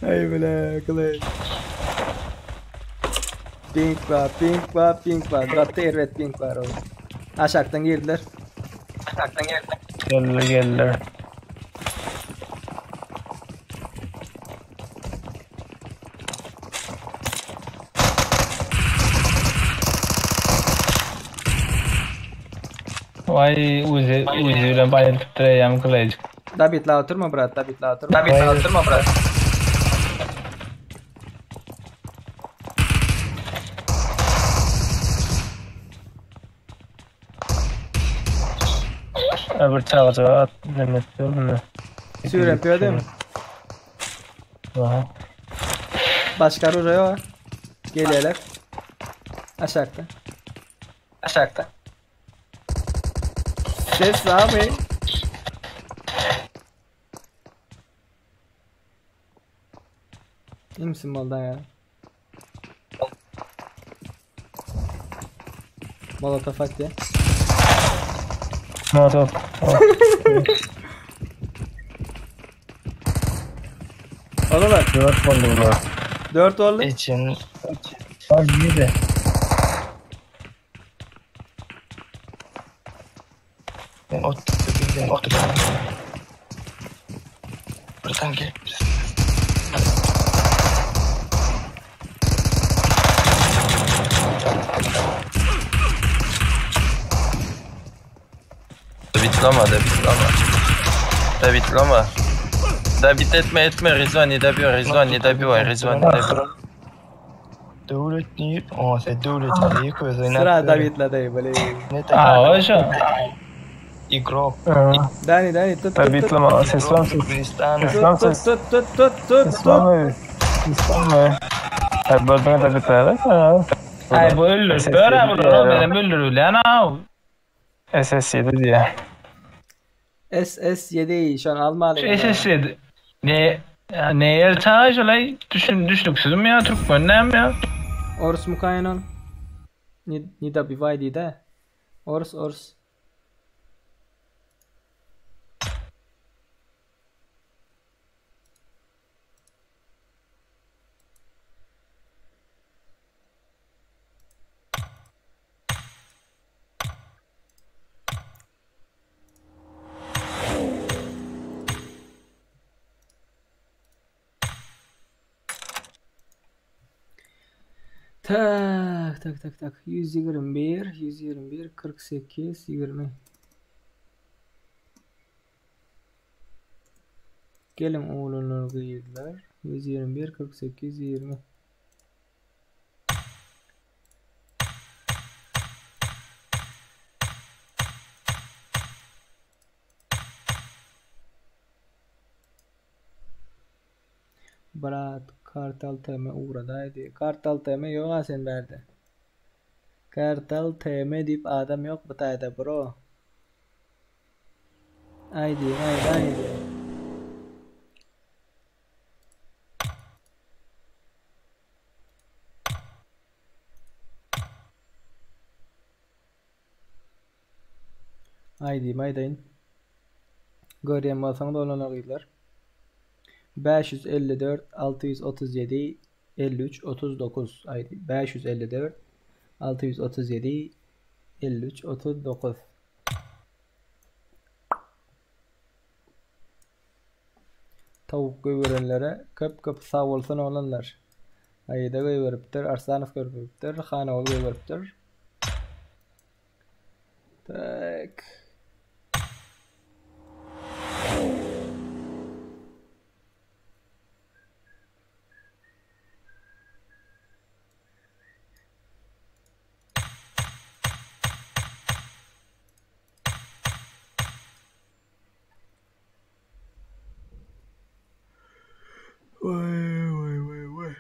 Aý bile, kylay. Pink bar, pink bar, pink bar. Gaty erbet pink bar ol. Aşakdan girdiler. Aşakdan girdiler. Geldi geldi. Vay Uzi, Uzi bilen bayıltıp duruýam kylajyk. Dabitla oturma brat, dabitla oturma. Dabitla oturma brat. Öbür çagaja at demek diyorum Sürep gördün Aha. Başka ruja yok. Gelýärler. Aşakda. Aşakda. Ses abi. İyi misin maldan ya? Molotov at ya. Molotov. Oğlum Dört oldu bunlar. 4 oldu. İçin. Var yedi. Ben otur, ben otur. Buradan gel. Davitlama, davitlama. Davitlama. Davit etme etme Rizvan ne dabio Rizvan ne dabio Rizvan ne dabio. Döwlet diýip, o sen döwlet diýip özüne. Sıra David'la değil böyle. Ne Aa, o şu. Igrok. Dani Dani tut tut tut. Davitlama ses var mı ses? Türkmenistan. Ses var mı Tut ses? tut tut tut tut Ses var tut. mı? Ses var mı? Ha, böldüğüne Davitlama. Ha. Ay bu öldür. SS Böre bu diye. benim öldürülen ha. SS7 diye. SS7 şu an alma Şu alayım. SS7. Ne? Ýa ne ýer çaý şolay düşün düşnüksizmi ýa türkmen näme ýa? Orus mukaýyn ol. Ne ne dobivay diýdä. Orus orus. Tak, tak, tak, tak. 121, 121, 48, 20. Geliň oglanlar, gyzlar. 121, 48, 20. Brat Kartal TM ugradaýdy. Kartal TM ýoga sen bärde. Kartal TM diýip adam ýok bu taýda bro. Aýdy, aýdy, aýdy. Aýdym aýdaýyn. Görýän bolsaňyz oglanlar gyzlar. 554 637 53 39 aýdy. 554 637 53 39. Towuk goýberenlere köp köp sag bolsun oglanlar. Aida goýberipdir, Arslanow goýberipdir, Hanogul goýberipdir. Tak. Waý waý waý waý.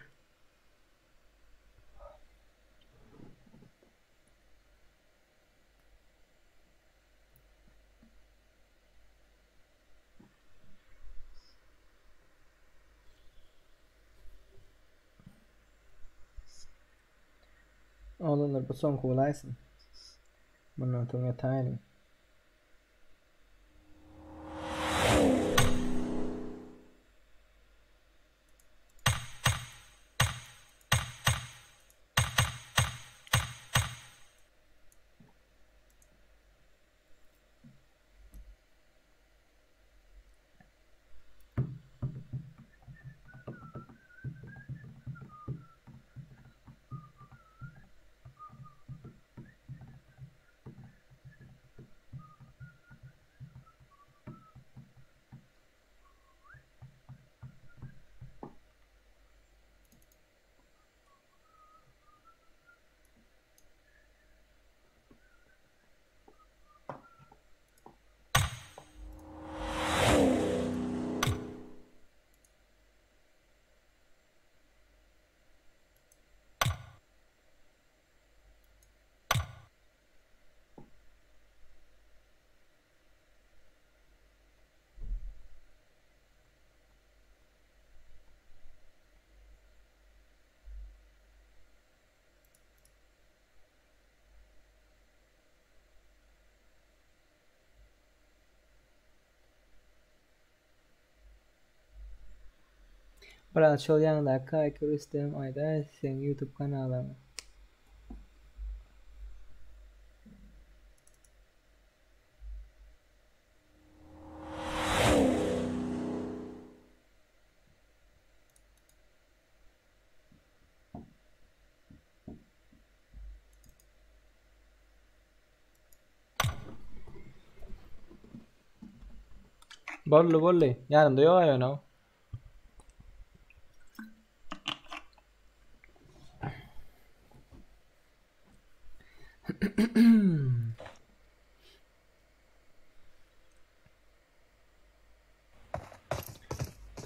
Oglanlar bu soňky bolaýsyn. Mundan soň ýataýyň. Brat şol ýaňdaky Aýky Rüstem aýdaý seň YouTube kanalyňy. Boldy boldy. Ýanymda ýok aýonow.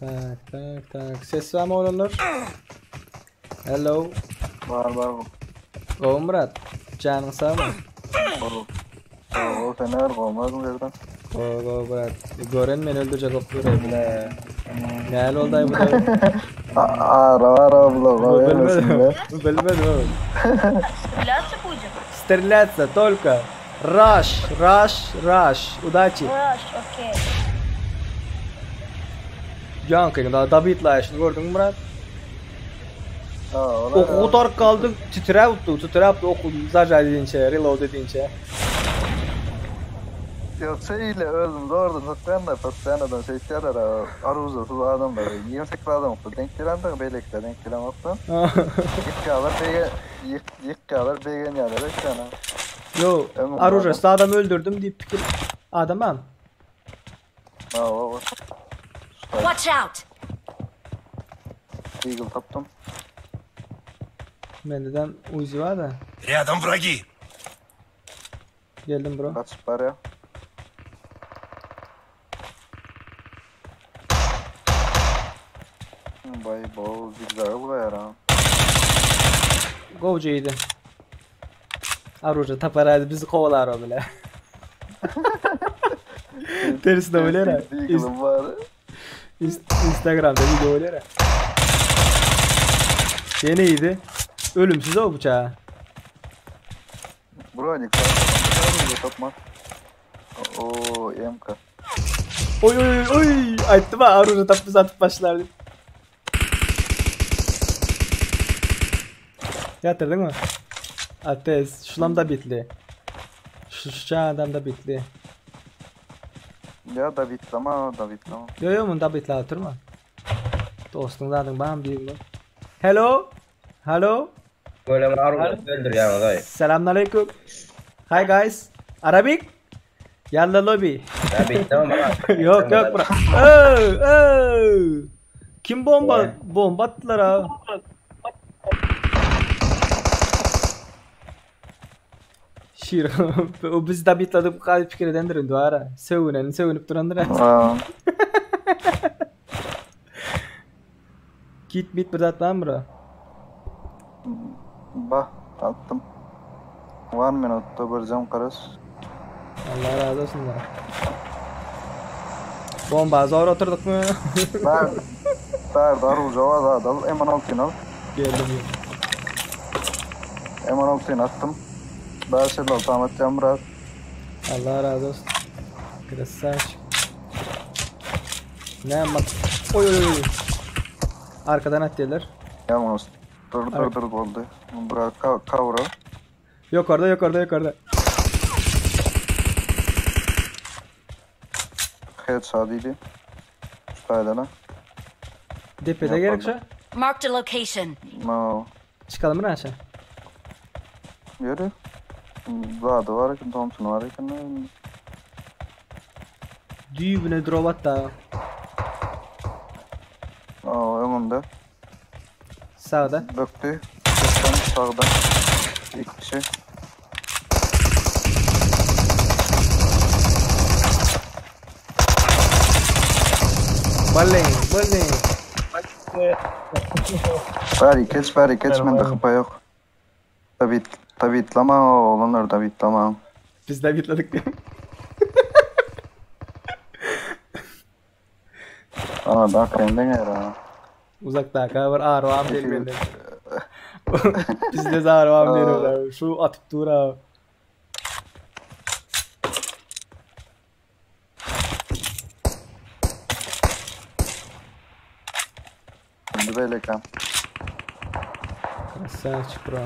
Tak tak tak. Ses var mı oglanlar? Hello. Bar bar. Gowy Murat. Janyň sagmy? Gowy. Gowy sen näme gowy yerden? Gowy gowy brat. Gören meni öldürjek bolup dur bile. Näl oldy aý bu da? Ara ara bular. Bilmedim. Bilmedim. Стреляться будем? Стреляться только. Rush, rush, rush. Удачи. Rush, okey. Ýaňkyny da David laýşyny gördüňmi Murat? Oky gutaryp galdy, titräp dur, titräp dur oky zarýad edinçe, reload edinçe. Ýok şeýle özüm zordan tutýan-da, postoýannadan şeýtýärler oruzhasyz adamlar 28 adam bolsa denk gelendir, beýlekiler denk gelenokda. Ýykýarlar bege ýykýarlar begenýärler öýtýän. Ýo, oruzhasyz adam öldürdim diýip pikir adamam. Hawa. Watch out! Eagle tapdym. Mendeden Uzi bar da. Рядом враги. Geldim bro. Gaçyp barýar. Baý bol zigzag goýar ha. Gowjydy. Aruja tapar hadi bizi kowalar o bile. Tersine bolýar ha. Eagle'ım var. Instagramda video bolýar ha. Ýene iydi. Ölümsiz o bıçağı. Bronik var. Tapma. Oo MK. Oy oy oy. Aýtdym ha Aruja tapyp satyp başlar diýip. Ýatyrdyňmy? Ates, şulam da bitli. Şu şu adam da bitli. Ya Davidlama, Davidlama. Yo yo munda bitli oturma. Dostuň zadyň bam diýip. Hello. Hello. Böyle bir armut öldürýär oday. Selam aleyküm. Hi guys. Arabic? Yalla lobby. Ya bitti ama. yok yok bro. Oh, oh. Kim bomba bomba attılar ha? Şir. o biz de bitladık bu fikir edendir duara. Sövünen sövünüp durandır. Aa. Git bit bir zat lan bro. Bah attım. One minute bir jam karış. Allah razı olsun bana. Bomba zor oturduk mu? Ber, ber dar ucava da dal M16 al. Geldim. M16 attım. Ben şey al tamam atacağım biraz. Allah razı olsun. Krasavçık. Ne bak. Oy oy oy. Arkadan attılar. Yalnız. Dur dur dur oldu. Bırak kavra. Yok orada yok orada yok orada. Headshot idi. Şu taydana. Depede gerek şu. Marked a location. No. Çıkalım mı aşağı? Yürü. Daha var eken, Thompson var eken. Düğüne drop at da. Aa, önümde. Sağda. Böktü. Sağdan, sağdan. İki kişi. Balleyin, balleyin. Bari geç, bari geç. Mende hıpa yok. David, Davidlama olanlar Davidlama. Biz Davidladık değil mi? Aa, daha kendin ya. Uzak daha var ağır değil bende. Biz de ağır değil Şu atıp dur abi. Şimdi böyle kan. Красавчик, bro.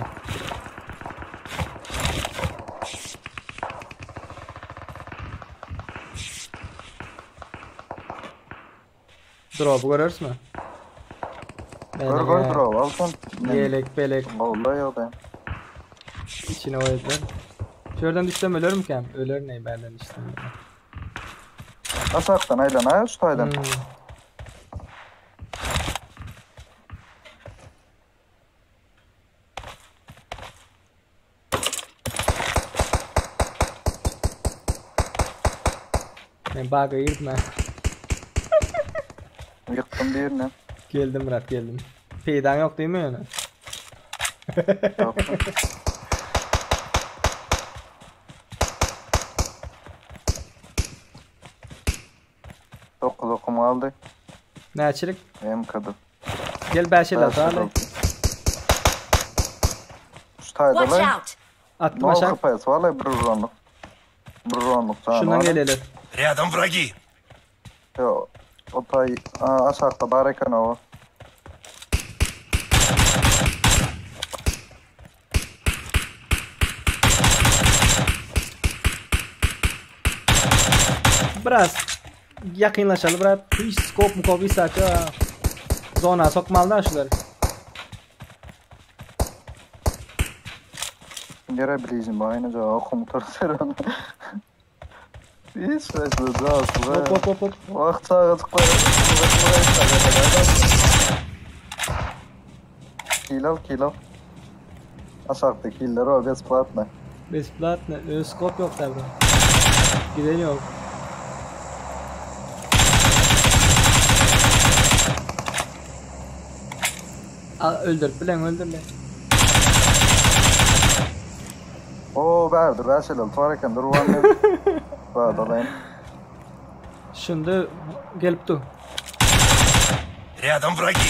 Drop'u görürsün mü? Gör gör drop al sen. Yelek belek. Vallahi yok ben. İçine oydular. Şuradan düşsem ölür mü kem? Ölür ney benden düşsem. Aşağıdan aylan ha şu taydan. Hmm. Ben bug'a girdim ha. Yıktım birini. Geldim Murat geldim. Peydan yok değil mi öyle? Yok. Dokuz okum kaldı. Näçelik? MK'da. Gel 556 al. Şu taýda Watch lan. out! Attım Nol aşak. KPS var lan bir uranlık. Bir uranlık canı Şundan var. gelelim. Рядом враги. Yo, o tay aa, aşağıda bar eken o. Biraz yakınlaşalım brat. Hiç scope mu kop hiç açı. Zona sokmalı da şuları. Gere bileyim aynı cevap komutar seran. Hiç sesli cevap. Hop hop hop hop. Vakt sağa çıkma. Kill al kill al. Aşağıda killer o besplatno. Besplatno. Ö, scope yok tabi. Giden yok. Al, öldür bilen öldür lan. Oo berdir ben şeyler var eken dur var ne? Daha alayım. Şimdi gelip dur. Рядом враги.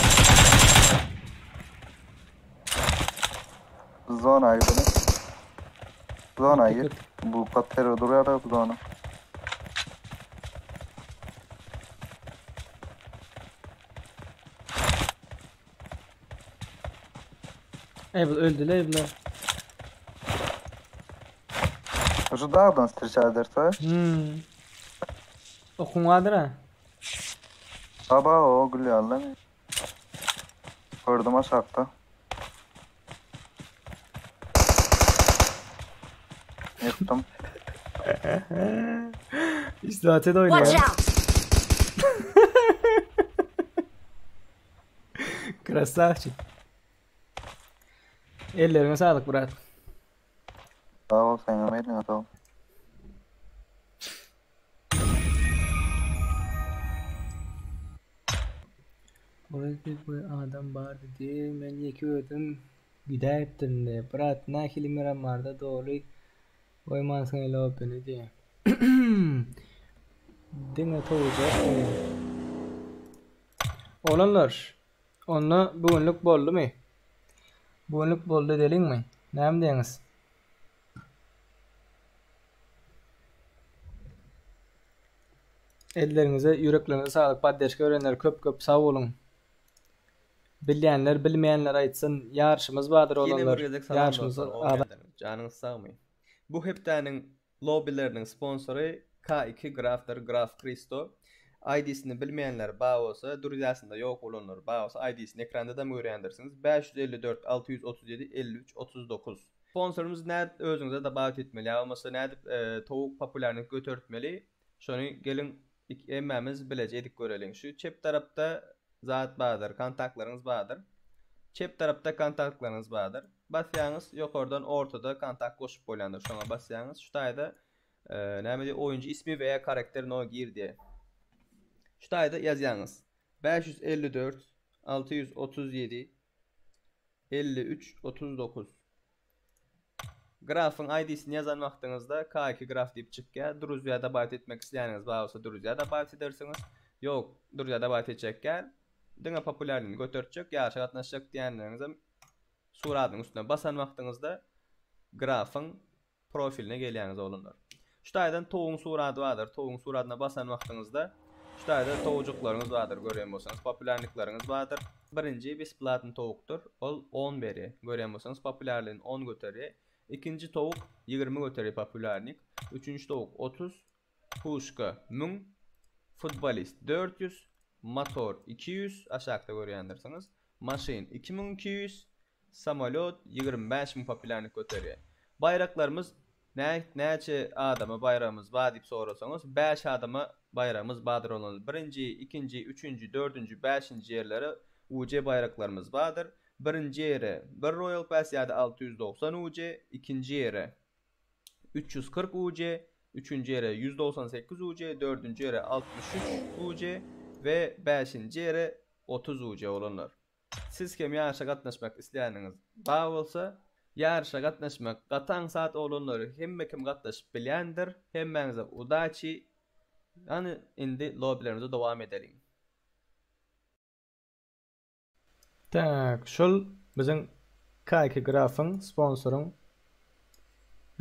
Zona gidelim. Zona gir. Bu patero duruyor da zona. Ey bu öldü lan bu. Şu dağdan встреча ederse. Hmm. Okun vardır ha. Baba o gülüyor lan. Gördüm aşağıda. Yıktım. İstihate de oynuyor. Watch out! Красавчик. Ellerine sağlık Murat. Sağ ol sen eline sağ ol. Orada bir adam bar dedi. Men ýeke özüm gidäýipdim de. Brat, nähili Miramarda dogry goýmansyň ele openi diýe. Diňe towujak diýe. Oglanlar, onda bu günlük boldumy? Bu günlük boldy edeliňmi? Näme diýeňiz? Elleriňize, ýürekleriňize saglyk, poddeşka berenler köp köp sag boluň. Bilýänler, bilmeýänler aýtsyn. Ýaryşymyz bardyr Ýene bir oglanlar. gezek salam Ýaryşymyz dostlar, gowy ýagdaýlaryňyz, janyňyz sagmy? Bu hepdäniň lobbileriniň sponsory K2 Grafdyr, Graf Kristo. ID-sini bilmeýänler bar bolsa, druzyasynda ýok bolanlar bar bolsa ID-sini ekrandadam görýändirsiňiz. 554 637 53 39. Sponsorymyz nädip özüňize dobawit etmeli ýa bolmasa nädip towuk populýarnyk götertmeli şony geliň hemmämiz bileje edip göreliň. Şu çep tarapda zat bardyr, kontaktlaryňyz bardyr. Çep tarapda kontaktlaryňyz bardyr. Basýaňyz ýokardan ortada kontakt goşup bolýandyr. Şoňa basýaňyz. Şu taýda näme diýip oýunçy ismi we karakter no gir diýe. Şu taýda ýazýaňyz. 554 637 53 39 Grafyň ID-sini ýazan wagtyňyzda K2 graf diýip çykýar. Druzýa dobawit etmek isleýäniňiz bar bolsa druzýa dobawit edersiňiz. Ýok, druzýa dobawit etjek däl. Diňe populýarlygyny götertjek, ýaryşa gatnaşjak diýenleriňizem suradyň üstüne basan wagtyňyzda grafyň profiline gelýäňiz oglanlar. Şu taýdan towugyň surady bardyr. Towugyň suradyna basan wagtyňyzda şu taýda towujyklaryňyz bardyr görýän bolsaňyz populýarnyklaryňyz bardyr. Birinji besplatny towukdyr. Ol 10 berýär. Görýän bolsaňyz populýarlygyny 10 göterýär. Ikinji towuk 20 göterýär populýarnik. Üçünji towuk 30, puşka 1000, futbolist 400, motor 200 aşakda görýändirsiňiz. Maşyn 2200, Samolýot 25 müň populýarnik göterýär. Baýraklarymyz näçe adama baýragymyz bar diýip sorasaňyz, 5 adama baýragymyz bardyr olar. Birinji, ikinji, üçünji, dördünji, bäşinji ýerlere UC baýraklarymyz bardyr. Birinji ýere bir Royal Pass ýa-da 690 UC, ikinji ýere 340 UC, üçünji ýere 198 UC, dördünji ýere 63 UC we bäşinji ýere 30 UC bolanlar. Siz hem ýaryşa gatnaşmak isleýäniňiz bar bolsa, ýaryşa gatnaşmak gaty aňsat oglanlar hemme kim gatnaşyp bilýändir. Hemmäňize udaçi. Hany indi lobbilerimize dowam edeliň. Tak, şol biziň K2 Grafyň sponsoryň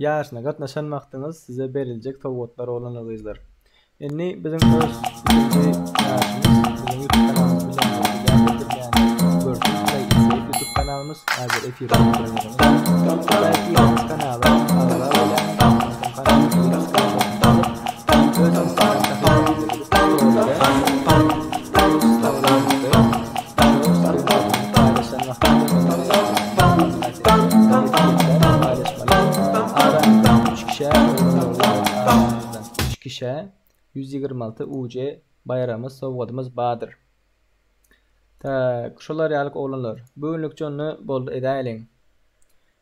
ýaryşyna gatnaşan wagtyňyz size beriljek sowgatlar bolanlar gyzlar. Indi biziň öz ikinji ýaryşymyz biziň YouTube kanalymyz bilen bilýän gördüm Play It Safe YouTube kanalymyz häzir efirde oturan ýeriňiz. Play It kanala agza bolýan, kanalyň öz Instagram sahypamyza gidip storyde Üç kişä 126 UC baýramyz sowgadymyz bardyr. Tak, şolar ýalyk oglanlar. Bu günlükçe onda boldy edäýeliň.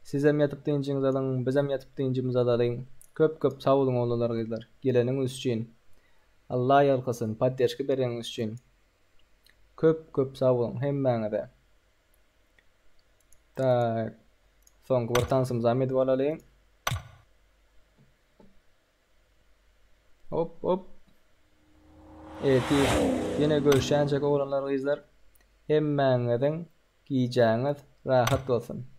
Sizem ýatyp dynjyňyzy alyň, bizem ýatyp dynjymyzy alalyň. Köp köp sag boluň oglanlar gyzlar geleniňiz üçin. Allah ýalkasyn, podderşka bereniňiz üçin. Köp köp sag boluň hemmäňize. Tak. Soňky bir tansymyzam edip alalyň. Hop hop. Ertir ýene görüşýänçäk oglanlar gyzlar hemmäňiziň gijäňiz rahat bolsun.